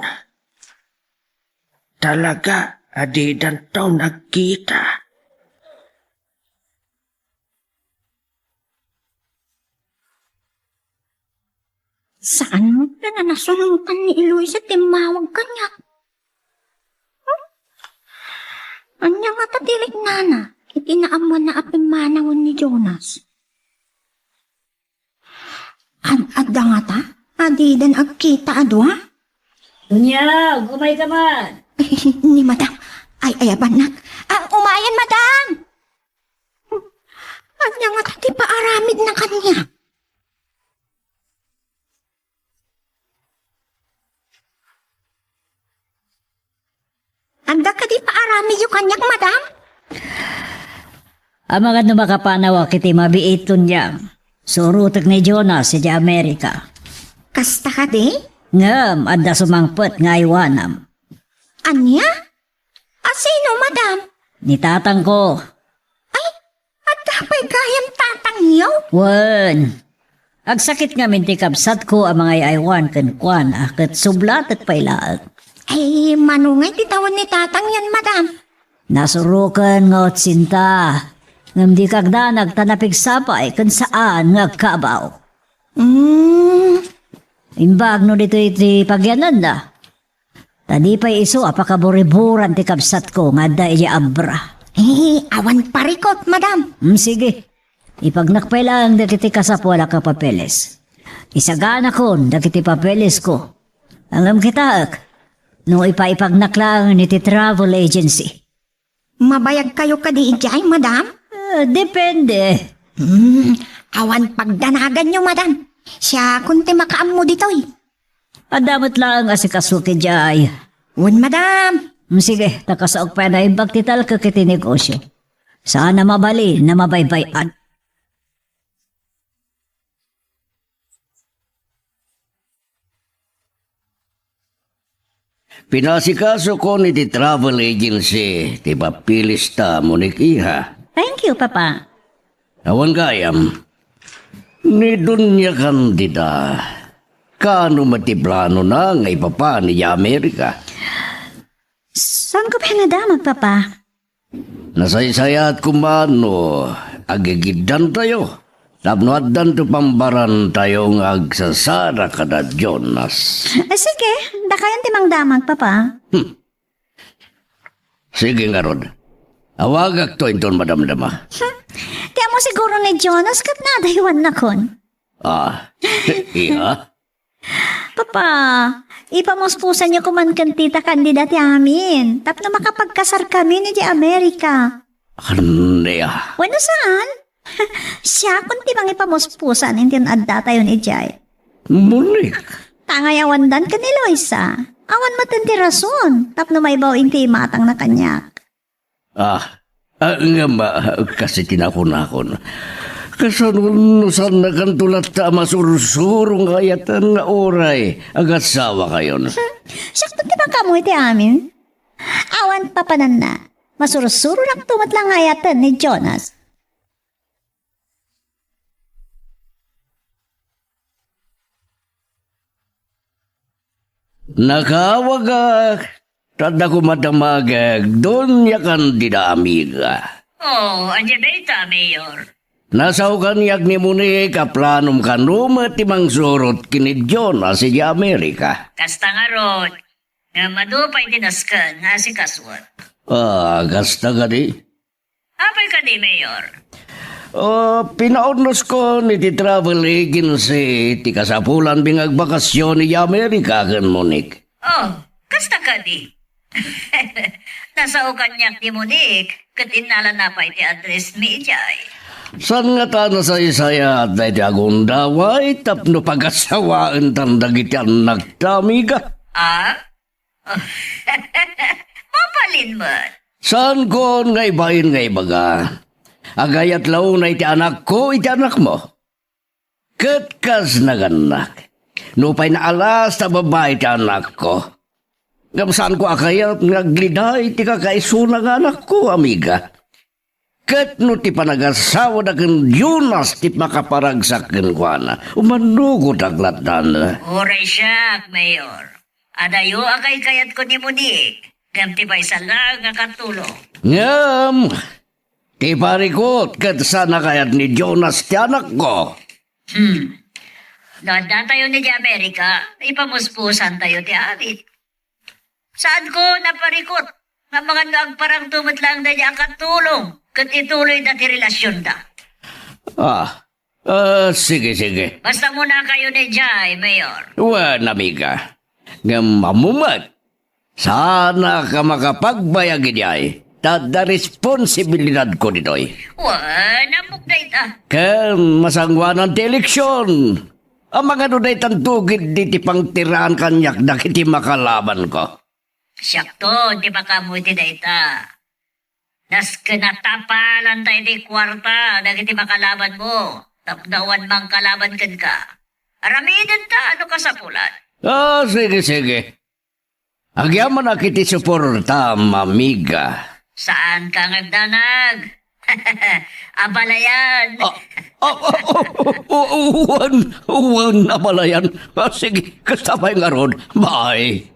Talaga a didanto nagkita. Saan met nga nasunotan ni Eloisa ti immawag kaniak? Hmm? Ania ngata ti riknana iti naammoanna a pimmanawen ni Jonas? Ad-, adda ngata a didan agkita a dua? Dunya, umayka man. Ni Madam, ay-ayabannak. Ah, umayen, Madam! Ania ngata ti paaramidna kaniak? Adda kadi paaramidyo kaniak, Madam? Amangan no makapanawak iti mabiit, Dunya. Surotek ni Jonas idiay Amerika. Kasta kadi? Ngem adda sumangpet nga aywanam. Ania? A sino, Madam? Ni tatangko. Ay, adda pay gayam tatangyo? Wen. Agsakit ngamin ti kabsatko a mangay-aywan kenkuana, ket sublatek pay laeng. Ay, mano ngay ti tawen ni tatangyon, Madam? Nasuroken nga otsinta. Ngem di kagdanag ta napigsa pay ken saan nga agkaabaw. Hmm. Imbag no ditoy ti pagyananna. Ta di pay isu a pakaburiburan ti kabsatko nga adda idiay Abra. Eh, awan parikut, Madam. Hmm, sige. Ipagnak pay laeng dagiti kasapuelak a papeles. Isaganakon dagiti papelesko. Ngem kitaek, no ipaipagnak laeng iti travel agency. Mabayagkayo kadi idiay, Madam? Ah, depende. Hmm, awan pagdanaganyo, Madam. Siakon ti makaammo ditoy. Adda met laeng asikasok idiay. Wen, Madam. Hmm, sige, ta kasaok pay a naimbag ti talkek iti negosio. Saan a mabalin a mabaybay-an. Pinasikasokon iti travel agency ti papelesta, Monique, iha. Thank you, Papa. Awan gayam. Ni Doña Candida, kaano met ti planona nga ipapan idiay Amerika? Saanko pay a nadamag, Papa? Nasaysayaat koma no agigiddantayo tapno addanto pambarantayo nga agsasara kada Jonas. Ah, sige, dakayon ti mangdamag, Papa. Hmm. Sige ngarud. Awagakto inton madamdama. Hmm. Ti ammo siguro ni Jonas ket nadaywannakon. Ah, iya? Papa, ipamuspusanyo koman ken Tita Candida ti amin tapno makapagkasarkami idiay Amerika. Ania? Wenno saan? Siakon ti mangipamuspusan inton addatayon idiay. Monique. Ta ngay awandan ken ni Luisa, awan met ti rason tapno maibaw iti imatangna kaniak. Ah, ah, ngem, ah, kas iti nakunakon. Kasano no saannakanto latta a masursuro nga ayaten nga uray agasawakayon? Hmm, siak ti makaammo iti amin. Awan papananna. Masursuronakto met la nga ayaten ni Jonas. Nakaawagak, ta adda koma damagek, Doña Candida, amiga. Oh, ania dayta, Mayor? Nasaokan ni Monique a planom kano met ti mangsurot ken ni Jonas idiay Amerika. Kasta ngarud, ngem adu pay ti nasken nga asikasuek. Ah, kasta kadi? Apay kadi, Mayor? Ah, pinaurnoskon iti travel agency ti kasapulanmi nga agbakasyon idiay Amerika ken Monique. Oh, kasta kadi? Nasao kaniak ni Monique, ket innalana pay ti addressmi idiay. Saan ngata nasaysayat daytoy a gundaway tapno pagasawaentan dagiti annakta, amiga? Ah? Mabalin met. Saanko nga ibain nga ibaga a kayat la unay ti anakko iti anakmo. Ket kas nagannak, nupay naalas ta babai ti anakko, ngem saanko a kayat nga agliday ti kakaisuna nga anakko, amiga. Ket no ti panagasawada ken Jonas ti makaparagsak kenkuana, umanugotak lattan. Uray siak, Mayor. Adayo a kaykayatko ni Monique, ngem ti maysa laeng a katulong. Ngem, ti parikut ket saan a kayat ni Jonas ti anakko. Hmm. No addatayo idiay Amerika, ipamuspusantayo ti amin. Saanko a parikut nga amangan no agparangto met laeng daydiay a katulong ket ituloyda ti relasionda. Ah, ah, sige, sige. Basta munakayon idiay, Mayor. Wen, amiga. Ngem ammo met, saanak a makapagbayag idiay, ta adda responsibilidadko ditoy. Wen, ammok dayta. Ken masangoanan ti eleksion. Amangan no daytanto ketdi ti pangtiraan kaniak dagiti makalabanko. Siakto ti makaammo iti dayta. Nasken a tapalanta iti kuarta dagiti makalabanmo tapno awan mangkalaban kenka. Aramidenta no kasapulan. Ah, sige, sige. Agyamanak iti suportam, amiga. Saanka nga agdanag. Abalayan. Ah, ah, ah, ah, ah, wen, wen, abalayan. Ah, sige, kasta pay ngarud. Bye.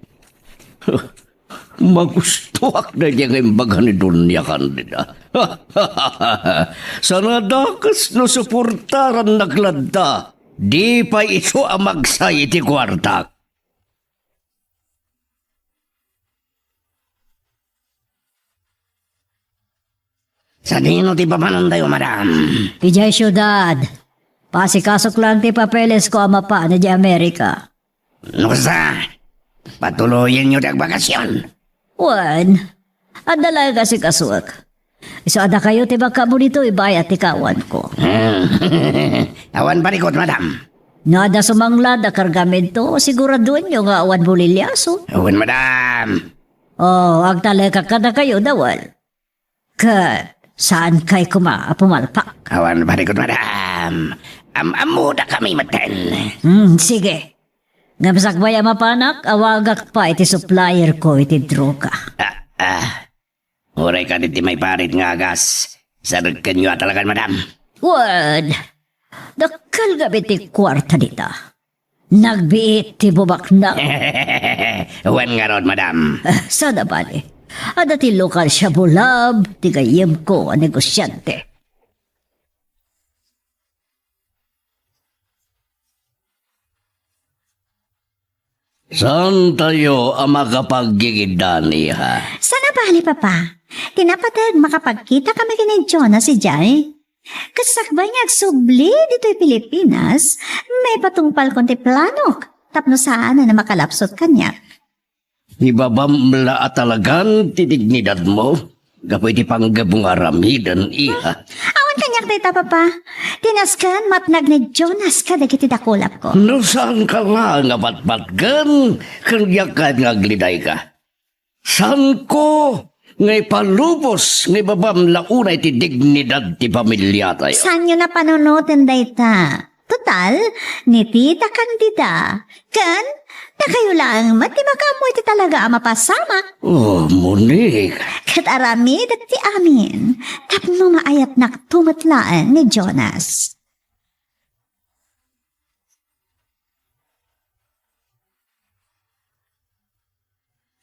Magustoak daydiay nga imbaga ni Doña Candida. Sanadakes no suportarannak latta. Di pay isu a magsay iti kuartak. Sadino ti papanontayo, madam? Idiay siudad. Paasikasok laeng ti papelesko a mapan idiay Amerika. No kasta, patuloyenyo ti agbakasyon. Wen, adda laeng asikasuek. Isu a dakayo ti makaammo ditoy bayat ti kaawanko. Hmm. Awan parikut, madam. No adda sumanglad a kargamento, siguraduenyo nga awan buliliaso. Wen, madam. Oh, agtalekak kadakayo, Dawel. Ket saankay koma a pumalpak. Awan parikut, madam. Am-ammodakami metten. Hmm, sige. Ngem sakbay a mapanak, awagak pay ti supplierko iti droga. Ah, ah. Uray kadi ti maiparit nga agas, sarekkenyo a talagan, madam. Wen, dakkel gamin ti kuarta dita. Nagbiit ti bubakna. Wen ngarud, madam. Ah, saan a bale. Adda ti lokal Shabu Lab ti gayyemko a negosiante. Saantayo a makapaggigiddan, iha? Saan a bale, Papa. Ti napateg, makapagkitakami ken ni Jonas idiay. Ket sakbay nga agsubli ditoy Pilipinas, maipatungpalkon ti planok tapno saanen a makalapsut kaniak. Ibabam la a talagan ti dignidadmo gapu iti panggepmo nga aramiden, iha. Awan kaniak dayta, Papa. Ti nasken, matnag ni Jonas kadagiti dakulapko. No saanka laeng a patpatgen, ken diak kayat nga agledayka. Saanko nga ipalubos nga ibabam la unay ti dignidad ti pamiliatayo. Saanyo a panunoten dayta. Total, ni Tita Candida, ken dakayo laeng met ti makaammo iti talaga a mapasamak. Oh, Monique. Ket aramidek ti amin, tapno maayatnakto met laeng ni Jonas.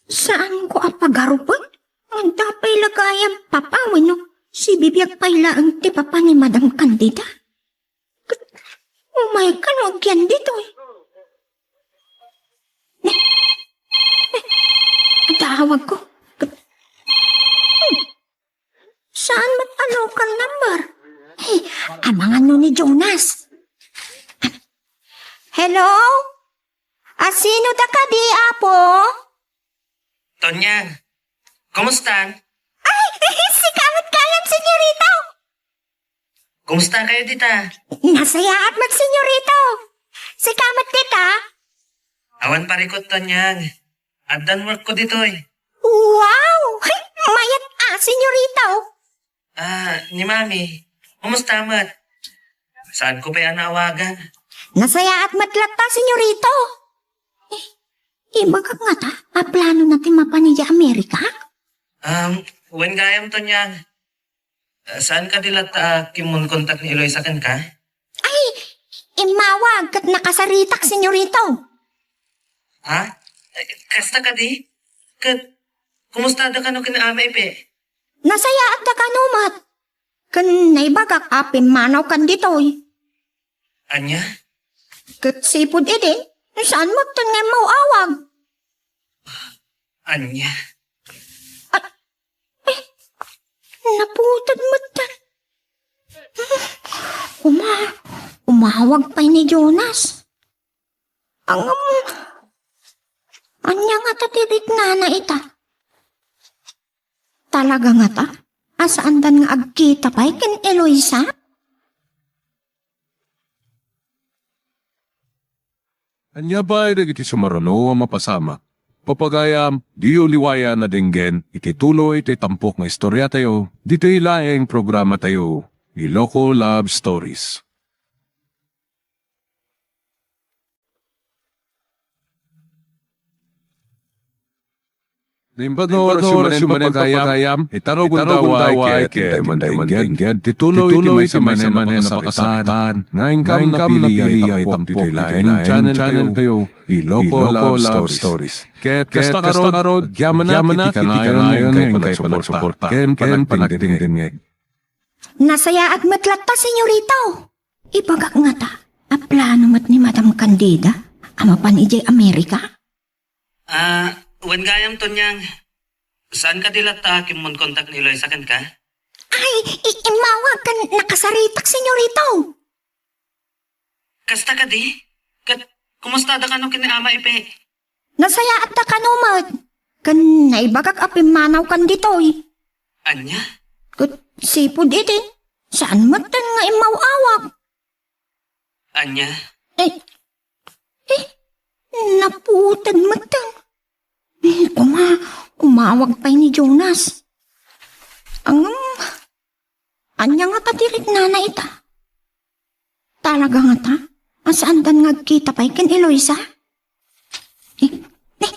Saanko a pagarupen? Adda pay la gayam papa wenno sibibiag pay laeng ti papa ni Madam Candida? Ket umayka no agyan ditoy. Adda awagko. Ket Jonas. Hello? Asino da kadi, Apo? Tonyang, kumustan? Ay, sika met gayam, senyorito. Kumusta kayo dita? Nasayaat met, senyorito. Sika met dita? Awan parikot, Tonyang. Addan work ko ditoy. Wow! Ay, mayat a, senyorito. Ah, ni Mami, kumusta met? Saan ko pay a naawagan? Nasayaat met latta, senyorito. Eh, ibagak ngata, a plano na ti mapan idiay Amerika? Um, wen gayam, Tonyang. Ah, saan kadi latta a kimmunkontak ni Eloisa kenka? Ay, immawag ket nakasaritak, senyorito. Ha? Eh, kasta kadi? Ket, kumusta da kano ken Ama Ipe? Nasayaat da kano met. Ken naibagak a pimmanakan ditoy. Ania? Ket sipud idin, saan metten nga immaw-awag. Ania? Ay, eh, naputed metten. Uma, umawag pay ni Jonas. Ang, ania ngata ti riknana ita? Talaga ngata? A saandan nga agkita pay ken Eloisa? Ania pay dagiti sumaruno a mapasamak? Papagayam, diyo liwayan a denggen iti tuloy ti tampok nga istoriatayo, ditoy laeng programatayo, Iloko Love Stories. Naimbag nga oras yu manen, papagayam, itarugon tawa ket ti tuloy ti maysa manen a pakasaktan, nga inkam napili a itampok iti laeng channel tayo, Iloko Love Stories. Ket kasta ngarud, agyamanak iti kanayon nga inkay panagsuporta ken panagdengdengngeg. Nasayaat met latta, senyorito. Ibagak ngata, a plano met ni Madam Candida a mapan idiay Amerika? Ah, wen gayam, Tonyang. Saan kadi latta a kimmunkontak ni Eloisa kenka? Ay, i-, immawag ken nakasaritak, senyorito. Kasta kadi? Ket, kumusta da kano ken ni Ama Ipe? Nasayaat da kano met. Ken naibagak a pimmanakan ditoy. Ania? Ket sipud idin, saan metten nga immaw-awag. Ania? Eh, eh, naputed metten. Eh, kuma, umawag pay ni Jonas. Ang, ania ngata ti riknana ita? Talaga ngata? A saandan nga agkita pay ken Eloisa? Eh, eh,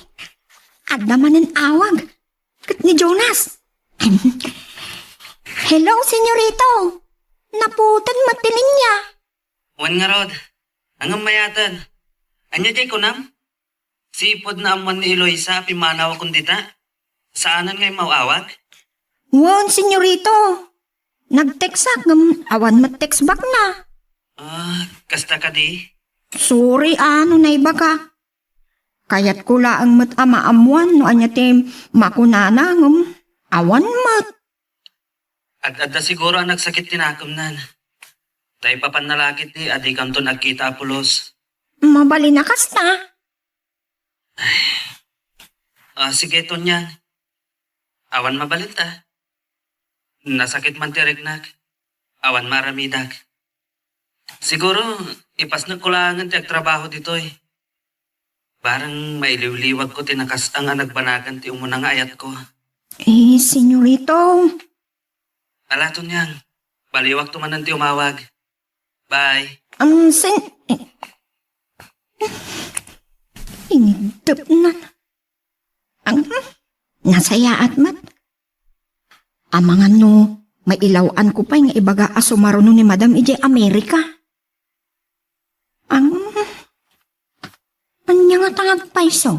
adda manen awag. Ket ni Jonas. Hello, senyorito. Naputed met ti linia. Wen ngarud, ngem mayaten. Ania diay kunam? Sipud naammuan ni Eloisa a pimmanawakon dita? Saanen nga immaw-awag? Wen, senyorito. Nag-textak ngem awan met text back na. Ah, kasta kadi? Sorry a no naibagak. Kayatko laeng met a maammuan no ania ti makunana ngem awan met. Ad-adda siguro a nagsakit ti nakemnan. Naipapan na la ketdi a dikanton agkita a pulos. Mabalin a kasta? Ah, sige, Tonyang. Awan mabalinta. Nasakit man ti riknak. Awan maaramidak. Siguro, ipasnekko laengen ti agtrabaho ditoy. Bareng mailiwliwagko ti nakas-ang a nagbanagan ti umuna nga ayatko. Eh, senyorito. Ala, Tonyang, baliwakto manen ti umawag. Bye. Ang sen-, inigdepnan. Ang, nasayaat met. Amangan no, mailaw-anko pay nga ibaga a sumaruno ni Madam idiay Amerika. Ang, ania ngata nga agpayso?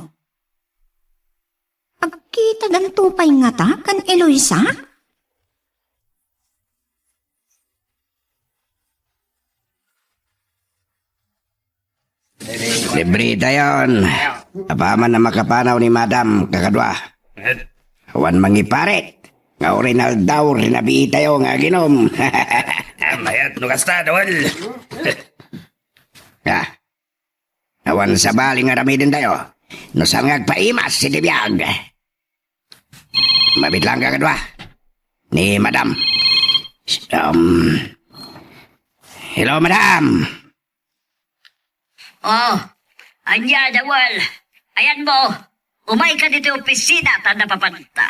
Agkitadanto pay ngata ken Eloisa? Libre dayon. Apaman a makapanaw ni Madam, kakadua. Awan mangiparit. Nga uray naldaw, rinabii tayo nga aginom. Mayat no kasta, Dawal. Ah. Awan sabali nga aramidentayo no saan nga agpaimas iti biag. Mabitlaanka kadua ni Madam. Um, hello, Madam. Oh, ania, Dawal? Ayanmo, umayka ditoy opisina ta napapanta.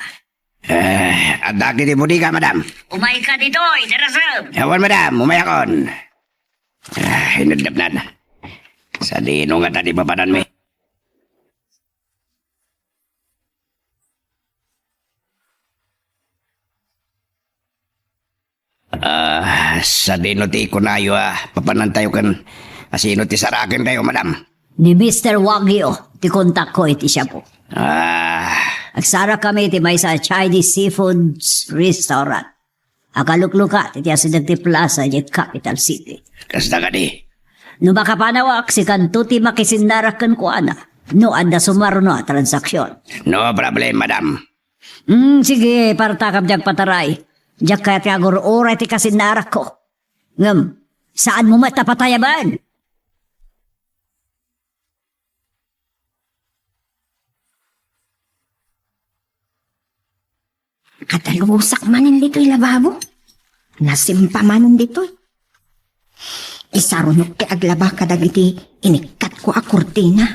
Eh, adda iti bodega, Madam? Umayka ditoy, darasem. Awan, Madam, umayakon. Ah, inadapnan. Sadino ngata ti papananmi? Ah, sadino ti kunayo a papanantayo ken asino ti sarakentayo, Madam? Ni Mister Wagyu ti kontakko iti Shabu. Ah. Agsarakkami iti maysa a Chinese seafood restaurant. Akaluklukat iti asideg ti plaza idiay capital city. Kasta kadi? No makapanawak, sikanto ti makisinnarak kenkuana no adda sumaruno a transaksion. No problem, Madam. Hmm, sige, partakam diak pataray. Diak kayat nga agur-uray ti kasinnarakko. Ngem, saanmo met a patayaben? Kadalusak manen ditoy lababo. Nasimpa manen ditoy. Isarunok ti aglaba kadagiti inikkatko a kurtina.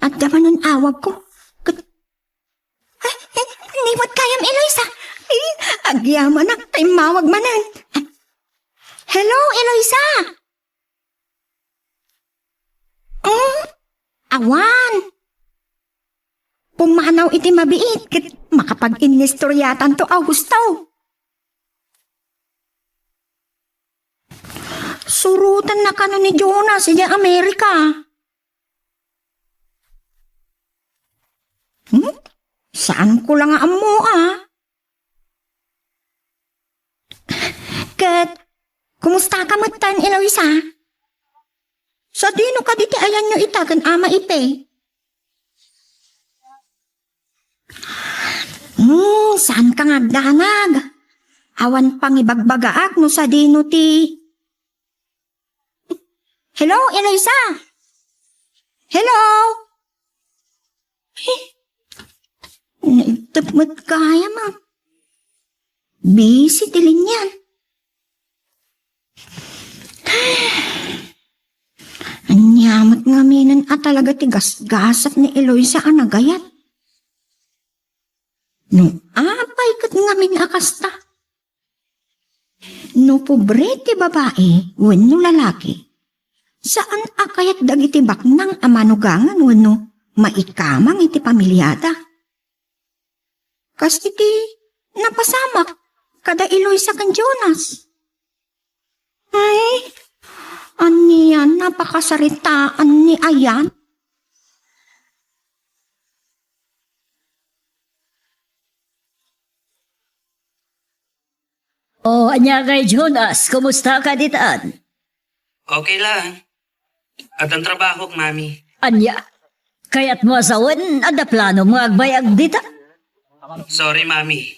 Adda manen awagko. Ket, ay, ay, ni met gayam, Eloisa. Ay, agyamanak ta immawag manen. Hello, Eloisa! Hmm? Awan. Pummanaw iti mabiit ket makapag-innistoryatanto a husto. Surotenna kano ni Jonas idiay Amerika. Hmm? Saanko la nga ammo, a? Ket, kumustaka metten, Eloisa? Sadino kadi ti ayanyo ita ken Ama Ipe? Hmm, saanka nga agdanag. Awan pangibagbagaak no sadino ti Hello, Eloisa? Hello? Eh, naibtep met gayam a. Busy ti linian. Ania met ngaminen a talaga ti gasgasat ni Eloisa a nagayat? No apay ket ngamin a kasta? No pobre ti babai wenno lalaki, saan a kayat dagiti baknang a manugangan wenno maikamang iti pamiliada. Kas iti napasamak kada Eloisa ken Jonas. Ay, ania napakasaritaan ni ayan? Oh, ania ngay, Jonas? Kumusta ka ditan? Okay lang. Addan trabahok, Mami. Ania? Kayatmo a sawen, adda planom nga agbayag dita? Sorry, Mami.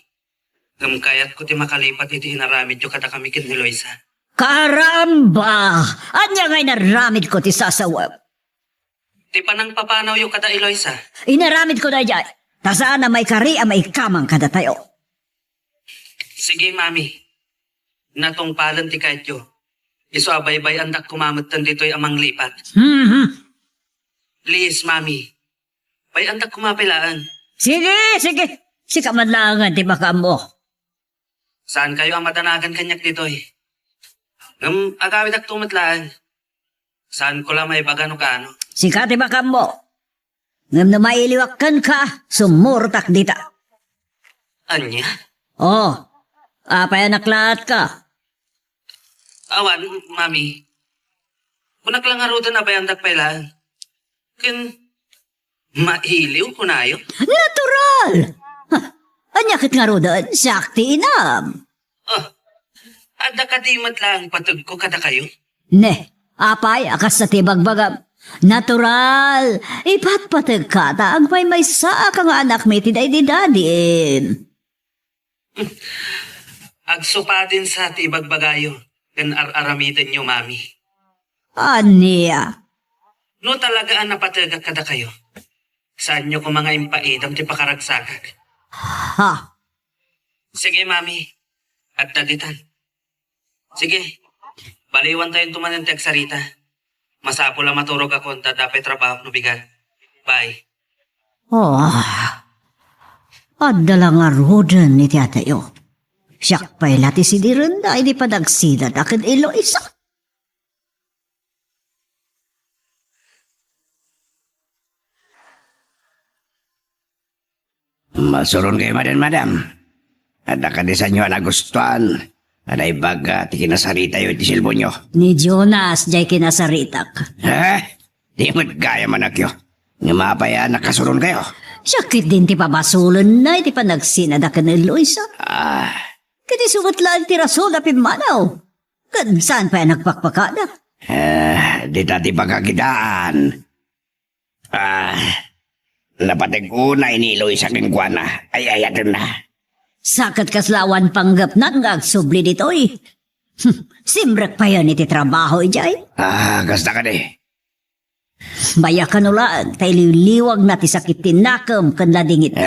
Ngem kayatko ti makalipat iti inaramidyo kadakami ken ni Loisa. Karamba! Ania nga inaramidko ti sasawem? Ti panangpapanawyo kada Eloisa. Inaramidko daydiay, ta saan a maikari a maikamang kadatayo. Sige, Mami. Natungpalen ti kayatyo. Isu a baybay-andak koma metten ditoy a manglipat. Mhm. Please, Mami. Bay-andak koma pay laeng. Sige, sige. Sika man laengen ti makaammo. Saankayo a madanagan kaniak ditoy. Ngem agawidakto met laeng. Saanko la maibaga no kaano. Sika ti makaammo. Ngem no mailiwak kenka, sumurotak dita. Ania? Oh, apay a naklaat ka? Awan, Mami. Kunak la ngaruden a bay-andak pay laeng. Ken mailiw kunayo? Natural! Ha, ania ket ngaruden, siak ti inam. Oh, adda kadi met laeng pategko kadakayo? Ne, apay a kasta ti ibagbagam? Natural! Ipatpategka ta agmaymaysaak nga anakmi ti daydi dadim. Agsupadin sa ti ibagbagayo ken ar-aramidenyo, Mami. Ania? No talaga a napategak kadakayo, saanyo koma nga impaidam ti pakaragsakak. Ha? Sige, Mami. Adda ditan. Sige. Baliwantayonto manen ti agsarita. Masapul a maturogakon ta adda pay trabahok no bigat. Bye. Oh, adda la ngaruden iti atayo. Siak pay la ti sidirenda idi panagsinada ken Eloisa. Masuronkayo manen, madam. Adda kadi saanyo a nagustuan a naibaga ti kinasaritayo iti cellphoneo? Ni Jonas diay kinasaritak. Eh? Di met gayam a nakyo. Ngem apay a nakasuronkayo? Siak ketdin ti pabasolenna iti panagsinada ken Eloisa. Ah. Ket isu met laeng ti rason a pimmanaw. Ket saan pay a nagpakpakada? Eh, dita ti pagakidaan. Ah, napateg unay ni Eloisa kenkuana. Ay-ayatenna. Sa ket kasla awan panggepna nga agsubli ditoy. Simrek payen iti trabaho idiay. Ah, kasta kadi. Bayakan laeng, ta iliwliwagna ti sakit ti nakem ken ladingit.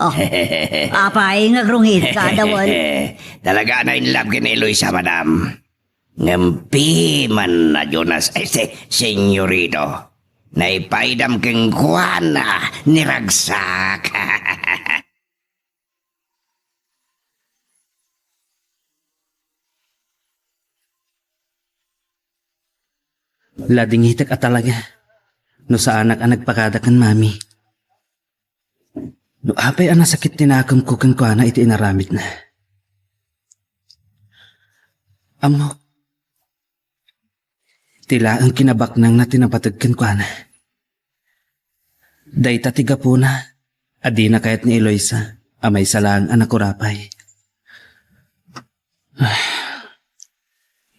Oh, apay nga agrungit ka, Dawan? Talaga a na-in love ken ni Eloisa, madam. Ngem piman a Jonas, ay, se-, senyorito. Naipaydam kenkuana ni ragsak. Ladingitek a talaga no saanak a nagpakada ken Mami. No apay a nasakit ti nakemko kenkuana iti inaramidna. Ammok, ti laeng kinabaknangna ti napateg kenkuana. Dayta ti gapuna a dina kayat ni Eloisa a maysa laeng a nakurapay.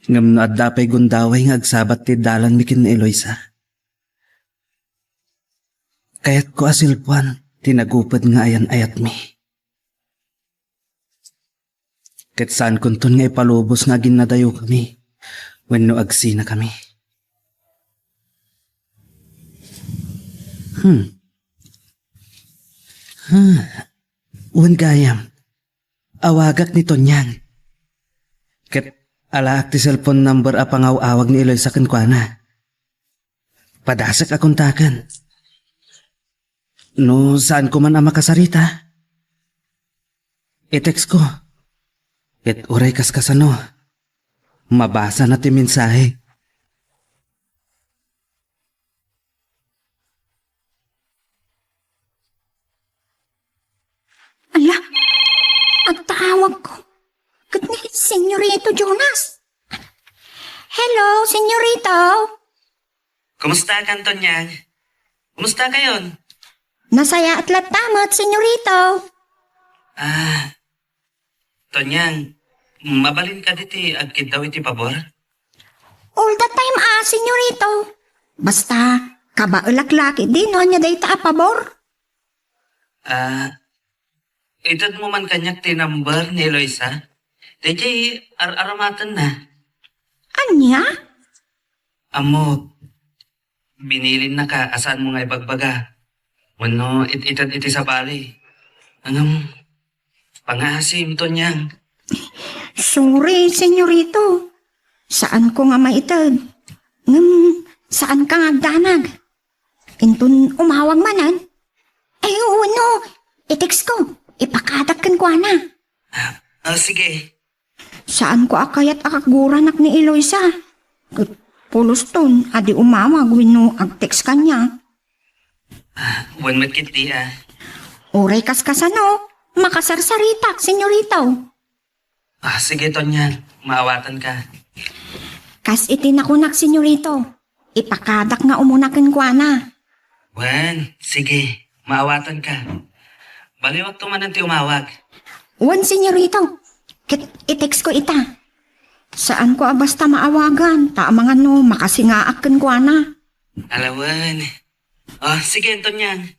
Ngem no adda pay gundaway nga agsabat ti dalanmi ken ni Eloisa, kayatko a silpuan ti naguped nga ayan-ayatmi. Ket saankonton nga ipalubos nga aginnadayokami wenno agsinakami. Hmm. Hmm. Wen gayam, awagak ni Tonyang. Ket alaak ti cellphone number a pangaw-awag ni Eloisa kenkuana. Padasek a kontaken. No saanko man a makasarita, i-textko. Ket uray kaskasano, mabasana ti mensahe. Ala, adda awagko. Ket ni Senyorito Jonas. Hello, Senyorito. Kumusta ka, Tonyang? Kumusta kayon? Nasayaat latta met, Senyorito. Ah, Tonyang, mabalin kadi ti agkiddaw iti pabor? All the time, ah, Senyorito. Basta, kabaelak la ketdi no ania dayta a pabor. Ah, itedmo man kaniak ti number ni Eloisa. Daydiay ar-aramatenna. Ania? Ammok, binilinnaka a saanmo nga ibagbaga wenno it-ited iti sabali. Ngem, pangaasim, Tonyang. Sorry, Senyorito. Saanko nga maited. Ngem, saanka nga agdanag. Inton umawag manen? Ay, wenno, i-textko. Ipakadak kenkuana. Ah, ah, sige. Saanko a kayat a kaguranak ni Eloisa. Ket puloston a di umawag wenno ag-text kaniak. Ah, wen met ketdi, ah. Uray kaskasano, makasarsaritak, Senyorito. Ah, sige, Tonyang. Maawatanka. Kas iti nakunak, Senyorito, ipakadak nga umuna kenkuana. Wen, sige. Maawatanka. Baliwakto manen ti umawag. Wen, Senyorito. Ket i-textko ita. Saanko a basta maawagan, ta amangan no makasingaak kenkuana. Ala wen. Oh, sige, Tonyang.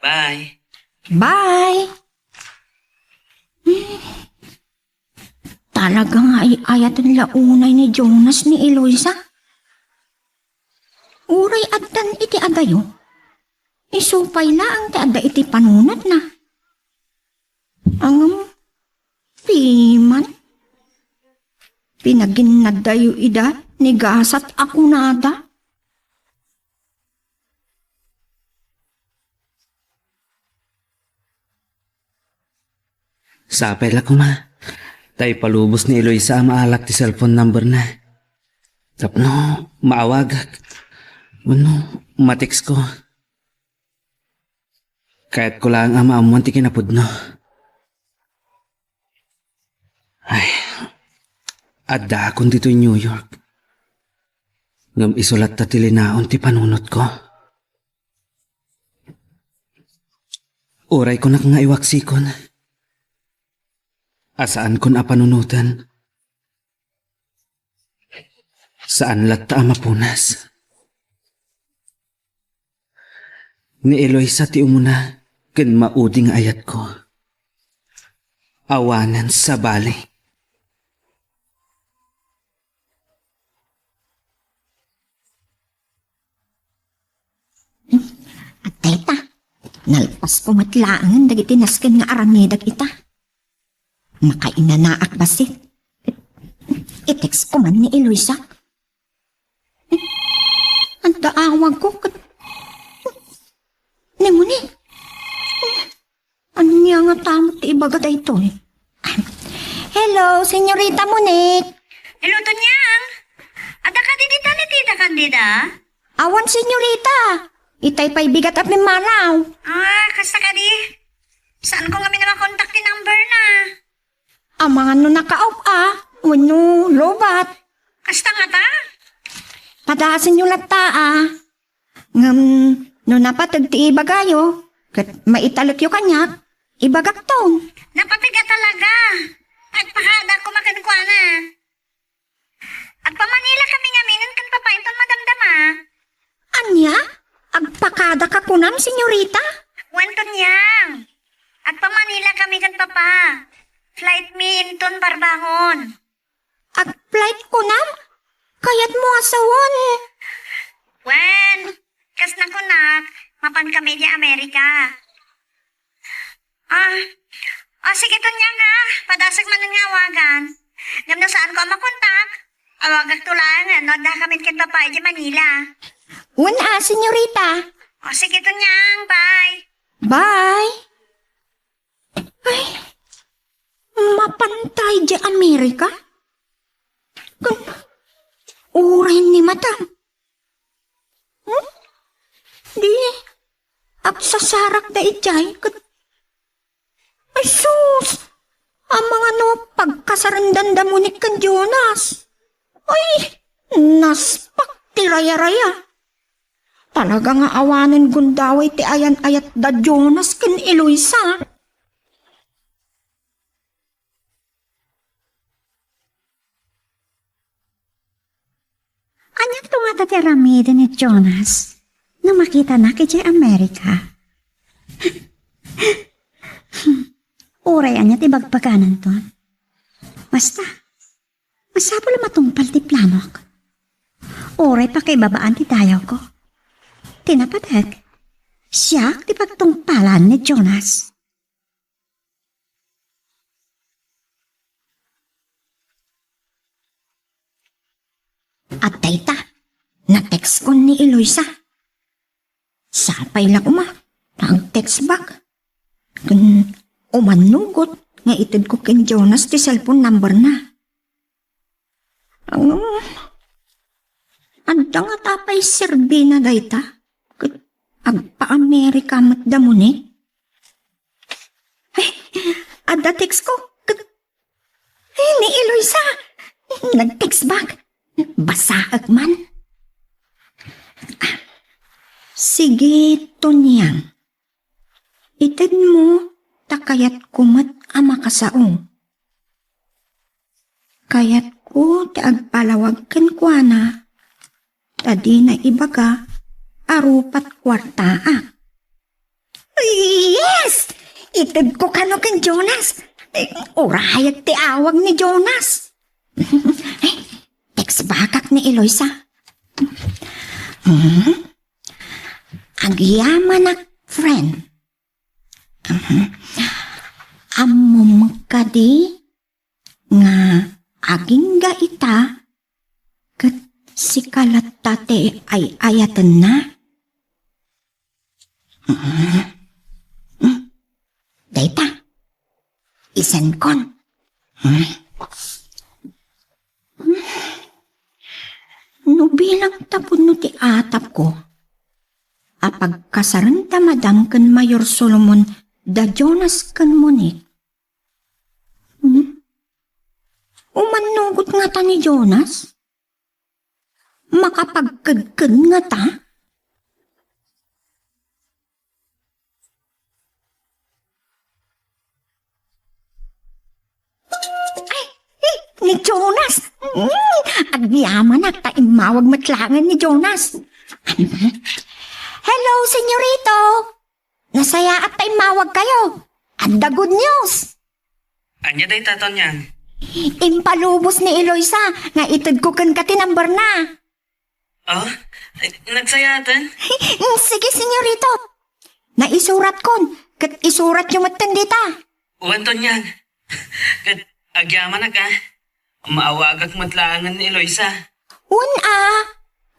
Bye. Bye. Hmm. Talaga nga ay-ayaten la unay ni Jonas ni Eloisa. Uray addan iti adayo, isu pay laeng ti adda iti panunotna. Ngem, piman, pinaginnadayo ida ni gasat a kunada. Sapay la koma, ta ipalubos ni Eloisa a maalak ti cellphone number na. Tapno maawagak, wenno ma-text ko. Kayatko laeng a maammuan ti kinapudno. Ay, addaakon ditoy New York. Ngem isu latta ti linaon ti panunotko. Uray kunak nga iwaksikon a saankon a panunoten. Saan latta a mapunas. Ni Eloisa ti umuna ken maudi nga ayatko. Awanen sabali. Adda ita, nalpasko met laengen dagiti nasken nga aramidek ita. Makainanaak bassit. I-text ko man ni Eloisa. Adda awagko ket ni Monique. Ania nga tamo ti ibaga daytoy? Hello, Senyorita Monique. Hello, Tonyang. Adda kadi dita ni Tita Candida? Awan, Senyorita. Itay pay bigat a pimmanaw. Ah, kasta kadi. Saanko ngamin a makontak ti number na? Amangan no nakaop a, wenno lobat. Kasta ngata? Padasenyo latta a. Ngem no napateg ti ibagayo, ket maitalekyo kaniak, ibagakton. Napateg a talaga. Agpakada koma kenkuana. Agpamanila kami ngamin ken Papa inton madamdama. Ania? Agpakadaka kunam, Senyorita? Wen, Tonyang. Agpamanila kami ken Papa. Flight mi inton Parbangon. Ag-flight kunam? Kayatmo a sawen? Wen, kas nakunak, mapan kami idiay Amerika. Ah, ah, sige, Tonyang, ha? Padasek manen nga awagan. Ngem no saanko a makontak, awagakto laengen no adda kami ken Papa idiay Manila. Wen a, Senyorita. Ah, sige, Tonyang, bye. Bye. Ay, mapantay di Amerika? Kun, uray ni mata. Hmm? Di, agsasarak da idiay, ket, ay sus! Amangan no pagkasarendanda Monique ken Jonas. Ay, naspak ti rayaraya. Talaga nga awanen gundaway ti ayan-ayat da Jonas ken Eloisa. Ania to ngata ti aramiden ni Jonas no makitanak idiay Amerika? Uray ania ti bagbagananton. Basta, masapul a matungpal ti planok. Uray pakaibabaan ti dayawko. Ti napateg, siak ti pagtungpalan ni Jonas. Adda ita, na-textkon ni Eloisa. Sapay la koma, ta ag-text back. Ken umannugot nga itedko ken Jonas ti cellphone number na. Ngem, adda ngata pay serbina dayta? Ket agpa-Amerika met da Monique? Ay, adda text ko. Ket, ay, ni Eloisa. Nag-text back. Basaek man. Ah, sige, Tonyang. Itedmo ta kayatko met a makasao. Kayatko ti agpalawag kenkuana ta dina ibaga a rupat kuartaak. Yes! Itedko kano ken Jonas. Eh, urayag ti awag ni Jonas. Eh, text bakak ni Eloisa. Hmm? Agyamanak, friend. Mhm. Ammom kadi nga agingga ita ket sika latta ti ay-ayatenna? Mhm. Hmm. Dayta, isenkon. Hmm. No bilang tapno ti atapko a pagkasarenta madam ken Mayor Solomon da Jonas ken Monique. Hmm? Umannugot ngata ni Jonas? Makapagkedked ngata? Ay, eh, ni Jonas! Mm, agyamanak ta immawag met laengen ni Jonas. Hello, senyorito! Nasayaat ta immawagkayo. Adda good news! Ania dayta, Tonyang? Impalubos ni Eloisa nga itedko kenka ti numberna. Oh? Ay, nagsayaaten? Mm, sige, senyorito. Naisuratkon, ket isuratyo metten dita. Wen, Tonyang. Ket agyamanak, a. Maawagak met laengen ni Eloisa. Wen, a.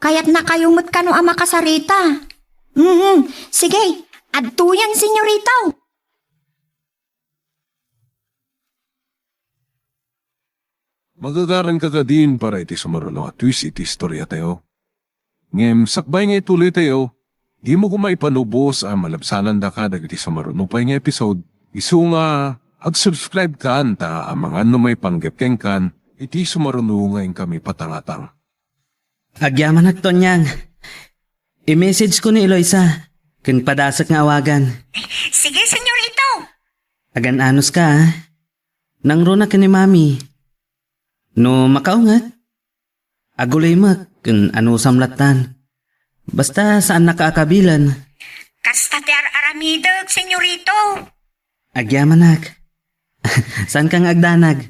Kayatnakayo met kano a makasarita. Mhm. Sige, adtoyen, senyorito. Magagaranka kadin para iti sumaruno a twist iti istoriatayo. Ngem sakbay nga ituloytayo, dimo koma ipalubos a malabsanandaka dagiti sumaruno pay nga episode, isu nga ag-subscribe kan ta amangan no maipanggep kenkan iti sumaruno nga inkami patangatang. Agyamanak, Tonyang. I-message ko ni Eloisa, ken padasek nga awagan. Sige, senyorito. Agan-anos ka, a. Nangruna ken ni Mami. No makaunget, aguloymek ken anusam lattan. Basta saannaka a kabilen. Kasta ti ar-aramidek, senyorito. Agyamanak. Saanka nga agdanag.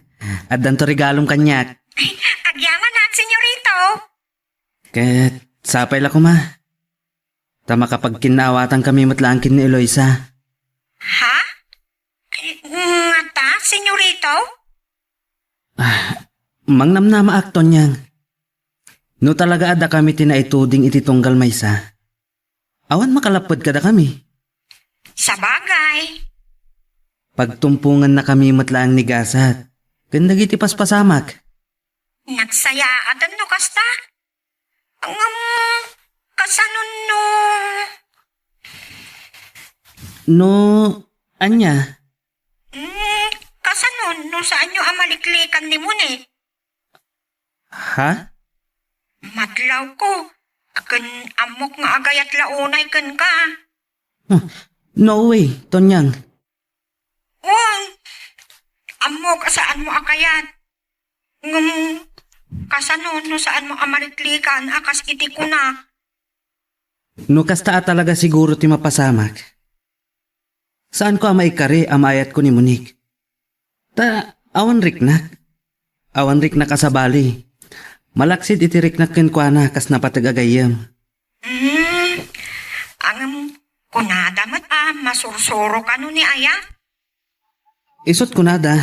Addanto regalom kaniak. Agyamanak, senyorito. Ket sapay la koma. Ta makapagkinnaawatankami met laeng ken ni Eloisa. Ha? Ngata, senyorito? Ah, mangnamnamaak, Tonyang. No talaga a dakami ti naituding iti tunggal maysa, awan makalapped kadakami. Sabagay. Pagtumpongannakami met laeng ni gasat ken dagiti paspasamak. Nagsayaaten no kasta. Ngem, kasano no? No, ania? Mm, kasano no saanyo a maliklikan ni Monique? Ha? Madlawko, ken ammok nga agayat la unay kenka. Huh, no way, Tonyang. Wen, ammok a saanmo a kayat. Ngem, kasano no saanmo a maliklikan a kas iti kuna? No kasta a talaga siguro ti mapasamak, saanko a maikari a maayatko ni Monique. Ta awan riknak. Awan riknak a sabali. Malaksid iti riknak kenkuana kas napateg a gayyem. Hmm, ngem kunada met a masursuro kano ni aya? Isut kunada,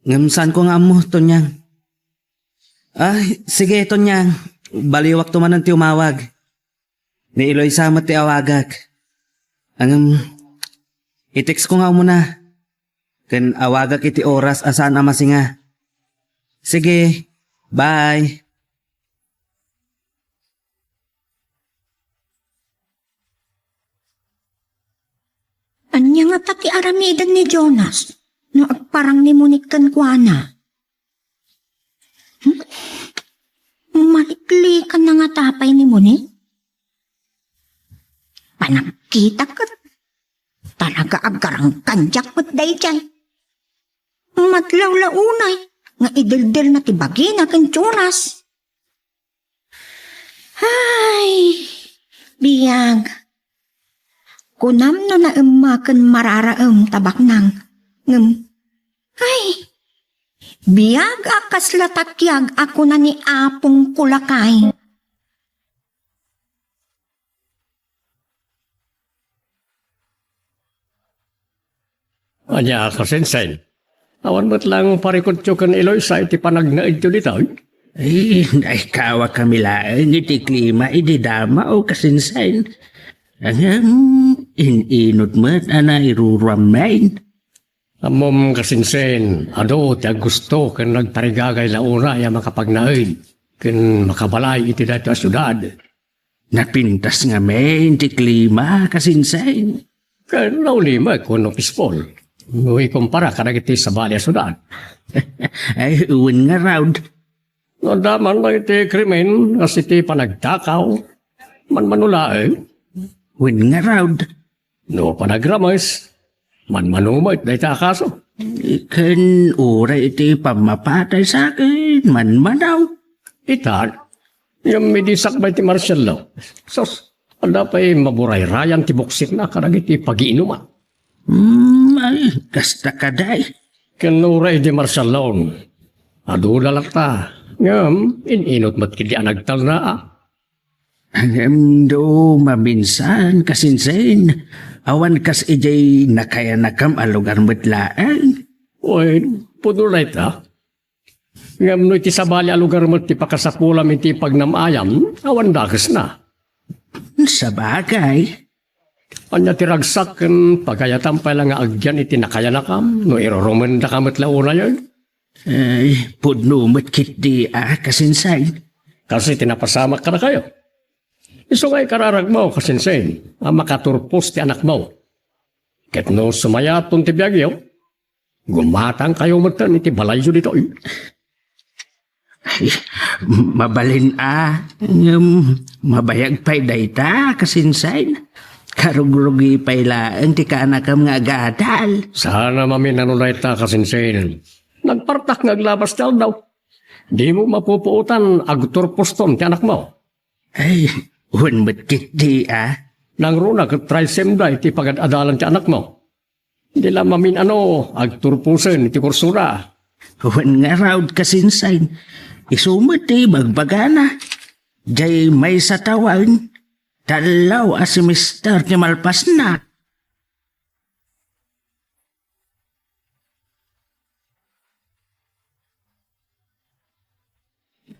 ngem saanko nga ammo, Tonyang. Ah, sige, Tonyang. Baliwakto manen ti umawag. Ni Eloisa met ti awagak. Ngem, i-text ko nga umuna. Ken awagak iti oras a saan a masinga. Sige, bye. Ania ngata ti aramiden ni Jonas no agparang ni Monique kenkuana? Hmm? Maliklikanna ngata pay ni Monique? Panagkitak ket talaga a garanggandiak met daydiay. Madlawlaw unay nga ideldelna ti bagina ken Jonas. Ay, biag. Kunam no naemma ken mararaem ta baknang, ngem Ay, biag a kasla takiag a kuna ni Apongko lakay. Ania, Kasinsin? Awan met lang parikutyo ken Eloisa iti panagnaedyo ditoy? Ay, naikawakami laeng iti klima idi dama, o Kasinsin. Ngem, in-inot met a nairuruammin. Ammom, Kasinsin, adu ti aggusto ken nagtarigagay la unay a makapagnaed ken makabalay iti daytoy a siudad. Napintas ngamin ti klima, Kasinsin. Ken nauli met wenno pispol no ikumpara kadagiti sabali a siudad. Ay, wen ngarud. No adda man dagiti krimen, kas iti panagtakaw, manmano laeng. Wen ngarud. No panagrames, manmano met dayta a kaso. Ken uray iti pammapatay sa akin, manmano. Itan, ngem idi sakbay ti martial law, sus, adda pay maburayrayan ti buksikna kadagiti pagiinuman. Hmm, ay, kasta kadi. Ken uray idi martial law, adu da latta. Ngem, in-inot met ketdi a nagtalna, a. Ngem no maminsan, Kasinsin, awan kas idiay nakayanakam a lugar met laeng. Wen, pudno dayta. Ngem no iti sabali a lugar met ti pakasapulam iti pagnam-ayam, awan dakesna. Sabagay. Ania ti ragsak ken pagayatam pay la nga agyan iti nakayanakam no irurumendaka met la unayen? Ay, pudno met ketdi a, Kasinsin. Kas iti napasamak kadakayo. Isu nga ikararagmo, Kasinsin, a makaturpos ti anakmo. Ket no sumayaton ti biagyo, gumatangkayo metten iti balayyo ditoy. Ay, mabalin a, ngem mabayag pay dayta, Kasinsin. Karugrugi pay laeng ti kaanakam nga agadal. Saan a maminano dayta, Kasinsin. Nagpartak nga aglabas ti aldaw. Dimo mapupuotan, agturposton ti anakmo. Ay, wen met ketdi a. Nangruna ket trisemda iti pagad-adalan ti anakmo. Di la mamin-ano, agturposen iti kursoda. Wen ngarud, Kasinsin, isu met ti ibagbagana. Diay maysa tawen, tallo a semester ti malpasna.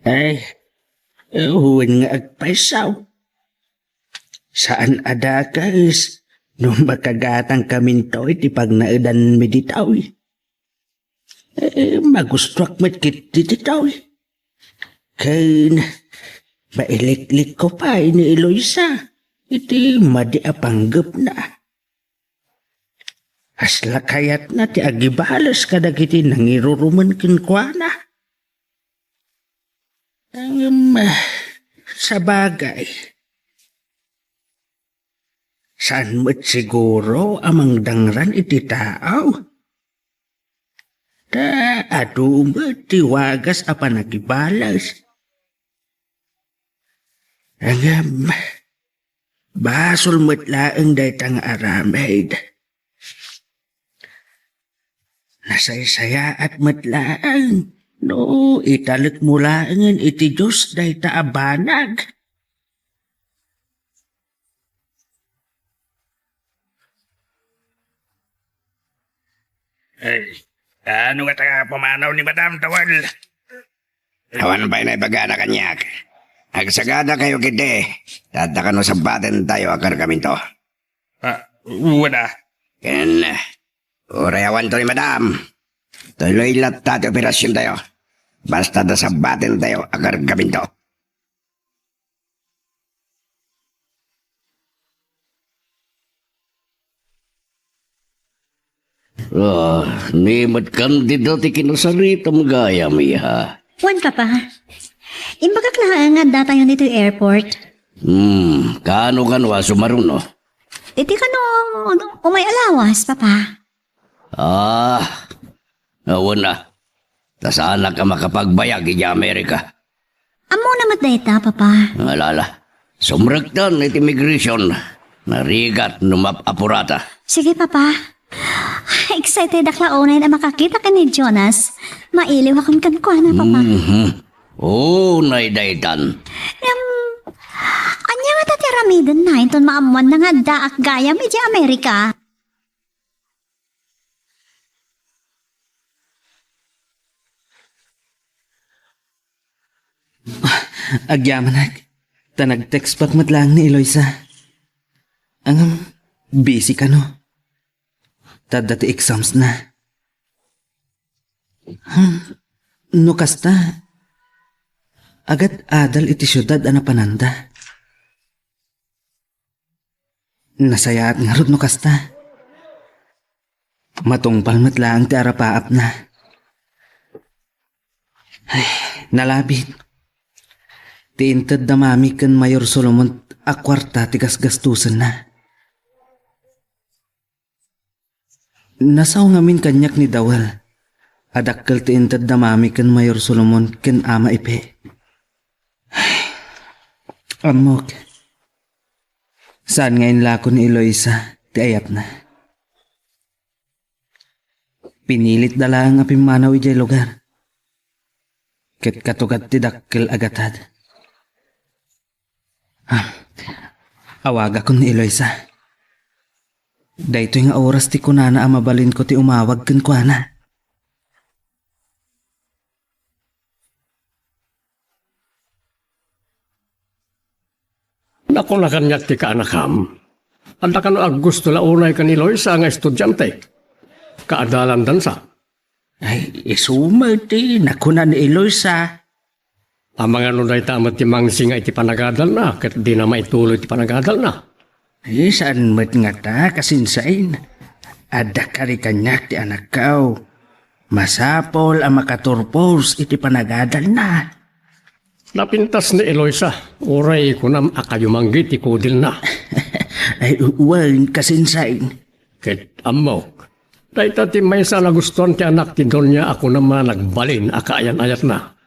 Ay, wen nga agpayso. Saan a dakes no makagatangkaminto iti pagnaedanmi ditoy. Eh, magustuak met ketdi ditoy. Ken mailiklikko pay ni Eloisa iti madi a panggepna. Kasla kayatna ti agibales kadagiti nangirurumen kenkuana. Ngem, sabagay, saan met siguro a mangdangran iti tao. Ta adu met ti wagas a panagibales. Ngem, basol met laeng dayta nga aramid. Nasaysayaat met laeng no italekmo laengen iti Dios dayta a banag. Ay, ano nga taga pumanaw ni Madam Tawal? Awan pay naibagana kaniak. Agsagadakayo ketdi, ta adda kano sabbatentayo a kargaminto. Ah, wala. Ken, uray awanto ni Madam, tuloy latta ti operasiontayo. Basta adda sabbatentayo a kargaminto. Ah, nimetkan dida ti kinasaritam gayam, iha. Wen, Papa. Imbagak laeng nga addatayon ditoy airport. Hmm, kaano kano a sumaruno? Iti kano, umay a lawas, Papa. Ah, awan a. Ta saanak a makapagbayag idiay Amerika. Ammona met dayta, Papa. Alala. Sumrektan iti immigration. Narigat no map-apurata. Sige, Papa. Excited ak la unay a makakita ken ni Jonas. Mailiwakon kenkuana, Papa. Mhm. Unay daytan. Em, ania ngata ti aramidenna inton maammoanna nga addaak gayam idiay Amerika? Agyamanak, ta nag-text back met laeng ni Eloisa. Ngem, busy kano. Ta adda ti exams na. Hmm, no kasta, agad-adal iti siudad a napananda. Nasayaat ngarud no kasta. Matungpal met laeng ti arapaapna. Ay, nalabit. Ti inted da Mami ken Mayor Solomon a kuarta ti gasgastusenna. Nasaw ngamin kaniak ni Dawel a dakkel ti inted da Mami ken Mayor Solomon ken Ama Ipe. Ammok, saan nga inlako ni Eloisa ti ayatna. Pinilitda laeng a pimmanaw idiay lugar. Ket katugat ti dakkel a gatad. Ah, awagakon ni Eloisa. Daytoy nga oras ti kunana a mabalinko ti umawag kenkuana. Nakuna kaniak ti kaanakam, adda kano a gusto la unay ken ni Eloisa nga estudiante? Kaadalandansa. Ay, isu met ti nakuna ni Eloisa. Amangan no dayta met ti mangsinga iti panagadalna ket dina maituloy ti panagadalna. Ay, saan met ngata, kasinsain. Adda kari kaniak ti anakko. Masapul a makaturpos iti panagadalna. Napintas ni Eloisa, uray kunam a kayo manggi ti kudilna. Ay, wen, kasinsain. Ket ammok, dayta ti maysa a nagustuan ti anak ti Doña a kunam a nagbalin a kaayan-ayatna.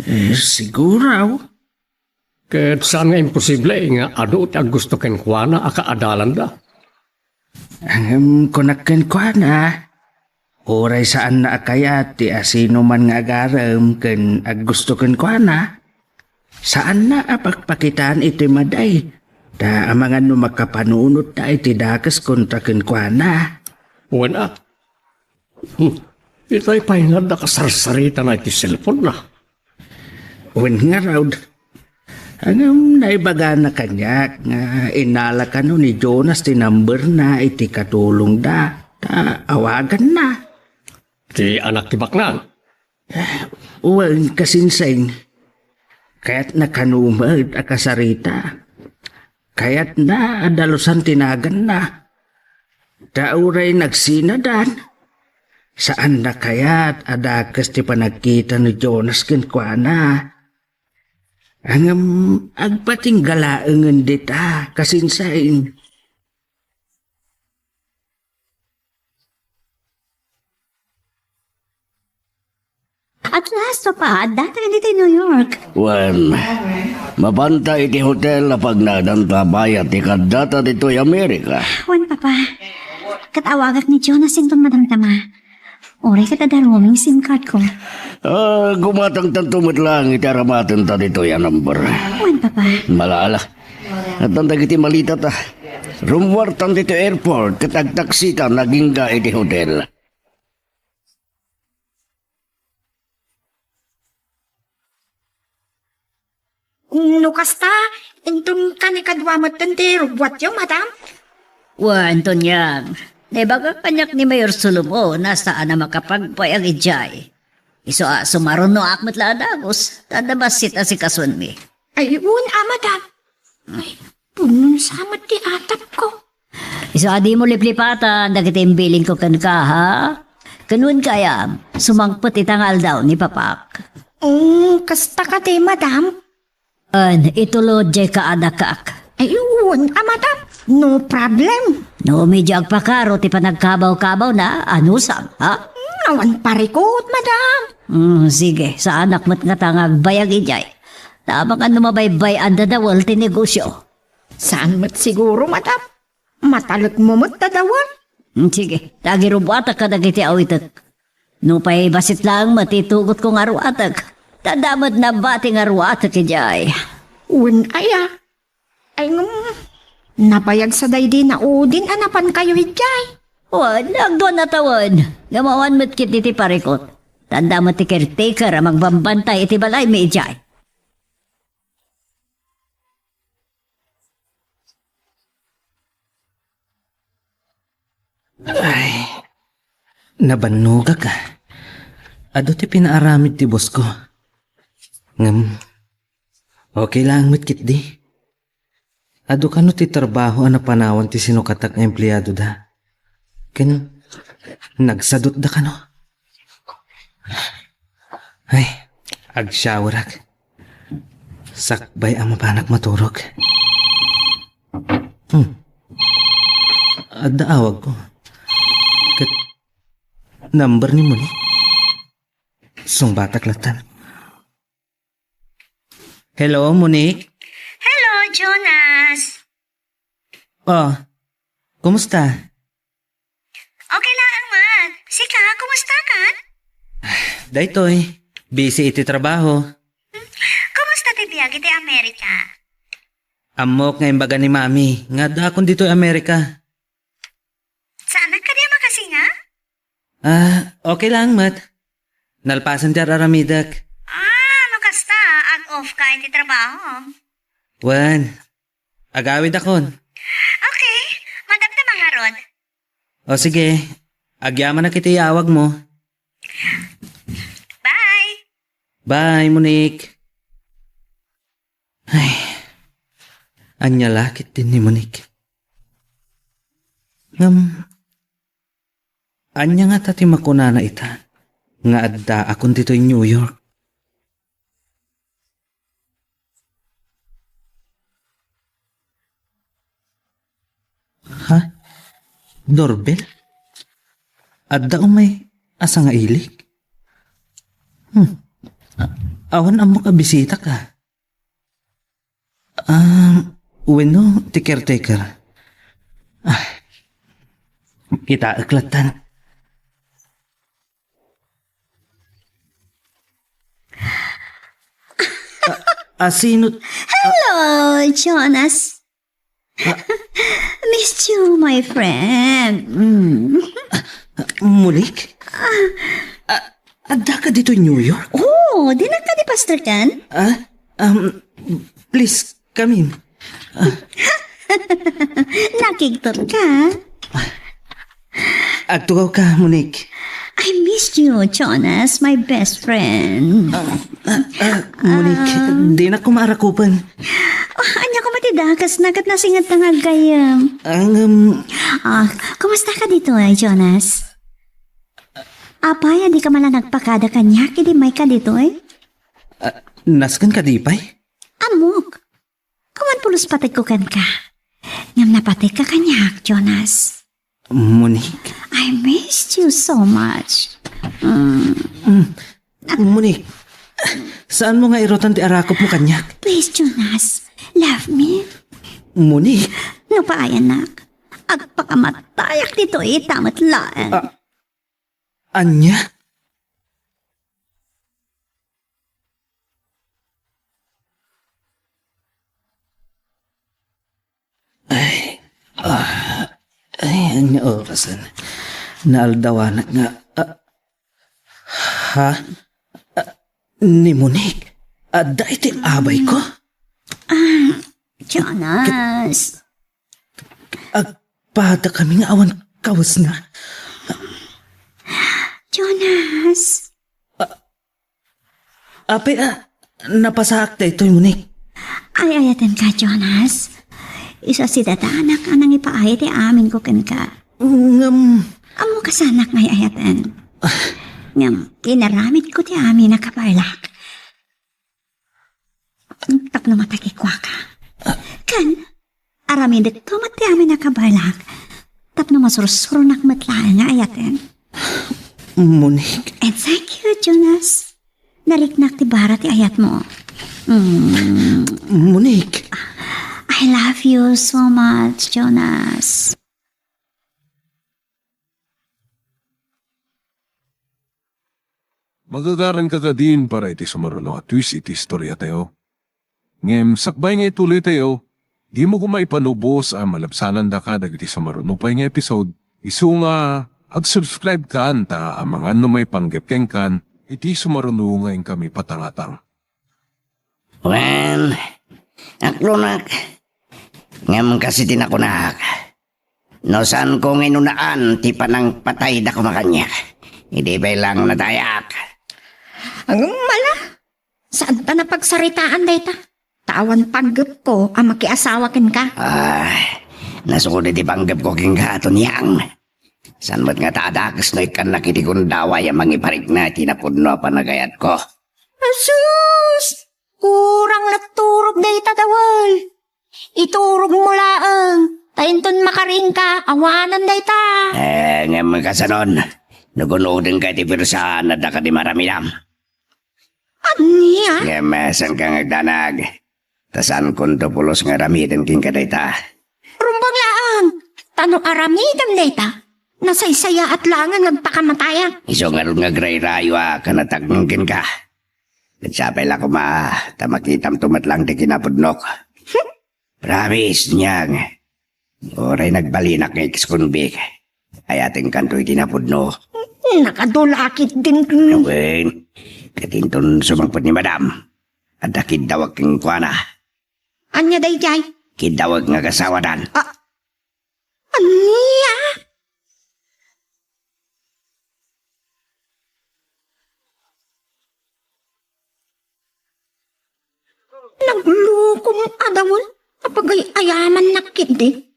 Eh, siguro. Ket saan nga imposible nga adu ti aggusto kenkuana a kaadalanda. Ngem kunak kenkuana, uray saanna a kayat ti asinoman nga agarem ken aggusto kenkuana, saanna a pakpakitaan iti madi, ta amangan no makapanunotna iti dakes kontra kenkuana. Wen a, Hmm. Itay pay nga adda kasarsaritana iti cellphone-na. Wen ngarud, ngem naibagana kaniak nga innala kano ni Jonas ti number-na iti katulongda, ta awaganna. Ti anak ti baknang? Wen, kasinsain. Kayatna kano met a kasarita. Kayatna a dalusan ti naganna. Ta uray nagsinadan, saanna kayat a dakes ti panagkita ni Jonas kenkuana. Ngem agpatingga laengen dita, kasinsain. At last, Papa, addata ditoy New York. Wen, mapanta iti hotel a pagnadanta bayat ti kaddata ditoy Amerika. Wen, Papa. Ket awagak ni Jonas inton madamdama. Uray ket adda roaming SIM card ko. Ah, gumatangtanto met laeng iti aramatenta ditoy a number. Wen, Papa. Malaala. Addan dagiti malitata. Rummuartan ditoy airport ket agtaksitan agingga iti hotel. No kasta, inton kanikadua metten ti rugbuatyo, madam? Wen, Tonyang, naibagak kaniak ni Mayor Solomon a saan a makapagbayag idiay. Isu a sumarunoak met la a dagus, ta adda bassit a sikasuenmi. Ay, wen a, madam. Ay, punon sa met ti atapko. Isu a dimo liplipatan dagiti imbilinko kenka, ha? Ken wen kayam, sumangpet ita nga aldaw ni Papak. Mm, kasta kadi, madam? Wen, itulod diay kaadakak. Ay, wen a, madam. No problem. No, medyo agpakaro ti panagkabaw-kabawna, anusam, ha? Mm, awan parikut, madam. Mm, sige, saanak met ngata nga agbayag idiay. Amangan no mabaybay-an da Dawel ti negosyo. Saan met siguro, madam? Matalekmo met da Dawel. Hmm, sige, ta agirubuatak kadagiti awitek. Nupay bassit laeng met ti itugotko nga ruatek, ta adda met nabati nga ruatek idiay. Wen aya? Ay, ngem, nabayag sa daydi naudin a napankayo idiay. Wen, agduan a tawen, ngem awan met ketdi ti parikut. Ta adda met ti caretaker a magbambantay iti balaymi idiay. Ay, nabannogak, a. Adu ti pinaaramid ti boss ko. Ngem, okay laeng met ketdi. Adu kano ti trabaho a napanawan ti sinukatak nga empleadoda. Ken nagsadutda kano. Ay, agshowerak. Sakbay a mapanak maturog. Hmm. Adda awagko. Ket number ni Monique. Sungbatak lattan. Hello, Monique? Hello, Jonas. Oh, kumusta? Okay laeng met. Sika, kumusta ka? Daytoy, busy iti trabaho. Kumusta ti biag iti Amerika? Ammok nga imbaga ni Mami nga addaakon ditoy Amerika. Saanak kadi a makasinga? Ah, okay laeng met. Nalpasen ti ar-aramidek. Ah, no kasta, ag-off ka iti trabaho. Wen, agawidakon. Okay, madamdama ngarud. O sige, agyamanak iti iyawagmo. Bye! Bye, Monique. Ay, ania la ketdin ni Monique? Ngem, ania ngata ti makunana ita nga addaakon ditoy New York? Ha? Doorbell? Adda umay a sangailik? Hmm. A-, awan ammok a bisita ka. Ah, wenno, ti caretaker. Ah, kitaek lattan. Ah, ah, sino? Hello, Jonas. Ah. Missed you, my friend. Mm. Monique? Ah, addaka ditoy New York? Oh, dinak kadi, Pastor Ken? Ah, um, please, come in. Ah. Nakigtot ka? Agtugaw ka, Monique. I missed you, Jonas, my best friend. Ah, ah, ah, Monique, dinak ko maarakupan. Ah, ania koma ti dakes na ket nasingetan nga aggayem? Ang, um, Ah, kumusta ka ditoy, Jonas? Apay a dika man la nagpakada kaniak idi mayka ditoy? Ah, nasken kadi pay? Ammok. Awan pulos pategko kenka. Ngem napategka kaniak, Jonas. Monique. I missed you so much. Mm. Mm. Monique, saanmo nga irutan ti arakupmo kaniak? Please, Jonas. Love me. Monique. Nupaayanak. Agpakamatayak ditoy ita met laeng. Ah, ania? Ay, ah, ay, ania orasen? Naaldawanak nga, ah, ha? Ah, ni Monique, adda iti abay ko? Ah, Jonas. Agpada kami nga awan kawesna. Jonas. Apay a, napasaak daytoy, Monique. Ay-ayatenka, Jonas. Isu a sidadanak a nangipaay ti amin ko kenka. Ngem, ammo kasanak nga ay-ayaten. Ah. Ngem, inaramidko ti amin a kabaelak. Tapno matagikuaka. Ken, aramidekto met ti amin a kabaelak. Tapno masursuronak met laeng nga ayaten. Monique. And thank you, Jonas. Nariknak ti bara ti ayatmo. Mm. Monique. I love you so much, Jonas. Magagaranka kadin para iti sumaruno a twist iti istoriatayo. Ngem sakbay nga ituloytayo, dimo koma ipanubos a malabsanandaka dagiti sumaruno pay nga episode. Isu nga ag-subscribe kan ta amangan no maipanggep kenkan iti sumaruno nga inkami patangatang. Wen, aklonak. Ngem kas iti nakunak, no saanko nga inunaan ti panangpatayda koma kaniak, idi pay laeng natayak. Agmala, saanta a pagsaritaan dayta. Ta awan panggepko a makiasawa kenka. Ah, nasukod iti panggepko kenka, Tonyang. Saan met ngata a dakes no ikkannak iti gundaway a mangiparikna iti napudno a panagayatko. Asus! Kurang nagturog dayta, Dawel. Iturogmo laeng, ta inton makarinka, awanan dayta. Eh, ngem kasanon, no gun-odenka iti puersa, adda kadi maaramidam. Ania? Ngem, eh, saanka nga agdanag. Ta saankonto pulos nga aramiden kenka dayta. Rumbeng laeng, ta no aramidem dayta, nasaysayaat laeng nga agpakamatayam. Isu ngarud nga agrayrayo a kanatagmeng kenka. Ket sapay la koma, ta makitamto met laeng ti kinapudnok. Promise, Nyang. Uray nagbalinak nga ex-convict, ayatenkanto iti napudno. Nakadulakit din. Wen, ket inton sumangpet ni Madam, adda kiddawek kenkuana. Ania daydiay? Kiddawek nga agasawadan. Ah, ania? Naglukom a Dawel, apagay-ayamannak ketdi.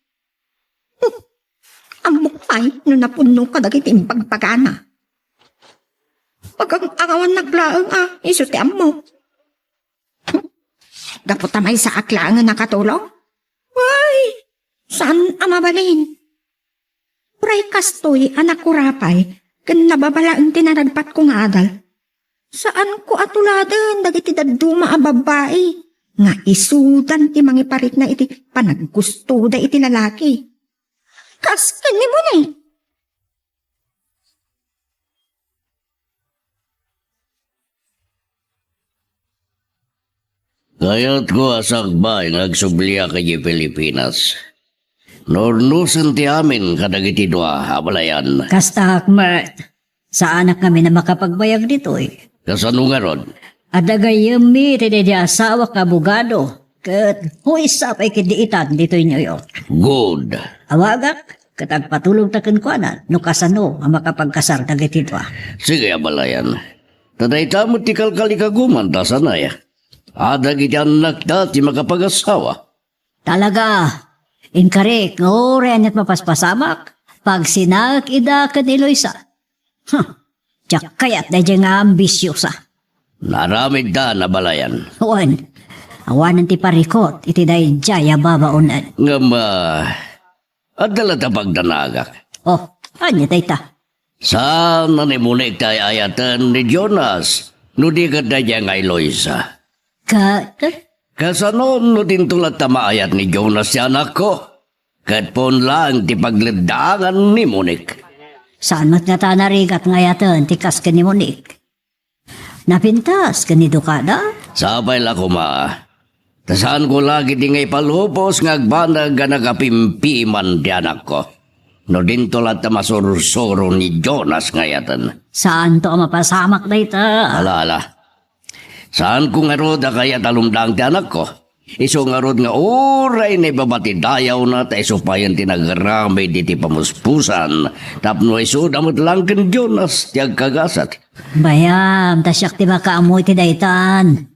Ammok pay no napudno kadagiti imbagbagana. Pagang-agawannak laeng a isu ti ammok. Gapu ta maysaak laeng a nakatulong? Ay, saan a mabalin? Uray kastoy a nakurapay ken nababalaeng ti naragpatko nga adal. Saanko a tuladen dagiti dadduma a babbai nga isudan ti mangiparikna iti panaggustoda iti lalaki. Kas ken ni Moni. Kayatko a sakbay nga agsubliak idiay Pilipinas. Naurnosen ti amin kadagiti dua, abalayan. Kastaak met. Saanak ngamin a makapagbayag ditoy. Kasano ngarud? Adda gayyemmi iti daydi asawak nga abogado. Ket huis pay ketdi itan ditoy New York. Good. Awagak, ket agpatulongta kenkuana no kasano a makapagkasar dagiti dua. Sige, abalayan. Ta dayta met ti kalkalikaguman ta sanay. Adda dagiti annakta ti makapagasawa. Talaga, inkarik nga uray aniat mapaspasamak, pagsinaek ida ken ni Luisa. Huh, diak kayat daydiay nga ambisiosa. Naaramidda, abalayan. Wen, awanen ti parikut iti daydiay a babaonen. Ngem, ah, adda latta pagdanagak. Oh, ania dayta? Saan a ni Monique ti ay-ayaten ni Jonas, no di ket daydiay nga Eloisa? Ka-, Kasano no dinto latta maayat ni Jonas ti anakko? Ket pon laeng ti pagleddangan ni Monique. Saan met ngata a narigat nga ayaten ti kas ken ni Monique? Napintas ken ni Dukada? Sapay la koma. Ta saanko la ketdi nga ipalubos nga agbanag a nagapimpiman ti anakko. No dinto latta masursuro ni Jonas nga ayaten. Saanto a mapasamak dayta. Ala, ala. Saanko ngarud a kayat a lumdaang ti anakko. Isu ngarud nga uray naibaba ti dayawna ta isu payen ti nagaramid iti pamuspusan tapno isuda met laeng ken Jonas ti agkagasat. Bayam, ta siak ti makaammo iti daytan.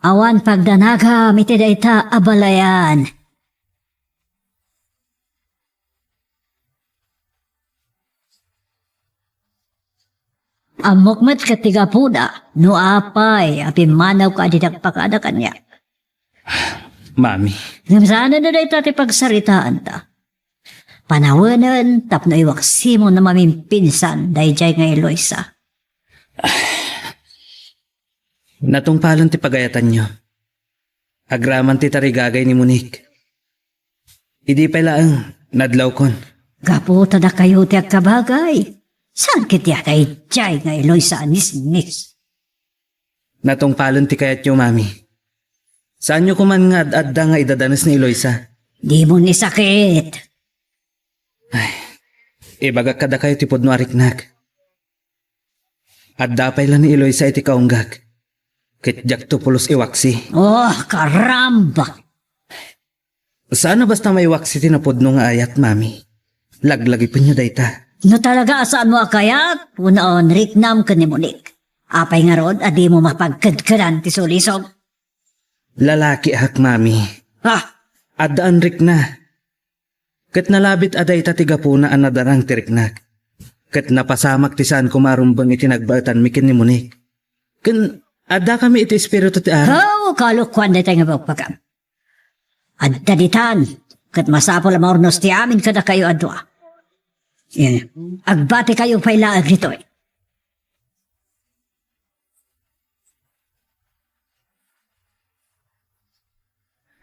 Awan pagdanagam iti dayta a balayan. Ammok met ket ti gapuda no apay a pimmanawka a dinak pakada kaniak. Mami. Ngem saanen no dayta ti pagsaritaanta. Panawenen tapno iwaksimon a mamimpinsan daydiay nga Eloisa. Natungpalen ti pagayatanyo. Agraman ti tarigagay ni Monique. Idi pay laeng, nadlawkon. Gapu ta dakayo ti agkabagay. Saan ketdi a daydiay nga Eloisa a nisnis? Natungpalen ti kayatyo, Mami. Saanyo koman nga ad-adda nga idadanes ni Eloisa? Dimo ni sakit. Ay, ibagak kadakayo ti pudno a riknak. Adda pay la ni Eloisa iti kaunggak, ket diakto pulos iwaksi. Oh, karamba! Saan a basta maiwaksi ti napudno nga ayat, Mami. Laglagipenyo dayta. No talaga a saanmo a kayat, punaon, riknam ken ni Monique. Apay ngarud a dimo mapagkedkedan ti sulisog? Lalakiak, Mami. Ah! Adda rikna. Ket nalabit a dayta ti gapuna a nadarang ti riknak. Ket napasamak ti saan koma a rumbeng iti nagbaetanmi ken ni Monique. Ken addakami iti espiritu ti Apo. Oh, kalokuan dayta nga bagbagam. Adda ditan, ket masapul a maurnos ti amin kadakayo a dua. Yan. Agbatikayo pay laeng ditoy.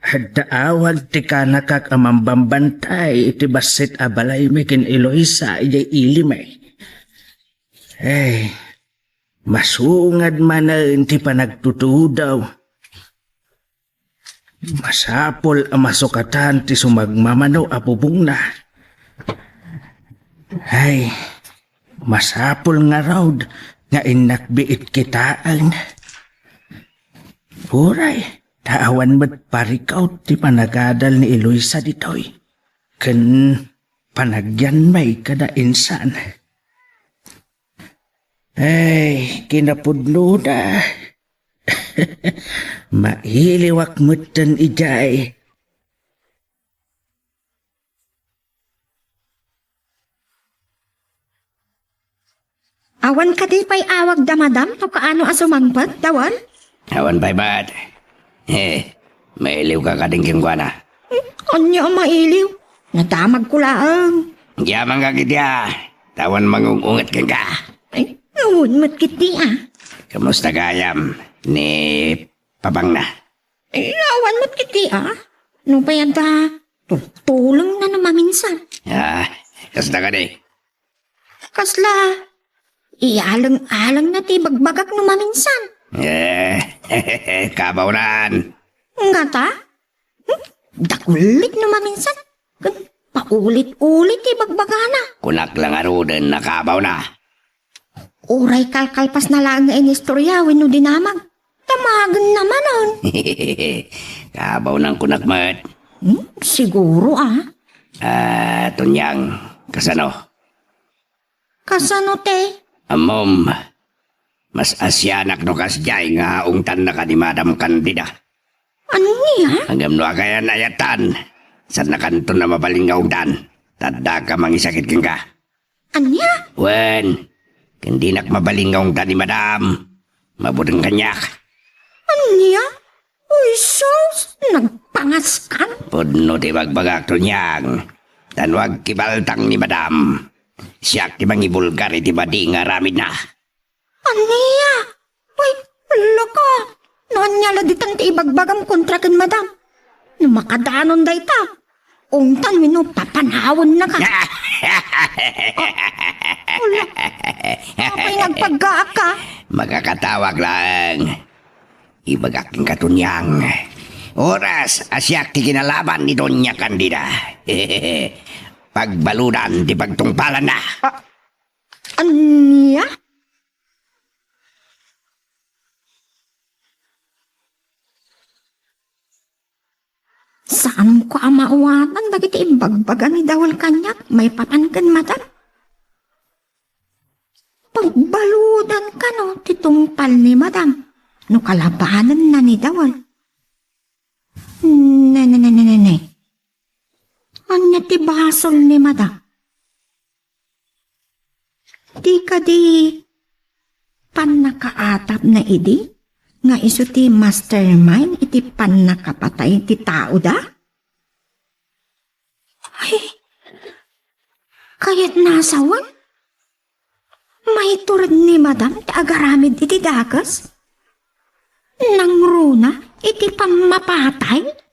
Adda awan ti kanakak a mambambantay iti bassit a balaymi ken Eloisa idiay ilim. Ay, masungad manen ti panagtutudaw. Masapul a masukatan ti sumagmamano a bubongna. Ay, masapul ngarud nga innak biit kitaen. Uray, ta awan met parikaw ti panagadal ni Eloisa ditoy. Ken panagyanmi kada insan. Ay, kinapudnona. Mailiwak metten idiay. Awan kadi pay awagda, madam, no kaano a sumangpet, Dawel? Awan pay met. Eh, mailiwka kadin kenkuana? Hmm, ania a mailiw? Nadamagko laeng. Diay manggagidi a, ta awan mangung-unget kenka. Ay, awan met ketdi a. Kamusta gayam ni papangna? Eh, awan met ketdi a. Nupay adda, tultulengna no maminsan. Ah, kasta kadi? Kasla, ialeng-alengna ti ibagbagak no maminsan. Eh, kabawnan. Ngata? Hmm? Dakulit no maminsan. Ken paulit-ulit ti ibagbagana. Kunak la ngaruden a kabawna. Uray kalkalpasna laeng nga inistorya wenno dinamag. Damagenna manen. Kabawnan kunak met. Hmm? Siguro, ah. Ah, Tonyang, kasano? Kasano ti? Ammom, mas asianak no kasdiay nga ungtanna ken ni Madam Candida. Ania? Ngem no agayan ayatan, saannakanton a mabalin nga ungtan, ta addaka mangisakit kenka. Ania? Wen, ken dinak mabalin nga ungtan ni Madam, mabuteng kaniak. Ania? Uy, sus! Nagpangaskan? Pudno ti ibagbagak, Tonyang. Ta no agkibaltang ni Madam, siak ti mangibulgar iti madi nga aramidna. Ania? Uy, loko! No ania la ditan ti ibagbagam kontra ken Madam? No makadanon dayta, ungtan wenno papanawennaka. Ala, apay nagpaggaak ka? Makakatawag laeng. Ibagak kenka, Tonyang. Oras a siak ti kinalaban ni Doña Candida. Pagbaludan ti pagtungpalanna. Ah, ania? Saanko a maawatan dagiti imbagbaga ni Dawel kaniak maipapan ken Madam. Pagbaludan kano ti tungpal ni Madam no kalabanenna ni Dawel. Ne, ne, ne, ne, ne, ne. Ania ti basol ni Madam? Di kadi pannakaatapna idi nga isu ti mastermind iti pannakapatay ti taoda? Ay, kayatna a sawen? Maitured ni Madam ti agaramid iti dakes? Nangruna iti pammapatay?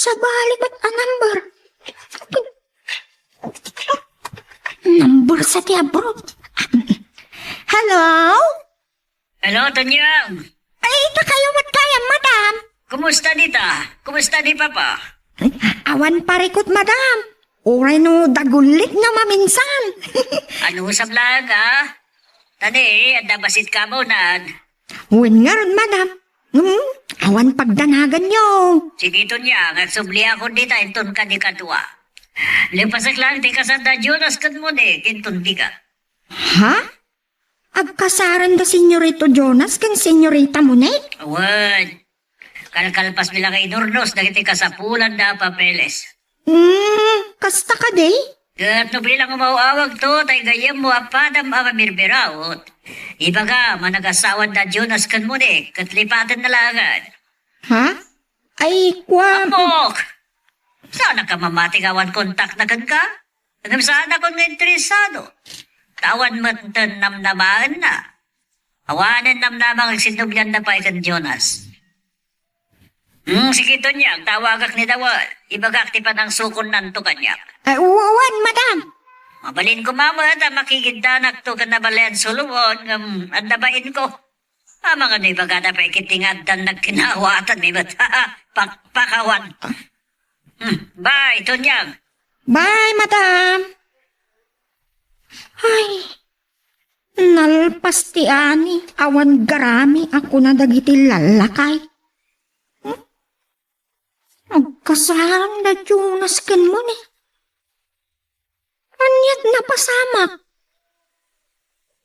Sabali met a number. Number sa ti abroad. Hello? Hello, Tonyang. Ay, ita kayo met gayam, madam. Kumusta dita? Kumusta ni Papa? Ay, awan parikut, madam. Uray no dagullit no maminsan. Ano sablaga? Tani, adda basit ka mo nan. Wen ngarud, madam. Hmm, awan pagdanaganyo. Sige, Tonyang, agsubli ako dita inton kadi kadua. Lepasak lang ti kasar da Jonas ken Monique inton bigat. Ha? Agkasaran da Senyorito Jonas ken Senyorita Monique? Wen. Kalkalpas bilang inurnos dagiti kasapulan da a papeles. Hmm, kasta kadi? Ket no bilang umaw-awag to, tay gayyem mo a padam a mamirbiraot. Ibaga, managasawan da Jonas ken Monique, ket lipaten na laengen. Ha? Ay, kwa- Ammok! Saan ka mamati nga awan kontak na kenka? Ngem saan ako nga interesado. Tawan met ten namnamaenna. Awanen namnama nga agsinnublian na pay ken Jonas. Hmm, sige, Tonyang, tawagak ni Dawal. Ibagak ti panangsukon nanto kaniak. Ay, uwan, madam. Mabalin ko mamet a makigiddanak to ken nabalian Solomon, ngem adda bain ko. Amangan no ibagada pay ket ti nga addan nagkinawatan mi met. Pakpakawan. Hmm, bye, Tonyang. Bye, madam. Ay, nalpas ti ani, awan garami a kuna dagiti lallakay. Hmm? Agkasaran da Jonas ken Moni. Aniat napasamak?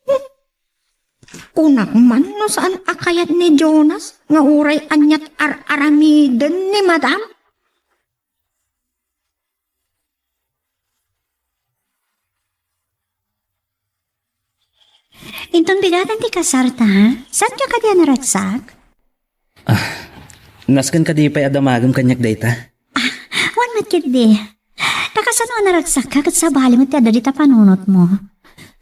Hmm? Kunak man no saan a kayat ni Jonas nga uray aniat ar-aramiden ni madam? Inton bigaten ti kasarta, saanka kadi a naragsak? Ah, nasken kadi pay a damagem kaniak dayta? Ah, wen met ketdi. Ta kasano a naragsakka ket sabali met ti adda dita panunotmo.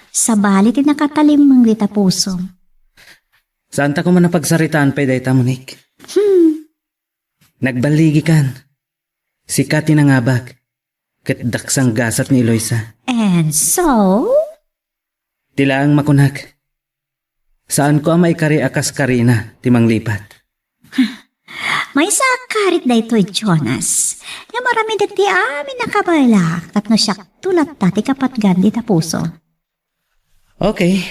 Sabali ti nakatalimmeng dita pusom. Saanta koma a pagsaritaan pay dayta, Monique. Hmm. Nagballigikan. Sika ti nangabak, ket daksang gasat ni Eloisa. And so? Ti laeng makunak, saanko a maikari a kas karina ti manglipat. Maysa a karit daytoy, Jonas. Ngem aramidek ti amin a kabaelak tapno siakto latta ti kapatgan dita puso. Okay.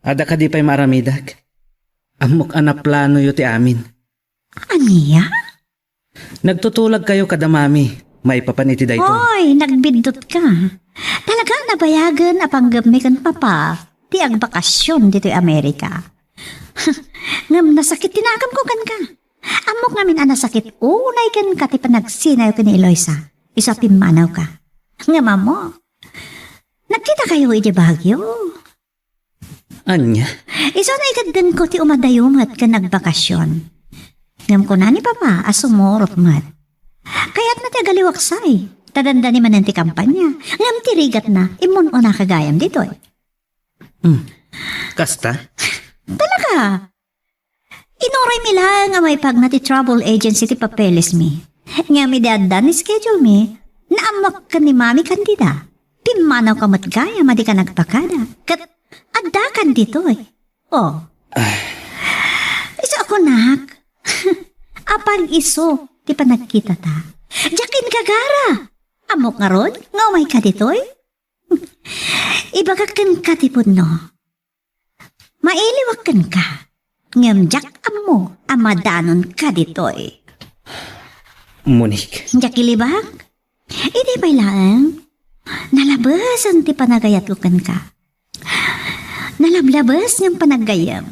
Adda kadi pay maaramidek? Ammok a naplanoyo ti amin. Ania? Nagtutulagkayo kada mami maipapan iti daytoy. Oy, nagbiddutka. Talaga a nabayagen a panggepmi ken papa ti agbakasyon ditoy Amerika. Ngem nasakit ti naganko kenka. Ammok ngamin a nasakit unay kenka ti panagsinayo ken ni Eloisa. Isu a pimmanawka. Ngem ammo, nagkitakayo idiay Baguio. Ania? Isu a naikaddenko ti umadayo met ken agbakasyon. Ngem kuna ni Papa a sumurot met. Kayatna ti agaliwaksay, ta dandani manen ti kampanya. Ngem ti rigatna, immun-unaka gayam ditoy. Hmm. Kasta? Talaga? Inuraymi laeng a maipagna ti travel agency ti papelesmi. Ngem idi adda ni schedule mi, naammok ken ni Mami Candida. Pimmanawka met gayam a dika nagpakada. Ket addakan ditoy. Oh. Ah. Isu a kunak. Apag isu ti panagkitata. Diak inkagara. Ammok ngarud nga umayka ditoy? Ibagak kenka ti pudno. Mailiwak kenka, ngem diak ammo a madanonka ditoy. Monique. Diak ilibak? Idi pay laeng, nalabesen ti panagayatko kenka. Nalablabes ngem panaggayyem.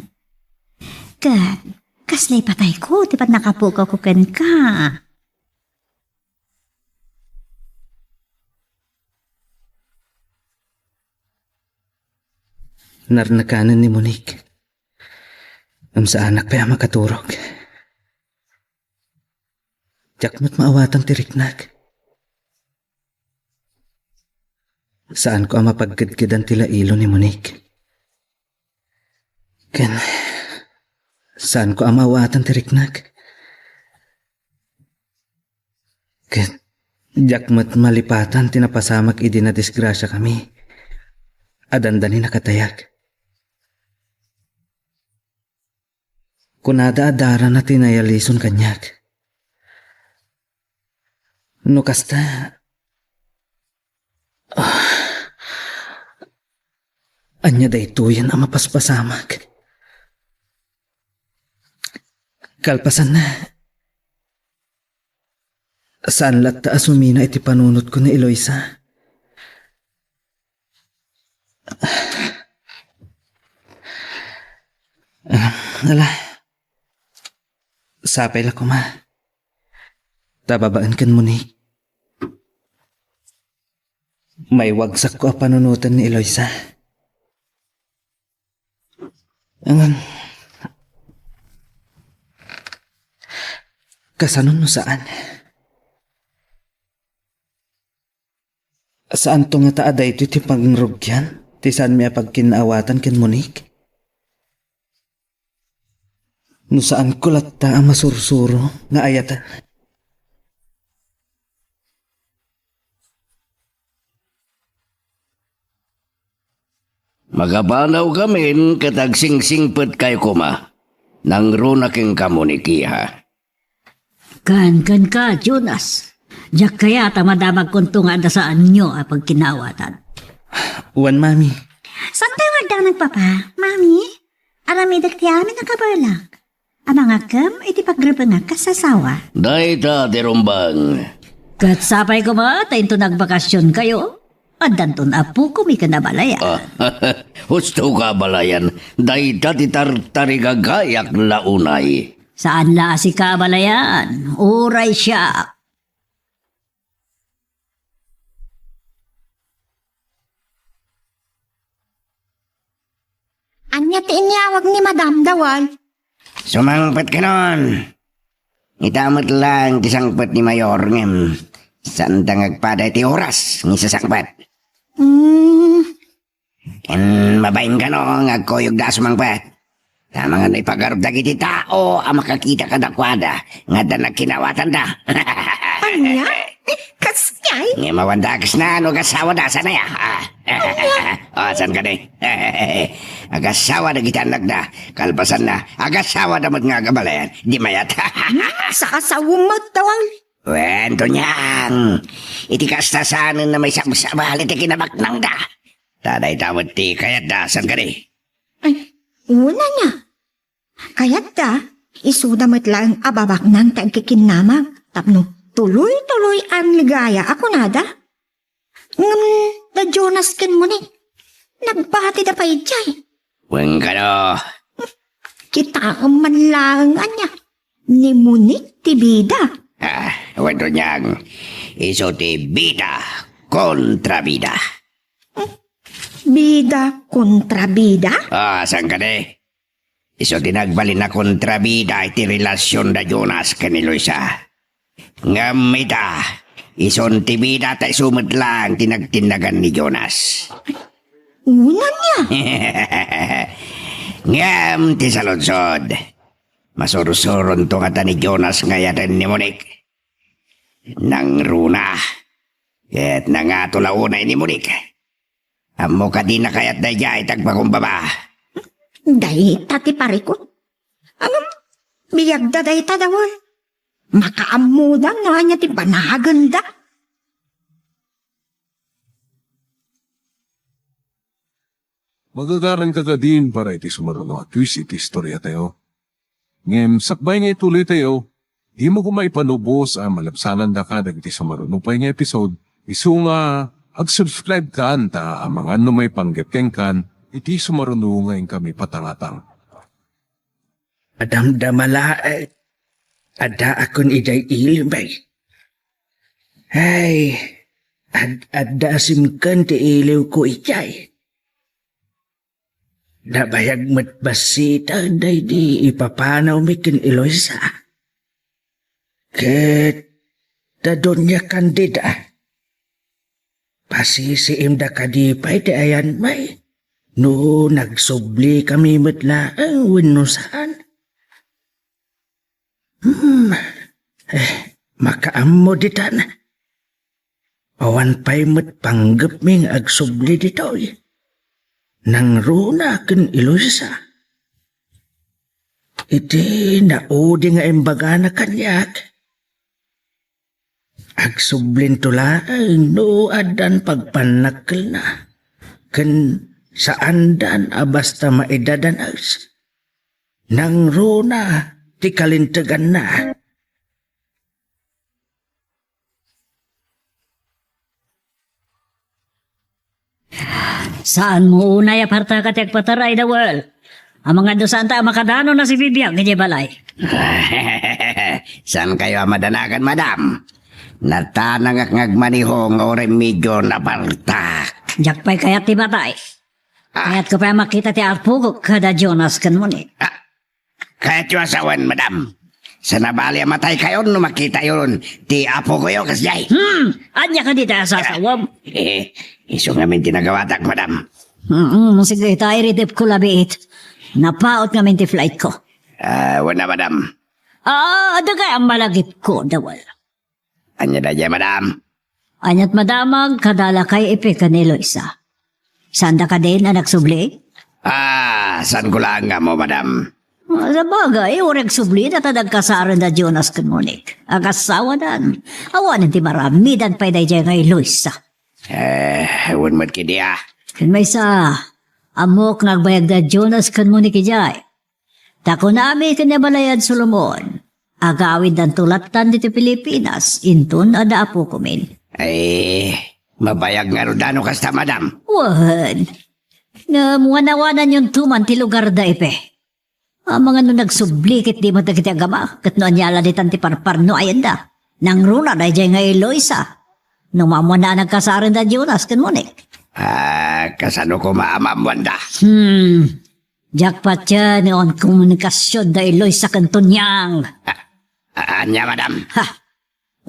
Ket kasla ipatayko ti pannakapugawko kenka. Narnakanen ni Monique. Ngem saanak pay a makaturog. Diak met maawatan ti riknak. Saanko a mapagkedkedan ti lailo ni Monique. Ken, saanko a maawatan ti riknak. Ket diak met malipatan ti napasamak idi nadisgrasiakami a dandani nakatayag. Kunada a darana ti nayalison kaniak. No kasta, ah, ania daytoyen a mapaspasamak? Kalpasanna, saan latta a sumina iti panunotko ni Eloisa. Ah, ala. Sapay la koma ta babaen ken Monique. Maiwagsakko a panunoten ni Eloisa. Ngem, kasano no saan? Saanto ngata a daytoy ti pangrugian ti saanmi a pagkinnaawatan ken Monique? No saanko latta a masursuro nga ayaten. Makapanawkamin ket agsingsingpetkayo koma. Nangruna kenka, Monique, iha. Ken, ken ka, Jonas. Diak kayat a madamagkonto nga adda saanyo a pagkinnaawatan. Wen, Mami. Saantayo nga agdanag, Papa? Mami, aramidek ti amin a kabaelak. Amangakam iti pagrebengak kas asawa. Dayta ti rumbeng. Ket sapay koma ta inton agbakasionkayo, addanton apokom iken abalayan. Ah, husto ka abalayan. Dayta ti tartarigagayak la unay. Saan la a sika abalayan. Uray siak. Ania ti inyawag ni Madam Dawal? Sumangpet kanon. Ita met laeng ti sangpet ni Mayor ngem saanda nga agpada iti oras nga isasangpet. Hmm. Ken mabain kano nga agkuyogda a sumangpet. Ta amangan no ipagarop dagiti tao a makakita kadakuada nga adda nagkinnaawatanda. Ania? Kas ngay? Ngem awanda a kasna no agasawada, saan aya? Ah. O, saan kadi? Agasawa dagiti annakda. Kalpasanna, agasawada met nga agabalayan. Di mayat. Hmm, sakasaw met, Dawal. Wen, Donyang. Iti kasta saanen a maisabsabali ti kinabaknangda. Ta dayta met ti kayatda, saan kadi? Ay, unana. Kayatda, isuda met laeng a babaknang ti agkikinnamag tapno tuloy-tuloy a ligaya a kunada. Ngem da Jonas ken Monique, nagbatida pay idiay. Wen kano. Kitaem man laeng ania, ni Monique ti bida. Ah, wen, Donyang, isu ti bida kontra bida. Bida kontra bida? Ah, saan kadi? Isu ti nagbalin a kontrabida iti relasion da Jonas ken ni Luisa. Ngem ita, isun ti bida ta isu met laeng ti nagtinnagan ni Jonas. Unanna. Ngem ti saludsod, masursuronto ngata ni Jonas nga ayaten ni Monique. Nangruna, ket nangato la unay ni Monique. Ammo kadi nakayat daydiay ti agpakumbaba? Dayta ti parikut. Ngem, biagda dayta, Dawal. Makaammoda no ania ti banagenda. Magagaranka kadin para iti sumaruno a twist iti istoriatayo. Ngem sakbay nga ituloytayo, dimo koma ipanubos a malabsanandaka dagiti sumaruno pay nga episode, isu nga ag-subscribe kan ta amangan no maipanggep kenkan iti sumaruno nga inkami patangatang. Madamdama laeng, addaakon idiay iliw, bay. Ay, ad-adda a simken ti iliwko idiay. Nabayag met bassit daydi ipapanawmi ken Eloisa. Ket da Doña Candida, pasisiimda kadi pay ti ayanmi no nagsublikami met laeng wenno saan? Hmm. Eh, Makaammo ditan. Awan pay met panggepmi nga agsubli ditoy. Nangruna ken Eloisa. Iti naudi nga imbagana kaniak, agsublinto laeng no addan pagpannakkelna, ken saandan a basta maidadanes. Nangruna ti kalinteganna. Saanmo unay a partakan ti agpataray, Dawel. Amangan no saanta a makadanon a sibibiag idiay balay. Saankayo a madanagan, madam? Natanangak nga agmaneho nga uray medyo napartak. Diak pay kayat ti matay. Ah. Kayatko pay a makita ti apok kada Jonas ken Monique. Ah, kayatyo a sawen, madam? Saan a bali a mataykayon no makitayon ti apokoyo, kasdiay? Hmm, ania kadi ti sasawem? Eh, isu ngamin ti nagawatak, madam. Mm, sige, ta iridepko labiit. Napaut ngamin ti flightko. Ah, wen a, madam. Ah, adda kay a malagipko, Dawel. Ania daydiay, madam? Aniat madamag kada lakay Epe ken Eloisa? Saanda kadin a nagsubli? Ah, saanko laeng nga ammo, madam. Ah, sabagay, uray agsubli dayta nagkasarenda Jonas ken Monique. Agassawadan. Awanen ti maramidan pay daydiay nga Eloisa. Eh, wen met kadi a. Ken maysa, ammok nga agbayag da Jonas ken Monique idiay. Ta kunami ken ni Abalayad Solomon, agawiddanto lattan ditoy Pilipinas, inton adda apokomin. Ay, mabayag ngarud a no kasta, madam. Wen, ngem wanawananyonto man ti lugarda, Epe. Amangan no nagsubli ket di met dagiti agama, ket no ania la ditan ti parparnuayenda. Nangruna daydiay nga Eloisa. No maammoanna a nagkasarenda Jonas ken Monique. Ah, kasano koma a maammoanda? Hmm. Diak patien nga awan komunikasion da Eloisa ken Tonyang. Ah, ah, ania, madam? Ha!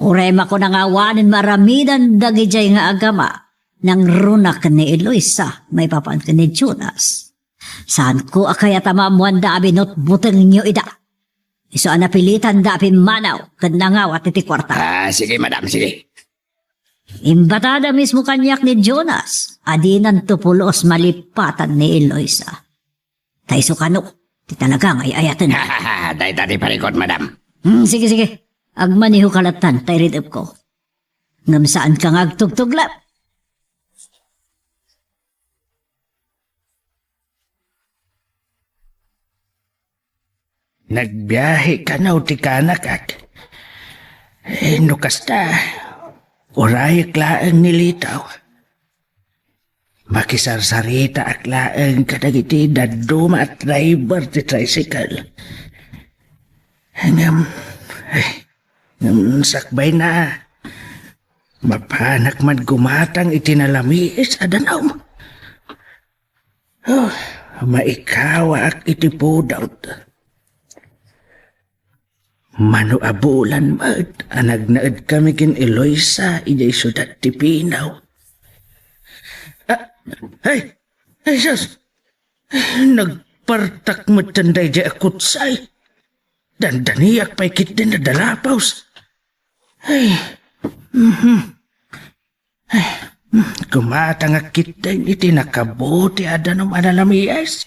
Uray makuna nga awanen maramidan dagidiay nga agama, nangruna ken ni Eloisa maipapan ken ni Jonas. Saanko a kayat a maammoanda a binutbutengyo ida. Isu a napilitanda a pimmanaw ken nangawat iti kuarta. Ah, sige, madam, sige. Imbatada mismo kaniak ni Jonas a dinanto pulos malippatan ni Eloisa. Ta isu kano ti talaga nga ay-ayaten. Dayta ti parikut, madam. Hmm, sige, sige. Agmanehoka lattan, ta iridepko. Ngem saanka nga agtugtuglep. Nagbiahe kano ti kanakak. Eh, no kasta, urayek laeng ni Litaw. Makisarsaritaak laeng kadagiti dadduma a driver ti tricycle. Ngem, eh, ngem sakbayna, mapanak man gumatang iti nalamiis a danum. Oh, maikawaak iti pudot. Mano a bulan met a nagnaedkami ken Eloisa idiay siudad ti Pinaw. Ah, ay, ay, sus! Nagpartak metten daydiay a kutsay. Dandaniak pay ketdin a dalapos. Ay, mhm. Ay, mm, gumatangak ketdin iti nakabuti a danum a nalamiis.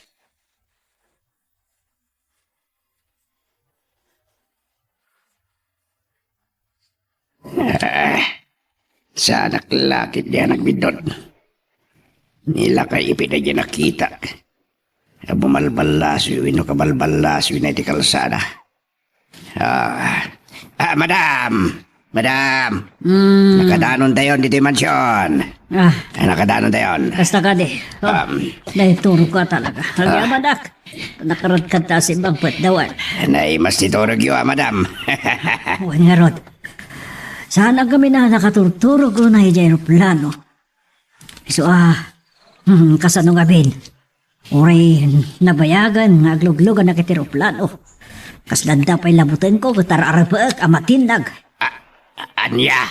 Ah, saanak la ketdi a nagbiddut. Ni lakay Epe daydiay a nakitak a bumalballasoy wenno kabalballasoyna iti kalsada. Ah, ah, madam! Madam! Mm. Nakadanontayon ditoy mansion. Ah. Ah, nakadanontayon. Kasta kadi. Oh, um, naiturogko talaga. Ah. Agyamanak. Nakaradkad ta simbang pet dawan. Naimas ti turogyo, ah, madam. Wen ngarud. Saan a gamin a nakaturturog unay idiay eroplano? Isu a, hmm, kasano ngamin? Uray nabayagan nga aglugluganak iti eroplano. Kasla adda pay labutengko ket ar-arapaek a matinnag. A-, ania?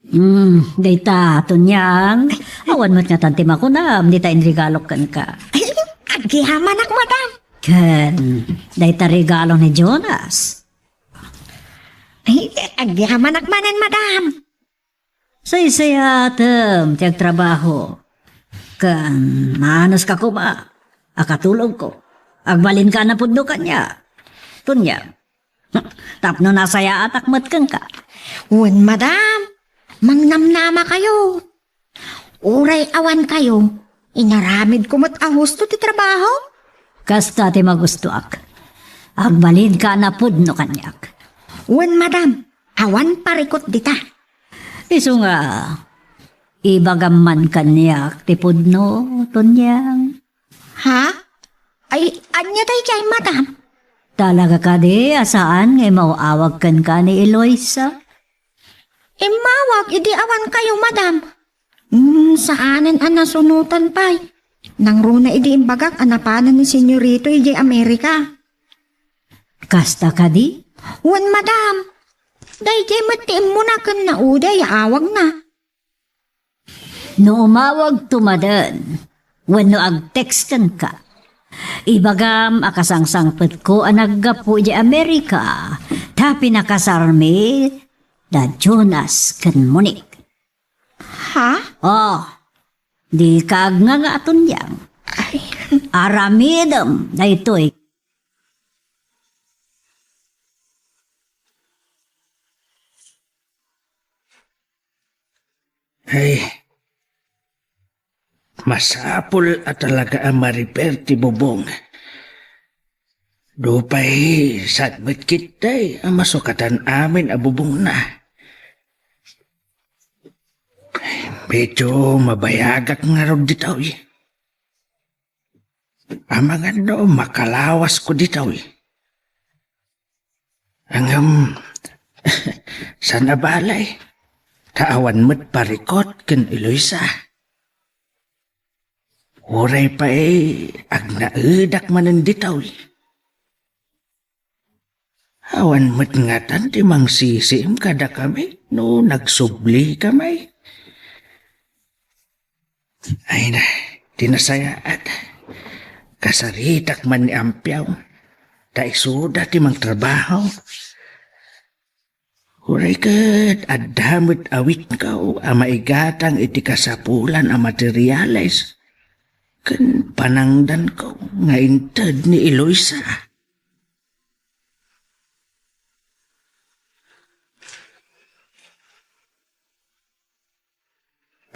Hmm, dayta, Tonyang. Awan met ngatan ti makunam, dita inregalok kenka. Ay, agyamanak, madam. Ken, dayta regalo ni Jonas. Ay, agyamanak manen, madam. Saysayaatem ti agtrabaho. Ken, maanuska koma a katulogko. Agbalinka a napudno kaniak. Tonyang. Tapno nasayaatak met kenka. Wen, madam. Mangnamnamakayo. Uray awan kayo, inaramidko met a husto ti trabaho. Kasta ti magustoak. Agbalinka a napudno kaniak. Wen, madam, awan parikot dita. Isu nga, ibagam man kaniak ti pudno, Tonyang. Ha? Ay, ania daydiay, madam? Talaga kadi a saan nga imaw-awag kenka ni Eloisa? Immawag idi awan kayo, madam. Hmm, saanen a nasunotan pay. Nangruna idi imbagak a napanen ni Senyorito idiay Amerika. Kasta kadi? Wen, madam. Daydiay met ti immuna ken naudiay a awagna. No umawagto maden, wenno agtext kenka, ibagam a kasangsangpetko a naggapu idiay Amerika ta pinakasarmi da Jonas ken Monique. Ha? Oh, dika agnganga, Tonyang. Ay. Aramidem daytoy. Ay, masapul a talaga a mariper ti bubong. Nupay saan met ketdi a masukatan amin a bubongna. Medyo mabayagak ngarud ditoy. Amangan no makalawasko ditoy. Ngem, saan a balay, ta awan met parikot ken Eloisa. Uray pay agnaedak manen ditoy. Awan met ngatan ti mangsisiim kadakami no nagsublika may. Ay na, ti nasayaat. Kasaritak man ni Ampiaw. Ta isuda ti mangtrabaho. Uray ket adda met awitko a maigatang iti kasapulan a materiales ken panangdanko nga inted ni Eloisa.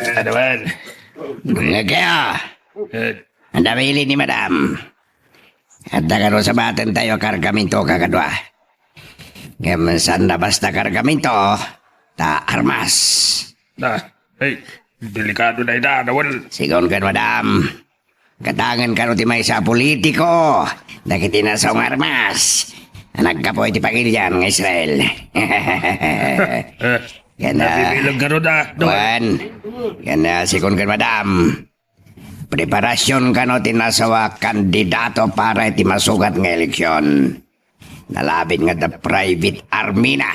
Adawan. Nga kaya? Eh. Anda maili ni madam. Adda kano sabaten tayo kargamento kakadua. Ngem saan na basta kargamento, ta armas. Ah, ay, delikado na ita, Dawal. Sigun ken madam. Gatangen kano ti maysa a politiko, dagiti nasao nga armas a naggapu iti pagilian nga Israel. Eh, ken, ah, nabibilang kano da, Dawal. Wen, ken, ah, sigun ken madam. Preparasion kano ti nasao a kandidato para iti masugat nga eleksyon. Nalabit nga adda private army na.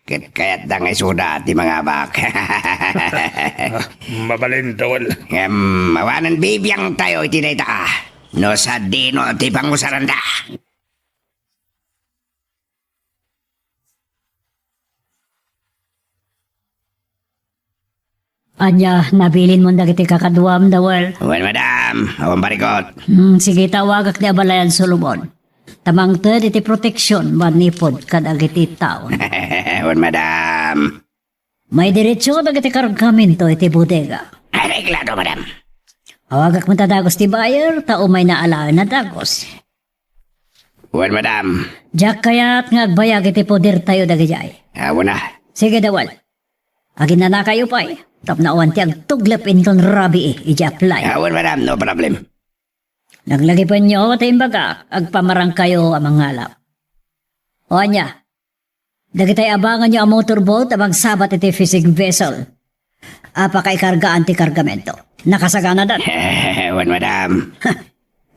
Ket kayatda nga isuda ti mangabak. Ah, mabalin, Dawal. Ngem, awanen bibiangtayo iti dayta. No sadino ti pangusaranda. Ania, nabilinmon dagiti kakaduam, Dawal? Wen, madam. Awan parikot. Hmm, sige, tawagak ni Abalayan Solomon. Ta mangted iti proteksion manipud kadagiti tao. Wen, madam. Maidiretso dagiti kargamento iti bodega. Areglado, madam. Awagak met a dagus ti buyer, ta umayna alaenna dagus. Wen, madam. Diak kayat nga agbayag iti podertayo dagidiay. Awan a. Sige, Dawal. Aginnanakayo pay, tapno awan ti agtuglep inton rabii idiay apply. Awan, madam, no problem. Laglagipenyo ti imbagak, agpamarangkayo a mangalap. O ania, dagitay abanganyo a motorboat a mangsabat iti fishing vessel a pakaikargaan ti kargamento. Nakasaganadan? Wen, madam.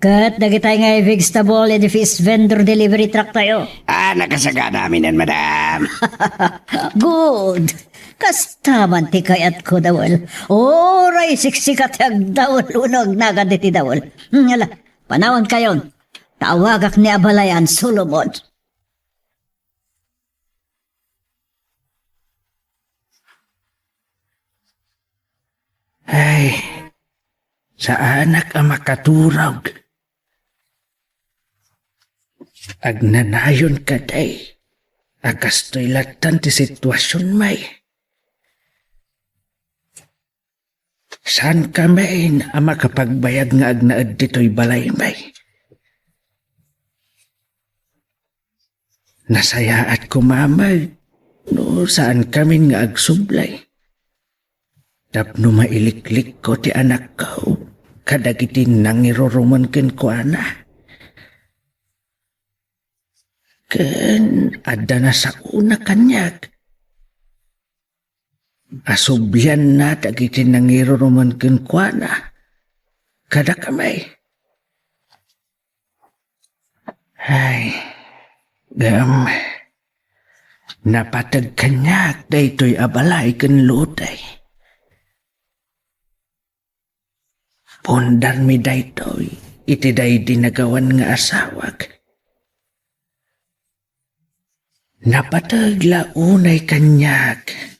Ket dagitay nga vegetable iti fish vendor delivery truck tayo. Ah, nakasagana aminen, madam. Good. Kasta man ti kayatko, Dawel. Uray siksika ti agdawel wenno agnagad iti dawel. Hmm, ala, panawankayon. Ta awagak ni Abalayan Solomon. Ay, saanak a makaturog. Agnanayon kadi a kastoy lattan ti situasion, may. Saan kamin a makapagbayag nga agnaed ditoy balay, may. Nasayaat koma met no saan kamin nga agsublay. Tapno mailiklikko ti anakko kadagiti nangirurumen kenkuana. Ken adda nasaona kaniak. Asublianna dagiti nangirurumen kenkuana. Kadakami. Ay, ngem, napateg kaniak daytoy a balay ken lote. Pundarmi daytoy iti daydi nagawan nga asawak. Napateg la unay kaniak.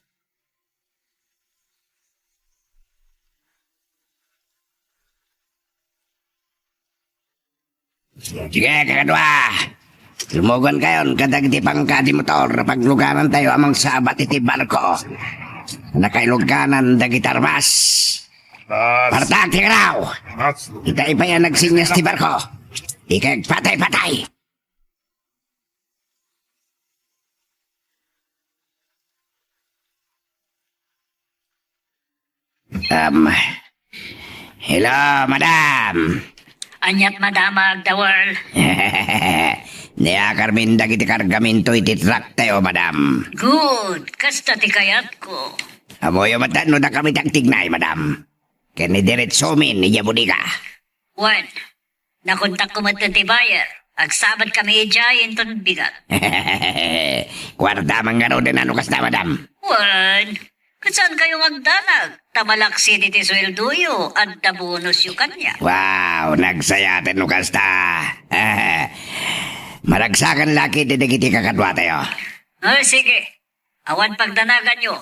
Sige, kakadua! Lumugankayon kadagiti pangka ti motor, pagluganantayo a mangsabat iti barko. Nakailuganan dagiti armas. Partak ti karaw! Itay pay a nagsinyas ti barko. Ikagpatay-patay! Um, hello, madam. Aniat madam, Agdawal? Niakarmin dagiti kargamento iti truck tayo, madam. Good. Kasta ti kayatko. Ammoyo met no dakami ti agtignay, madam. Ken idiretsomin idiay bodega. Wen, nakontakko met ti buyer. Agsabatkami idiay inton bigat. Kuarta man ngaruden a no kasta, madam? Wen, ket saankayo nga agdanag? Ta malaksid iti sueldoyo, adda bonusyo kaniak. Wow, nagsayaten no kasta. Maragsakan la ketdi dagiti kakaduatayo. Ah, sige. Awan pagdanaganyo.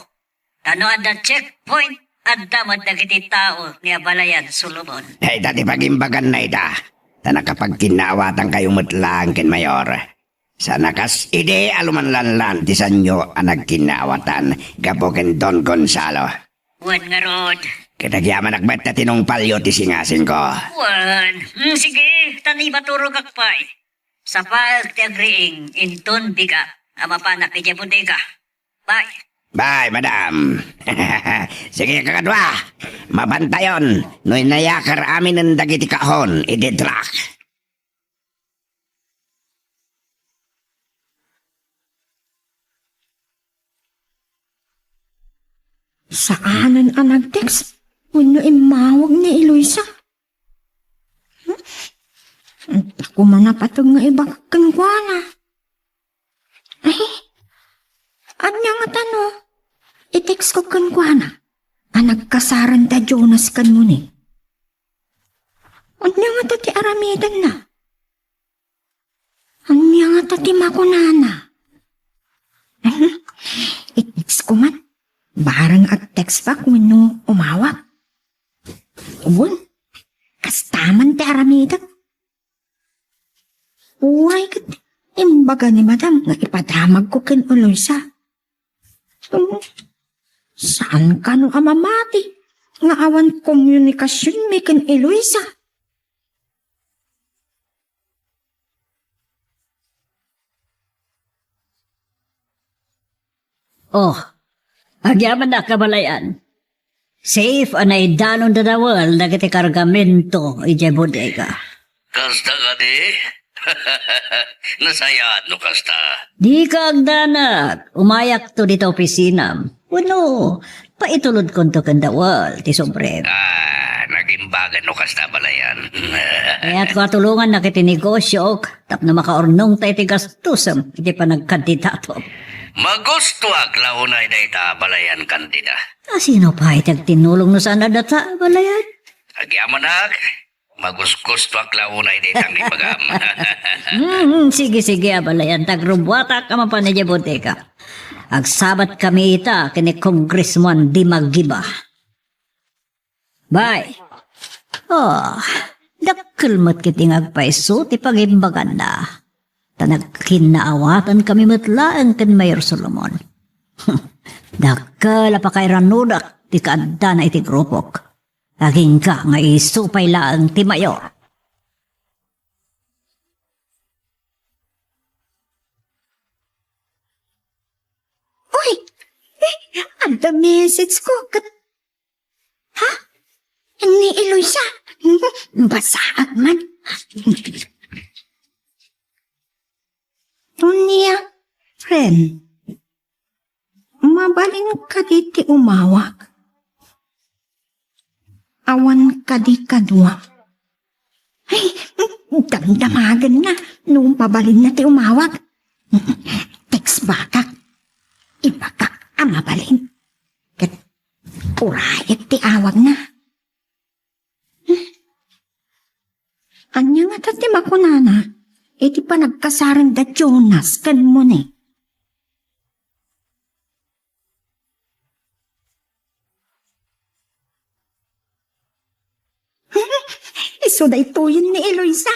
Ta no adda checkpoint, adda met dagiti tao ni Abalayan Solomon. Ay, ta ti pagimbaganna ita, ta nakapagkinnaawatankayo met laeng ken Mayor. Sana kas idi a lumanlanlan ti sanio a nagkinnaawatan gapu ken Don Gonzalo. Wen ngarud. Ket agyamanak met ta tinungpalyo ti singasingko. Wen, mm, sige, tan ibaturogak pay. Sapaek ti agriing inton bigat a mapanak idiay bodega. Bye. Bye, madam. Sige, kakadua. Mapantayon no inayakar aminen dagiti kahon iti truck. Saanen a nag-text wenno immawag ni Eloisa. Hmm? Anta koma napateg nga ibagak kenkuana. Ay, ania ngata no i-text ko kenkuana a nagkasaranta Jonas ken Moni? Ania ngata ti aramidenna? Ania ngata ti makunana? I-text ko man, barang ag-text back wenno umawag. Wen, kasta man ti aramidek. Uray ket imbaga ni Madam nga ipadamagko ken Eloisa. Saan kano a mamati nga awan komunikasionmi ken Eloisa? Oh, agyamanak, Abalayan. Safe a naidanon da Dawel dagiti kargamento idiay bodega. Kasta kadi? Nasayaat no kasta. Dika agdanag, umayakto dita opisinam. Wenno, paitulodkonto ken Dawel ti sobrem. Ah, nagimbagan no kasta, Abalayan. Kayatko a tulongannak iti negosiok tapno makaurnongta iti gastosem iti panagkandidatom. Magustuak la unay dayta a balayan, Candida. A, sino pay ti agtinulong no saan a data a balayan? Agyamanak, magugustuak la unay dayta nga ibagam. Hmm, sige, sige, a balayan, ta agrubbuatak a mapan idiay bodega. Agsabatkami ita ken ni Congressman Dimagiba. Bay. Oh, dakkel met ketdi nga agpayso ti pagimbaganna. Ta nagkinnaawatankami met laeng ken Mayor Solomon. Dakkel a pakairanodak ti kaaddana iti grupok. Agingga nga isu pay laeng ti Mayor. Uy! Eh, adda message ko ket Ha? Ni Eloisa? Basaak man. Unya, friend, mabalin kadi ti umawag? Awan kadi kadua? Ay, damdamagenna no mabalinna ti umawag. Text back. Ibagak a mabalin. Ket urayek ti awagna. Ania ngata ti makunana iti panagkasaren da Jonas ken Moni? Isu daytoyen ni Eloisa.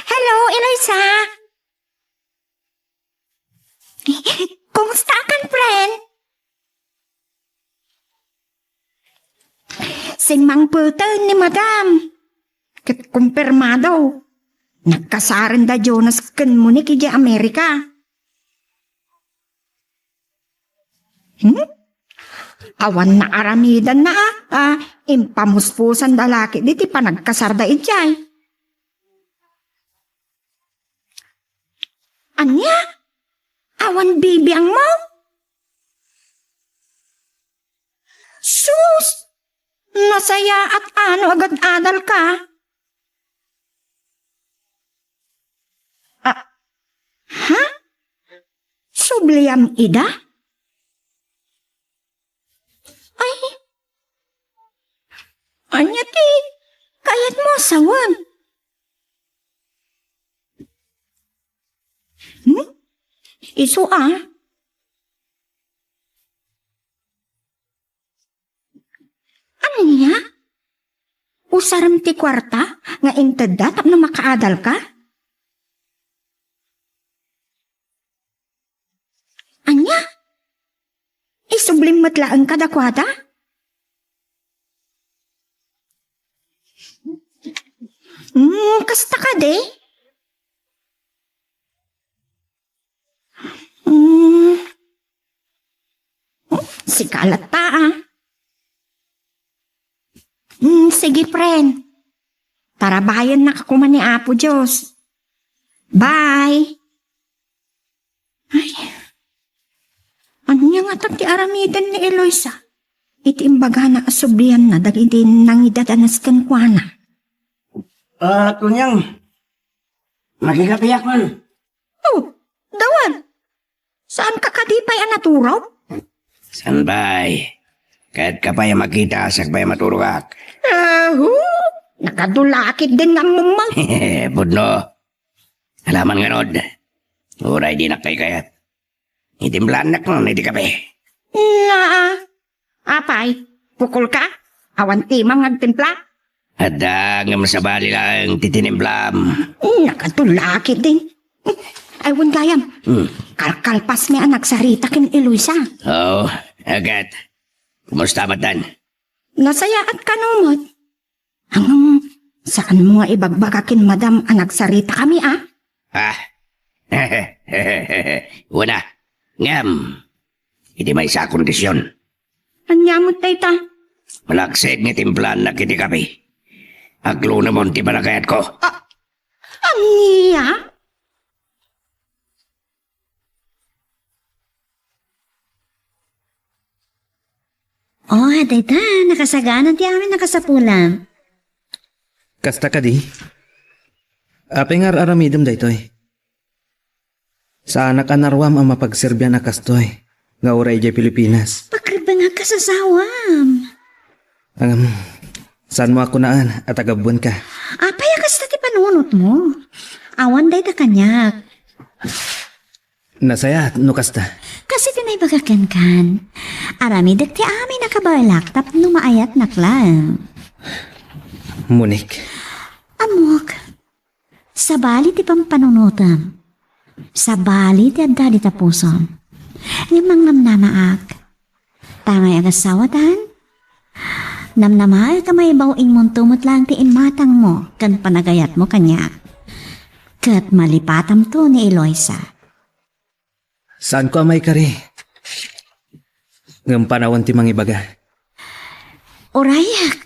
Hello, Eloisa! Kumusta kan, friend? Simmangpeten ni Madam. Ket kumpirmado. Nagkasaren da Jonas ken Monique idiay Amerika. Hmm? Awan naaramidanna a, a, impamuspusan da la ketdi ti panagkasarda idiay. Ania? Awan bibiangmo? Sus! Nasayaat a no agad-adalka. Ah, ha? Subliam ida? Ay, ania ti kayatmo a sawen? Hmm? Isu a? Ania? Usarem ti kuarta nga intedda tapno makaadalka? Ania? Isublim met laeng kadakuada? Hmm, kasta kadi? Hmm. Sika latta, ah. Hmm, sige, friend. Tarabayennaka koma ni Apo Dios. Bye. Ay. Ania ngata ti aramiden ni Eloisa iti imbagana a sublianna dagiti nangidadanas kenkuana? Ah, Tonyang, makikapiak man. Oh, dawan. Saanka kadi pay a naturog? Saan pay? Kayatka pay a makita, siak pay a maturogak. Aho, nakadulakit din nga mumma. Pudno. Alaman ngarud, uray dinak kaykayat. Itimplaannak man iti kape. Naa. Apay, pukolka? Awan timam nga agtimpla? Adda, ngem sabali laeng ti tinimplam. Nakatulakit din. Ay, wen gayam. Hmm. Kalkalpasmi a nagsarita ken Eloisa. Oo, agat. Kumusta matdan? Nasayaat kano met. Ngem, saanmo nga ibagbaga ken Madam a nagsaritakami, a? Ah. Wen a. Ngem, iti maysa a kondision. Ania met dayta? Malaksid nga timplaannak iti kape. Aglunamon ti panagayatko. Ah, ania? Oh, dayta, nakasagana ti amin a kasapulan. Kasta kadi? Apay nga ar-aramidem daytoy? Saanak a naruam a mapagserbian a kastoy nga uray idiay Pilipinas. Pagrebbengak kas asawam. Ngem, saanmo a kunaen a taga-Buenka? Apay a kasta ti panunotmo? Awan dayta kaniak. Nasayaat no kasta. Kas iti naibagak kenkan, aramidek ti amin a kabaelak tapno maayatnak laeng. Monique. Ammok, sabali ti pampanunotem. Sabali ti adda dita pusom. Ngem mangnamnamaak. Tangay agasawatan? Namnamaek a maibaw-ingmonto met laeng ti imatangmo ken panagayatmo kaniak. Ket malipatamto ni Eloisa. Saanko a maikari. Ngem panawen ti mangibaga. Urayak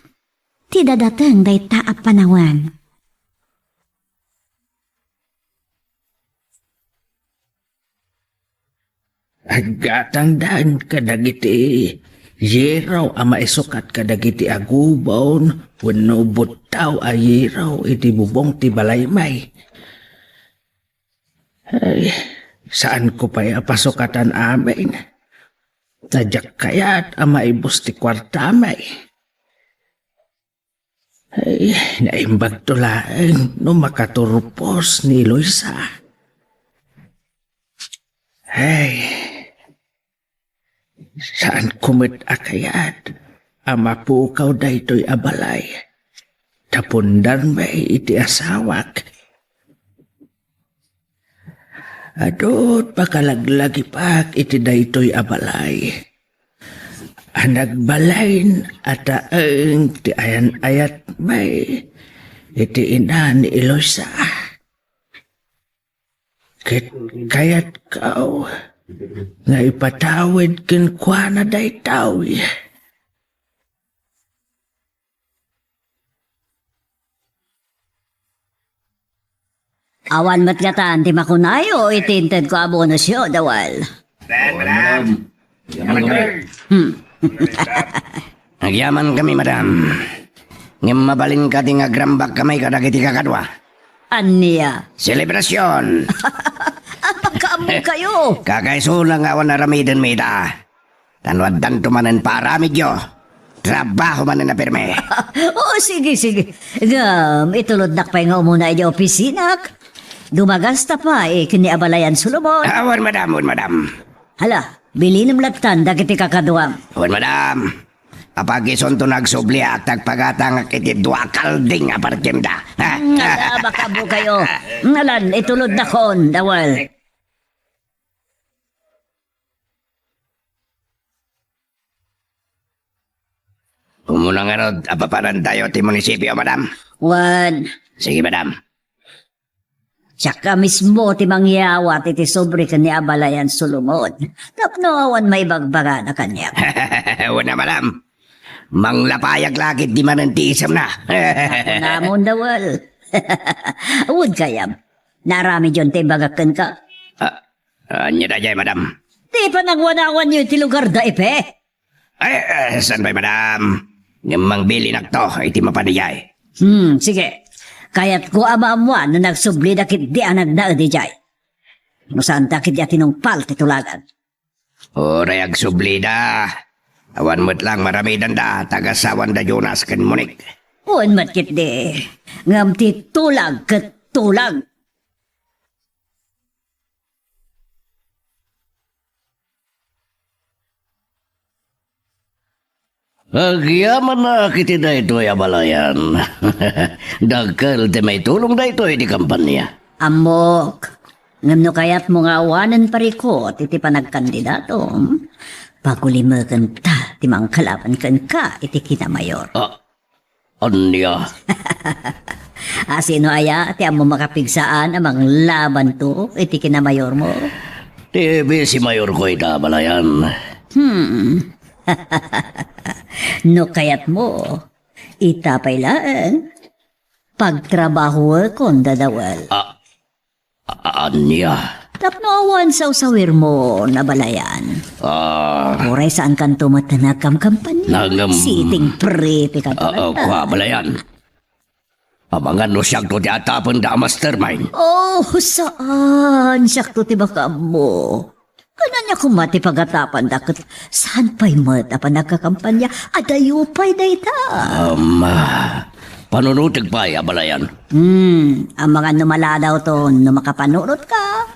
ti dadateng dayta a panawen. Aggatangdan kadagiti yero a maisukat kadagiti agubon wenno buttaw a yero iti bubong ti balaymi. Ay, saanko pay a pasukatan amin. Ta diak kayat a maibus ti kuartami. Ay, naimbagto laeng no makaturpos ni Luisa. Ay, saanko met a kayat a mapukaw daytoy a balay. Ta pundarmi iti asawak. Adut pakalaglagipak iti daytoy a balay. A nagbalin a taeng ti ayan-ayatmi iti ina ni Eloisa. Ket kayatko nga ipatawid kenkuana daytoy. Awan met ngatan ti makunayo iti intedko a bonusyo, Dawel. Hmm. Agyamankami, madam. Ngem mabalin kadi nga agrambak kami kadagiti kakadua. Ania? Selebrasion! Apakaammokayo! Kakaiso la nga awan aramidenmi ita. Ta no addanto manen paaramidyo, trabaho manen a pirme. Oo, sige, sige. Ngem, itulodnak pay nga umuna idiay opisinak. Dumagasta pay ken ni Abalayan Solomon. Ah, wen, madam, wen, madam. Hala, bilinem lattan dagiti kakaduam. Wen, madam. Apag-isunto nga agsubliak ta agpagatangak iti dua a kalding a partienda. Ngala, baka bukayo. Ngalan, itulodnakon, Dawel. Umuna ngarud, apapanantayo ti munisipio, madam? Wen. Sige, madam. Siak mismo ti mangyawat iti sobre ken ni Abalayan Solomon. Tapno awan maibagbagana kaniak. Wen a, madam. Manglapayag la ketdi manen ti isemna. Namon, Dawel. Wen kayam. Naaramidyon ti imbagak kenka. Ah, ania daydiay, madam? Ti panangwanawanyo iti lugar da Ipe? Ay, eh, saan pay, madam? Ngem mangbilinakto iti mapan idiay. Hmm, sige. Kayatko a maammoan no nagsublida ketdi a nagnaed idiay. No saanta ketdi a tinungpal ti tulagan. Uray agsublida. Awan met lang maramidanda, ta agasawanda Jonas ken Monique. Wen met ketdi. Ngem ti tulag ket tulag. Agyamanak iti daytoy a balayan. Dakkel ti maitulong daytoy iti kampanya. Ammok, ngem no kayatmo nga awanen parikut iti panagkandidatom, pagulimekenta ti mangkalaban kenka iti kinamayor. Ah, Ania? Asino aya ti ammo makapigsaan a manglabanto iti kinamayormo? Ti bisi mayorko ita, balayan. Hmm. No kayatmo, ita pay laeng, pagtrabahoekon, Dadawel. Ah, A-, ania? Tapno awan sawsawirmo, Abalayan. Ah. Uray saankanto met nga agkamkampanya. Nangem-, sitting pretty ka talaga. Ah, ah, kua, Abalayan. Amangan no siakto ti atapenda a mastermind. Oh, saan? Siakto ti makaammo. Ken ania koma ti pagatapanda ket saan pay met a panagkakampania? Adayo pay dayta. Um, ah, panunotek pay, abalayan. Hmm, amangan no maladawton no makapanunotka.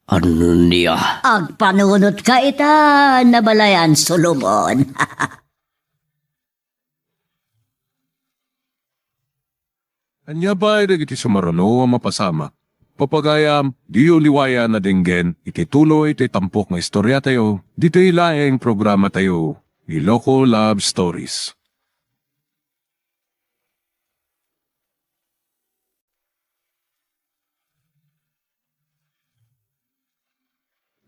Ania? Agpanunotka ita, abalayan Solomon. Ania pay dagiti sumaruno a mapasamak? Papagayam, diyo liwayan a denggen iti tuloy ti tampok nga istoriatayo, ditoy laeng programatayo, Iloko Love Stories.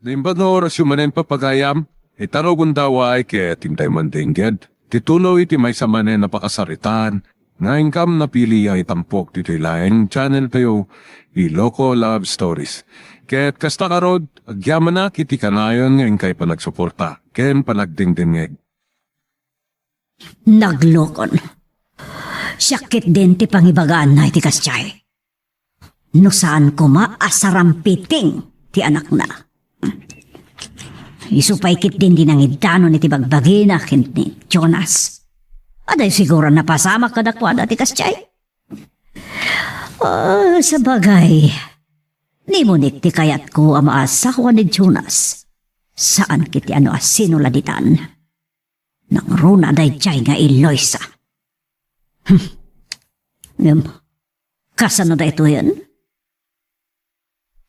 Naimbag nga orasyo manen, papagayam, ita no gundaway ket intay man dengged ti tuloy ti maysa manen a pakasaritaan nga inkam napili a itampok ditoy laeng channel tayo, Iloko Love Stories. Ket kasta ngarud, agyamanak iti kanayon nga inkay panagsuporta ken panagdengdengngeg. Naglokon. Siak ketdin ti pangibagaanna iti kasdiay. No saan koma a sarampiting ti anakna. Isu pay ketdin ti nangidanon iti bagbagina ken ni Jonas. Adayo siguro a napasamak kadakuada ti kasdiay. Ah, sabagay, ni Monique ti kayatko a maasawa ni Jonas. Saan ket ti ania a sinuladitan. Nangruna daydiay nga Eloisa. Hmm. Ngem, kasano daytoyen?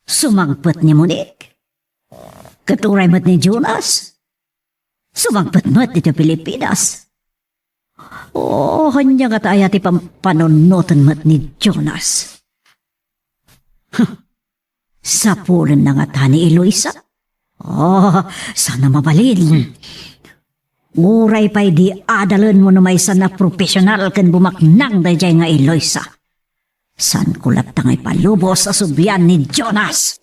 Sumangpet ni Monique. Ket uray met ni Jonas. Sumangpet met ditoy Pilipinas. O, ania ngata aya ti pam-, panunoten met ni Jonas? Huh. Sapulenna ngata ni Eloisa? Oh, saan a mabalin. Uray pay di adalen wenno maysa a profesional ken bumaknang daydiay nga Eloisa. Saanko latta nga ipalubos a sublian ni Jonas.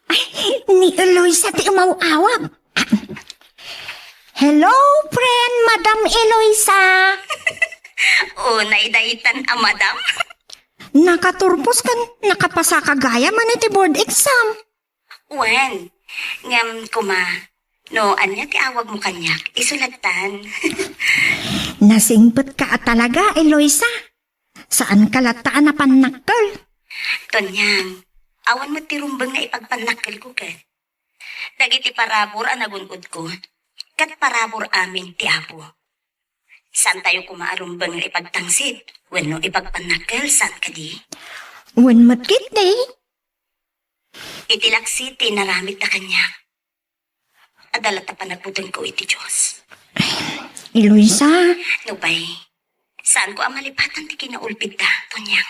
Ay, ni Eloisa ti umaw-awag. Hello, friend, Madam Eloisa. Unay daytan a madam. Nakaturpos ken nakapasaka gayam iti board exam. Wen, ngem koma, no ania ti awagmo kaniak, isu lattan. Nasingpetka a talaga, Eloisa. Saanka latta a napannakkel. Tonyang, awan met ti rumbeng nga ipagpannakkelko ket. Dagiti parabur a nagun-odko, ket parabur amin ti Apo. Saantayo koma a rumbeng nga ipagtangsit wenno ipagpannakkel, saan kadi? Wen met ketdi. Iti laksid ti inaramidda kaniak, adda latta panagbutenko iti Dios. Eloisa. Nupay, saanko a malipatan ti kinaulbidda, Tonyang.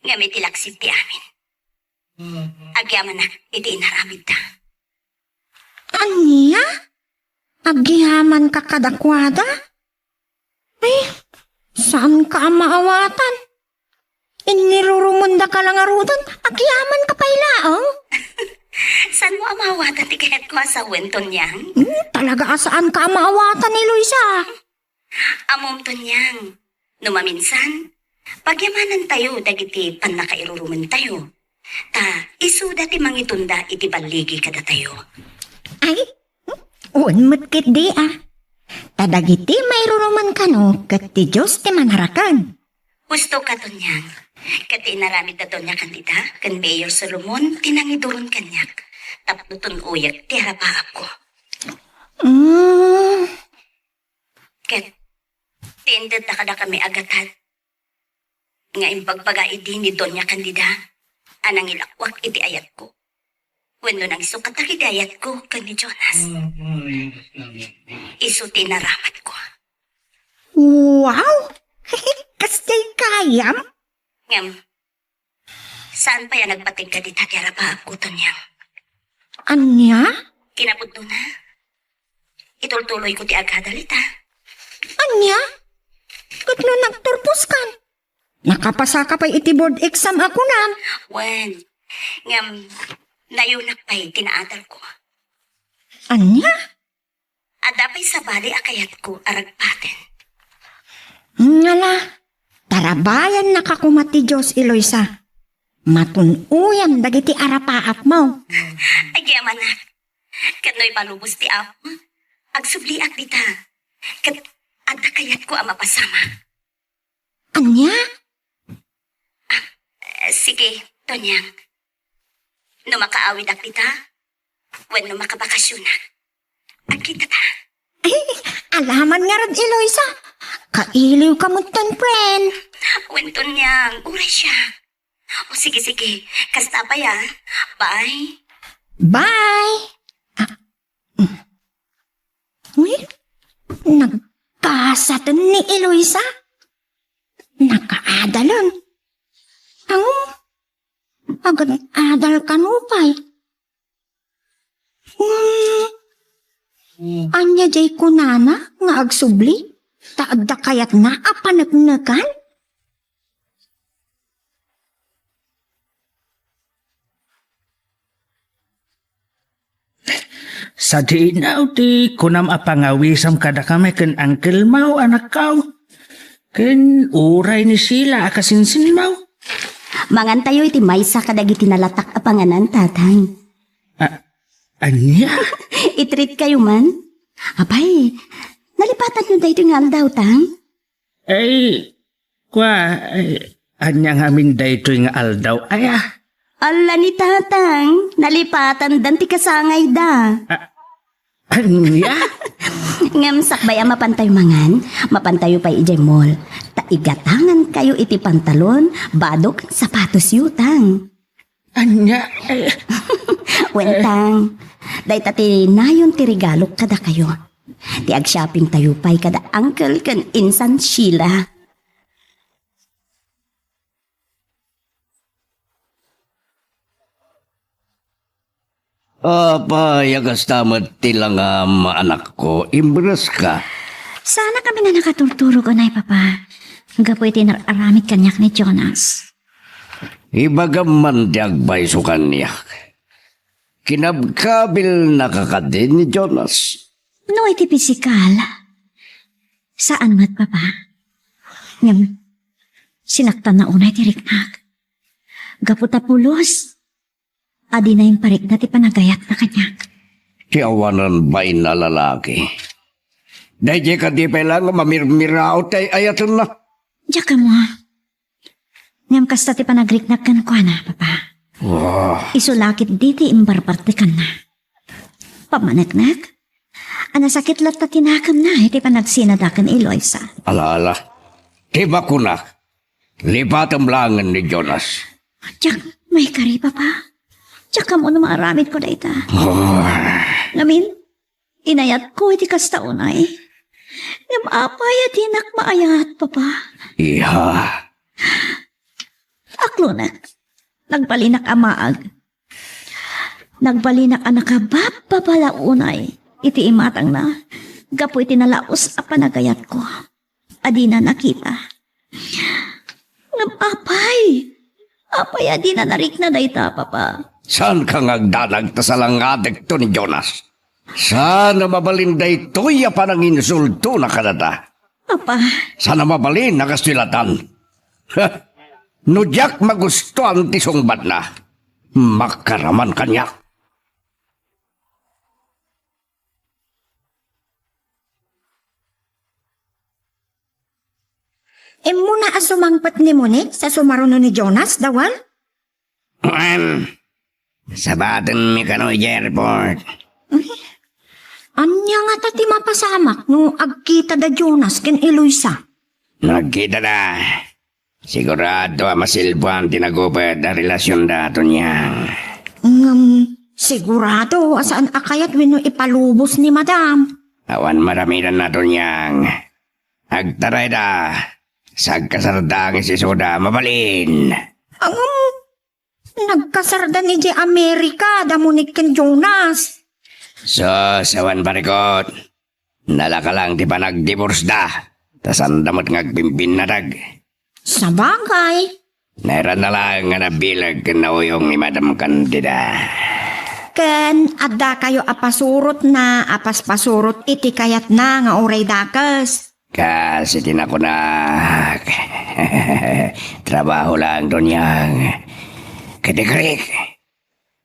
Ngem iti laksid ti amin, agyamanak iti inaramidda. Ania? Agyamanka kadakuada? Ay, saanka a maawatan. Inirurumondaka la ngaruden, agyamanka pay laeng. Saanmo a maawatan ti kayatko a sawen, Tonyang? Hmm, talaga a saanka a maawatan, Eloisa. Ammom, Tonyang, no maminsan, pagyamanantayo dagiti pannakairurumentayo. Ta isuda ti mangitunda iti balligi kadatayo. Ay, wen met ketdi a. Ta dagiti mairurumen kano ket ti Dios ti manaraken. Husto ka, Tonyang. Ket ti inaramid da Doña Candida ken Mayor Solomon ti nangiduron kaniak tapno tun-oyek ti arapaapko. Mm. Ket ti indedda kadakami a gatad nga imbagbaga idi ni Doña Candida a nangilakwak iti ayatko wenno nangisukatak iti ayatko ken ni Jonas. Isu ti inaramatko. Wow! Kasdiay gayam? Ngem, saan pay a nagpatigga dita ti arapaapko, Tonyang? Ania? Kinapudnona, itultuloyko ti agadal ita. Ania? Ket no nagturposkan? Nakapasaka pay iti board exam a kunam. Wen, ngem, nayonak pay ti naadalko. Ania? Adda pay sabali a kayatko a ragpaten. Ngala, tarabayannaka koma ti Dios, Eloisa. Matun-oyam dagiti arapaapmo. Agyamanak. Ket no ipalubos ti Apo, agsubliak dita. Ket adda kayatko a mapasamak. Ania? Ah, eh, sige, Tonyang. No makaawidak dita, wenno makabakasionak, agkitata. Ay, alaman ngarud, Eloisa. Kailiwka metten, friend. Wen, Tonyang, uray siak. O, sige, sige. Kasta pay, ah. Bye. Bye. Ah, mm. Uy, nagkasaten ni Eloisa. Nakaadalen. Ang, agad-adal kano pay. Hmm. Ania jay kunana nga agsubli? Ta adda kayatna a paneknekan? Sadino ti kunam a pangawisam kadakami ken uncle-mo, anakko? Ken uray ni Sheila a kasinsinmo? Mangantayo iti maysa kadagiti nalatak a panganan, tatang. A-, ania? I-treat kayo man? Apay, nalipatanyo daytoy nga aldaw, tang? Ay, kua, ay, ania ngamin daytoy nga aldaw aya? Ala ni tatang, nalipatandan ti kasangayda. A-, ania? Ngem sakbay a mapantayo mangan, mapantayo pay idiay mall. Ta igatangan kayo iti pantalon, bado ken sapatosyo, tang. Ania? Eh. Wen, tang, dayta ti nayon ti regalok kadakayo. Ti agshopping tayo pay kada uncle ken insan Sheila. Apay a kasta met ti langam, anakko, imbereska? Saanak a nakaturturog unay, Papa, gapu iti nar-aramid kaniak ni Jonas. Ibagam man ti agpayso kaniak. Kinabkabilnaka kadi ni Jonas? No iti pisikal, saan met, Papa. Ngem, sinaktanna unay ti riknak. Gapu ta pulos, a dina imparikna ti panagayatna kaniak. Ti awanan bain a lalaki. Daydiay kadi pay laeng nga mamirmiraw ti ay-ayatenna. Diak ammo. Ngem kasta ti panagriknak kenkuana, Papa. Wah. Isu la ketdi ti imbarbartekanna. Pamaneknek? A nasakit latta ti nakemna iti panagsinada ken Eloisa. Ala, ala. Ti bakunak, lipatem laengen ni Jonas. Diak maikari, Papa. Diak ammo no maaramidko dayta. Oh. Ngamin, inayatko iti kasta unay. Ngem apay a dinak maayat, Papa? Iha. Aklonek, nagbalinak a maag. Nagbalinak a nakababbabala unay iti imatangna gapu iti nalaus a panagayatko a dina nakita. Ngem apay, apay a dina narikna dayta, Papa? Saanka nga agdanag ta salangadekto ni Jonas? Saan a mabalin daytoy a pananginsultona kadata? Papa. Saan a mabalin a kastoy latan? Ha? No diak magustuan ti sungbatna, makaraman kaniak. Immuna a sumangpet ni Monique sa sumaruno ni Jonas, Dawal? Wen, sabatenmi kano idiay airport. Ay, ania ngata ti mapasamak no agkita da Jonas ken Eloisa? No agkita da, sigurado a masilbuan ti nagupet a relasionda, Tonyang. Ngem, sigurado a saan a kayat wenno ipalubos ni Madam? Awan maramidanna, Tonyang. Agtarayda, sagkasarda nga isisuda, mabalin. Ngem, nagkasarda idiay Amerika da Monique ken Jonas. Sus, awan barikot. Nalaka lang ti panagdiborsda, ta saanda met nga agpimpinnatag. Sabagay. Nairana laeng nga nabileg ken nauyong ni Madam Candida. Ken addakayo a pasurotna a paspasurot iti kayatna nga uray dakes. Kas iti nakunak, trabaho laeng, Donyang. Ket di Greek,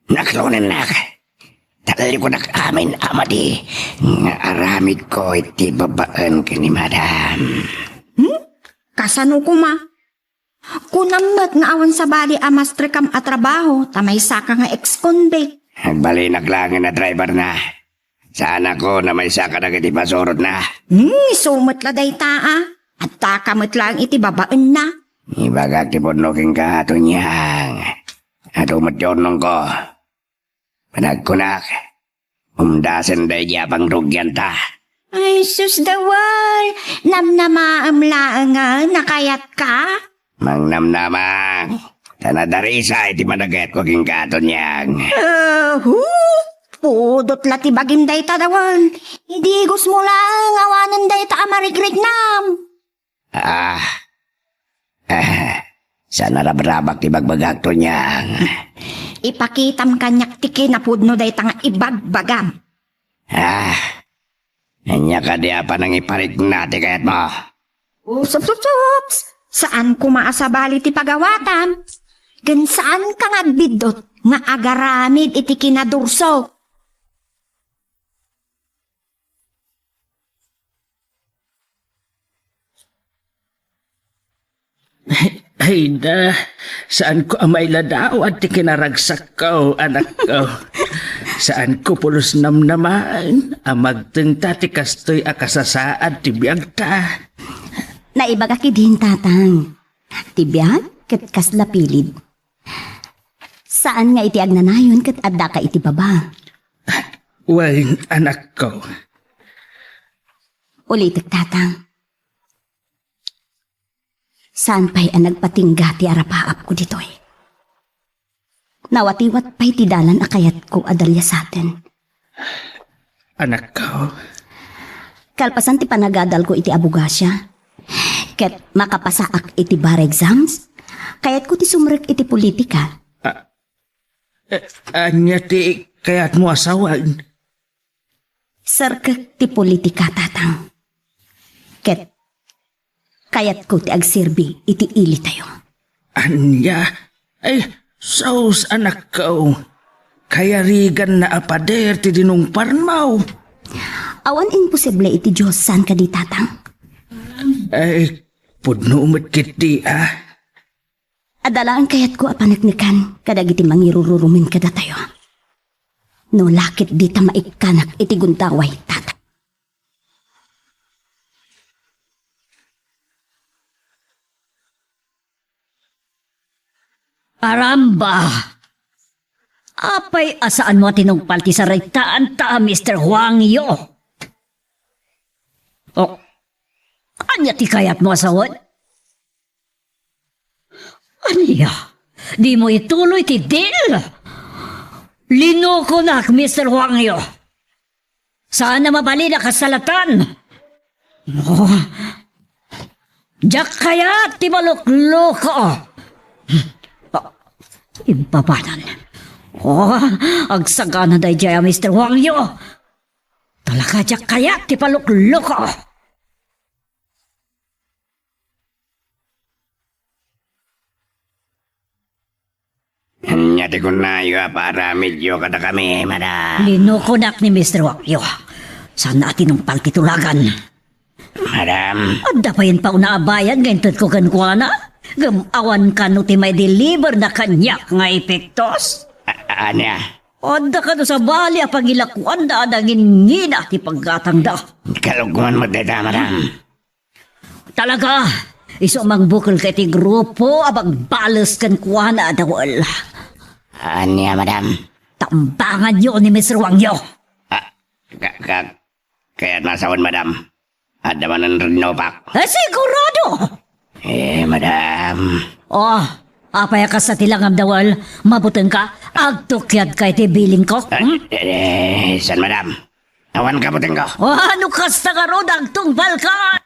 naklonennak. Talikunak amin a madi nga aramidko iti babaen ken ni Madam. Hmm? Kasano koma? Kunam met nga awan sabali a mastrekam a trabaho ta maysaka nga ex-convict. Agbalinak laeng a driverna. Saanko a maysa kadagiti pasurotna. Hmm, isu met la dayta a. Addaka met laeng iti babaenna. Ibagak ti pudno kenka, Tonyang. Adu met ti urnongko. Panagkunak, umdasen daydi a pangrugianta. Ay, sus, Dawal! Namnamaem laengen a kayatka? Mangnamnama, ta nadarisa iti panagayatko kenka, Tonyang. Eh, hu? Pudot la ti bagim dayta, Dawal. Idigosmo laeng awanen dayta a marigrignam. Ah. Ah. Saan a rabrabak ti bagbagak, Tonyang. Ipakitam kaniak ti kinapudno dayta nga ibagbagam. Ah. Ania kadi a panangiparikna ti kayatmo? Ups, ups, ups, ups. Saan koma a sabali ti pagawatam. Ken saanka nga agbiddut nga agaramid iti kinadurso. Ay da, saanko a mailadawat ti kinaragsakko, anakko. Saanko pulos namnamaen a magtengta ti kastoy a kasasaad ti biagta. Naibagak idin, Tatang. Ti biag ket kasla pilid. Saan nga iti agnanayon ket addaka iti baba. Wen, anakko. Ulitek, Tatang. Saan pay a nagpatingga ti arapaapko ditoy. Nawatiwat pay ti dalan a kayatko a daliasaten. Anakko. Kalpasan ti panagadalko iti abogasia, ket makapasaak iti bar exams, kayatko ti sumrek iti politika. A-, eh, ania ti kayatmo a sawen? Serkek ti politika, Tatang. Ket kayatko ti agserbi iti ilitayo. Ania? Ay, sus, anakko. Kayariganna a pader ti dinungparmo. Awan imposible iti Dios, saan kadi, Tatang? Ay, pudno met ketdi, a. Adda laeng kayatko a paneknekan kadagiti mangirururumin kadatayo. No la ket dita maikkanak iti gundaway, Tatang. Aramba! Apay a saanmo a tinungpal ti saritaanta, Mister Huangyo? Oh, ania ti kayatmo a sawen? Ania? Dimo ituloy ti deal? Linukonak, Mister Huangyo. Saan a mabalin a kasalatan. Oh. Diak kayat ti malukloko. Impapanan. Oh, agsagana daydiay a Mister Huangyo. Talaga, diak kayat ti palukloko. Ania ti kunayo a paaramidyo kadakami, madam? Linukonak ni Mister Huangyo. Saan a tinungpal ti tulagan. Madam. Adda payen pauna a bayad nga intedko kenkuana? Ngem awan kano ti maideliverna kaniak nga epektos? A-, ania? Adda kano sabali a pangilakuanda a nangingina ti paggatangda. Kalukwan met dayta, madam. Talaga, isu a mangbukelka iti grupo a magbales kenkuana a Dawel. Ania, madam? Tambanganyo ni Mister Huangyo. Ah, ka-, ka-, kayatna a sawen, madam. Adda manen rinnopak. Eh, sigurado! Eh, madam. Oh, apay a kasta ti langam, Dawel? Mabutengka? Agtukiadka iti bilingko? Eh, hmm? Eh, saan, madam? Awan kabutengko. Oh, no kasta ngarud, agtungpalka!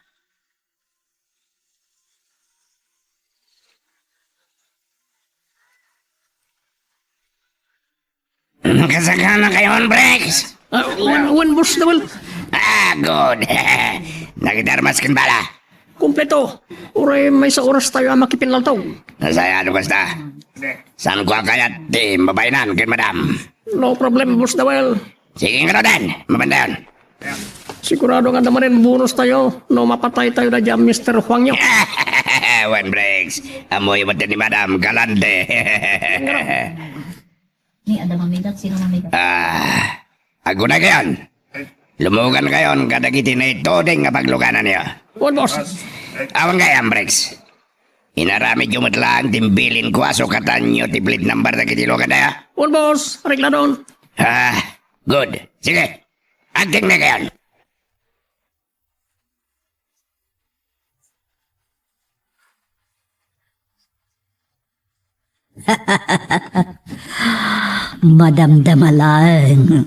Nakasakana kayon, Bricks? Ah, wen, wen, Boss Dawel. Ah, good. Dagiti armas ken bala? Kompleto. Uray maysa oras tayo a makipinnaltog. Nasayaat no kasta. Saanko a kayat ti mabaenan ken madam? No problem, Boss Dawel. Sige, ngaruden, mapandayon. Sigurado nga adda manen bonus tayo no mapatay tayo daydiay a Mister Huangyo. Wen, Bricks, ammoyo met ni Madam Galante. Ni adda mamigat, sino mamigat? Ah, agunay kayon. Lumugan kayon kadagiti naituding nga paglugananyo. Wen, boss. Awan gayam, Bricks. Inaramidyo met laeng ti imbilinko a sukatanyo ti plate number dagiti lugantayo. Wen, boss. Aregladon. Ah, good. Sige. Agteng na kayon. Madamdama laeng.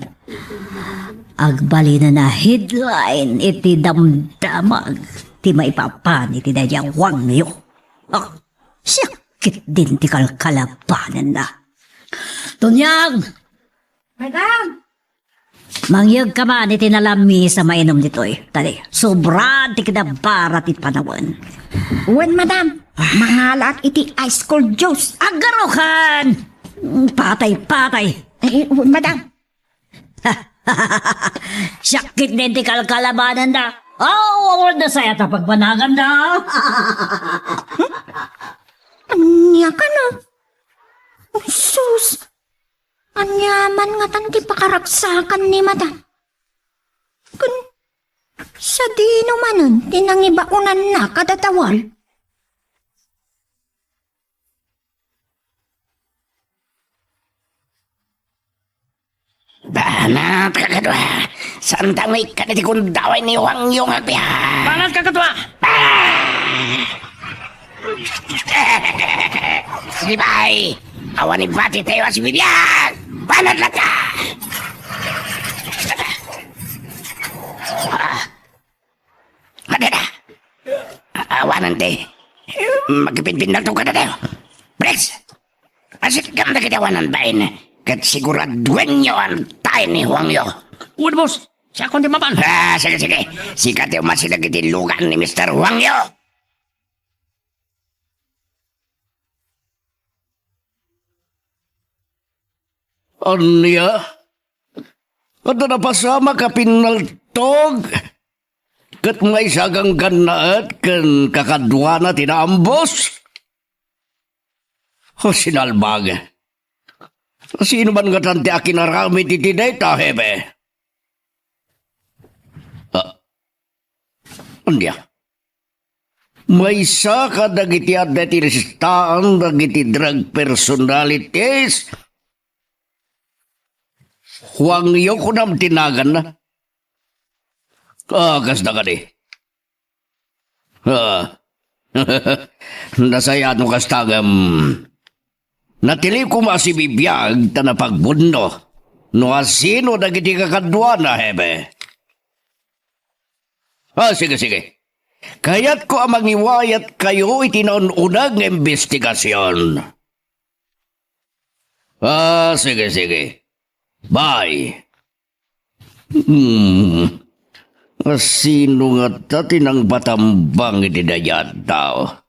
Agbalinen a headline iti damdamag ti maipapan iti daydiay a Huangyo. Ah, siak ketdin ti kalkalabanenna. Tonyang! Madam! Mangyegka man iti nalamis a mainum ditoy. Tadi, sobra ti kinabara ti panawen. Wen, madam. Mangalaak iti ice cold juice. Agarukan! Patay, patay. Eh, wen, madam. Siak ketdin ti kalkalabanenda. Oh, awan da saya ta pagbanaganda. Ania kano? Sus! Ania man ngatan ti pakaragsakan ni madam? Ken sadino manen ti nangibaonanna kadatawen? Banat, kakadua. Saanta nga ikkan iti gundaway ni Huangyo nga agbiag. Banat, kakadua. Ah! Sige, bay. Awan ibati tayo a sibibiag. Banat latta. Ah. Adda. A-, awanan ti. Makipinpinnaltog kadatayo. Bricks! Asitkam dagiti awanan bain. Ket siguraduenyo a antay ni Huangyo. Wen, boss. Siakon ti mapan. Ah, sige, sige. Sika ti umasideg iti lugan ni Mister Huangyo. Ania? Adda napasamak a pinnaltog ket maysa a ganggannaet ken kakaduana ti naambos? O, sinalbag! Sino man ngatan ti akinaramid iti dayta, Hepe? Ah, ania? Maysa kadagiti adda iti listaan dagiti drug personalities. Huangyo kunam ti naganna? Ah, kasta kadi. Ah. Nasayaat no kasta ngem natiliw koma a sibibiag ta napagpudno no asino dagiti kakaduana, Hepe. Ah, sige, sige. Kayatko a mangiwayatkayo iti naun-uneg nga imbestigasion. Ah, sige, sige. Bye. Hmm. Asino ngata ti nangbatambang iti daydiay a tao?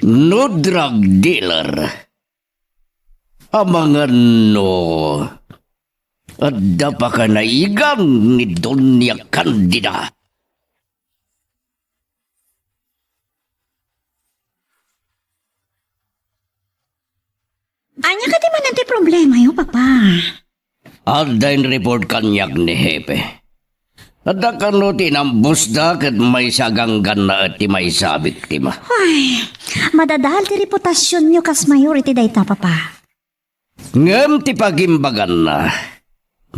No drug dealer, amangan no adda pakanaigan ni Doña Candida. Ania kadi manen ti problemayo, Papa? Adda in-report kaniak ni Hepe. Adda kano ti inambosda ket maysa a ganggannaet ti maysa a biktima. Ay, madadael ti reputasionyo kas mayor iti dayta, Papa. Ngem ti pagimbaganna,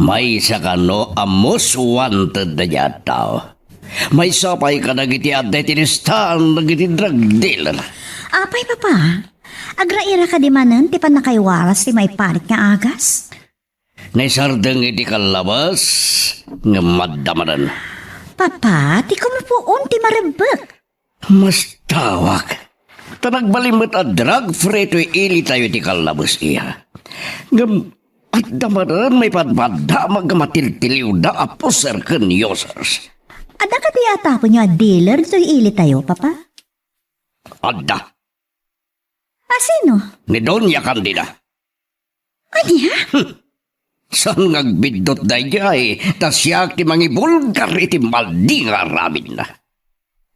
maysa kano a most wanted daydiay a tao. Maysa pay kadagiti adda iti listaan dagiti drug dealer. Apay, Papa? Agraira kadi manen ti pannakaiwaras ti maipanik nga agas? Naisardeng iti kallabas, ngem adda manen. Papa, ti kumupuon ti marebbek. Mastawak. Ta nagbalin met a drug-free toy ilitayo iti kallabas iya. Ngem, Adda manen maipadpadamag a matiltiliwda a poser ken users. Adda kadi a taponyo a dealer ditoy ilitayo, Papa? Adda. A sino? Ni Doña Candida. Ania? Saan nga agbiddut daydiay, ta siak ti mangibulgar iti maldi nga aramidna.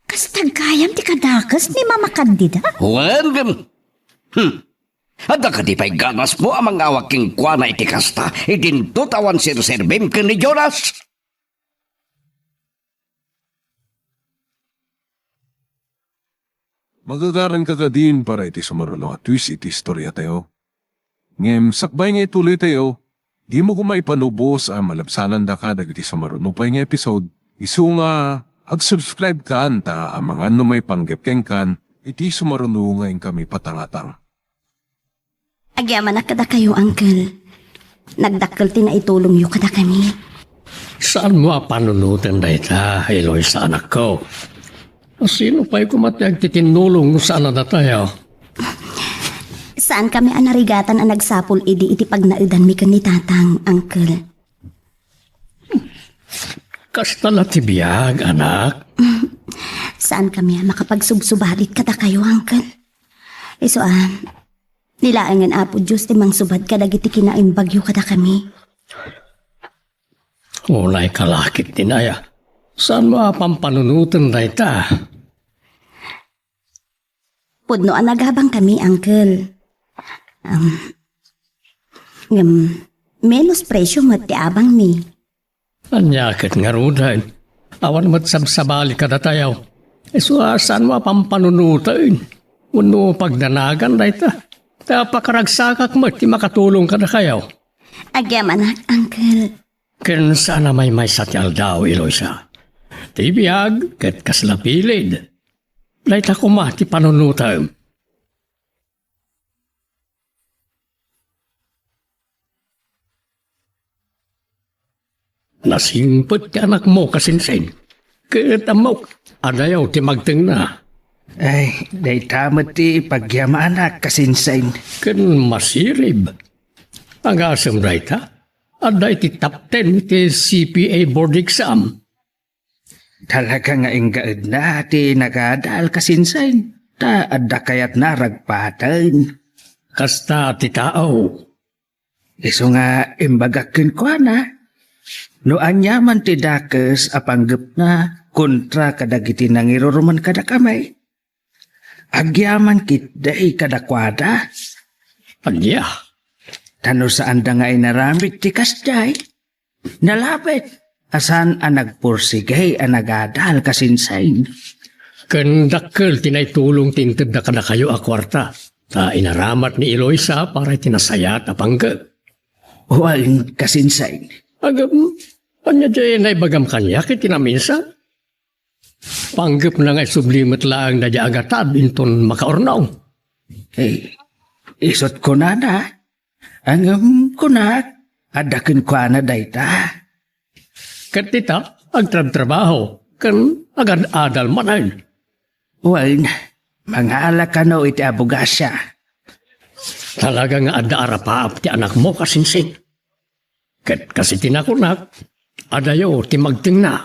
Kasta gayam ti kadakes ni Mama Candida? Wen, ngem, hmm. Adda kadi pay ganasmo a mangawag kenkuana iti kasta, idinto ta awan serserbim ken ni Jonas? Magagaran ka kadin para iti sumaruno a twist iti istoriatayo. Ngem sakbay nga ituloytayo, dimo koma ipanubos a malabsanandaka dagiti sumaruno pay nga episode. Isu nga, ag-subscribe kan ta amangan no maipanggep kenkan iti sumaruno nga inkami patangatang. Agyamanak kadakayo, Uncle. Nagdakkel ti naitulongyo kadakami. Saanmo a panunoten dayta, Eloisa, anakko? Sino pay koma ti agtitinnulong no saan a datayo? Saankami a narigatan a nagsapul idi iti pagnaedanmi ken ni Tatang, Uncle. Kasta la ti biag, anak. Saankami a makapagsubsubadit kadakayo, Uncle. Isu a, ni laengen Apo Dios ti mangsubad kadagiti kinaimbagyo kadakami. Unay kalakit ti naya. Saanmo a pampanunoten dayta? Pudno a nagabangkami, Uncle. Am, ngem, menos presyo met ti abangmi. Ania ket ngaruden? Awan met sabsabali kadatayo. Isu a saanmo a pampanunoten wenno pagdanagan dayta. Ta pakaragsakak met ti makatulong kadakayo. Agyamanak, Uncle. Ken saan a maymaysa ti aldaw, Eloisa. Ti biag ket kasla pilid. Dayta koma ti panunotem. Nasingpet ti anakmo, kasinsin. Ket ammok, adayo ti magtengna. Ay, dayta met ti pagyamanak, kasinsin. Ken masirib. Agasem dayta, adda iti top ten iti C P A board exam. Talaga nga inggaedna ti nagadal, kasinsin, ta adda kayatna ragpaten. Kasta ti tao. Isu nga imbagak kenkuana, no aniaman ti dakes a panggepna kontra kadagiti nangiruruman kadakami, agyaman ketdi kadakuada. Ania? Ta no saanda nga inaramid ti kasdiay, nalabit a saan a nagpursigi a nagadal, kasinsin. Ken dakkel ti naitulong ti intedda kadakayo a kuarta, ta inaramat ni Eloisa para iti nasayaat a panggep. Wen, kasinsin. Agam, ania diay naibagam kaniak iti naminsan? Panggepna nga isubli met laeng daydiay a gatad inton makaurnong. Eh, isut' kunana, ngem kunak, adda kenkuana dayta. Ket ita, agtrabtrabaho, ken agad-adal manen. Wen, mangala kano iti abogasia. Talaga nga adda arapaap ti anakmo, kasinsin. Ket kas iti nakunak, adayo ti magtengna.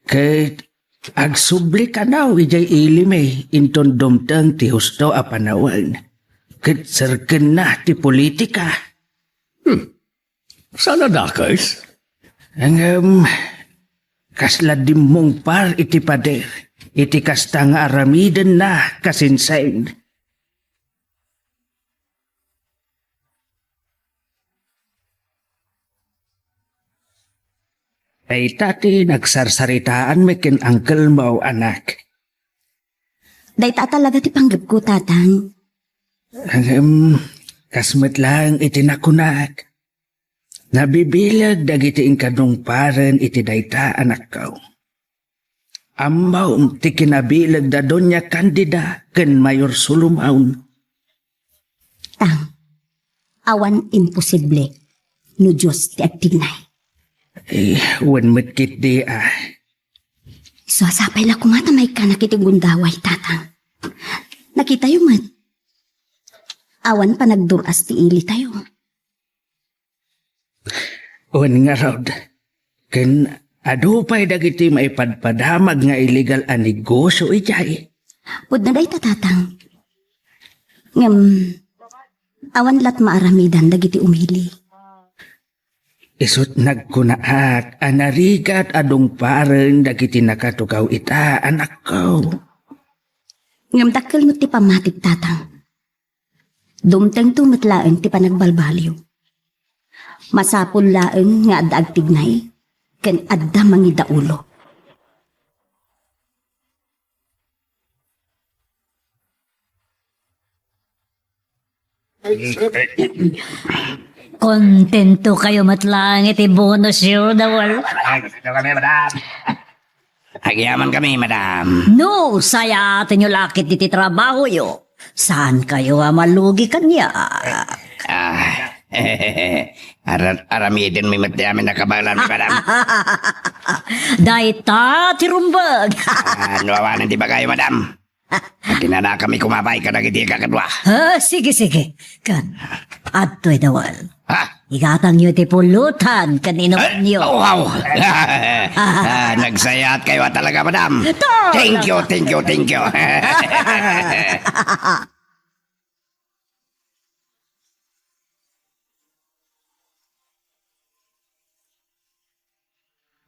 Ket agsubli kano idiay ilimi inton dumteng ti husto a panawen. Ket serkenna ti politika. Hmm. Saan a dakes? Ngem, kasla dimmungpar iti pader, iti kasta nga aramidenna, kasinsin. Dayta ti nagsarsaritaanmi ken uncle mo, anak. Dayta talaga ti panggepko, Tatang. Ngem, kas met laeng iti nakunak, nabibileg dagiti inkadungparen iti dayta, anakko. Ammom ti kinabileg da Doña Candida ken Mayor Solomon. Tang, awan imposible no Dios ti agtignay. Eh, wen met ketdi, ah. Isu a sapay la koma ta maikkanak iti gundaway, Tatang. Nakitayo met. Awan panagdur-as ti ilitayo. Wen ngarud, ken adu pay dagiti maipadpadamag nga illegal a negosyo idiay? Pudno dayta, Tatang. Ngem, awan lat maaramidan dagiti umili. Isut' nagkunaak a narigat a dungparen dagiti nakatugaw ita, anakko. Ngem dakkel met ti pammatik, Tatang. Dumtengto met laeng ti panagbalbaliw. Masapul laeng nga adda agtignay ken adda mangidaulo. Kontento kayo met laeng iti bonus yo, Dawal? Ay, kontento kami, madam. Agyaman kami, madam. No, sayaten yo lakit iti trabaho yo. Saan kayo a malugi kaniak? Ah, aram-, aramiden mi met ti amin a kabaelan, madam. Dayta ti rumbeg. Ah, no awanen ti ibagayo, madam. Aginanakami koma pay kadagiti kakadua. Ah, sige, sige. Kan, adtoy, Dawal. Ha? Igatangyo ti pulutan ken inumanyo. Ay, wow! Ah, nagsayaat kayo talaga, madam. Ito! Thank you, thank you, thank you.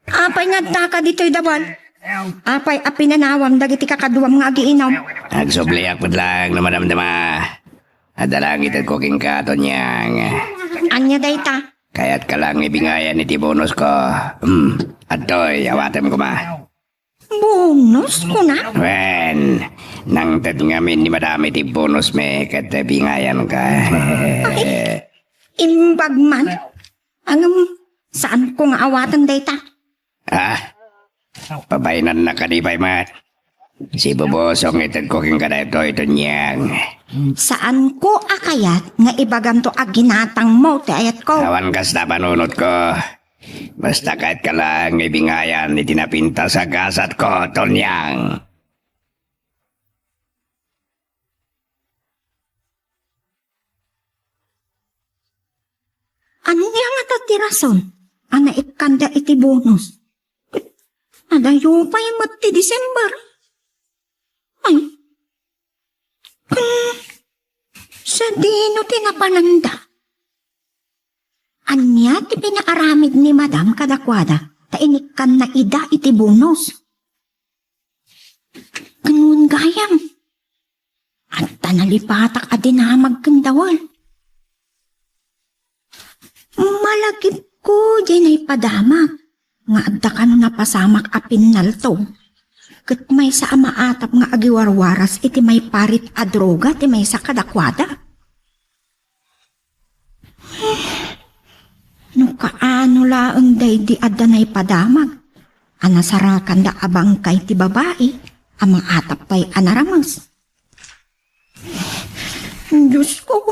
Apay nga adda ka ditoy, Dawal? Apay a pinanawam dagiti kakaduam nga agiinom? Agsubliak met laeng no madamdama. Adda laeng itedko kenka, Tonyang. Ania dayta? Kayatka laeng nga ibingayan iti bonus ko. Hmm, adtoy, awatem koma. Bonus, kuna? Wen, nangted ngamin ni madam iti bonus mi ket bingayan ka. Ay, imbag man. Ngem, saanko nga awaten dayta. Ah, pabainanna kadi pay met. Sibubusong itedko kenka daytoy, Tonyang. Saanko a kayat nga ibagamto a ginatangmo ti ayatko. Awan kasta panunotko. Basta kayatka laeng nga ibingayan iti napintas a gasatko, Tonyang. Ania ngata ti rason a naikkanda iti bonus? Ket adayo pay met ti December. Ay. Hmm. Sadino ti napananda? Ania ti pinaaramid ni Madam kadakuada ta inikkanna ida iti bonus? Ken gayam, adda nalipatak a dinamag ken Dawal. Malagipko diay naipadamag nga adda kano napasamak a pinnalto ket maysa a maatap nga agiwarwaras iti maiparit a droga ti maysa kadakuada. No kaano laeng daydi adda naipadamag a nasarakanda a bangkay ti babai a maatap pay a narames. Diosko,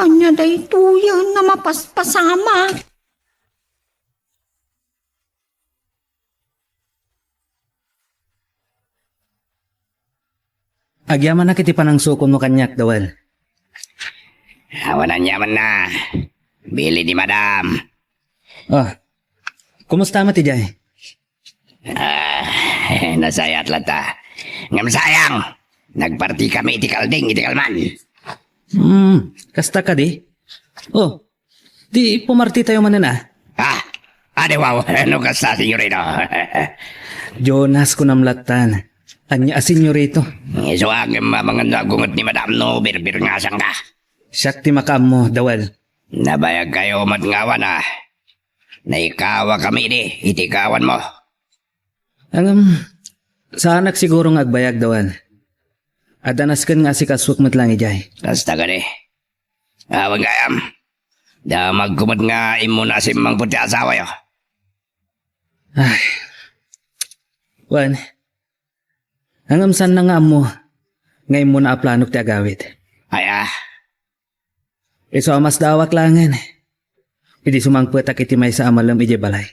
ania daytoyen a mapaspasamak? Agyamanak iti panangsukonmo kaniak, Dawal. Awan aniamanna. Bili ni Madam. Oh, kumusta met idiay? Ah, nasayaat latta. Ngem sayang, nagparti kami iti kalding iti kalman. Hmm, kasta kadi? Oh, di pumartitayo manen, ah? Ah, adi wow, no kasta, senyorito? Jonas, kunam lattan. Ania a senyorito? Isu a ngem amangan no agunget ni Madam no birbirngasangka. Siak ti makaammo, Dawal. Nabayagkayo met nga awan, ah. Naikawakami idi iti ikawanmo. Ngem, saanak siguro nga agbayag, Dawal. Adda nasken nga asikasuek met laeng idiay. Kasta kadi. Awan gayam. Damagko met nga immuna a simmangpet ti asawayo. Ay. Wen. Ngem saanna nga ammo nga immuna a planok ti agawid. Ay, ah. Isu a masdaawak laengen idi sumangpetak iti maysa a malem idiay balay.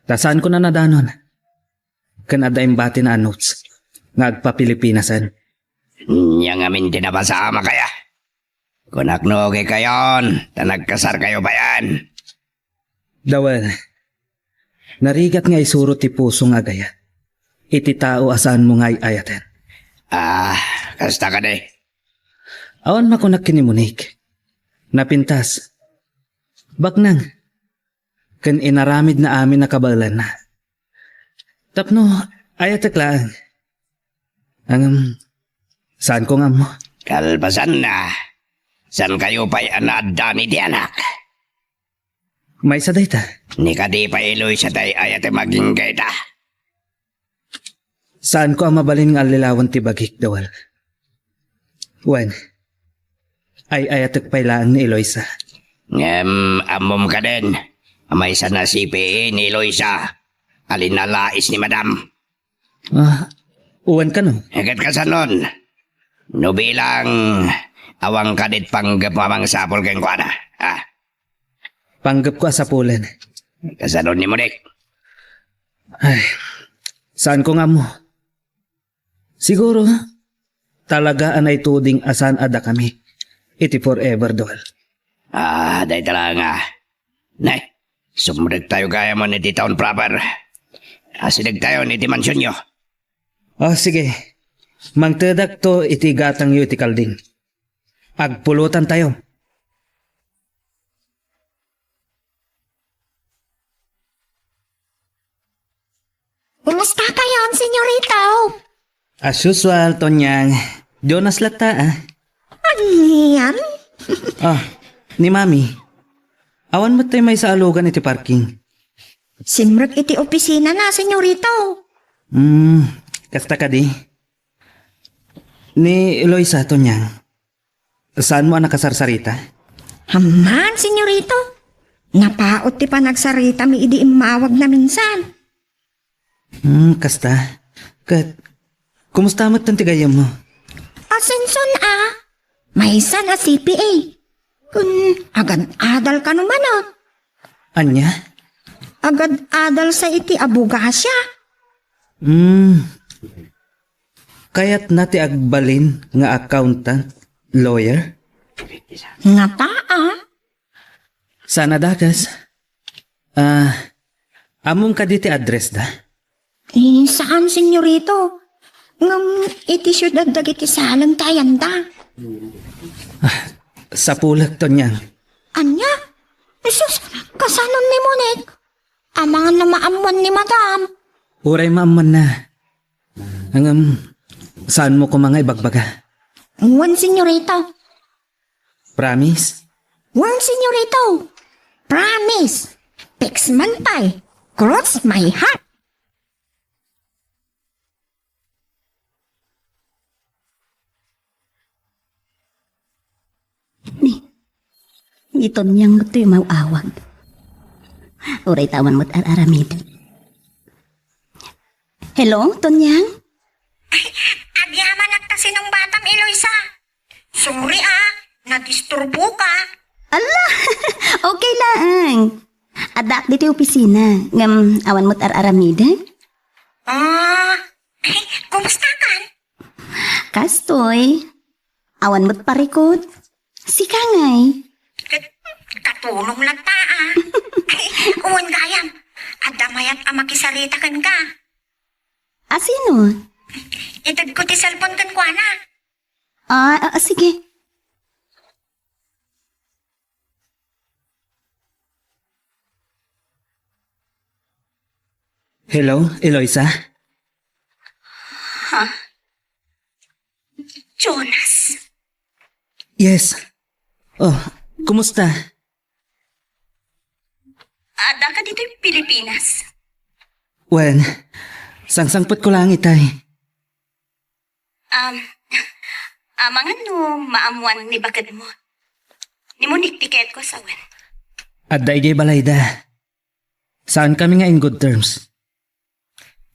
Ta saanko nadanon. Ken adda imbatina a notes nga agpa-Pilipinasen. Ania ngamin ti napasamak aya? Kunak no okay kayon, ta nagkasar kayo bayan. Dawel, narigat nga isuro ti puso nga agayat iti tao a saanmo nga ay-ayaten. Ah, kasta kadi? Awan makunak ken ni Monique. Napintas. Baknang. Ken inaramidna amin a kabaelanna. Tapno ayatek laeng. Ngem, saanko nga ammo. Kalpasanna, saankayo pay a naaddaan iti anak? Maysa dayta. Ni kadi pay Eloisa ti ay-ayatem agingga ita. Saanko a mabalin nga allilawan ti bagik, Dawel. Wen, ay-ayatek pay laeng ni Eloisa. Ngem ammom kadin a maysa a C P A ni Eloisa a linalais ni Madam. Ah, wen kano? Ket kasanon, no bilang awan kadit panggep nga mangsapul kenkuana, ah? Panggepko a sapulen. Kasanon ni Monique? Ay, saanko nga ammo. Siguro, talaga a naituding a saan a dakami iti forever, Dol. Ah, dayta la nga. Ne, sumrektayo gayam iti town proper. Asidegtayon iti mansionyo. Ah, sige. Mangtedakto iti gatangyo iti kalding. Agpulotantayo. Kumusta kayon, senyorito? As usual, Tonyang. Jonas latta, ah. Anian? Ah, ni Mami. Awan met tay maysa a lugan iti parking. Simrek iti opisina na, senyorito. Hmm, kasta kadi. Ni Eloisa, Tonyang. Saanmo a nakasarsarita? Amman, senyorito. Napaut ti panagsaritami idi immawagna minsan. Hmm, kasta. Ket, kumusta met ti gayyemmo? Asenson a. Maysa a C P A. Kun agad-adal kano manen. Ania? Agad-adal sa iti abogasia. Hmm. Kayatna ti agbalin nga accountant, lawyer? Ngata, ah? Saan a dakes? Ah, ammom kadi ti address da? Eh, saan, senyorito? Ngem iti siudad dagiti saleng ti ayanda. Ah, sapulek, Tonyang. Ania? Jesus, kasanon ni Monique? Amangan na maammuan ni Madam. Uray maammuanna. Ngem, saanmo koma nga ibagbaga? Wen, senyorito. Promise? Wen, senyorito. Promise. Fix man pay. Cross my heart. Ni, ni Tonyang met toy maawag. Uray ta awan met ar-aramid. Hello, Tonyang? Ay, agyamanak ta sinungbatam, Eloisa. Sorry, ah. Nadisturbo ka. Ala! Okay laeng. Addaak ditoy opisina. Ngem awan met ar-aramiden? Ah, ay, kumusta kan? Kastoy. Awan met parikut. Sika ngay? Ket, katulong latta, ah. Ay, wen gayam. Adda mayat a makisarita kenka. A sino? Itedko ti cellphone kenkuana. Ah, ah, sige. Hello, Eloisa? Ha? Jonas? Yes. Oh, kumusta? Adda ka ditoy Pilipinas? Wen, sangsangpetko lang itay. Um, amangan no maammuan ni bakedmo. Ni Monique ti kayatko a sawen. Adda idiay balayda. Saankami nga in good terms.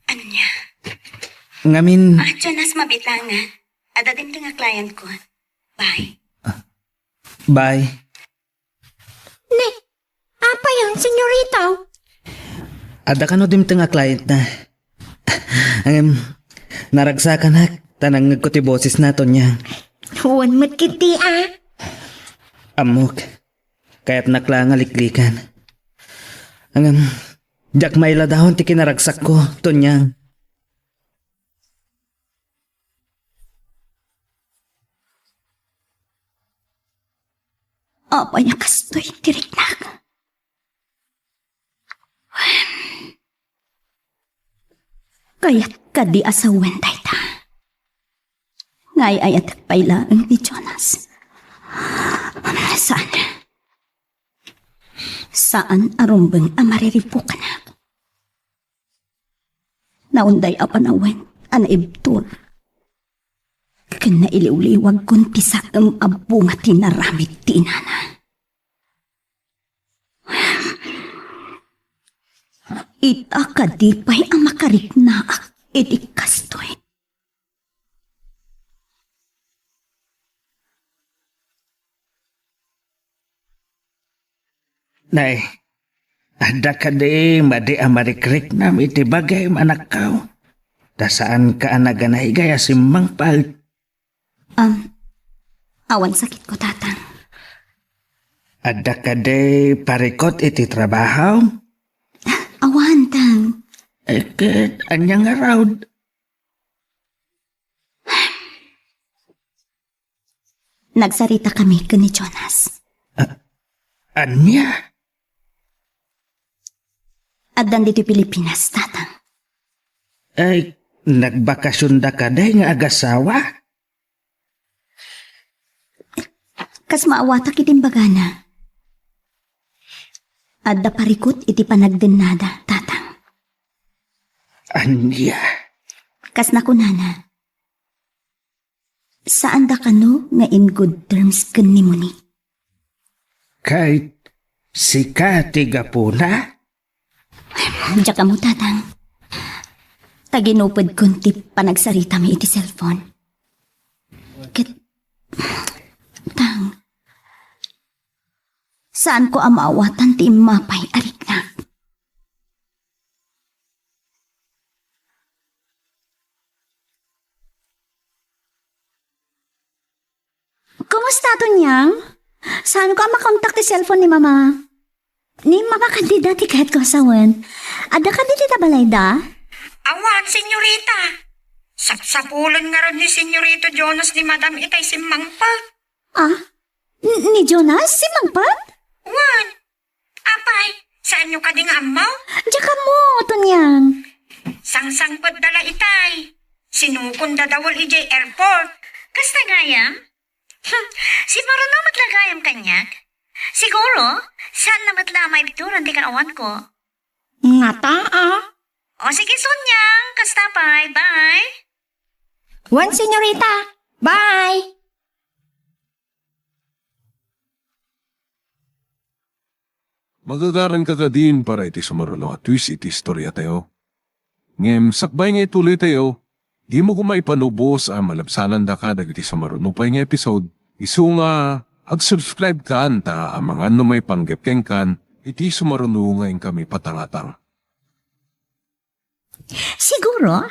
Ania? Ngamin. Ah, Jonas, mabitangan. Adda dimteng a client ko. Bye. Bye. Ne, apay a, senyorito? Adda kano dimteng a client na. Ngem, naragsakanak, ta nangngegko ti boses na, Tonya. Wen met ketdi, ah. Ammok, kayatnak la nga liklikan. Ngem, diak mailadawan ti kinaragsakko, Tonyang. Apay a kastoy ti riknak? Kayat kadi a sawen dayta? Nga ay-ayatek pay laeng ni Jonas. Saan. Saan a rumbeng a mariripukanak. Naunday a panawen a naibtur ken nailiwliwagkon ti saem a bunga ti naramid ti inana. Ita kadi pay a makariknaak iti kastoy? Nay, adda kadi madi a marikriknam iti bagim, anakko? Ta saanka a naganaygay a simmangpet? Am, awan sakitko, Tatang. Adda kadi parikut iti trabaho? Awan, Tang. Eh, ket ania ngarud? Nagsaritami ken ni Jonas. A-, ania? Addan ditoy Pilipinas, Tatang. Ay, nagbakasionda kadi nga agasawa? Kas maawatak iti imbagana. Adda parikut iti panagdennada, Tatang. Ania? Kas nakunana, saanda kano nga in good terms ken ni Monique. Ket sika ti gapuna? Diak ammo, Tatang. Ta ginupedkon ti panagsaritami iti cellphone. Ket, Tang, saanko a maawatan ti immapay a riknak. Kumusta, Tonyang? Saanko a makontak ti cellphone ni Mama? Ni Mama Candida ti kayatko a sawen. Adda kadi dita balayda? Awan, senyorita. Sapsapulen ngarud ni Senyorito Jonas ni Madam itay simmangpet. Ah? N-, ni Jonas? Simmangpet? Wen. Apay, saanyo kadi nga ammo? Diak ammo, Tonyang. Sangsangpetda la itay. Sinukonda dawel idiay airport. Kasta gayam? Hmm, simmaruno met la gayam kaniak. Siguro, saanna met la a maibturan ti kaawanko. Ngata, a? O sige, Tonyang. Kasta pay. Bye. Wen, senyorita. Bye. Magagaranka kadin para iti sumaruno a twist iti istoriatayo. Ngem sakbay nga ituloytayo, dimo koma ipalubos a malabsanandaka dagiti sumaruno pay nga episode, isu nga ag-subscribe kan ta amangan no maipanggep kenkan iti sumaruno nga inkami patangatang. Siguro,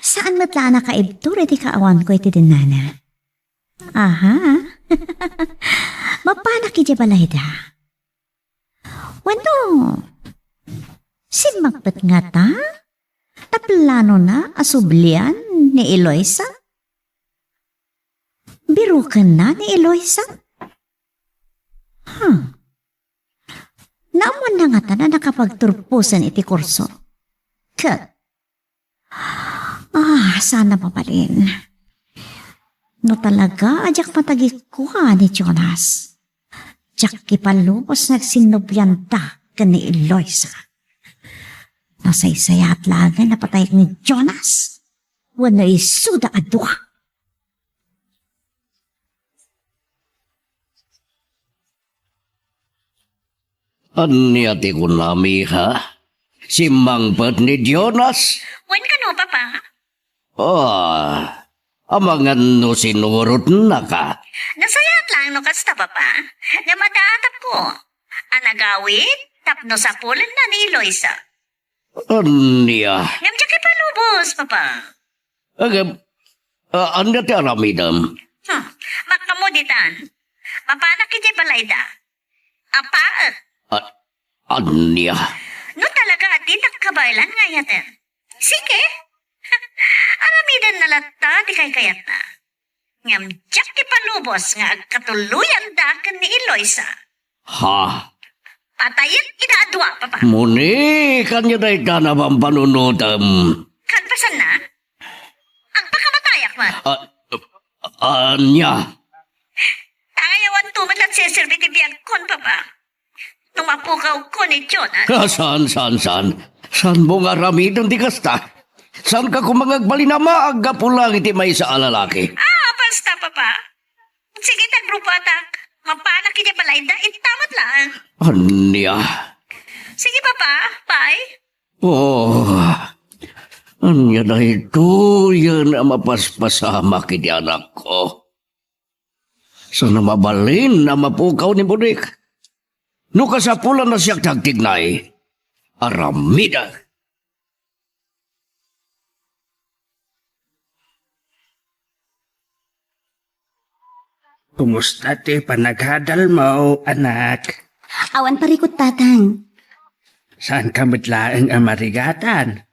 saan met la a nakaibtur iti kaawanko iti dennana. Aha. Mapanak idiay balayda. Wenno, simmangpet ngata? Ta planona a sublian ni Eloisa? Birokenna ni Eloisa? Huh. Naammoanna ngata a nakapagturposen iti kurso? Ket, ah, saan a mabalin. No talaga a diak matagikua ni Jonas, diak ipalubos nga agsinnublianda ken ni Eloisa. Nasaysayaat laengen a patayak ni Jonas wenno isuda a dua. Ania ti kunam, iha? Simmangpet ni Jonas? Wen kano, Papa. Ah, amangan no sinurotnaka. Nasayaat laeng no kasta, Papa. Ngem adda atapko a nagawid tapno sapulenna ni Eloisa. Ania? Ngem diak ipalubos, Papa. Ngem, a-, ania ti aramidem? Hmm, makammo ditan. Mapanak idiay balayda. Apa? A-, Ania? No talaga a dinak kabaelan nga ayaten, sige. Aramiden na latta ti kaykayatna. Ngem diak ipalubos nga agkatuloyanda ken ni Eloisa. Ha? Patayen ida a dua, Papa. Monique, ania dayta a napampanunotem? Kalpasanna, agpakamatayak man. Ah, ania? Tangay awanto met la ti serserbi ti biagkon, Papa. No mapukawko ni Jonah. Ah, saan, saan, saan? Saanmo nga aramiden ti kasta? Saanka koma nga agbalin a maag gapu laeng iti maysa a lalaki? Ah, basta, Papa. Sige, tagrupatak. Mapanak iti balayda, intamat laeng. Ania? Sige, Papa. Bye. Oh, ania daytoyen a mapaspasamak iti anakko? Saan a mabalin a mapukaw ni Monique? No kasapulan a siak ti agtignay, aramidek. Kumusta ti panagadalmo, anak? Awan parikut, Tatang. Saanka met laeng a marigatan?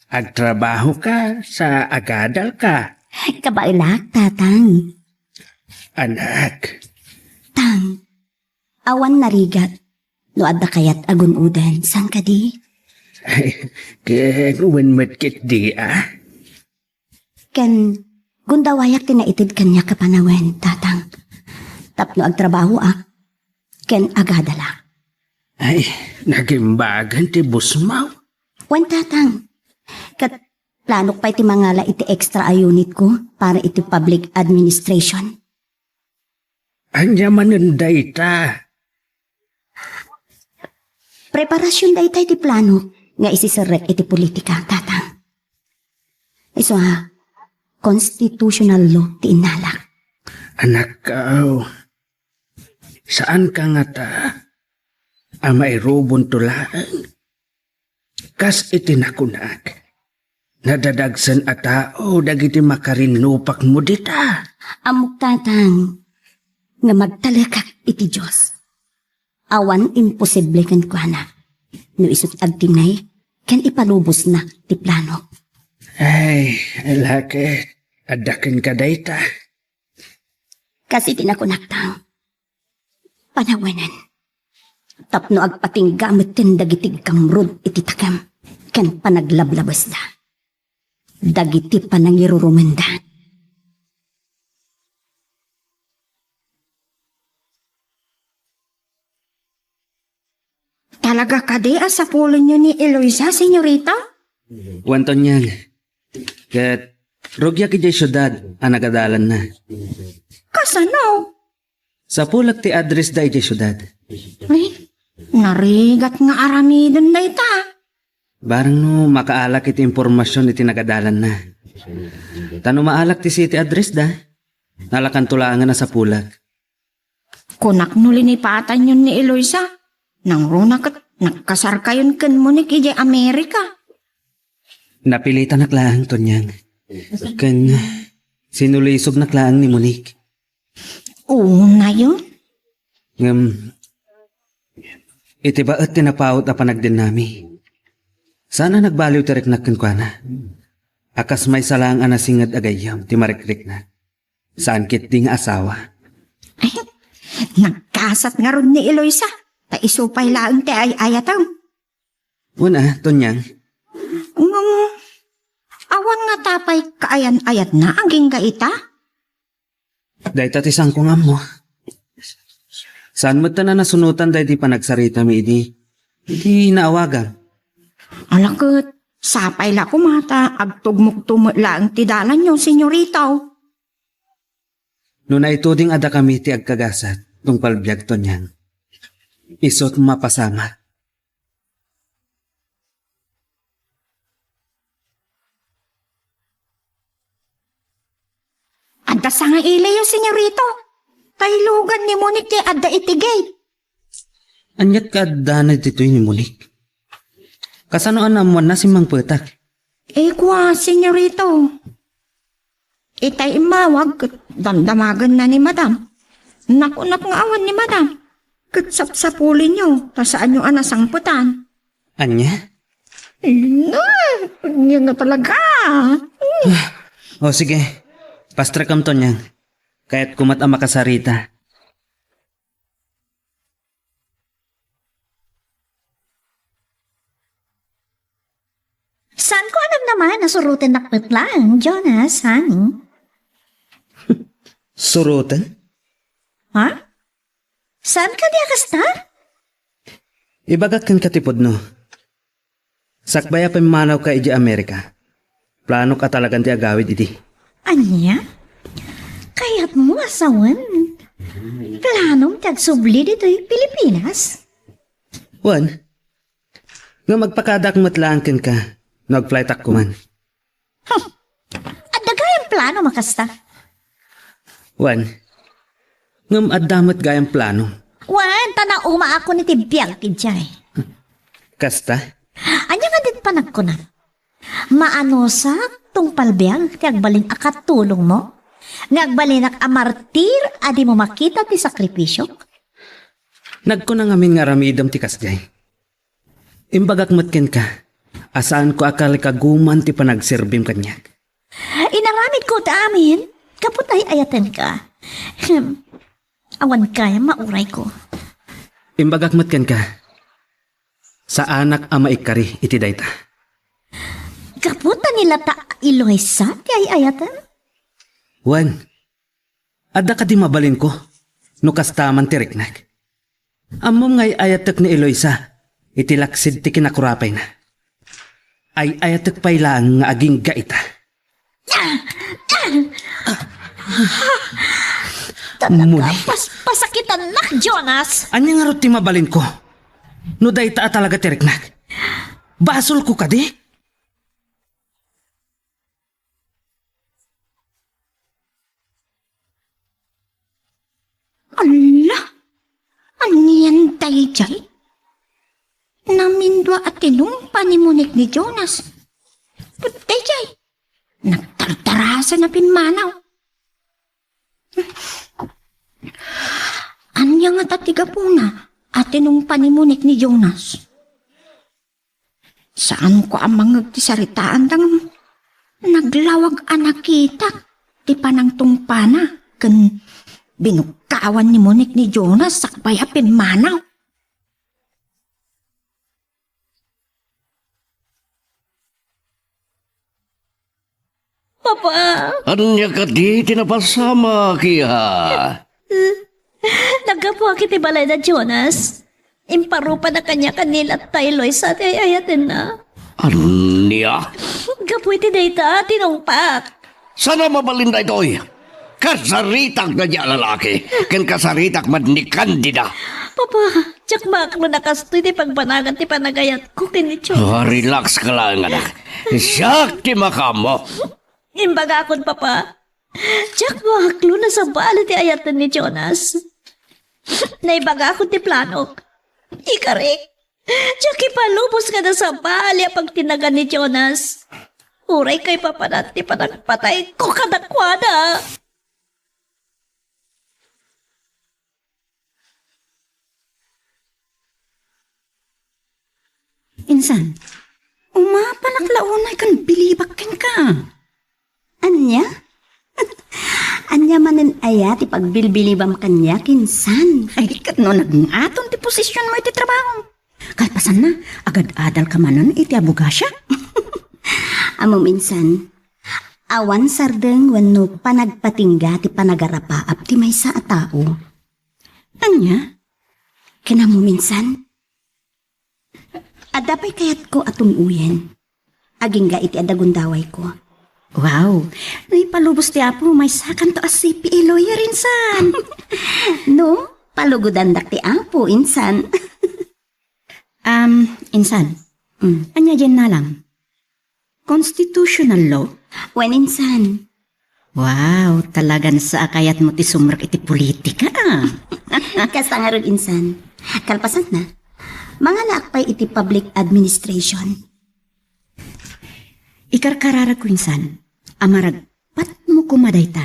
Agtrabahoka sa agadalka? Kabaelak, Tatang. Anak. Tang, awan narigat no adda kayat a gun-oden, saan kadi? Ken wen met ketdi a? Ken gundawayak ti naited kaniak a panawen, Tatang. Tapno agtrabahoak ken agadalak. Ay, nagimbagan ti busmaw. Wen, Tatang. Ket planok pay ti mangala iti extra a unit ko para iti public administration. Ania manen dayta? Preparasion dayta iti plano nga isiserrek iti politika, Tatang. Isu a, constitutional law ti innalak. Anakko, saanka ngata a mairubonto laeng? Kas iti nakunak, nadadagsen a tao dagiti makarinnupakmo dita. Ammok, Tatang, nga magtalekak iti Dios. Awan imposible kenkuana no isu ti agtinnay ken ipalubosna ti planok. Ay, ala ket, adda kenka dayta. Kas iti nakunak, Tang, panawenen tapno agpatingga metten dagiti gamrud iti takem ken panaglablabesda dagiti panangirurumenda. Talaga kadi a sapulenyo ni Eloisa, senyorita? Wen, Tonyang. Ket rugiak idiay siudad a nagadalanna. Kasano? Sapulek ti addressda idiay siudad. Ay, narigat nga aramiden dayta. Barang no makaalak iti impormasion iti nagadalanna. Ta no maalak ti city addressda, alakanto laengen a sapulek. Kunak no linipatanyon ni Eloisa, nangruna ket nagkasarkayon ken Monique idiay Amerika. Napilitanak laeng, Tonyang. Ken sinulisognak laeng ni Monique. Unayon? Ngem, iti baet ti napaut a panagdennami, saan a nagbaliw ti riknak kenkuana. A kas maysa laeng a nasinged a gayyem ti marikriknak. Saan ketdi nga asawa. Ay, nagkasat ngarud ni Eloisa. Ta isu pay laeng ti ay-ayatem. Wen a, Tonyang. Ngem, awan ngata pay kaayan-ayatna agingga ita? Dayta ti saanko nga ammo. Saan met a nasunotan daydi panagsaritami idi, idi naawagam. Ala ket, sapay la koma ta agtugmokto met laeng ti dalanyo, senyorita. No naituding a dakami ti agkagasat tungpal biag, Tonyang, isut' mapasamak. Adda sangailiyo, senyorito. Taylugan ni Monique ti adda iti gate. Aniat kaaddana ditoy ni Monique? Kasano a naammoanna simmangpetak? Eh, kua, senyorito. Itay immawag ket damdamagenna ni Madam. Nakunak nga awan ni Madam. ket sapsapulinyo ta saanyo a nasangpetan. Ania? Ania, ania nga talaga? O sige, pastrekam, Tonyang. Kayatko met a makasarita. Saanko a namnama a surotennak met laeng, Jonas, honey? Suroten? Ha? Saan kadi a kasta? Ibagak kenka ti pudno. Sakbay a pimmanawka idiay Amerika, planok a talagan ti agawid idi. Ania? Kayatmo a sawen? Planom ti agsubli ditoy Pilipinas? Wen, ngem agpakadak met laeng kenka no agflightak koman. Hmm. Adda gayam plano a kasta? Wen, ngem adda met gayam plano. Wen, ta naumaakon iti biag idiay. Kasta? Ania nga dit panagkunam? Maanusak, tungpal biag ti agbalin a katulongmo? Nga agbalinak a martir a dimo makita ti sakripisiok? Nagkuna ngamin nga aramidem ti kasdiay. Imbagak met kenka a saanko a kalikaguman ti panagserbim kaniak. Inaramidko ti amin gapu ta ay-ayatenka. Ahem. Awan gayam maurayko. Imbagak met kenka, saanak a maikkari iti dayta. Gapu ta ni Lata Eloisa ti ay-ayatem? Wen, adda kadi mabalinko no kasta man ti riknak? Ammom nga ay-ayatek ni Eloisa iti laksid ti kinakurapayna. Ay-ayatek pay laeng nga agingga ita. Talaga, Muni. Pas-, pasakitannak, Jonas. Ania ngarud ti mabalinko no dayta a talaga ti riknak? Basolko kadi? Alla! Anian daydiay? Namindua a tinungpa ni Monique ni Jonas. Ket daydiay, nagtartarasen a pimmanaw. Ania ngata ti gapuna a tinungpa ni Monique ni Jonas? Saanko a mangngeg ti saritaanda ngem naglawag a nakitak ti panangtungpana ken binukkawan ni Monique ni Jonas sakbay a pimmanaw. Papa. Ania kadi ti napasamak, iha? Naggapuak iti balay da Jonas. Imparupa na kaniak a ni Lata Eloisa ti ay-ayatenna. Ania? Gapu iti dayta, tinungpak. Saan a mabalin daytoy? Kasaritak daydiay a lalaki, ken kasaritak met ni Candida. Papa, diak maakloen a kastoy ti pagbanagan ti panagayatko ken ni Jonas. Ah, relax ka laeng, anak. Siak ti makaammo. Imbagakon, Papa. Diak maakloen a sabali ti ayaten ni Jonas. Naibagakon ti planok. Ikarik, diak ipalubos nga nasabali a pagtinagan ni Jonas. Uray kaipapanan ti panagpatayko kadakuada. Insan, umapalak la unay ken bilibak kenka. Ania? Ania manen aya ti pagbilbilibam kaniak, insan? Ay, ket no nagngaton ti posisionmo iti trabaho. Kalpasanna, agad-adalka manen iti abogasia. Ammom, insan, awan sardeng wenno panagpatingga ti panagarapaap ti maysa a tao. Ania? Ken ammom, insan, adda pay kayatko a tung-oyen. Agingga iti adda gundawayko. Wow! No ipalubos ti Apo, maysakanto a C P A lawyer, insan. No, palugodandak ti Apo, insan. Um, insan. Mm. Ania diay innalam? Constitutional law? Wen, insan. Wow, talagan sa a kayatmo ti sumrek iti politika, ah. Kasta ngarud, insan. Kalpasanna, mangalaak pay iti public administration. Ikarkararagko, insan, a maragpatmo koma dayta.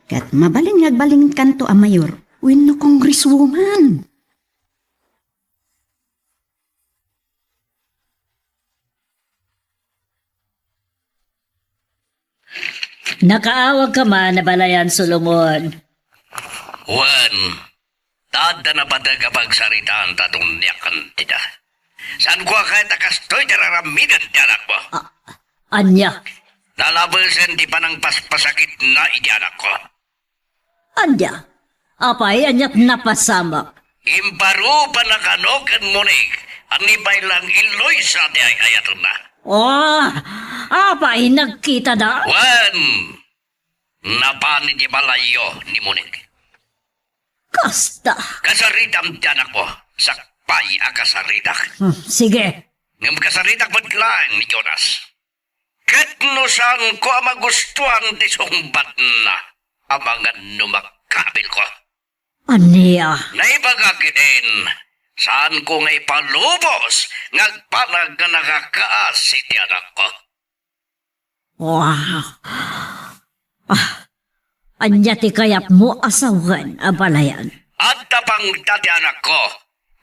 Ket mabalin nga agbalinkanto a mayor wenno congresswoman. Nakaawagka man, Abalayan Solomon. Wen, ta adda napateg a pagsaritaan ta tuniakan dita. Saanko a kayat a kastoy ti raramiden ti anakmo. A-, ania? Nalabesen ti panangpaspasakitna iti anakko. Ania? Apay, aniat napasamak? Imparupana kano ken Monique a ni pay lang Eloisa ti ay-ayatenna. Oh, apay, nagkitada? Wen, napan iti balayyo ni Monique. Kasta. Kasaritam ti anakmo, sakbay a kasaritak. Hmm, sige. Ngem kasaritak met laeng ni Jonas. Ket no saanko a magustuan ti sungbatna, amangan no makaabilko. Ania? Naibagak idin, saanko nga ipalubos nga agbanag nga nakakaasi ti anakko. Wow. Ah, ania ti kayatmo a sawen, Abalayan? Adda pangta ti anakko,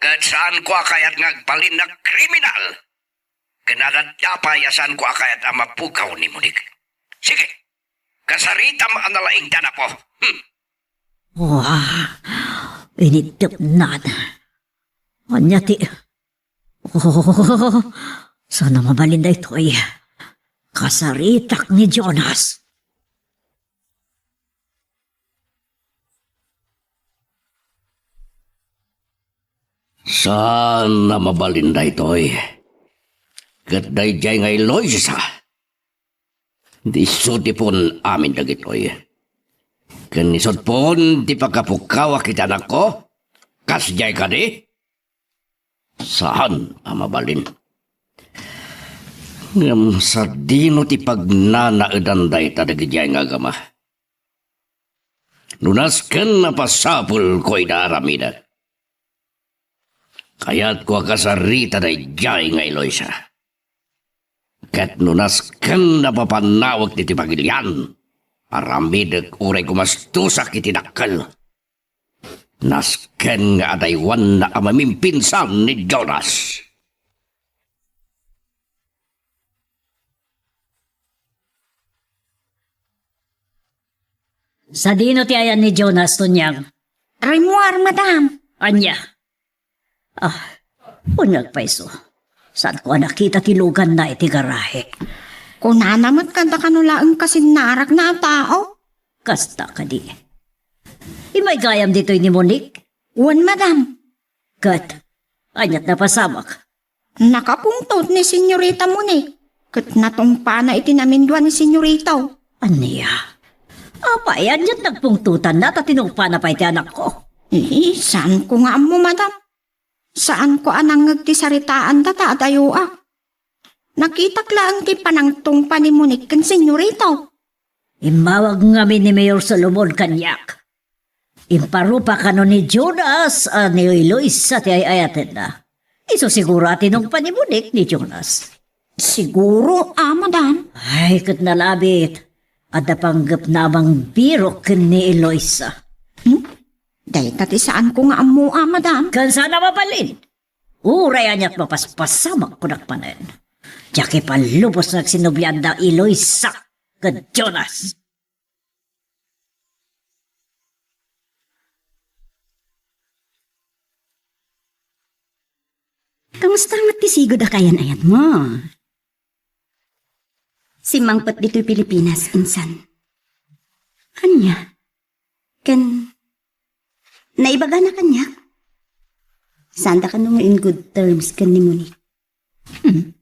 ket saanko a kayat nga agbalin a kriminal. Ken adda pay a saanko a kayat a mapukaw ni Monique. Sige, kasaritam a nalaing ti anakmo. Hmm. Wah, iniddepnan. Ania ti, oh, saan a mabalin daytoy? Kasaritak ni Jonas. Saan a mabalin daytoy. Ket daydiay nga Eloisa, isu ti pon amin dagitoy. Ken isut' pon ti pakapukawak iti anakko? Kasdiay kadi? Saan a mabalin. Ngem sadino ti pagnanaedan dayta dagidiay nga agama? No nasken a pasapulko ida aramidek, kayatko a kasarita daydiay nga Eloisa. Ket no nasken a papanawek iti pagilian, aramidek uray kumastosak iti dakkel. Nasken nga adaywanna a mamimpinsan ni Jonas. Sadino ti ayan ni Jonas, Tonyang? Rimuar, madam. Ania? Ah, uneg pay isu. Saanko a nakita ti luganna iti garahe. Kunana met kanta kano laeng kasinnarakna a tao. Kasta kadi. Immay gayam ditoy ni Monique? Wen, madam. Ket, aniat napasamak? Nakapungtot ni Senyorita Monique, ket natungpana iti namindua ni Senyorita. Ania? Apay, aniat nagpungtotanna ta tinungpana pay ti anakko? Eh, saanko nga ammo, madam. Saanko a nangngeg ti saritaanda ta adayoak. Nakitak laeng ti panangtungpa ni Monique ken Senyorita. Immawag ngamin ni Mayor Solomon kaniak. Imparupa kano ni Jonas a ni Eloisa ti ay-ayatenna. Isu siguro a tinungpa ni Monique ni Jonas. Siguro a, madam. Ay, ket nalabit. Adda panggepna a mangbirok ken ni Eloisa. Hmm? Dayta ti saanko nga ammo a, madam. Ken saan a mabalin. Uray aniat mapaspasamak kunak manen. Diak ipalubos nga agsinublianda Eloisa ken Jonas. Kamusta met ti sigud a kaayan-ayatmo? Simmangpet ditoy Pilipinas, insan. Ania? Ken naibagana kaniak? Saanda kano nga in good terms ken ni Monique? Hmm.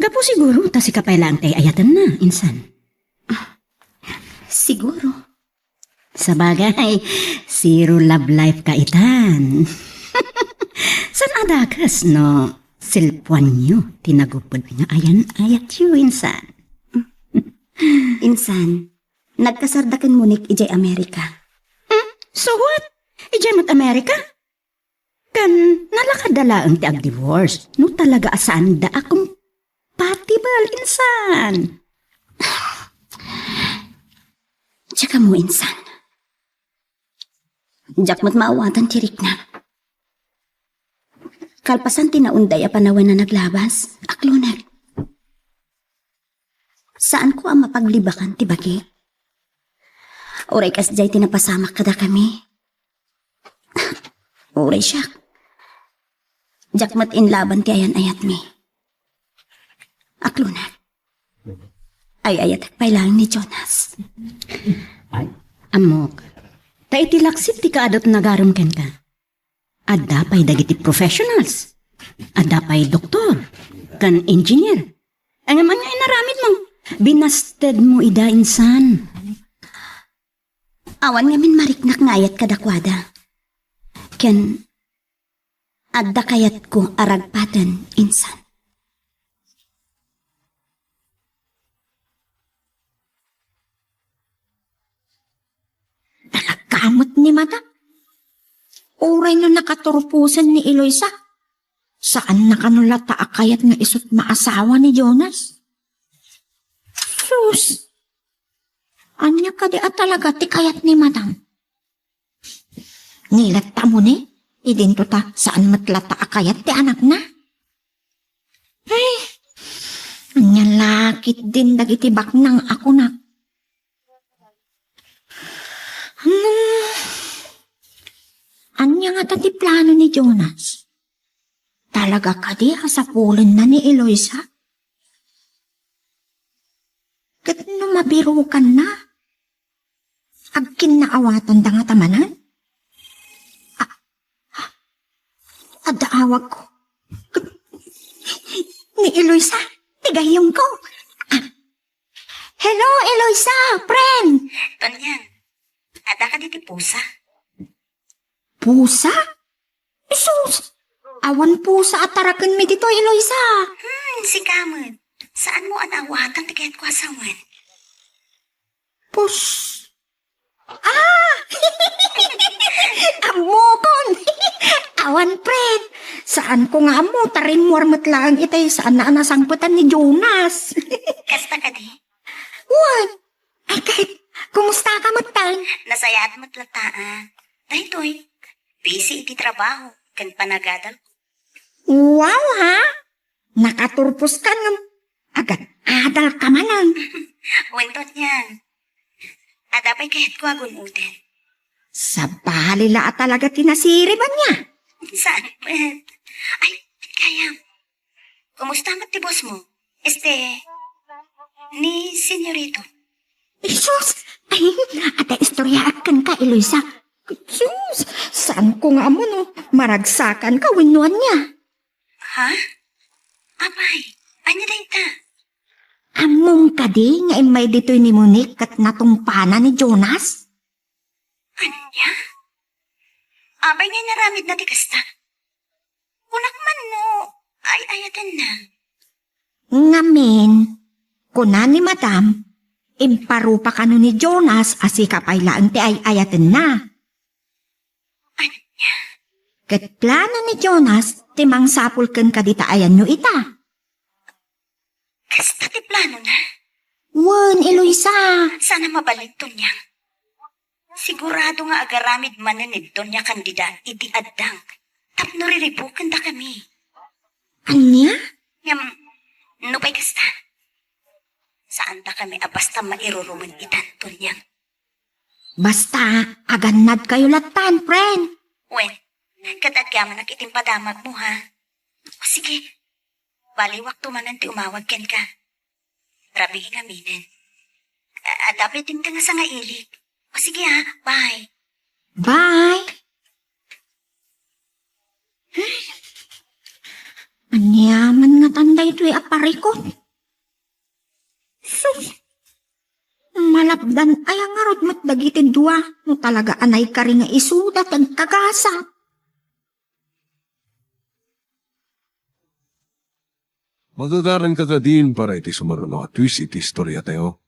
Gapu siguro ta sika pay laeng ti ay-ayatenna, insan. Ah, siguro. Sabagay, zero love life ka itan. Saan a dakes no selpoanyo ti nagupod nga ayan-ayatyo, insan? Insan, nagkasarda ken Monique idiay Amerika. Hmm? So what? Idiay met Amerika? Ken nalakadda laeng ti agdivorce no talaga a saanda a compatible, insan. Diak ammo, insan. Diak met maawatan ti rikna. Kalpasan ti naunday a panawen a naglabas, aklonek. Saanko a mapaglibakan ti bagik. Uray kasdiay ti napasamak kadakami. Uray siak. Diak met inlaban ti ayan-ayatmi. Aklonak. Ay-ayatek pay laeng ni Jonas. Ay, ammok. Ta iti laksid ti kaadut nagarem kenka. Adda pay dagiti professionals. Adda pay doktor, ken engineer. Ngem ania inaramidmo? Binastedmo ida insan. Awan ngamin mariknak nga ayat kadakuada. Ken adda kayatko a ragpaten insan. Talaga met ni Madam. Uray no nakaturposen ni Eloisa, saanna kano latta a kayat nga isut' maasawa ni Jonas. Sus! Ania kadi a talaga ti kayat ni Madam? Ni latta mo ni, idinto ta saan met latta a kayat ti anakna. Ay, ania la ketdin dagiti baknang a kunak. Hmm. Ania ngata ti plano ni Jonas? Talaga kadi a sapulenna ni Eloisa? Ket no mabirukanna, agkinnaawatanda ngata manen? A-, adda awagko. Ni Eloisa, ti gayyemko. Ah. Hello, Eloisa, friend! Tonian, adda kadi ti pusa? Pusa? Sus! Awan pusa a tarakenmi ditoy, Eloisa. Hmm, sika met. Saanmo a naawatan ti kayatko a sawen? Pus. Ah! Ammokon! Awan, friend. Saanko nga ammo, ta rimmuar met laeng itay saanna a nasangpetan ni Jonas. Kasta kadi? Wen. Ay, ket, kumusta ka met, friend? Nasayaat met latta, a. Daytoy, busy iti trabaho ken panagadal. Wow, ha? Nakaturpos ka ngem agad-adal ka manen. Wen, Tonian. Adda pay kayatko a gun-oden. Sabali la a talaga ti nasirib ania. Saan met? Ay, kayam. Kumusta met ti boss mo? Este, ni Senyorito. Jesus! Ay, adda istoryaak kenka, Eloisa. Jesus! Saanko nga ammo no maragsakanka wenno ania. Ha? Apay, ania dayta? Ammom kadi nga immay ditoy ni Monique ket natungpana ni Jonas? Ania? Apay nga inaramidna ti kasta? Kunak man no ay-ayatenna. Ngamin, kuna ni Madam, imparupa kano ni Jonas a sika pay laeng ti ay-ayatenna. Ania? Ket plano ni Jonas ti mangsapul kenka dita ayanyo ita. Kasta ti planona? Wen, Eloisa. Saan a mabalin, Tonian. Sigurado nga agaramid manen ni Doña Candida iti addang tapno riribukendakami. Ania? Ngem, no pay kasta, saandakami a basta mairurumen itan, Tonian. Basta, agannadkayo lattan, friend. Wen, ket agyamanak iti impadamagmo, ha? O sige, baliwakto manen ti umawag kenka. Rabii ngaminen. A-, adda pay dimteng a sangailik. O sige, ha, bye. Bye. Ay, aniaman ngatan daytoy a parikut? Sus! Malapdan aya ngarud met dagiti dua no talaga a naikari nga isuda ti agkagasat. Magagaranka kadin para iti sumaruno a twist iti istoriatayo.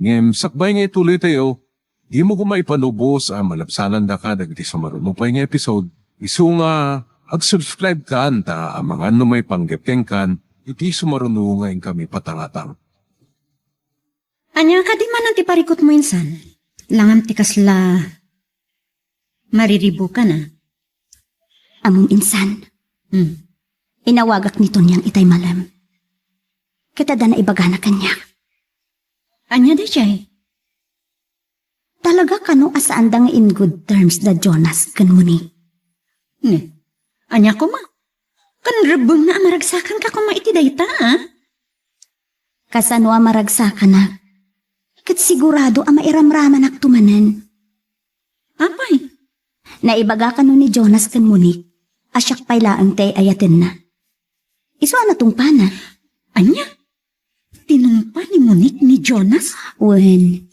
Ngem sakbay nga ituloytayo, dimo koma ipalubos a malabsanandaka dagiti sumaruno pay nga episode. Isu nga ag-subscribe-kanka ta amangan no maipanggep kenka iti sumaruno nga inkami patangatang. Ania kadi manen ti parikutmo insan? Langam ti kasla mariribukan, a. Ammom insan. Hmm. Inawagak ni Tonyang itay malem. Ket adda naibagana kaniak. Ania daydiay? Talaga kano a saanda nga in good terms da Jonas ken Monique? Ne, ania koma? Kan rebbengna a maragsakanka koma iti dayta, a? Kasano a maragsakanak? Ket sigurado a mairamramanakto manen. Apay? Naibaga kano ni Jonas ken Monique a siak pay laeng ti ay-ayatenna. Isu a natungpana. Ania? Tinungpa ni Monique ni Jonas? Wen.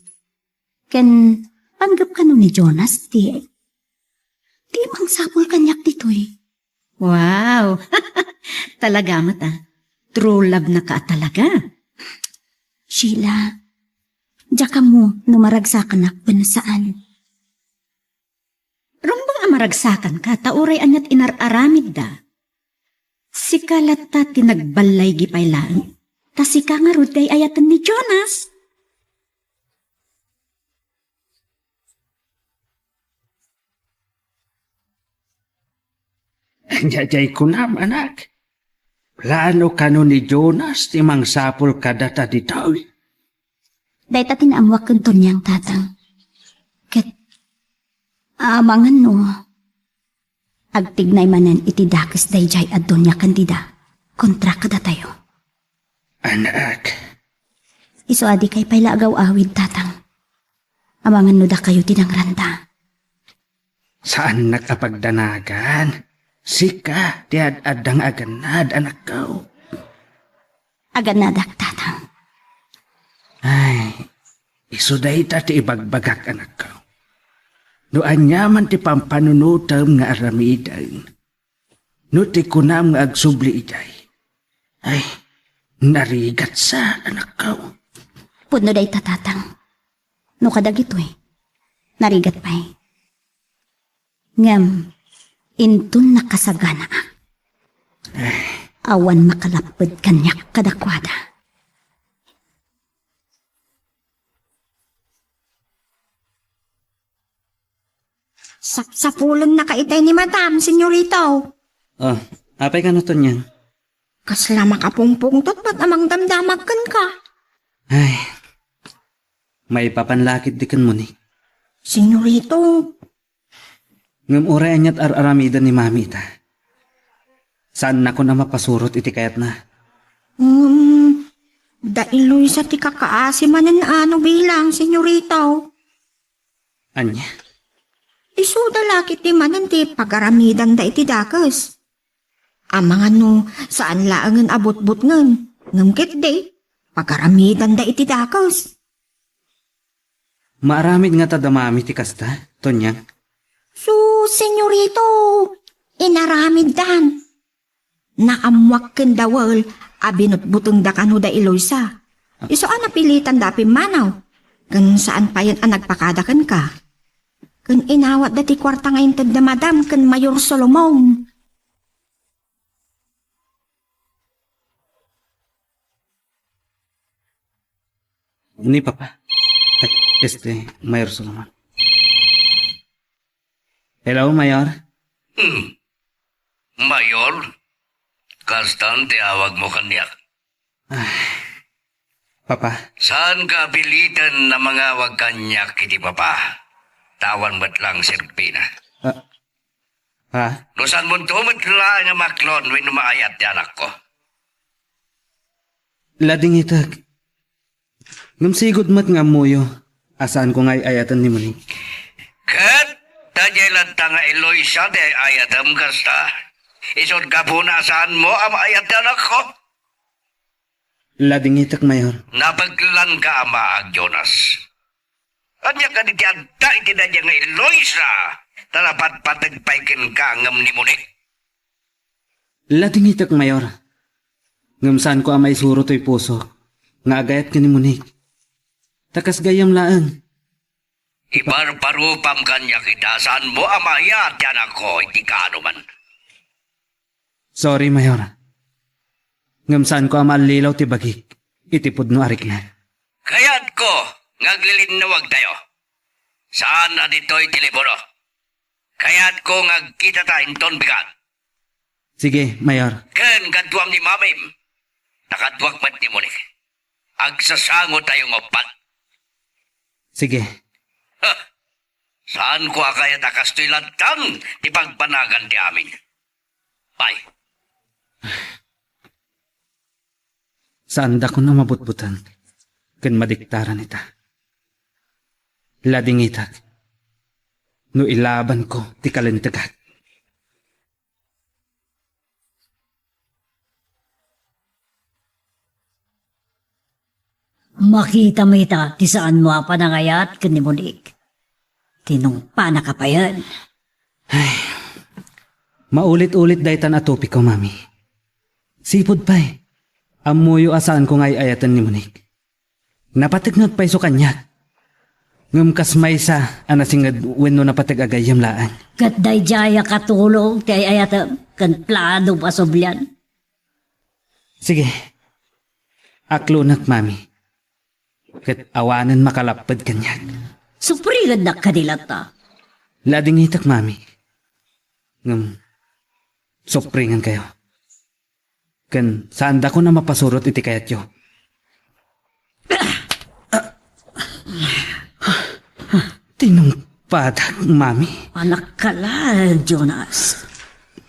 Ken panggep kano ni Jonas ti, ti mangsapul kaniak ditoy. Wow! Talaga met, a. True love na ka talaga. Sheila, diak ammo no maragsakanak wenno saan. Rumbeng a maragsakanka ta uray aniat inar-aramidda. Sika latta ti nagballaygi pay laeng. Ta sika ngarud ti ay-ayaten ni Jonas. Ania diay kunam, anak? Plano kano ni Jonas ti mangsapul kadata ditoy? Dayta ti naammoak ken Tonyang, tatang. Ket amangan no agtignay manen iti dakes daydiay a Doña Candida kontra kadatayo. Anak. Isu a dikay pay la agaw-awid, tatang. Amangan no dakayo ti nangranda. Saannak a pagdanagan. Sika ti ad-adda nga agannad, anakko. Agannadak, tatang. Ay, isu dayta ti ibagbagak, anakko. No aniaman ti pampanunotem nga aramiden, no ti kunam nga agsubli idiay, ay, narigatsa, anakko. Pudno dayta, tatang. No kadagitoy, narigat pay. Ngem inton nakasaganaak, awan makalapped kaniak kadakuada. Sapsapulennaka itay ni Madam, senyorito. Oh, apay kano, Tonyang? Kasla makapungpungtot met a mangdamdamag kenka. Ay, maipapan la ketdi ken Monique. Senyorito. Ngem uray aniat ar-aramiden ni Mami ita, saannakon a mapasurot iti kayatna. Um, da Eloisa ti kakaasi manen a no bilang, senyorito. Ania? Isuda la ketdi manen ti pagaramidanda iti dakes. Amangan no saan laengen a butbutngen, ngem ketdi, pagaramidanda iti dakes. Maaramid ngata da Mami ti kasta, Tonyang? Sus, senyorito, inaramiddan. Naammoak ken Dawel a binutbutengda kano da Eloisa. Isu a napilitanda a pimmanaw, ken saan payen a nagpakada kenka. Ken inawatda ti kuarta nga inted da Madam ken Mayor Solomon. Ni Papa. Ay, este, Mayor Solomon. Hello, Mayor. Hmm. Mayor, kastan ti awagmo kaniak. Ah, Papa. Saanka a piliten a mangawag kaniak iti Papa? Ta awan met lang serbina. Ah, Pa? No saanmonto met laeng a maklon wenno maayat ti anakko. Ladingitek. Ngem sigud met nga ammoyo a saanko nga ay-ayaten ni Monique. Ket ta diay latta nga Eloisa ti ay-ayatem kasta, isut' gapuna a saanmo a maayat ti anakko. Ladingitek, Mayor. Napeklanka a maag, Jonas. Ania kadi ti adda iti daydiay nga Eloisa ta napatpateg pay kenka ngem ni Monique? Ladingitek, Mayor. Ngem saanko a maisuro toy pusok nga agayat ken ni Monique. Ta kas gayyem laeng. Ibarbarupam kaniak ita, saanmo a maayat ti anakko iti kaanoman. Sorry, Mayor. Ngem saanko a maallilaw ti bagik iti pudno a rikna. Kayatko nga aglilinnawagtayo. Saan a ditoy telepono. Kayatko nga agkitata inton bigat. Sige, Mayor. Ken kaduam ni Mamim. Ta kaduak met ni Monique. Agsasangotayo nga uppat. Sige. Saanko a kayat a kastoy latta ti pagbanagan ti amin. Pay. Saandakon a mabutbuteng ken madiktaran ita. Ladingitak no ilabanko ti kalintegak. Makita mo ita ti saanmo a panangayat ken ni Monique. Tinungpanak a payen. Ay, maulit-ulit daytan a topiko, Mami. Sipud pay, ammoyo a saanko nga ay-ayaten ni Monique. Napategngek pay isu kaniak. Ngem kas maysa a nasinged wenno napateg a gayyem laeng. Ket daydiay a katulong ti ay-ayatem ken planom a sublian. Sige. Aklonek, Mami. Ket awanen makalapped kaniak. Supringennak kadi latta. Ladingitak, Mami. Ngem, supringenkayo. Ken saandakon a mapasurot iti kayatyo. Tinungpadak, Mami. Anak ka lang, Jonas.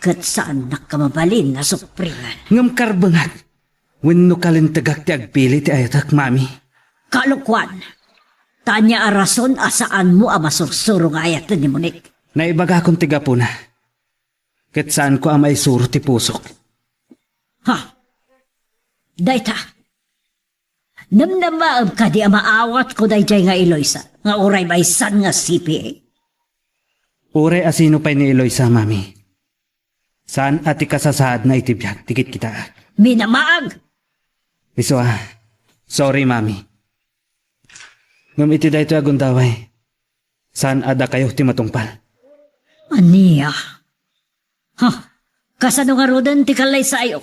Ket saannak a mabalin a supringen. Ngem karbengak, wenno kalintegak ti agpili ti ayatek, Mami. Kalokuan. Ania a rason a saanmo a masursuro nga ayaten ni Monique? Naibagakon ti gapuna. Ket saanko a maisuro ti pusok. Ha? Dayta. Namnamaem kadi a maawatko daydiay nga Eloisa, nga uray maysan nga C P A? Uray a sino pay ni Eloisa, Mami. Saan a ti kasasaadna iti biag ti kitkitaak. Minamaag! Isu a, sorry, Mami. Ngem iti daytoy a gundaway, saan a dakayo ti matungpal. Ania? Ha? Kasano ngaruden ti kallaysayo?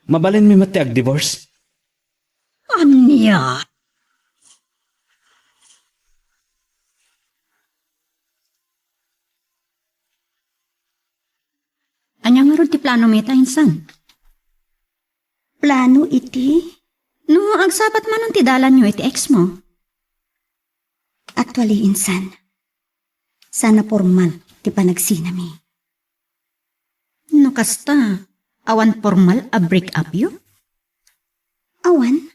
Mabalinmi met ti agdivorce? Ania? Ania ngarud ti plano mi ta insan? Plano iti? No agsabat manon ti dalanyo iti ex mo. Actually, insan, saan a pormal ti panagsinami. No kasta, awan pormal a break up yo? Awan.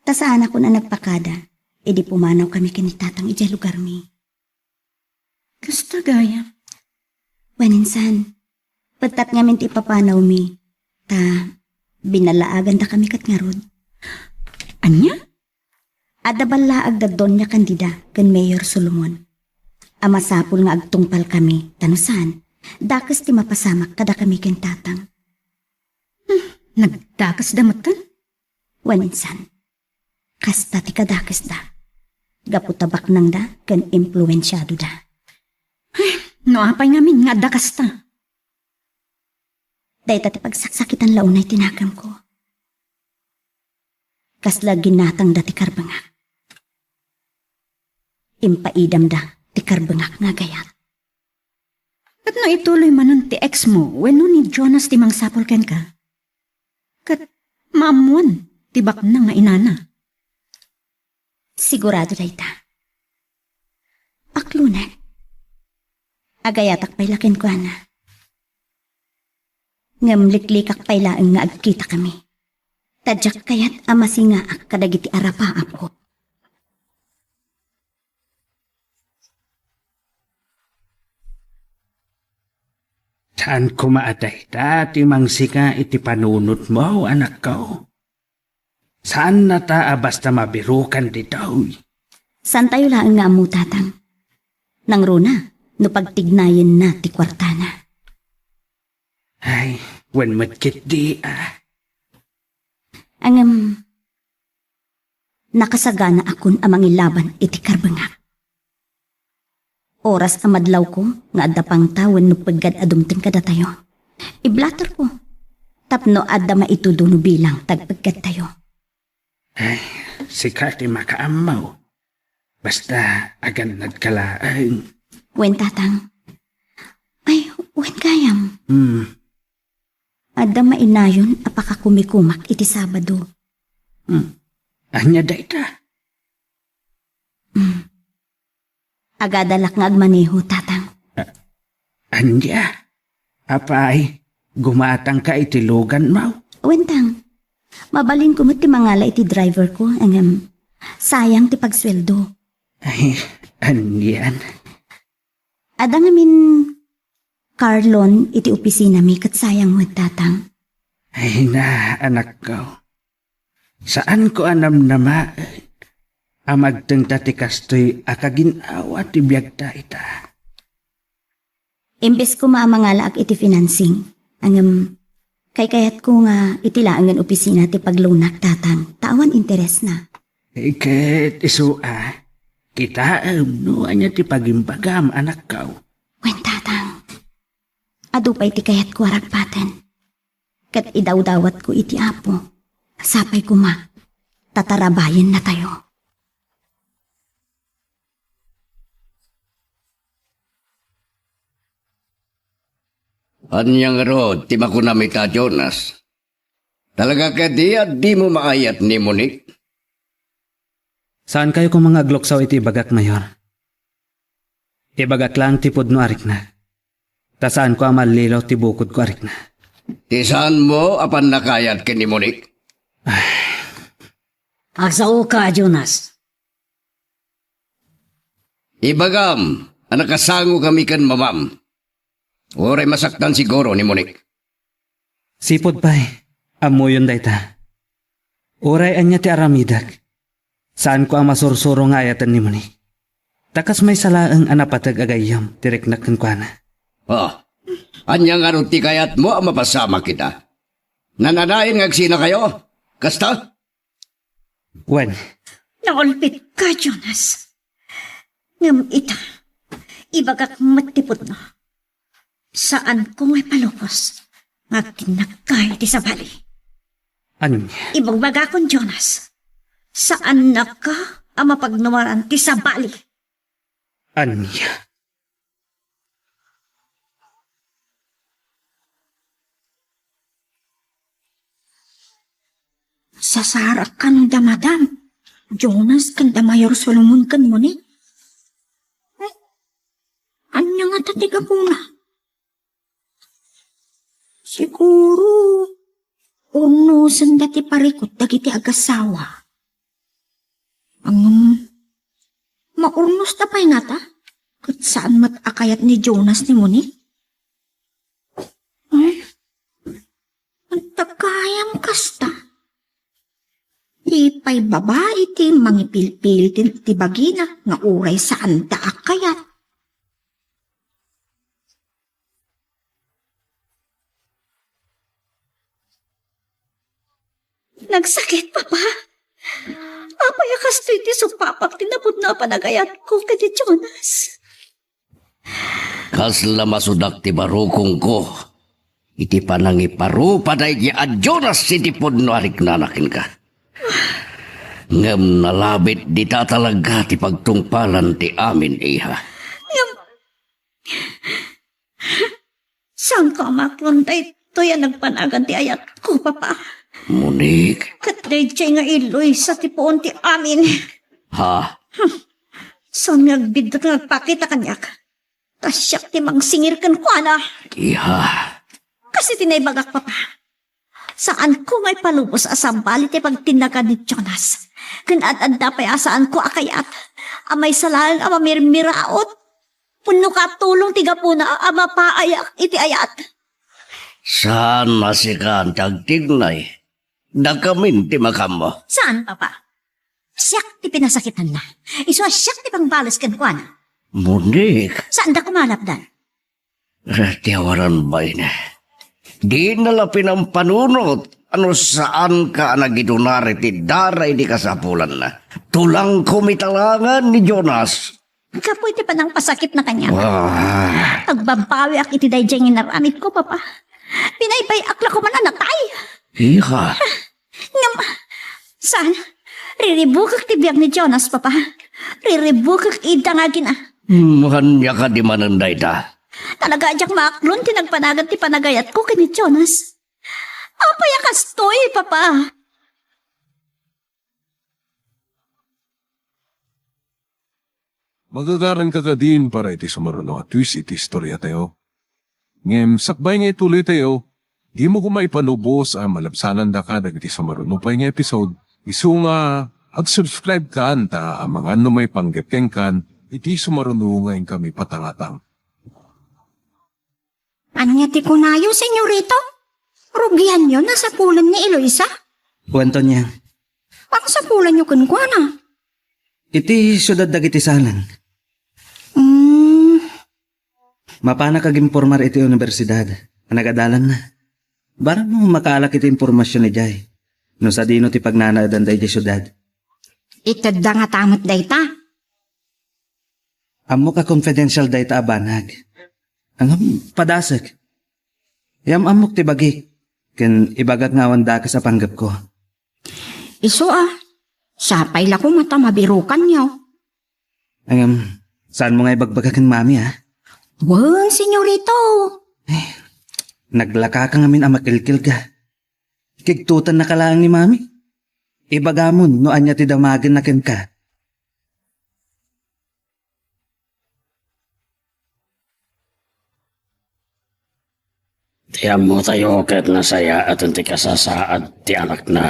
Ta saanakon a nagpakada, idi pumanaw kami ken ni Tatang idiay lugarmi. Kasta gayam. Wen insan, pettat ngamin ti ipapanawmi, ta binalaagandakami ket ngarud. Ania? Adda ballaag da Doña Candida ken Mayor Solomon a masapul nga agtungpalkami, ta no saan, dakes ti mapasamak kadakami ken Tatang. Hmm, nagdakesda metten? Wen insan, kasta ti kadakesda. Gapu ta baknangda ken impluensiadoda. Ay, no apay ngamin nga adda kasta? Dayta ti pagsaksakitan la unay ti nakemko. Kasla ginatangda ti karbengak. Impaidamda ti karbengak nga agayat. Ket no ituloy manen ti ex mo wenno ni Jonas ti mangsapul kenka? Ket maammoan ti baknang nga inana. Sigurado dayta. Aklonek. Agayatak pay la kenkuana. Ngem liklikak pay laeng nga agkitakami. Ta diak kayat a masingaak kadagiti arapaapko. Saan koma a dayta ti mangsinga iti panunotmo, anakko. Saannata a basta mabirukan ditoy. Saantayo laeng nga ammo, Tatang. Nangruna, no pagtignayenna ti kuartana. Ay, wen met ketdi, a. Ngem, nakasaganaakon a mangilaban iti karbengak. Oras a madlawko nga adda pangta wenno peggad a dumteng kadatayo, iblaterko tapno adda maitudo no bilang ti agpeggadtayo. Ay, sika ti makaammo. Basta agannadka laeng. Wen, Tatang. Ay, wen gayam. Hmm. Adda mainayon a pakakumikumak iti Sabado. Hmm. Ania dayta? Mm. Agadalak nga agmaneho, Tatang. Ania? Apay, gumatangka iti luganmo? Wen, Tang. Mabalinko met ti mangala iti driverko, ngem sayang ti pagsueldo. Ay, anian? Adda ngamin car loan iti opisinami ket sayang met, Tatang. Ay na, anakko. Saanko a namnamaen a magtengta ti kastoy a kagin-awa ti biagta ita. Imbes koma a mangalaak iti financing, ngem kaykayatko nga iti laengen opisina ti pagloanak, Tatang, ta awan interesna. Eh, ket isu a, kitaem no ania ti pagimbagam, anakko. Wen, Tatang, adu pay ti kayatko a ragpaten. Ket idawdawatko iti Apo, sapay koma, ta tarabayennatayo. Ania ngarud ti makunam ita, Jonas? Talaga kadi a dimo maayat ni Monique? Saankayo koma nga agluksaw iti ibagak, Mayor. Ibagak laeng ti pudno a riknak. Ta saanko a mallilaw ti bukodko a rikna. Ti saanmo a pannakayat ken ni Monique? Agsaoka, Jonas. Ibagam a nakasangokami ken mamam. Uray masaktan siguro ni Monique. Sipud pay, ammoyon dayta. Uray ania ti aramidek, saanko a masursuro nga ayaten ni Monique. Ta kas maysa laeng a napateg a gayyem ti riknak kenkuana. Oh, ania ngarud ti kayatmo a mapasamak ita? Nananayon nga agsinakayo? Kasta? Wen. Naulpitka, Jonas. Ngem ita, ibagak met ti pudno. Saanko nga ipalubos nga agtinnagka iti sabali. Ania? Ibagbagakon, Jonas, saannaka a mapagnuaran ti sabali. Ania? Sasarakan da Madam Jonas ken da Mayor Solomon ken Monique. Eh, ania ngata ti gapuna? Siguro, urnosenda ti parikut dagiti agasawa. Ngem, maurnosta pay ngata? Ket saan met a kayat ni Jonas ni Monique? Ay, anta gayam kasta? Di pay babai ti mangipilpil ti, ti bagina nga uray saanda a kayat. Nagsakit, Papa. Apay a kastoy ti supapak ti napudno a panagayatko ken ni Jonas? Kasla masudak ti barukongko iti panangiparupa daydi a Jonas iti pudno a riknana kenka. Ngem nalabit dita talaga ti pagtungpalan ti amin, iha. Ngem, saanko a maklon daytoy a nagpanagan ti ayatko, Papa. Monique. Ket daydiay nga iluysa ti puon ti amin. Ha? Saan nga agbiddut nga agpakita kaniak? Ta siak ti mangsingir kenkuana. Iha. Kas iti naibagak, Papa. Saanko nga ipalubos a sabali ti pagtinnagan ni Jonas. Ken ad-adda pay a saanko a kayat a maysa laeng a mamirmiraot. Pudno ka a tulong ti gapuna a mapaayak iti ayat. Saan a sika ti agtignay. Dakamin ti makammo. Saan, Papa? Siak ti pinasakitanna. Isu a siak ti pangbales kenkuana. Monique. Saanda koma a lapdan. Eh, ti awanan baine. Dina la pinampanunot a no saanka a nagidunari ti dara iti kasapulanna. Tulangko mitalangan ni Jonas. Gapu iti panangpasakitna kaniak. Ah. Agbabawiak iti daydiay nga inaramidko, Papa. Binaybay-ak la koman a natay. Iha. Ngem, saan? Riribukek ti biag ni Jonas, Papa. Riribukek ida nga agina. Hmm, ania kadi manen dayta? Talaga a diak maaklon ti nagpanagan ti panagayatko ken ni Jonas. Apay a kastoy, Papa? Magagaranka kadin para iti sumaruno a twist iti istoriatayo. Ngem sakbay nga ituloytayo, dimo koma ipanubos a malabsanandaka dagiti sumaruno pay nga episode. Isu nga ag-subscribe kan ta amangan no maipanggep kenkan iti sumaruno nga inkami patangatang. Ania ti kunayo, senyorito? Rugianyo, nasapulen ni Eloisa? Wen, Tonia. Pangsapulanyo kenkuana? Iti siudad dagiti salang. Mm. Mapanak agimpormar iti universidad a nagadalanna. Barang no makaalak iti impormasion idiay, no sadino ti pagnanaedanda idiay siudad. Itedda ngata met dayta. Ammok a confidential dayta a banag. Ngem padasek. Yam-ammok ti bagik, ken ibagak nga awan dakes a panggepko. Isu a, sapay la koma ta mabirukanyo. Ngem, saanmo nga ibagbaga ken Mami, a? Wen, senyorito. Eh, naglakaka ngamin a makilkilga. Kigtutennaka laeng ni Mami. Ibagamon no ania ti damagenna kenka. Ti ammotayo ket nasayaat ti kasasaad ti anakna.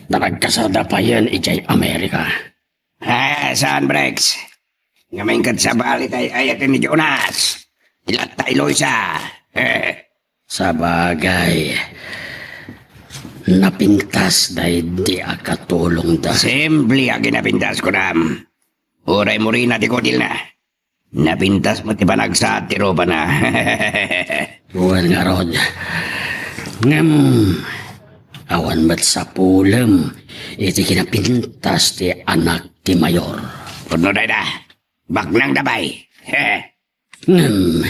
Ta nagkasada payen idiay Amerika. Ah, saan, Brex? Ngamin ket sabali tay ayaten ni Jonas. Ilatta Eloisa. Eh. Sabagay, napintas daydi a katulongda. Simple a kinapintas, kunam. Uray murina ti kudilna. Napintas met ti panagsaad ti rupana. Wen ngarud. Ngem, awan met sapulem iti kinapintas ti anak ti mayor. Pudno dayta. Baknangda pay. Ngem,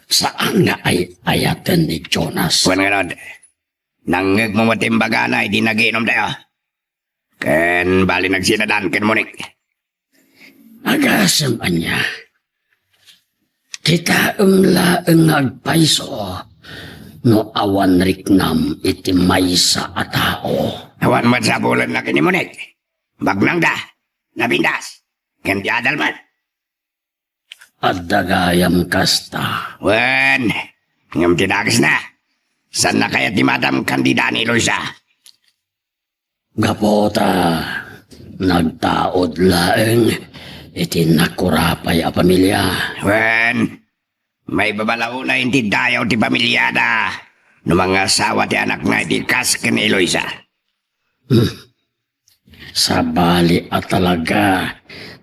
saan nga ay-ayaten ni Jonas? Wen ngarud. Nangngegmo met ti imbagana idi nagiinumtayo. Ken bali nagsinadan ken Monique. Agasem ania? Kitaem laeng nga agpayso no awan riknam iti maysa a tao. Awan met sapulenna ken ni Monique. Baknangda, napintas, ken ti adal met. Adda gayam kasta. Wen, ngem ti dakesna, saanna kayat ni Madam Candida ni Eloisa? Gapu ta nagtaud laeng iti nakurapay a pamilia. Wen, maibabalaw na inti dayaw ti pamiliada no mangasawa ti anakna iti kas ken ni Eloisa. Hmm. Sabali a talaga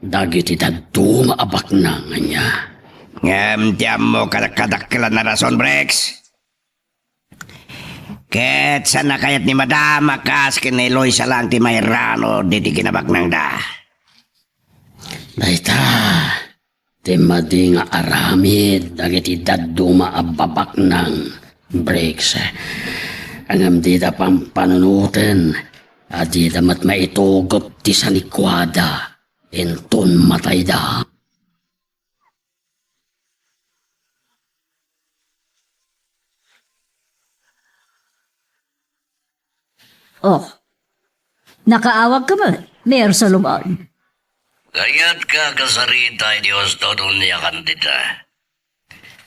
dagiti dadduma a baknang ania. Ngem ti ammo kadakadakkelan a rason, Brex. Ket saanna kayat ni Madam a kas ken ni Eloisa laeng ti mairano diti kinabaknangda. Dayta ti madi nga aramid dagiti dadduma a babaknang, Briggs. Ngem dida pampanunoten a dida met maitugot ti sanikuada inton matayda. Oh, nakaawagka met, Mayor Solomon. Kayatka a kasarita iti husto, Doña Candida.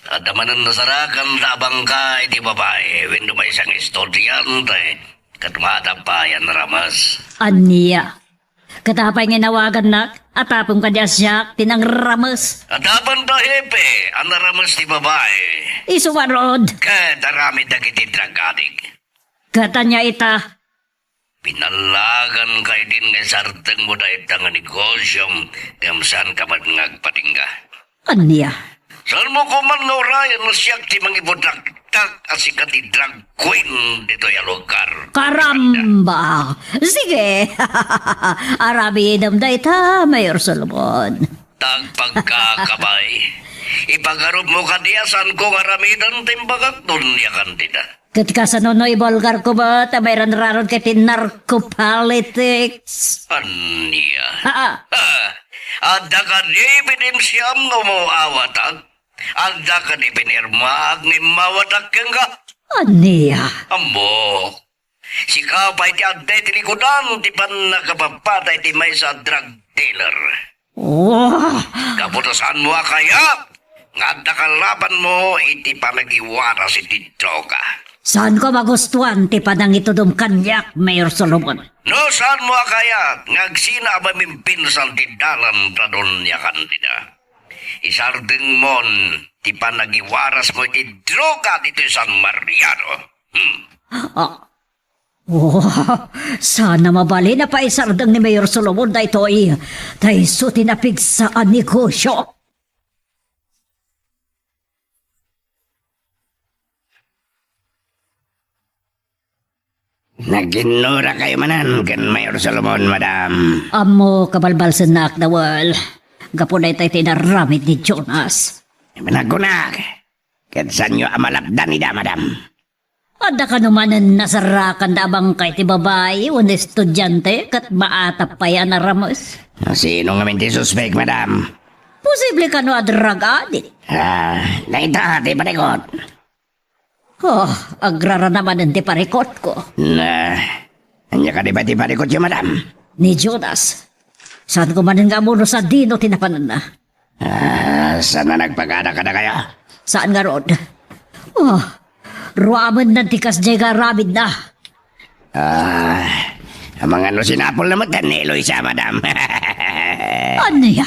Adda manen nasarakanda a bangka iti babai wenno maysa nga estudiante ket maadda pay a narames. Ania? Ket apay nga inawagannak a tapno kadi a siak ti nangrames? Adda pay ta hepe a narames ti babai. Isu ngarud. Ket aramid dagiti drug addict. Ket ania ita? Pinallaganka idin nga isardengmo dayta nga negosiom ngem saanka met nga agpatingga. Ania? Saanmo koman nga urayen no siak ti mangibudakdak a sika ti drag queen ditoy a lugar? Karamba! Sige! Aramidem dayta, Mayor Solomon. Tagpagkakabay. Ipagarupmo kadi a saanko nga aramiden ti imbagak, Doña Candida. Ket kasano no ibulgarko met a mairanraron ket ti narco-politics? Ania? Aa. Ah, adda kadi ebidensiam nga umaw-awatak? Adda kadi pinirmaak nga immawatak kenka? Ania? Ammok. Sika pay ti adda iti likudan ti pannakapapatay ti maysa a drug dealer. Oh! Gapu ta saanmo a kayat nga adda kalabanmo iti panagiwaras iti droga. Saanko a magustuan ti panangitudom kaniak, Mayor Solomon. No saanmo a kayat nga agsina a mamimpinsan ti dalan da Doña Candida, isardengmon ti panagiwarasmo iti droga ditoy San Mariano. Hmm. Ah. Oh, saan a mabalin a paisardeng ni Mayor Solomon daytoy. Ta isu ti napigsa a negosyo. Naginnurakayo manen ken Mayor Solomon, madam. Ammok a balbalsennak, Dawel. Gapu daytoy ti inaramid ni Jonas. Nagkunak, ket saanyo a malapdan ida, madam? Adda kano manen nasarrakan da a bangkay ti babai wenno estudiante ket maatap pay a narames? Sino ngamin ti suspek, madam? Posible kano a drug addict. Ah, dayta ti parikot. Oh, agrara na manen ti parikotko. Na, ania kadi pay ti parikotyo, madam? Ni Jonas. Saanko manen nga ammo no sadino ti napananna. Ah, saan a nagpagada kadakayo? Saan ngarud? Oh, ruamen nan ti kasdiay nga aramidna. Ah, amangan no sinapulna met ni Eloisa, madam. Ania?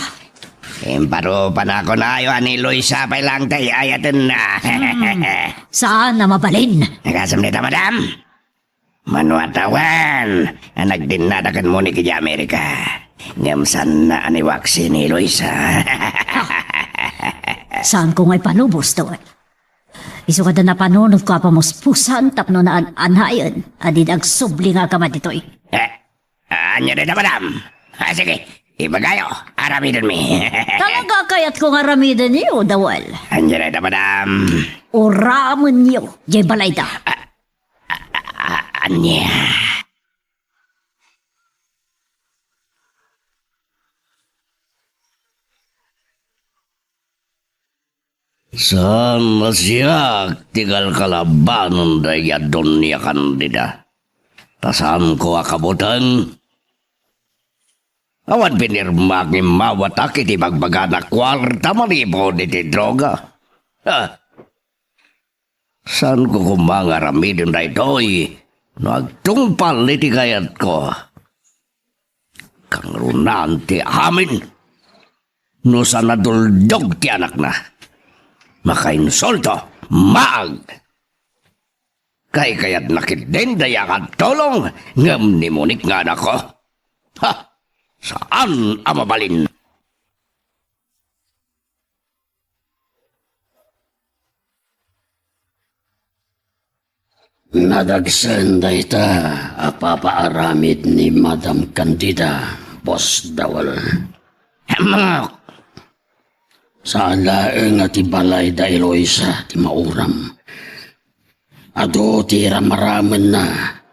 Imparupanak kunayo a ni Eloisa pay laeng ti ay-ayatenna. Hmm, saan a mabalin? Nakasam dita, madam? Mano a tawen a nagdinnada ken Monique idiay Amerika. Ngem saanna a niwaksi ni Eloisa. Saanko nga ipalubos, Dawel. Isu kada napanunotko a pamuspusan tapno naan-anayen a dida agsubli nga agama ditoy. Eh, ania dayta, madam? Ah, sige, ibagayo, aramidenmi. Talaga a kayatko nga aramidenyo, Dawel. Ania dayta, madam? Uramenyo, diay balayda. Ah, ah, ah, ania? Saan a siak ti kalkalabanen dayta Doña Candida. Ta saanko a kabuteng. Awan pinirmak nga immawatak iti bagbagana a kuarta manipud iti droga. Ah, saanko koma nga aramiden daytoy no agtungpal iti kayatko. Kangrunaan ti amin no saan a duldog ti anakna. Makainsulto, maag. Kaykayatna ketdin dayta nga agtulong ngem ni Monique nga anakko. Ha! Saan a mabalin. Nadagsen dayta a papaaramid ni Madam Candida, Boss Dawel. Ammok! Saan laeng a ti balay da Eloisa ti mauram. Adu ti ramaramenna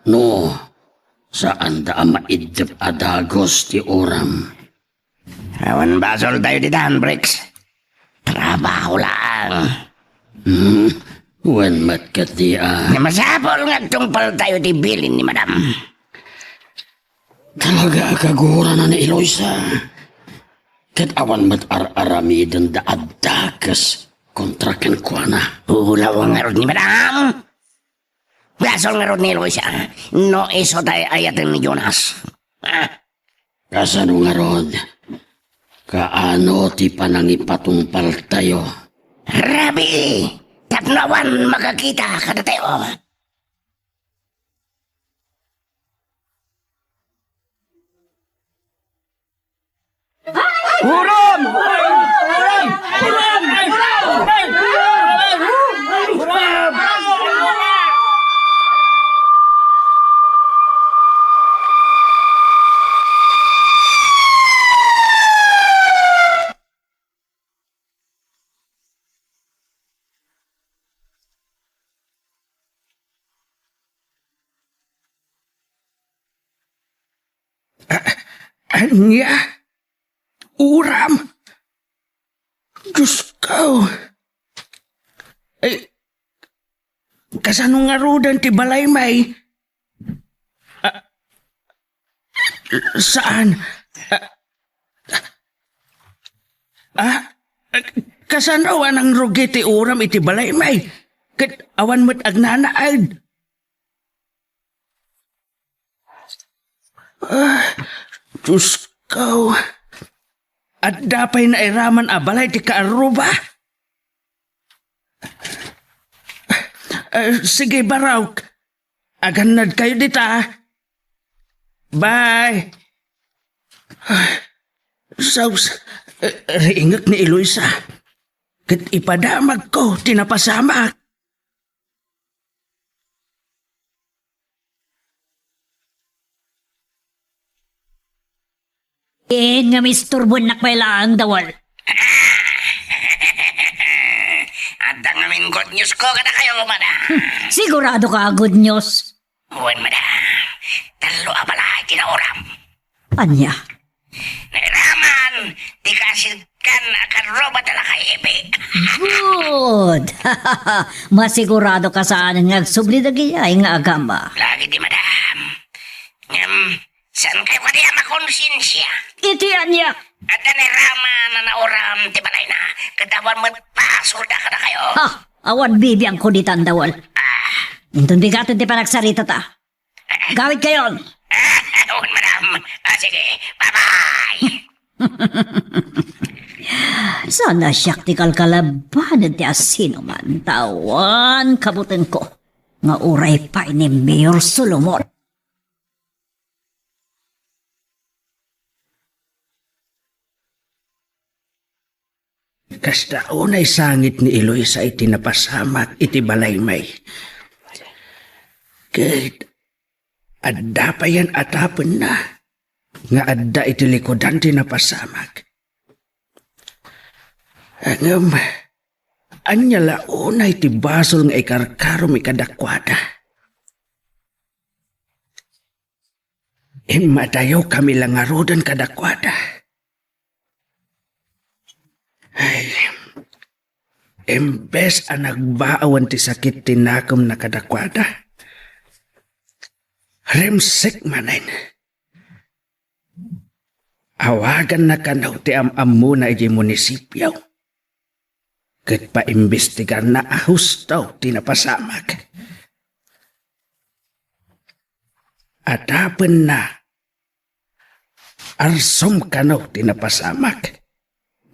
no saanda a maiddep a dagus ti uram. Awan basoltayo ditan, Bricks. Trabaho laeng. Hmm, wen met ketdi a. Masapul nga agtungpaltayo ti bilin ni Madam. Talaga a kagurana ni Eloisa. Ket awan met ar-aramidenda a dakes kontra kenkuana. Ulaw ngarud ni Madam. Basol ngarud ni Eloisa no isu ti ay-ayaten ni Jonas. Ah. Kasano ngarud? Kaano ti panangipatungpaltayo? Rabii! Tapno awan makakita kadatayo. Uram! Uram! A-, ania? Uram? Diosko! Ay, kasano ngaruden ti balay, may? Ah, saan? Ah, Kasano a nangrugi ti uram iti balaymi, ket awan met agnanaed? Ah, Diosko. Adda pay nairaman a balay ti kaarruba? Ah, sige, Barok. Agannadkayo dita. Bye. Ah, saus, eh, riingek ni Eloisa. Ket ipadamagko ti napasamak. Diin nga maisturboennak pay laeng, Dawal. Adda ngamin good news ko kadakayo, madam. Sigurado ka, good news? Wen, madam. Tallo a balay ti nauram. Ania? Nairaman ti kaasirkan a kaarruba da lakay Epe. Good! Masigurado ka saan nga agsubli dagidiay nga agama. Lagi di, madam. Ngem, saan kayo kadi a makonsensia? Iti ania? Adda nairaman a nauram ti balayna, ket awan met basolda kadakayo. Ah, awan bibiangko ditan, Dawal. Ah. Inton bigaten ti panagsaritata. Gawidkayon! Wen, madam. Ah, sige. Bye-bye! Saan a siak ti kalkalabanen ti asinoman, ta awan kabutenko nga uray pay ni Mayor Solomon. Kasta unay sangit ni Eloisa iti napasamak iti balaymi. Ket adda payen a tapenna nga adda iti likudan ti napasamak. Ngem, ania la unay ti basol nga ikarkarom kadakuada? Immadayokami la ngaruden kadakuada. Ay, imbes a nagbaawan ti sakit ti nakemna kadakuada, rimsek manen. Awaganna kano ti am-ammona idiay munisipio. Ket paimbestigarna a husto ti napasamak. Adapenna, arsom kano ti napasamak.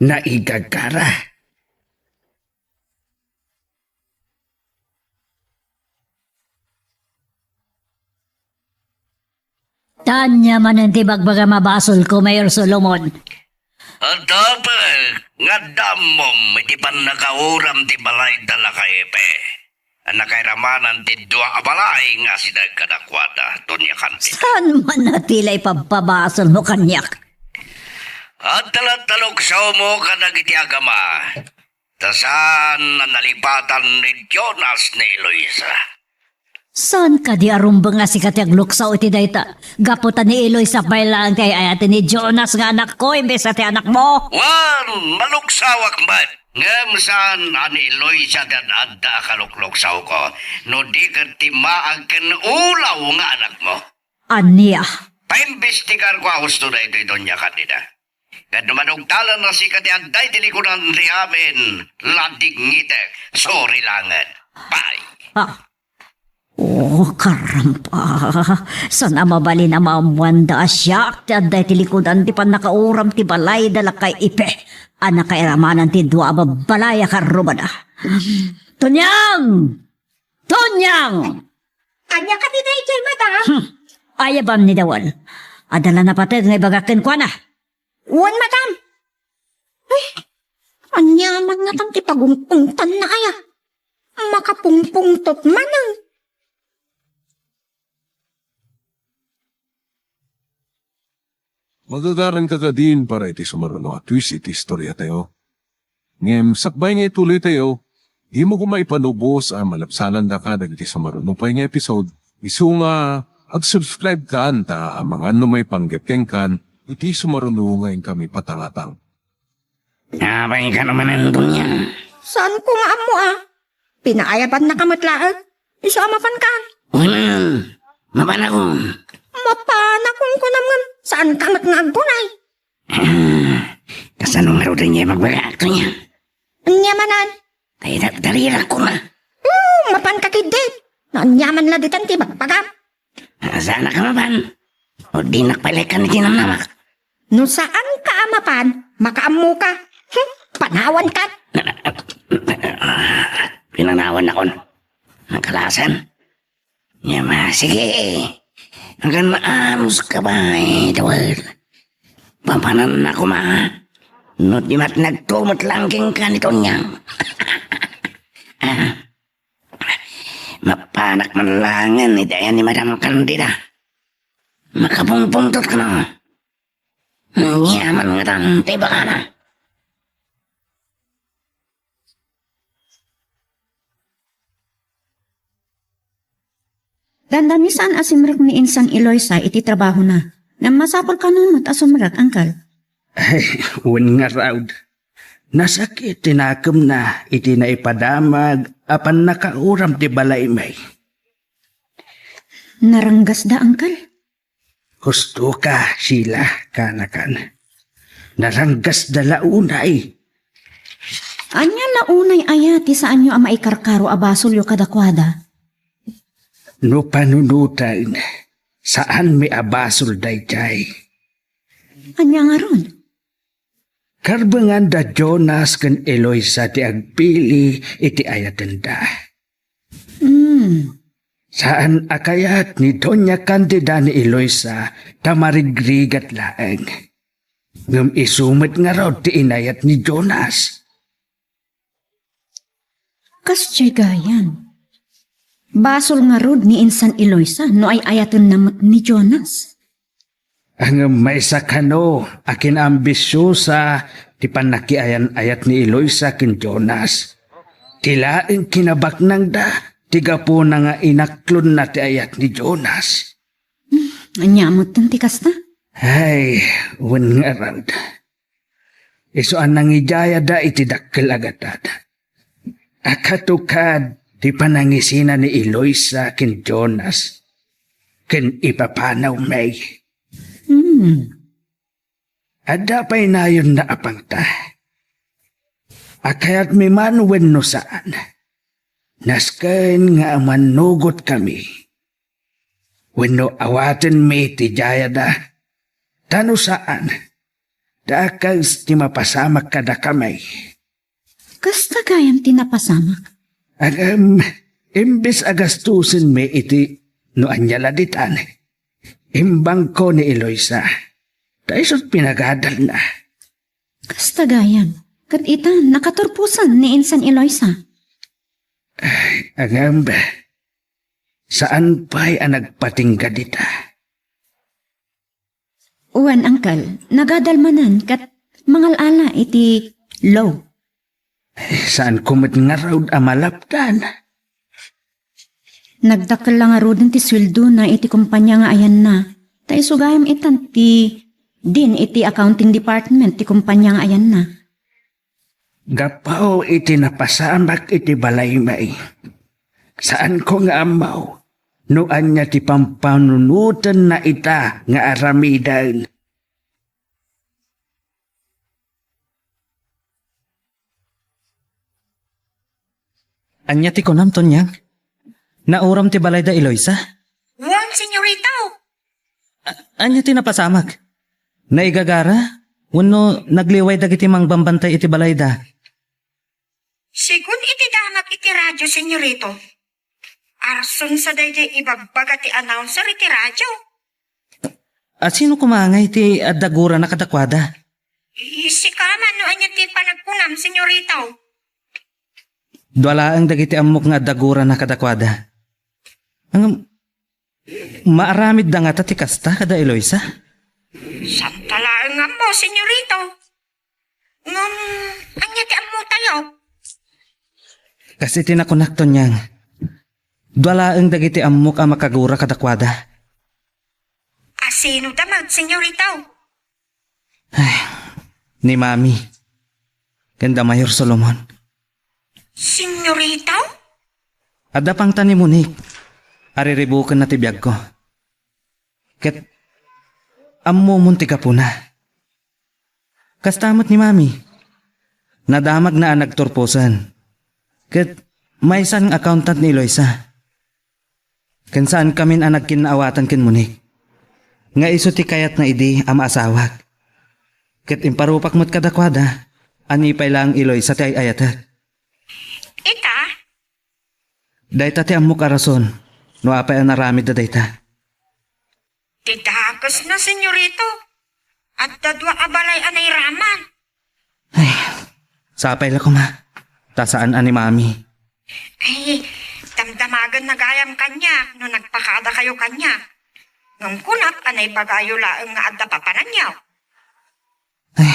Naigagara. Ania manen ti bagbagam a basolko, Mayor Solomon? Adda pay nga adda ammom iti pannakauram ti balay da lakay Epe a nakairamanan ti dua a balay nga asideg kadakuada, Doña Candida. Saan man a ti la ipabpabasolmo kaniak? Adda latta luksawmo kadagiti agama. Ta saan a nalipatan ni Jonas ni Eloisa. Saan kadi a rumbeng a sika ti agluksaw iti dayta? Gapu ta ni Eloisa pay laeng ti ay-ayaten ni Jonas nga anakko imbes a ti anakmo. Wen, maluksawak met. Ngem saan a ni Eloisa ti ad-adda a kalukluksawko, no di ket ti maag ken ulaw nga anakmo. Ania? Paimbestigarko a husto daytoy, Doña Candida. Ket no manugtalan a sika ti adda iti likudan ti amin, ladingitek, suri laengen. Bye. Ah. Oh, karampa. Saan a mabalin a maammoanda a siak ti adda iti likudan ti pannakauram ti balay da lakay Ipe a nakairamanan ti dua a babbalay a karrubada. Tonyang! Tonyang! Ania kadi daytoy, madam? Hmm. Ayabam ni Dawal. Adda la napateg nga ibagak kenkuana. Wen, madam. Ay, ania man ngatan ti pagungpungtanna aya? Makapungpungtot manen. Magagaranka kadin para iti sumaruno a twist iti istoriatayo. Ngem sakbay nga ituloytayo, dimo koma ipalubos a malabsanandaka dagiti sumaruno pay nga episode. Isu nga ag-subscribe kan ta amangan no maipanggep kenkan iti sumaruno nga inkami patangatang. Apay kano manen, Doña? Saanko nga ammo a. Pinaayabannaka met laeng. Isu a mapankan. Wen, mapanakon. Mapanakon kunam ngem saanka met nga aggunay. Ah, kasano ngaruden nga ibagbagaak, Doña? Anan? Tay nagdarirak ko nga. Hmm, mapan ka ketdi. Naanyaman la ditan ti bagbagam. Saan ka mapan? O dinak pay la ikkan iti namnamak. No saan ka a mapan, makaammo ka. Hmm, panawan ka. Pinanawan akon. Nakalasan. Nia, ma, sige. Agan maanos ka ba, eh, Dawel? Papanan na koma. No di met nagtumet lang kenka ni Tonyang. Ah, mapanak man langen iti ayan ni Madam Candida. Makapungpungtot kano. Ania man ngatan ti ibagana. Dandani saan a simrek ni insan Eloisa iti trabahona. Ngem masapul kano met a sumrek, angkel. Ay, wen ngarud. Nasakit ti nakemna iti naipadamag a pannakauram ti balaymi. Naranggasda, angkel? Husto ka, Sheila, kanakan. Naranggasda la unay. Ania la unay aya ti saanyo a maikarkaro a basolyo kadakuada? No panunoten, saanmi a basol daydiay. Ania ngarud? Karbengan da Jonas ken Eloisa ti agpili iti ayatenda. Hmm. Saan a kayat ni Doña Candida ni Eloisa ta marigrigat laeng. Ngem isu met ngarud ti inayat ni Jonas. Kasdiay gayam. Basol ngarud ni insan Eloisa no ay-ayatenna met ni Jonas. Ngem maysa kano a kinaambisiosa ti pannakiayan-ayat ni Eloisa ken Jonas. Ti laeng kinabaknangda ti gapuna nga inaklonna ti ayat ni Jonas. Hmm, ania metten ti kasta? Ay, wen ngarud. Isu a nangidayada iti dakkel a gatad. A katukad ti panangisina ni Eloisa ken Jonas ken ipapanawmi. Hmm. Adda pay nayonna a pangta. A kayatmi man wenno saan, nasken nga mannugotkami. Wenno awatenmi ti dayada, ta no saan, dakes ti mapasamak kadakami. Kasta gayam ti napasamak? Ngem, imbes a gastusenmi iti no ania la ditan, imbangko ni Eloisa, ta isu ti pinagadalna. Kasta gayam, ket ita, nakaturposan ni insan Eloisa. Ay, ngem, saan pay a nagpatingga dita. Wen, angkel, nagadal manen ket mangal-ala iti law. Saanko met ngarud a malapdan. Nagdakkel la ngaruden ti sueldona iti kompania nga ayanna, ta isu gayam itan ti dean iti accounting department ti kompania nga ayanna. Gapu iti napasamak iti balaymi, saanko nga ammo no ania ti pampanunotenna ita nga aramiden. Ania ti kunam, Tonyang? Nauram ti balay da Eloisa? Wen, senyorito. A-, ania ti napasamak? Naigagara? Wenno nagliway dagiti mangbambantay iti balayda? Segun iti damag iti radio, senyorito, arsunsa daydiay ibagbaga ti announcer iti radio. A sino koma ngay ti adda gurana kadakuada? Sika man no ania ti panagkunam, senyorito. Dua laeng dagiti ammok nga adda gurana kadakuada. Ngem, maaramidda ngata ti kasta kada Eloisa? Santa laeng ammo, senyorito. Ngem, ania ti ammotayo? Kas iti nakunak, Tonyang, dua laeng dagiti ammok a makagura kadakuada. A sino da met, senyorito? Ay, ni Mami. Ken da Mayor Solomon. Senyorito? Adda pangta ni Monique. Ariribukenna ti biagko. Ket ammomon ti gapuna. Kasta met ni Mami. Nadamagna a nagturposen. Ket maysa nga accountant ni Eloisa. Ken saankamin a nagkinnaawatan ken Monique. Nga isu ti kayatna idi a maasawak. Ket imparupak met kadakuada a ni pay laeng Eloisa ti ay-ayatek. Ita? Dayta ti ammok a rason no apay a naramidda dayta. Ti dakesna, senyorito. Adda dua a balay a nairaman. Ay, sapay la koma. Ta saan a ni Mami. Ay, damdamagenna gayam kaniak no nagpakadakayo kaniak. Ngem kunak a naibagayo laeng nga adda papananyo. Ay,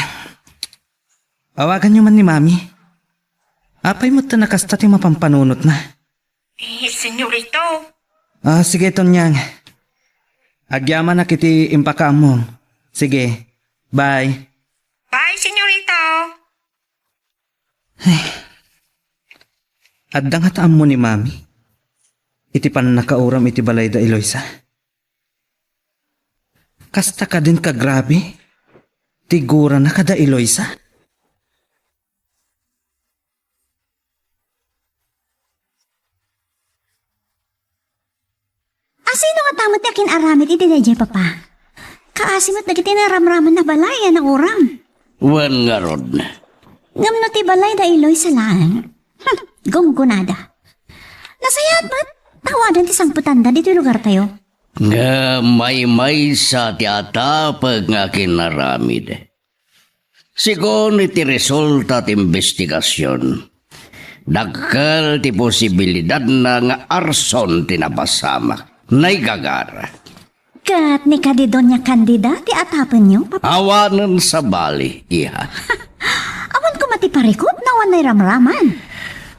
awaganyo man ni Mami. Apay met ta nakasta ti mapampanunotna? Eh, senyorito. Ah, sige, Tonyang. Agyamanak iti impakaammom. Sige. Bye. Bye, senyorito. Ay. Adda ngata ammo ni Mami iti pannakauram iti balayda Eloisa? Kasta kadin kagrabe ti gurana kada Eloisa? Asino ngata met ti akin-aramid iti daydiay, Papa? Kaasi met dagiti naramraman a balay a nauram. Wen ngarud. Ngem no ti balayda Eloisa laeng, hmm, gunggonada. Nasayaat met, awanen ti sangpetanda ditoy lugartayo. Ngem maymaysa ti atapek nga akin-aramid. Sigun iti resulta ti imbestigasion, dakkel ti posibilidadna nga arson ti napasamak. Naigagara. Ket ni kadi Doña Candida ti atapenyo, Papa? Awanen sabali, iha. Awan koma ti parikut no awan nairamraman.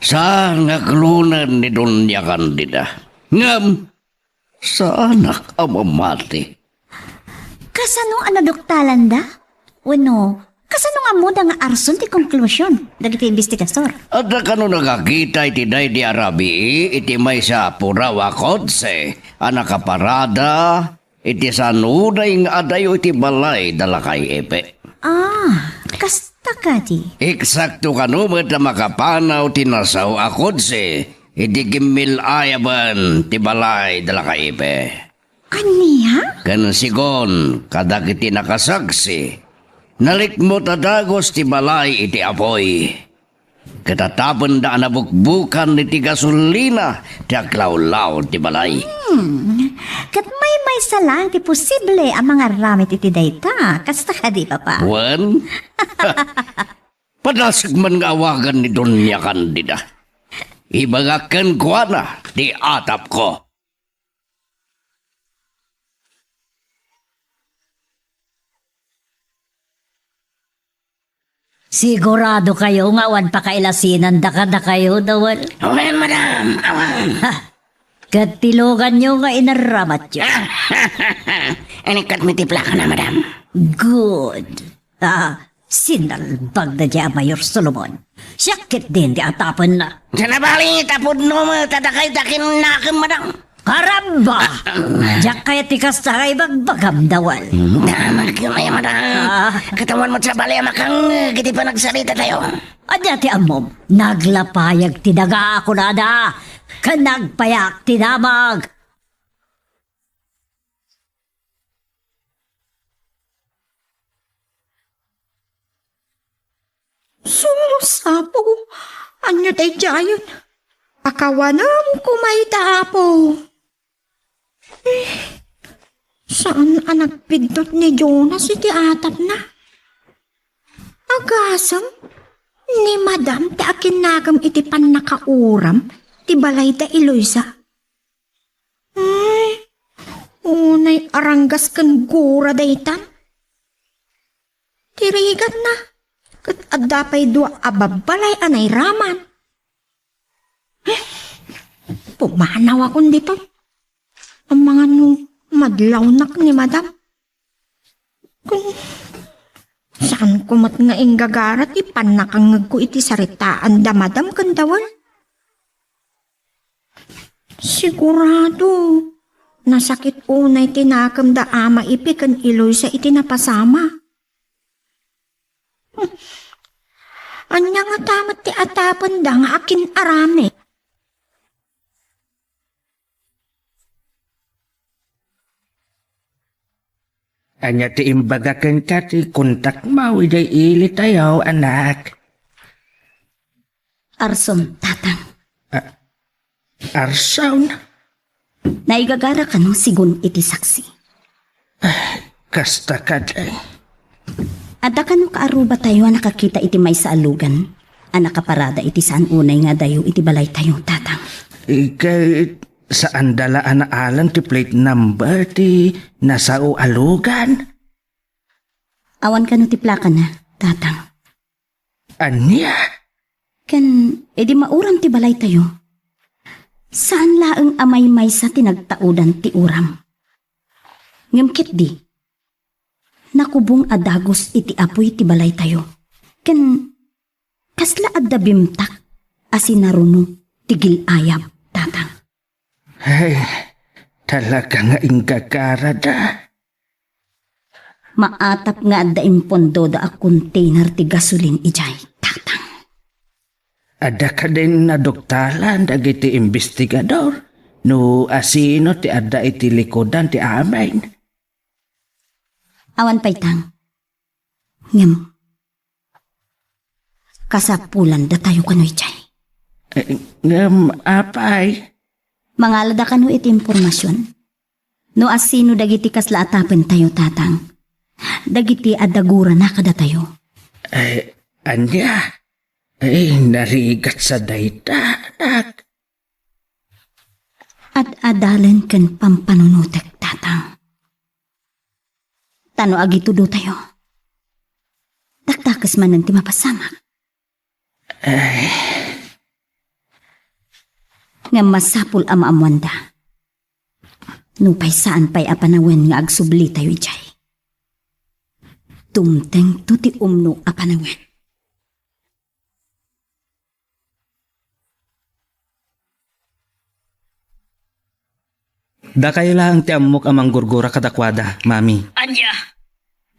Saan nga klonen ni Doña Candida. Ngem, saanak a mamati. Kasano a naduktalanda? Wenno, kasano nga ammoda nga arson ti konklusion dagiti imbestigador? Adda kano nakakita iti daydi a rabii iti maysa a puraw a kotse a nakaparada iti sanunay nga adayo iti balay da Lakay Epe? Ah, kasta kadi. Eksakto kano met a makapanaw ti nasao a kotse iti gimmil-ayaben ti balay da Lakay Epe. Ania? Ken sigun kadagiti nakasaksi, nalikmut a dagus ti balay iti apuy. Ket atapenda a nabukbukan iti gasolina ti aklawlaw ti balay. Hmm. Ket maymaysa laeng ti posible a mangaramid iti dayta. Kasta kadi, Papa? Wen? Padasig man nga awagan ni Doña Candida. Ibagak kenkuana ti atapko. Sigurado kayo nga awan pakailasinanda kadakayo, Dawal? Awan, madam, awan. Ha? Ket ti luganyo nga inaramatyo? Inikkat mi ti plaka na, madam. Good. Ah, sinalbag na di a Mayor Solomon. Siak ketdin ti atapenna. Sa nabali, tapudno met, adda kay dakin nakem, madam. Karamba! Diak kayat ti kasta nga ibagbagam, Dawal. Hmm, damag yun ay, madam. Ah. Katawan mo sa bali a makangeg iti panagsarita tayo. Adda ti ammom, naglapayag ti daga a kunada, ken nagpayak ti damag. Sus, Apo, ania daydiayen? Pakawanem koma ita, Apo. Eh, saan a nagbiddut ni Jonas iti atapna? Agasem, ni Madam ti akinnagem iti pannakauram ti balay da Eloisa. Ay, unay aranggas ken gura daytan. Ti rigatna, ket adda pay dua a babbalay a nairaman. Eh, pumanawakon ditoy. Amangan no madlawnak ni Madam. Kun saanko met nga inggagara ti pannakangngegko iti saritaan da Madam ken Dawal. Sigurado, nasakit unay ti nakem da Ama Ipi ken Eloisa iti napasama. Ania ngata met ti atapenda nga akin-aramid? Ania ti imbaga kenka ti kontakmo idiay ilitayo, anak? Arson, tatang. A-, arson? Naigagara kano segun iti saksi. Kasta kadi. Adda kano kaarrubatayo a nakakita iti maysa a lugan a nakaparada iti saan unay nga adayo iti balaytayo, tatang. Ket saanda la a naalan ti plate number ti nasao a lugan? Awan kano ti plakana, tatang. Ania? Ken idi mauram ti balaytayo, saan laeng a maymaysa ti nagtaudan ti uram. Ngem ketdi, nakubong a dagus iti apuy ti balaytayo. Ken kasla adda bimtak a sinaruno ti gil-ayab, tatang. Ay, talaga nga inggagarada. Maatap nga adda impondoda a container ti gasolin idiay, tatang. Adda kadin naduktalan dagiti imbestigador no asino ti adda iti likudan ti amin? Awan pay, tang. Ngem, kasapulan datayo kano idiay. Eh, ngem, apay? Mangalada kano iti impormasion. No asino dagiti kasla a tapentayo, tatang. Dagiti adda gurana kadatayo. Eh, ania? Eh, narigat sa dayta, anak. Ad-adalen ken pampanunotek, tatang. Ta no agitudotayo, dakdakes manen ti mapasamak. Ay. Ngem masapul a maammoanda. Nupay saan pay a panawen nga agsublitayo idiay, dumtengto ti umno a panawen. Dakayo laeng ti ammok a manggurgura kadakuada, Mami. Ania?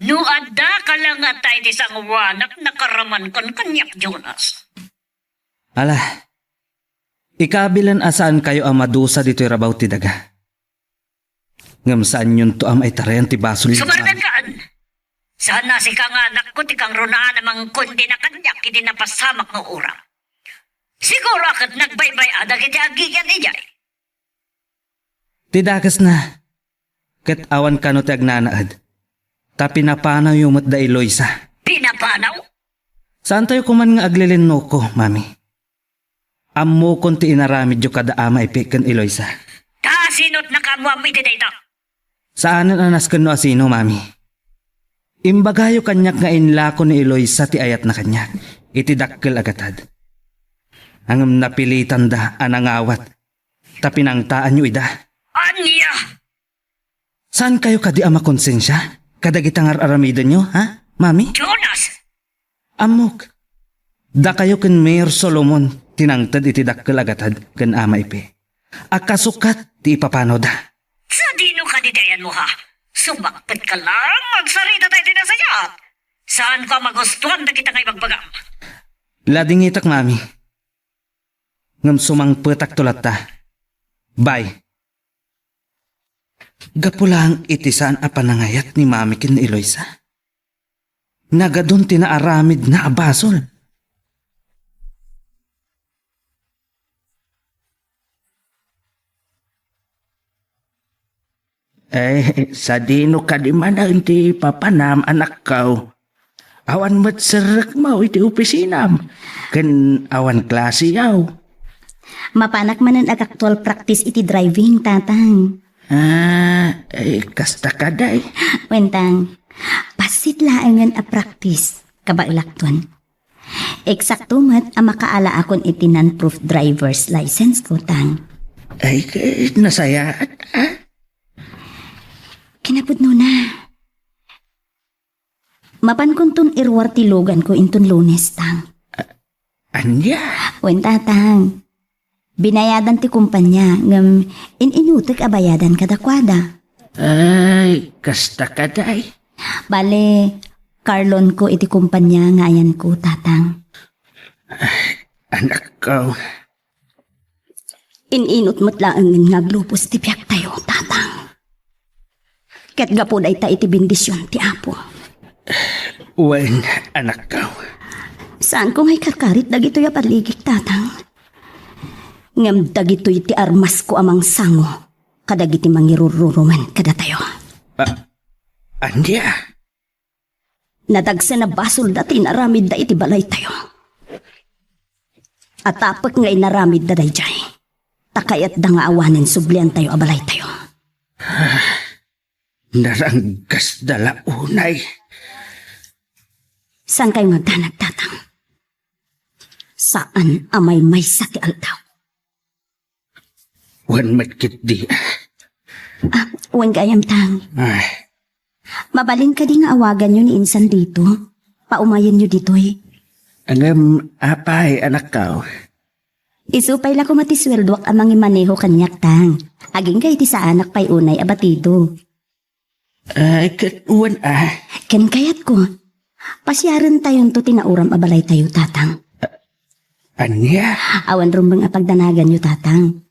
No adda ka la ngata iti sangoanak, nakaramankon kaniak, Jonas. Ala, ikabilen a saankayo a madusa ditoy rabaw ti daga. Ngem saanyonto a maitarayan ti basol. Sumarnakan! Saan a sika nga anakko ti kangrunaan a mangkondena kaniak iti napasamak nga uram. Siguro a ket nagbaybay-a dagiti agigian idiay. Ti dakesna, ket awan kano ti agnanaed, ta pinapanawyo met da Eloisa. Pinapanaw? Saantayo koman nga aglilinnuko, Mami. Ammokon ti inaramidyo kada Ama Ipe ken Eloisa. Ta asino ti nakaammoam iti dayta? Saanen a nasken no asino, Mami. Imbagayo kaniak nga inlako ni Eloisa ti ayatna kaniak iti dakkel a gatad. Ngem napilitanda a nangawat ta pinangtaanyo ida. Ania? Saankayo kadi a makonsensia kadagiti ngar-aramidenyo, ha, Mami? Jonas! Ammok, dakayo ken Mayor Solomon ti nangted iti dakkel a gatad ken Ama Ipe a kasukat ti ipapanawda. Sadino kadi ti ayanmo, ha? Sumakpetka laeng agsarita tayo ti nasayaat. Saanko a magustuan dagita nga ibagbagam. Ladingitak, Mami. Ngem sumangpetakto latta. Bye. Gapu laeng iti saan a panangayat ni Mami ken ni Eloisa, nagadun ti naaramidna a basol. Eh, sadino kadi manen ti papanam, anakko? Awan met serrekmo iti opisinam, ken awan klasiyo. Mapanak manen ag-actual practice iti driving, tatang. Ah, eh, kasta kadi. Wen, tang, bassit laengen a practice, kabaelakton. Eksakto met a makaalaakon iti non-proof driver's license ko, tang. Ay, eh, nasayaat, ah? Kinapudnona, mapankonton iruar ti luganko inton Lunes, tang. Ania? Wen, tatang. Binayadan ti kumpanya, ngem in-inutek a bayadan kadakuada. Ay, kasta kadi. Bale, car loan ko iti kumpanya nga ayanko, tatang. Anakko. In-inut met laengen nga aglubos ti biagtayo, Tatang. Ket gapu dayta iti bendision ti Apo. Wen, anakko. Saanko nga ikarkarit dagitoy a balligik, Tatang. Ngem dagitoy ti armasko a mangsango kadagiti mangirurrurumen kadatayo. Ah, ania? Nadagsen a basolda ti inaramidda iti balaytayo. Atapek nga inaramidda daydiay, ta kayatda nga awanen subliantayo a balaytayo. Naranggasda la unay. Saankayo nga agdanag, Tatang? Saan a maymaysa ti aldaw. Wen met ketdi. Ah, wen gayam, Tang. Ay. Mabalin kadi nga awaganyo ni insan dito? Paumayenyo ditoy. Ngem, apay, anakko? Isu pay la koma ti sueldoak a mangimaneho kaniak, Tang. Agingga iti saanak pay unay a batido. Ay, ket wen a. Ken kayatko, pasiarentayonto ti nauram a balaytayo, Tatang. Ania? Awan rumbeng a pagdanaganyo, Tatang.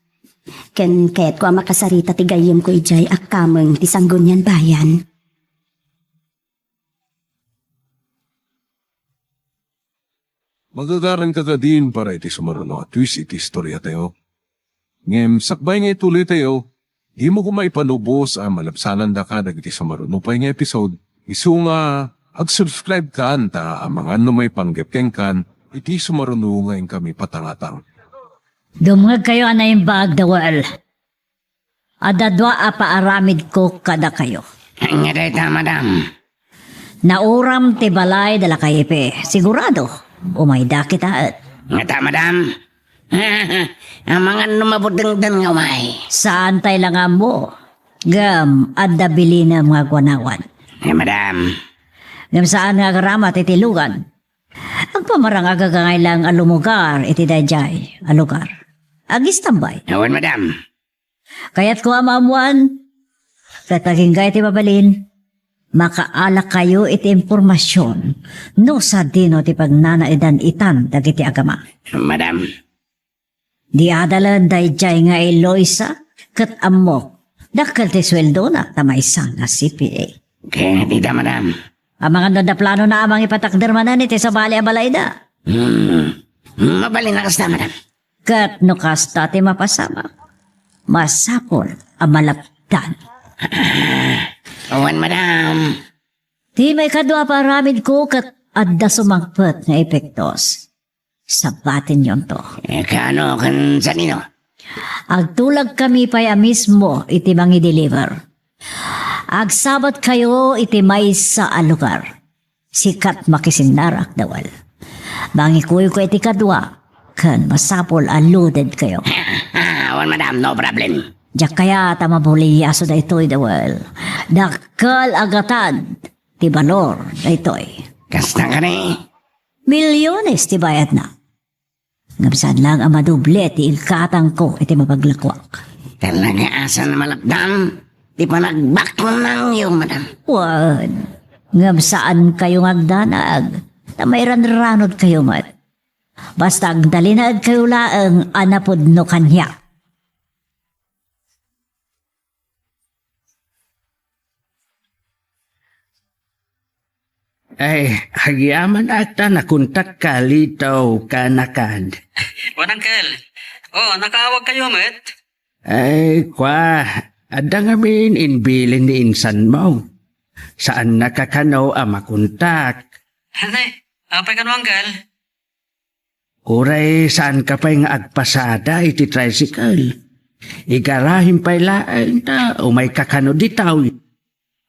Ken kayatko a makasarita ti gayyemko idiay a kameng ti Sanggunian Bayan. Magagaranka kadin para iti sumaruno a twist iti istoriatayo. Ngem sakbay nga ituloytayo, dimo koma ipalubos a malabsanandaka dagiti sumaruno pay nga episode, isu nga ag-subscribe kan ta amangan no maipanggep kenkan iti sumaruno nga inkami patangatang. Dumngegkayo a naimbag, Dawel. Adda dua a paaramidko kadakayo. Ania dayta, madam? Nauram ti balay da lakay Ipe. Sigurado, umayda kitaen. Ngata, madam? Amangan no mabutengdan nga umay. Saantay la nga ammo. Ngem, adda bilinem nga agwanawan. Eh, madam. Ngem saan nga agaramat iti lugan. Agpamarang a gagangay lang a lumugar iti daydiay a lugar. Agistambay. Awan, madam. Kayatko a maammuan, ket agingga iti mabalin, makaalakayo iti impormasion no sadino ti pagnanaedan itan dagiti agama. Madam. Di adalen daydiay nga Eloisa, ket ammok, dakkel ti sueldona ta maysa nga C P A. Ket ita, madam. Amangan no adda planona a mangipatakder manen iti sabali a balayda. Hmm. Mabalin a kasta, madam. Ket no kasta ti mapasamak, masapul a malapdan. Awan, madam. Ti maikadua a paaramidko ket adda sumangpet nga epektos. Sabatenyonto. Eh, kaano ken sanino? Agtulagkami pay a mismo iti mangideliver. Agsabatkayo iti maysa a lugar. Sikat makisinnarak, Dawel. Mangikuyko iti kadua, ken masapul a loadedkayo. Ah, awan, madam, no problem. Diak kayat a mabuliaso daytoy, Dawel. Dakkel a gatad ti balor daytoy. Kasta kani? Milyones ti bayadna. Ngem saan lang a madoble ti inkatangko iti mapaglakuak. Talaga a saan a malapdan ti panagbaknangyo, madam? Wen, ngem saankayo nga agdanag, ta mairanranodkayo met. Basta agtalinaedkayo laeng a napudno kaniak. Ay, agyamanak ta nakontakka, Lito, kanakan. Wen, Uncle. Oh, nakaawagkayo met? Ay, kua, adda ngamin imbilin ni insanmo. Saannaka kano a makontak. Anay, apay kano, Uncle? Uray saanka pay nga agpasada iti tricycle. Igarahim pay laeng ta umayka kano ditoy.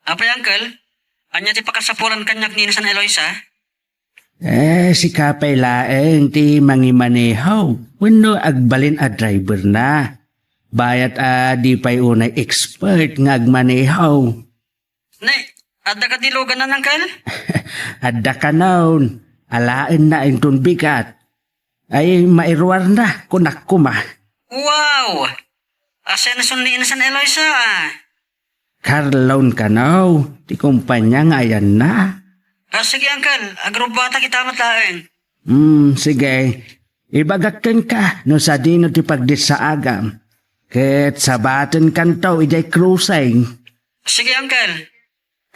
Apay, Uncle? Ania ti pakasapulan kaniak ni Insan Eloisa? Eh, sika pay laeng ti mangimaneho wenno agbalin a driver na. Bayat a di pay unay expert nga agmaneho. Ne, adda kadi luganan, Uncle? Adda kanon. Alaenna inton bigat. Ay, mairuarna, kunak koma. Wow! Asenson ni Insan Eloisa, ah. Carlon kano, ti kumpanya nga ayanna. Ah, sige, Uncle. Agrubbatak ita met laeng. Hmm, sige. Ibagak kenka no sadino ti pagdissaagam. Ket sabatenkanto idiay crossing. Sige, Uncle.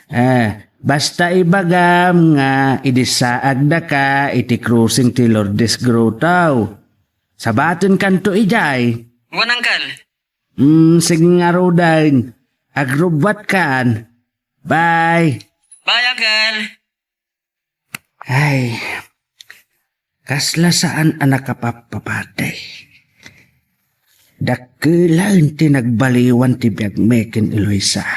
Eh, basta ibagam nga idissaagdaka iti crossing ti Lourdes Grotto. Sabatenkanto idiay. Wen, Uncle. Hmm, sige ngaruden. Agrubbuatkan. Bye. Bye, Uncle. Ay, kasla saan a nakapappapatay. Dakkelen ti nagbaliwan ti biagmi ken Eloisa.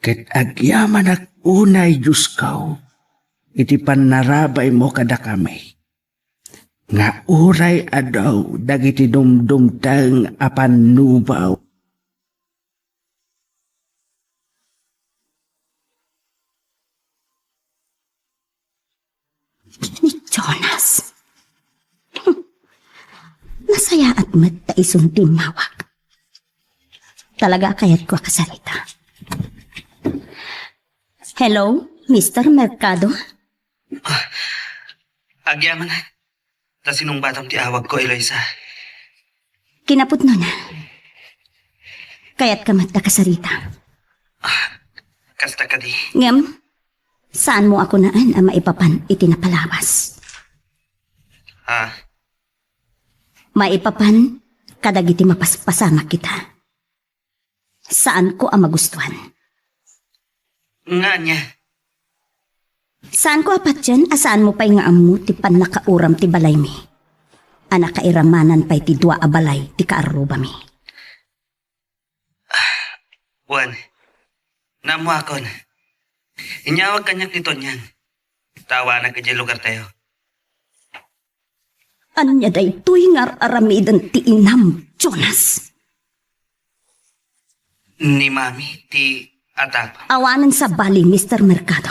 Ket agyamanak unay, Diosko, iti pannarabaymo kadakami, nga uray adu dagiti dumdumteng a pannubaw. Ni Jonas. Nasayaat met ta isun ti immawag. Talaga a kayatko a kasarita. Hello, Mister Mercado? Agyamanak. Ta sinungbatam ti awagko, Eloisa. Kinapudnona. Kayatka met a kasarita. Kasta kadi. Ngem, saanmo a kunaen a maipapan iti napalawas. Ha? Maipapan kadagiti mapaspasamak kita. Saanko a magustuan. Nga ania? Saanko a patien a saanmo pay nga ammo ti pannakauram ti balaymi. A nakairamanan pay ti dua a balay ti kaarrubami. Wen, naammoakon. Inyawag kaniak ni Tonyang. Ta awanak idiay lugartayo. Ania daytoy nga ar-aramiden ti inam, Jonas? Ni Mami ti atap. Awanen sabali, Mister Mercado.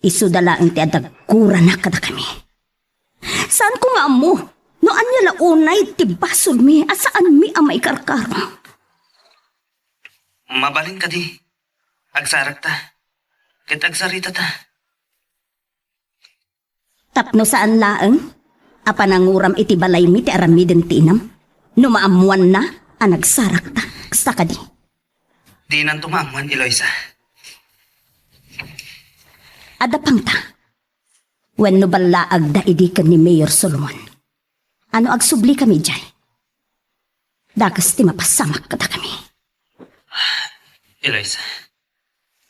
Isuda laeng ti adda gurana kadakami. Saanko nga ammo no ania la unay ti basolmi a saanmi a maikarkaro. Mabalin kadi, agsarakta, ket agsaritata. Tapno saan laeng a pananguram iti balaymi ti aramiden ti inam, no maammoanna a nagsarakta, kasta kadi? Dinanto maammoan, Eloisa. Adda pangta. Wenno ballaagda idi ken ni Mayor Solomon. Ano agsublikami idiay? Dakes ti mapasamak kadakami. Eloisa.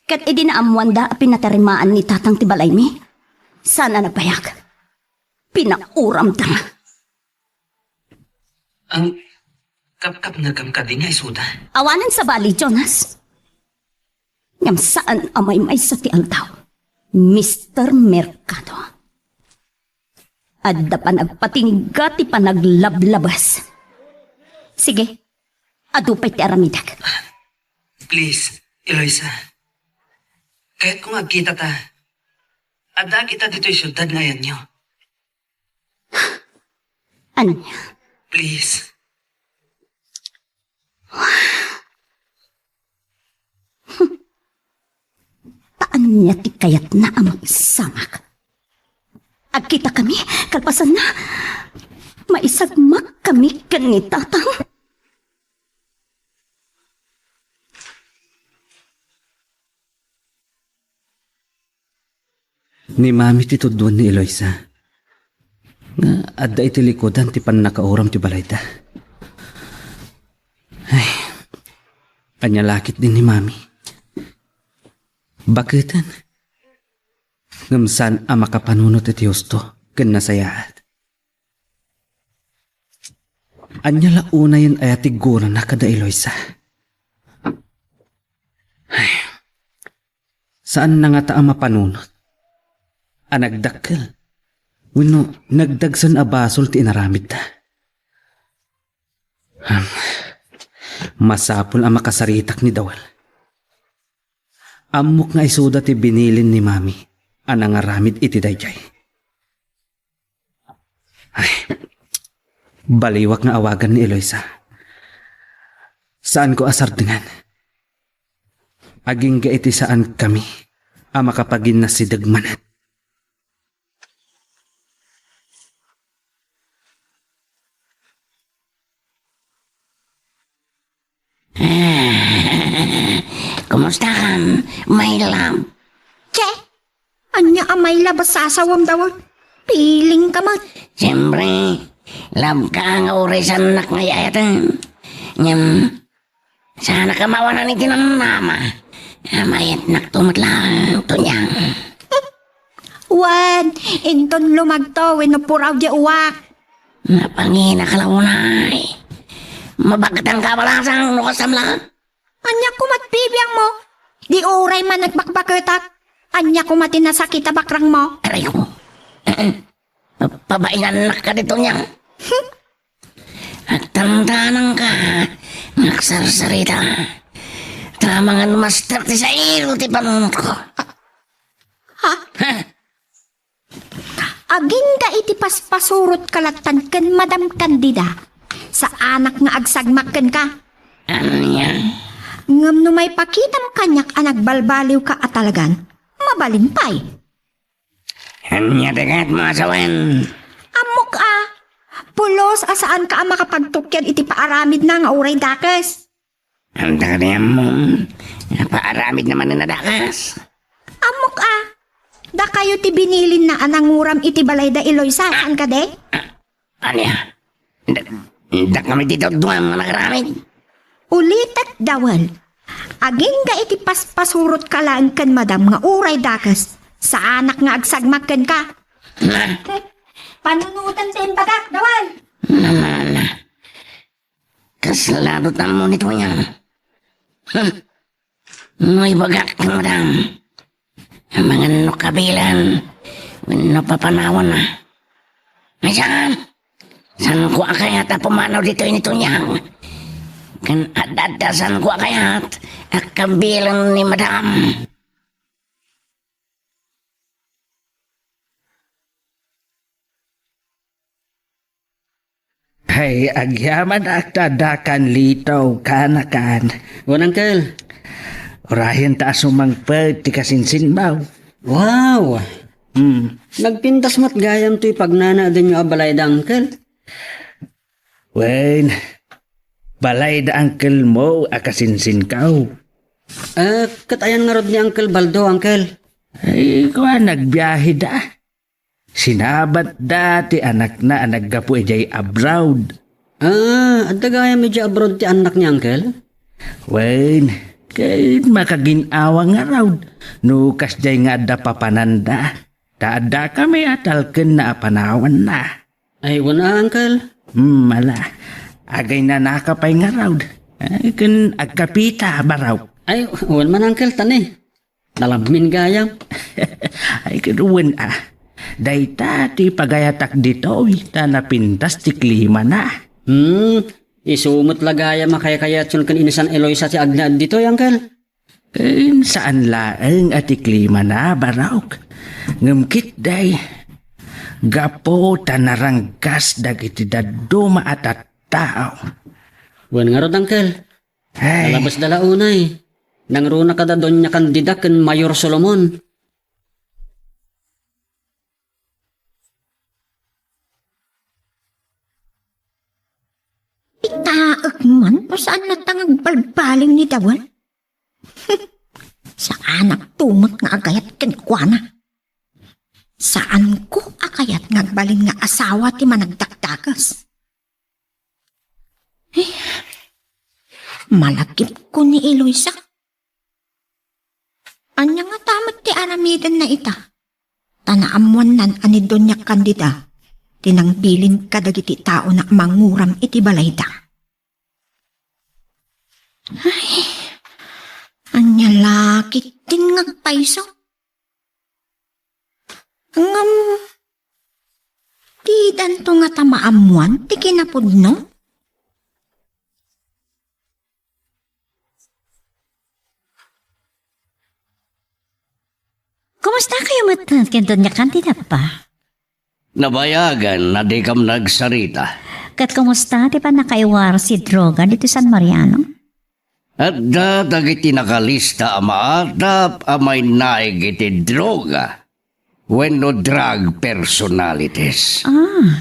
Ket idi naammoanda a pinatarimaan ni tatang ti balaymi, saan a nagbayag. Pinauramda. Ang kapkapnekam kadi nga isuda? Awanen sabali, Jonas. Ngem saan a maymaysa ti aldaw, Mister Mercado. Adda panagpatingga ti panaglablabas. Sige, adu pay ti aramidek. Please, Eloisa. Kayatko nga agkitata. Addaak ita ditoy siudad nga ayanyo. Ania? Please. Ta ania ti kayatna a mapasamak? Agkitakami, kalpasanna, maisagmakkami ken ni tatang. Ni Mami ti tuduen ni Eloisa nga adda iti likudan ti pannakauram ti balayda. Ay, ania la ketdin ni Mami? Baketen. Ngem saan a makapanunot iti husto ken nasayaat. Ania la unayen aya ti gurana kada Eloisa? Ay, saanna ngata a mapanunot a nagdakkel wenno nagdagsen a basol ti inaramidda. Hmm. Masapul a makasaritak ni Dawel. Ammok nga isuda ti binilin ni Mami a nangaramid iti daydiay. Ay, baliwak nga awagan ni Eloisa. Saanko a sardengan. Agingga iti saankami a makapaginnasideg manen. Kumustakan, my love? Che, ania a my love a sasawam, Dawal? Piling ka man. Siyempre, love ka nga uray saannak nga ay-ayaten. Ngem, saanak a mawanan iti namnama. Amayatnak to met laeng, Tonyang. Wen, inton lumagto wenno puraw di uwak. Napangina ka la unay. Mabagtang ka balasang no kastam laeng. Ania komat bibiangmo? Di uray man nagbakbaketak. Ania koma ti nasakit a bakrangmo? Aray ko. Pabainannak ka dito niya. Agtantanang ka, nga agsarsarita. Tamangan master ti sairo ti panunot ko. Ha? Ha? Agingga iti paspasurot ka lattan ken Madam Candida, saanak nga agsagmak kenka. Ania? Ngem no maipakitam kaniak a nagbalbaliwka a talagan, mabalin pay. Ania ti kayatmo a sawen? Ammok a, pulos a saanka a makapagtukian iti paaramidna nga uray dakes. Anta kadi ammom? Napaaramid naman na dakas. Ammok a, dakayo ti binilinna a nanguram iti balayda Eloisa, saan kadi? Ah, ania? Da, da kami ti duduam nga nagaramid? Ulitek, Dawel. Agingga iti paspasurotka laeng ken Madam nga uray dakes, saanak nga agsagmak kenka. Na? Panunoten ti imbagak, Dawel. Na, na, na. Kasla met ammo ni Toyang. Hmm. No ibagak ken Madam, amangan no kabilan wenno papanawanna. Ay saan? Saanko a kayat a pumanaw ditoy ni Toyang? Ken adda, saanko a kayat a kabilan ni Madam? Ay, agyamanak ta addakan Lito, kaanakan. Wen, Uncle. Urayenta a sumangpet ti kasinsinmo. Wow! Hmm. Nagpintas met gayam toy pagnanaedanyo a balayda, Uncle? Wen, balayda uncle mo a kasinsinko. Ah, ket ayan ngarud ni Uncle Baldo, Uncle? Ay, kuan, nagbiaheda. Sinabatda ti anakna a naggapu idiay abroad. Ah, adda gayam idiay abroad ti annak ni Uncle? Wen, ket makagin-awa ngarud no kasdiay nga adda papananda. Ta addakami a talkenna a panawanna. Ay, wen a, Uncle. Hmm, ala. Agaynanaka pay ngarud. Ay, ken agkapita, barok. Ay, wen man, Uncle, ta ni. Nalammin gayam. Ay, ket wen a. Dayta ti pagayatak ditoy, ta napintas ti klimana. Hmm, isu met la gayam a kaykayatyon ken insan Eloisa ti agnaed ditoy, Uncle. Ken saan laeng a ti klimana, barok. Ngem ketdi, gapu ta naranggas dagiti dadduma a tattao. Wen ngarud, Uncle. Ay. Nalabasda la unay. Nangruna kada Doña Candida ken Mayor Solomon. Itaek man no saan latta nga agbalbaliw ni Dawel. Saanak to met nga agayat kenkuana. Saanko a kayat nga agbalin nga asawa ti managdakdakes. Eh, malagipko ni Eloisa. Ania ngata met ti aramidenna ita? Ta naammoannan a ni Doña Candida ti nangbilin kadagiti taona a manguram iti balayda. Ay, ania la ketdin nga agpayso? Ngem, didanto ngata maammoan ti kinapudno? Kumusta kayo met ken Doña Candida, Pa? Nabayagan a dikam nagsarita. Ket kumusta ti pannakaiwar ti droga ditoy San Mariano? Adda dagiti nakalista a maatap a mainnaig iti droga wenno drug personalities. Ah,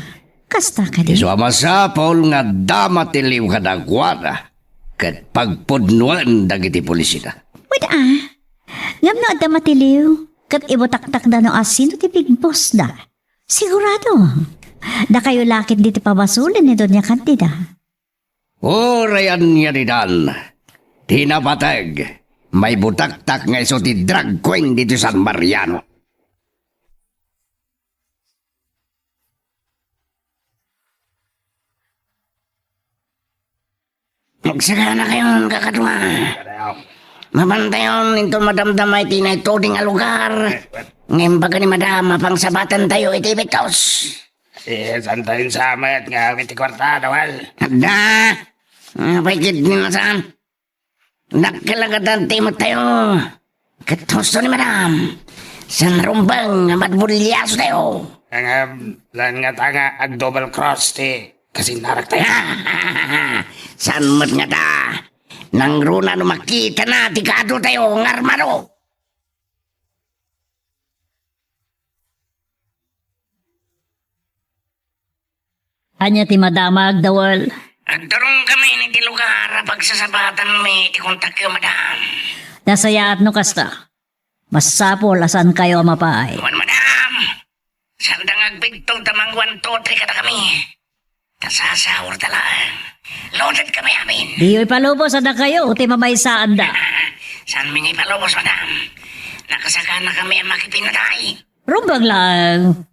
kasta kadi? Isu a masapul nga adda matiliw kadakuada ket pagpudnoen dagiti pulisida. Wen a, ngem no adda matiliw, ket ibutaktakda no asino ti big boss da. Sigurado, dakayo la ket ditoy pabasolen ni Doña Candida. Uray ania ditan, ti napateg, maibutaktak nga isu ti drag queen ditoy San Mariano. Agsaganakayon, kakadua. Mapantayon inton madamdama iti naituding a lugar. Ngem baga ni Madam, mapangsabatantayo iti Victus. Eh, saan tayo sa met nga awit ti kwarta, Dawal? Adda. Apay ket ni saan? Dakkel a kadantay met tayo. Ket husto ni Madam. San rumbeng nga madbulyaso tayo. Ngem, lan nga ta nga ag-double cross ti kasinnarak tayo. Saan met nga ta? Nangruna no makitana ti kaadu tayo nga armado. Ania ti madamag, Dawal? Agturong kami iti lugar a pagsasabatanmi ti kontakyo, madam. Nasayaat no kasta. Masapul a saankayo a mapaay. Wen, madam. Saanda nga agpigto ta mangwan totri kadakami. Ta sasaurda laeng. Loaded kami amin. Diyo ipalubos a dakayo ti mamaysaanda. Saanmi nga ipalubos, madam. Nakasakana kami a makipinatay. Rumbeng laeng.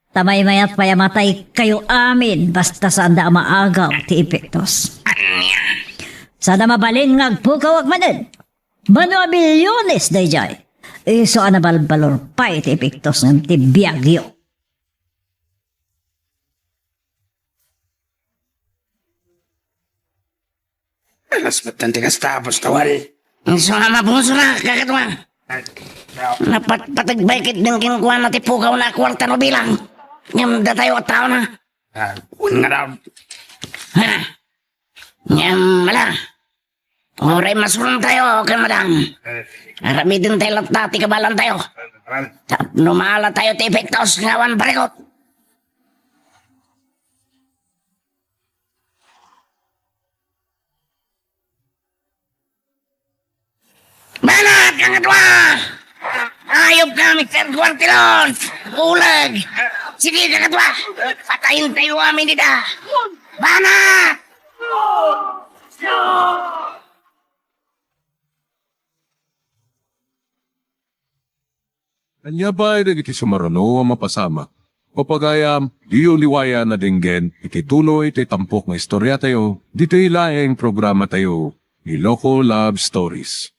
Ta maymayat pay a mataykayo amin basta saanda a maagaw ti epektos. Ania? Saanda mabalin nga agpukawak manen. Mano a milyones daydiay. Isu a nabalbalor pay ti epektos ngem ti biagyo. Alas met ti kasta, Apostol. Isu a mapusonak, kakadua. Napatpateg pay ketdin kenkuana ti pukawna a kuarta no bilang. Ngem datayo a taona. Ah, wen nga daw. Ha? Ngem, ala. Uray masurontayo ken madam. Aramidentayo latta ti kabaelantayo. Tapno maalatayo ti epektos nga awan parikut. Banat, kakadua! Ayop ka, Mister Cuartilon! Uleg! Sige, kakadua! Patayen tayo amin dita! Banat! Ania pay dagiti sumaruno a mapasamak? Papagayam, diyo liwayan a denggen iti tuloy ti tampok nga istoriatayo ditoy laeng programatayo, Iloko Love Stories.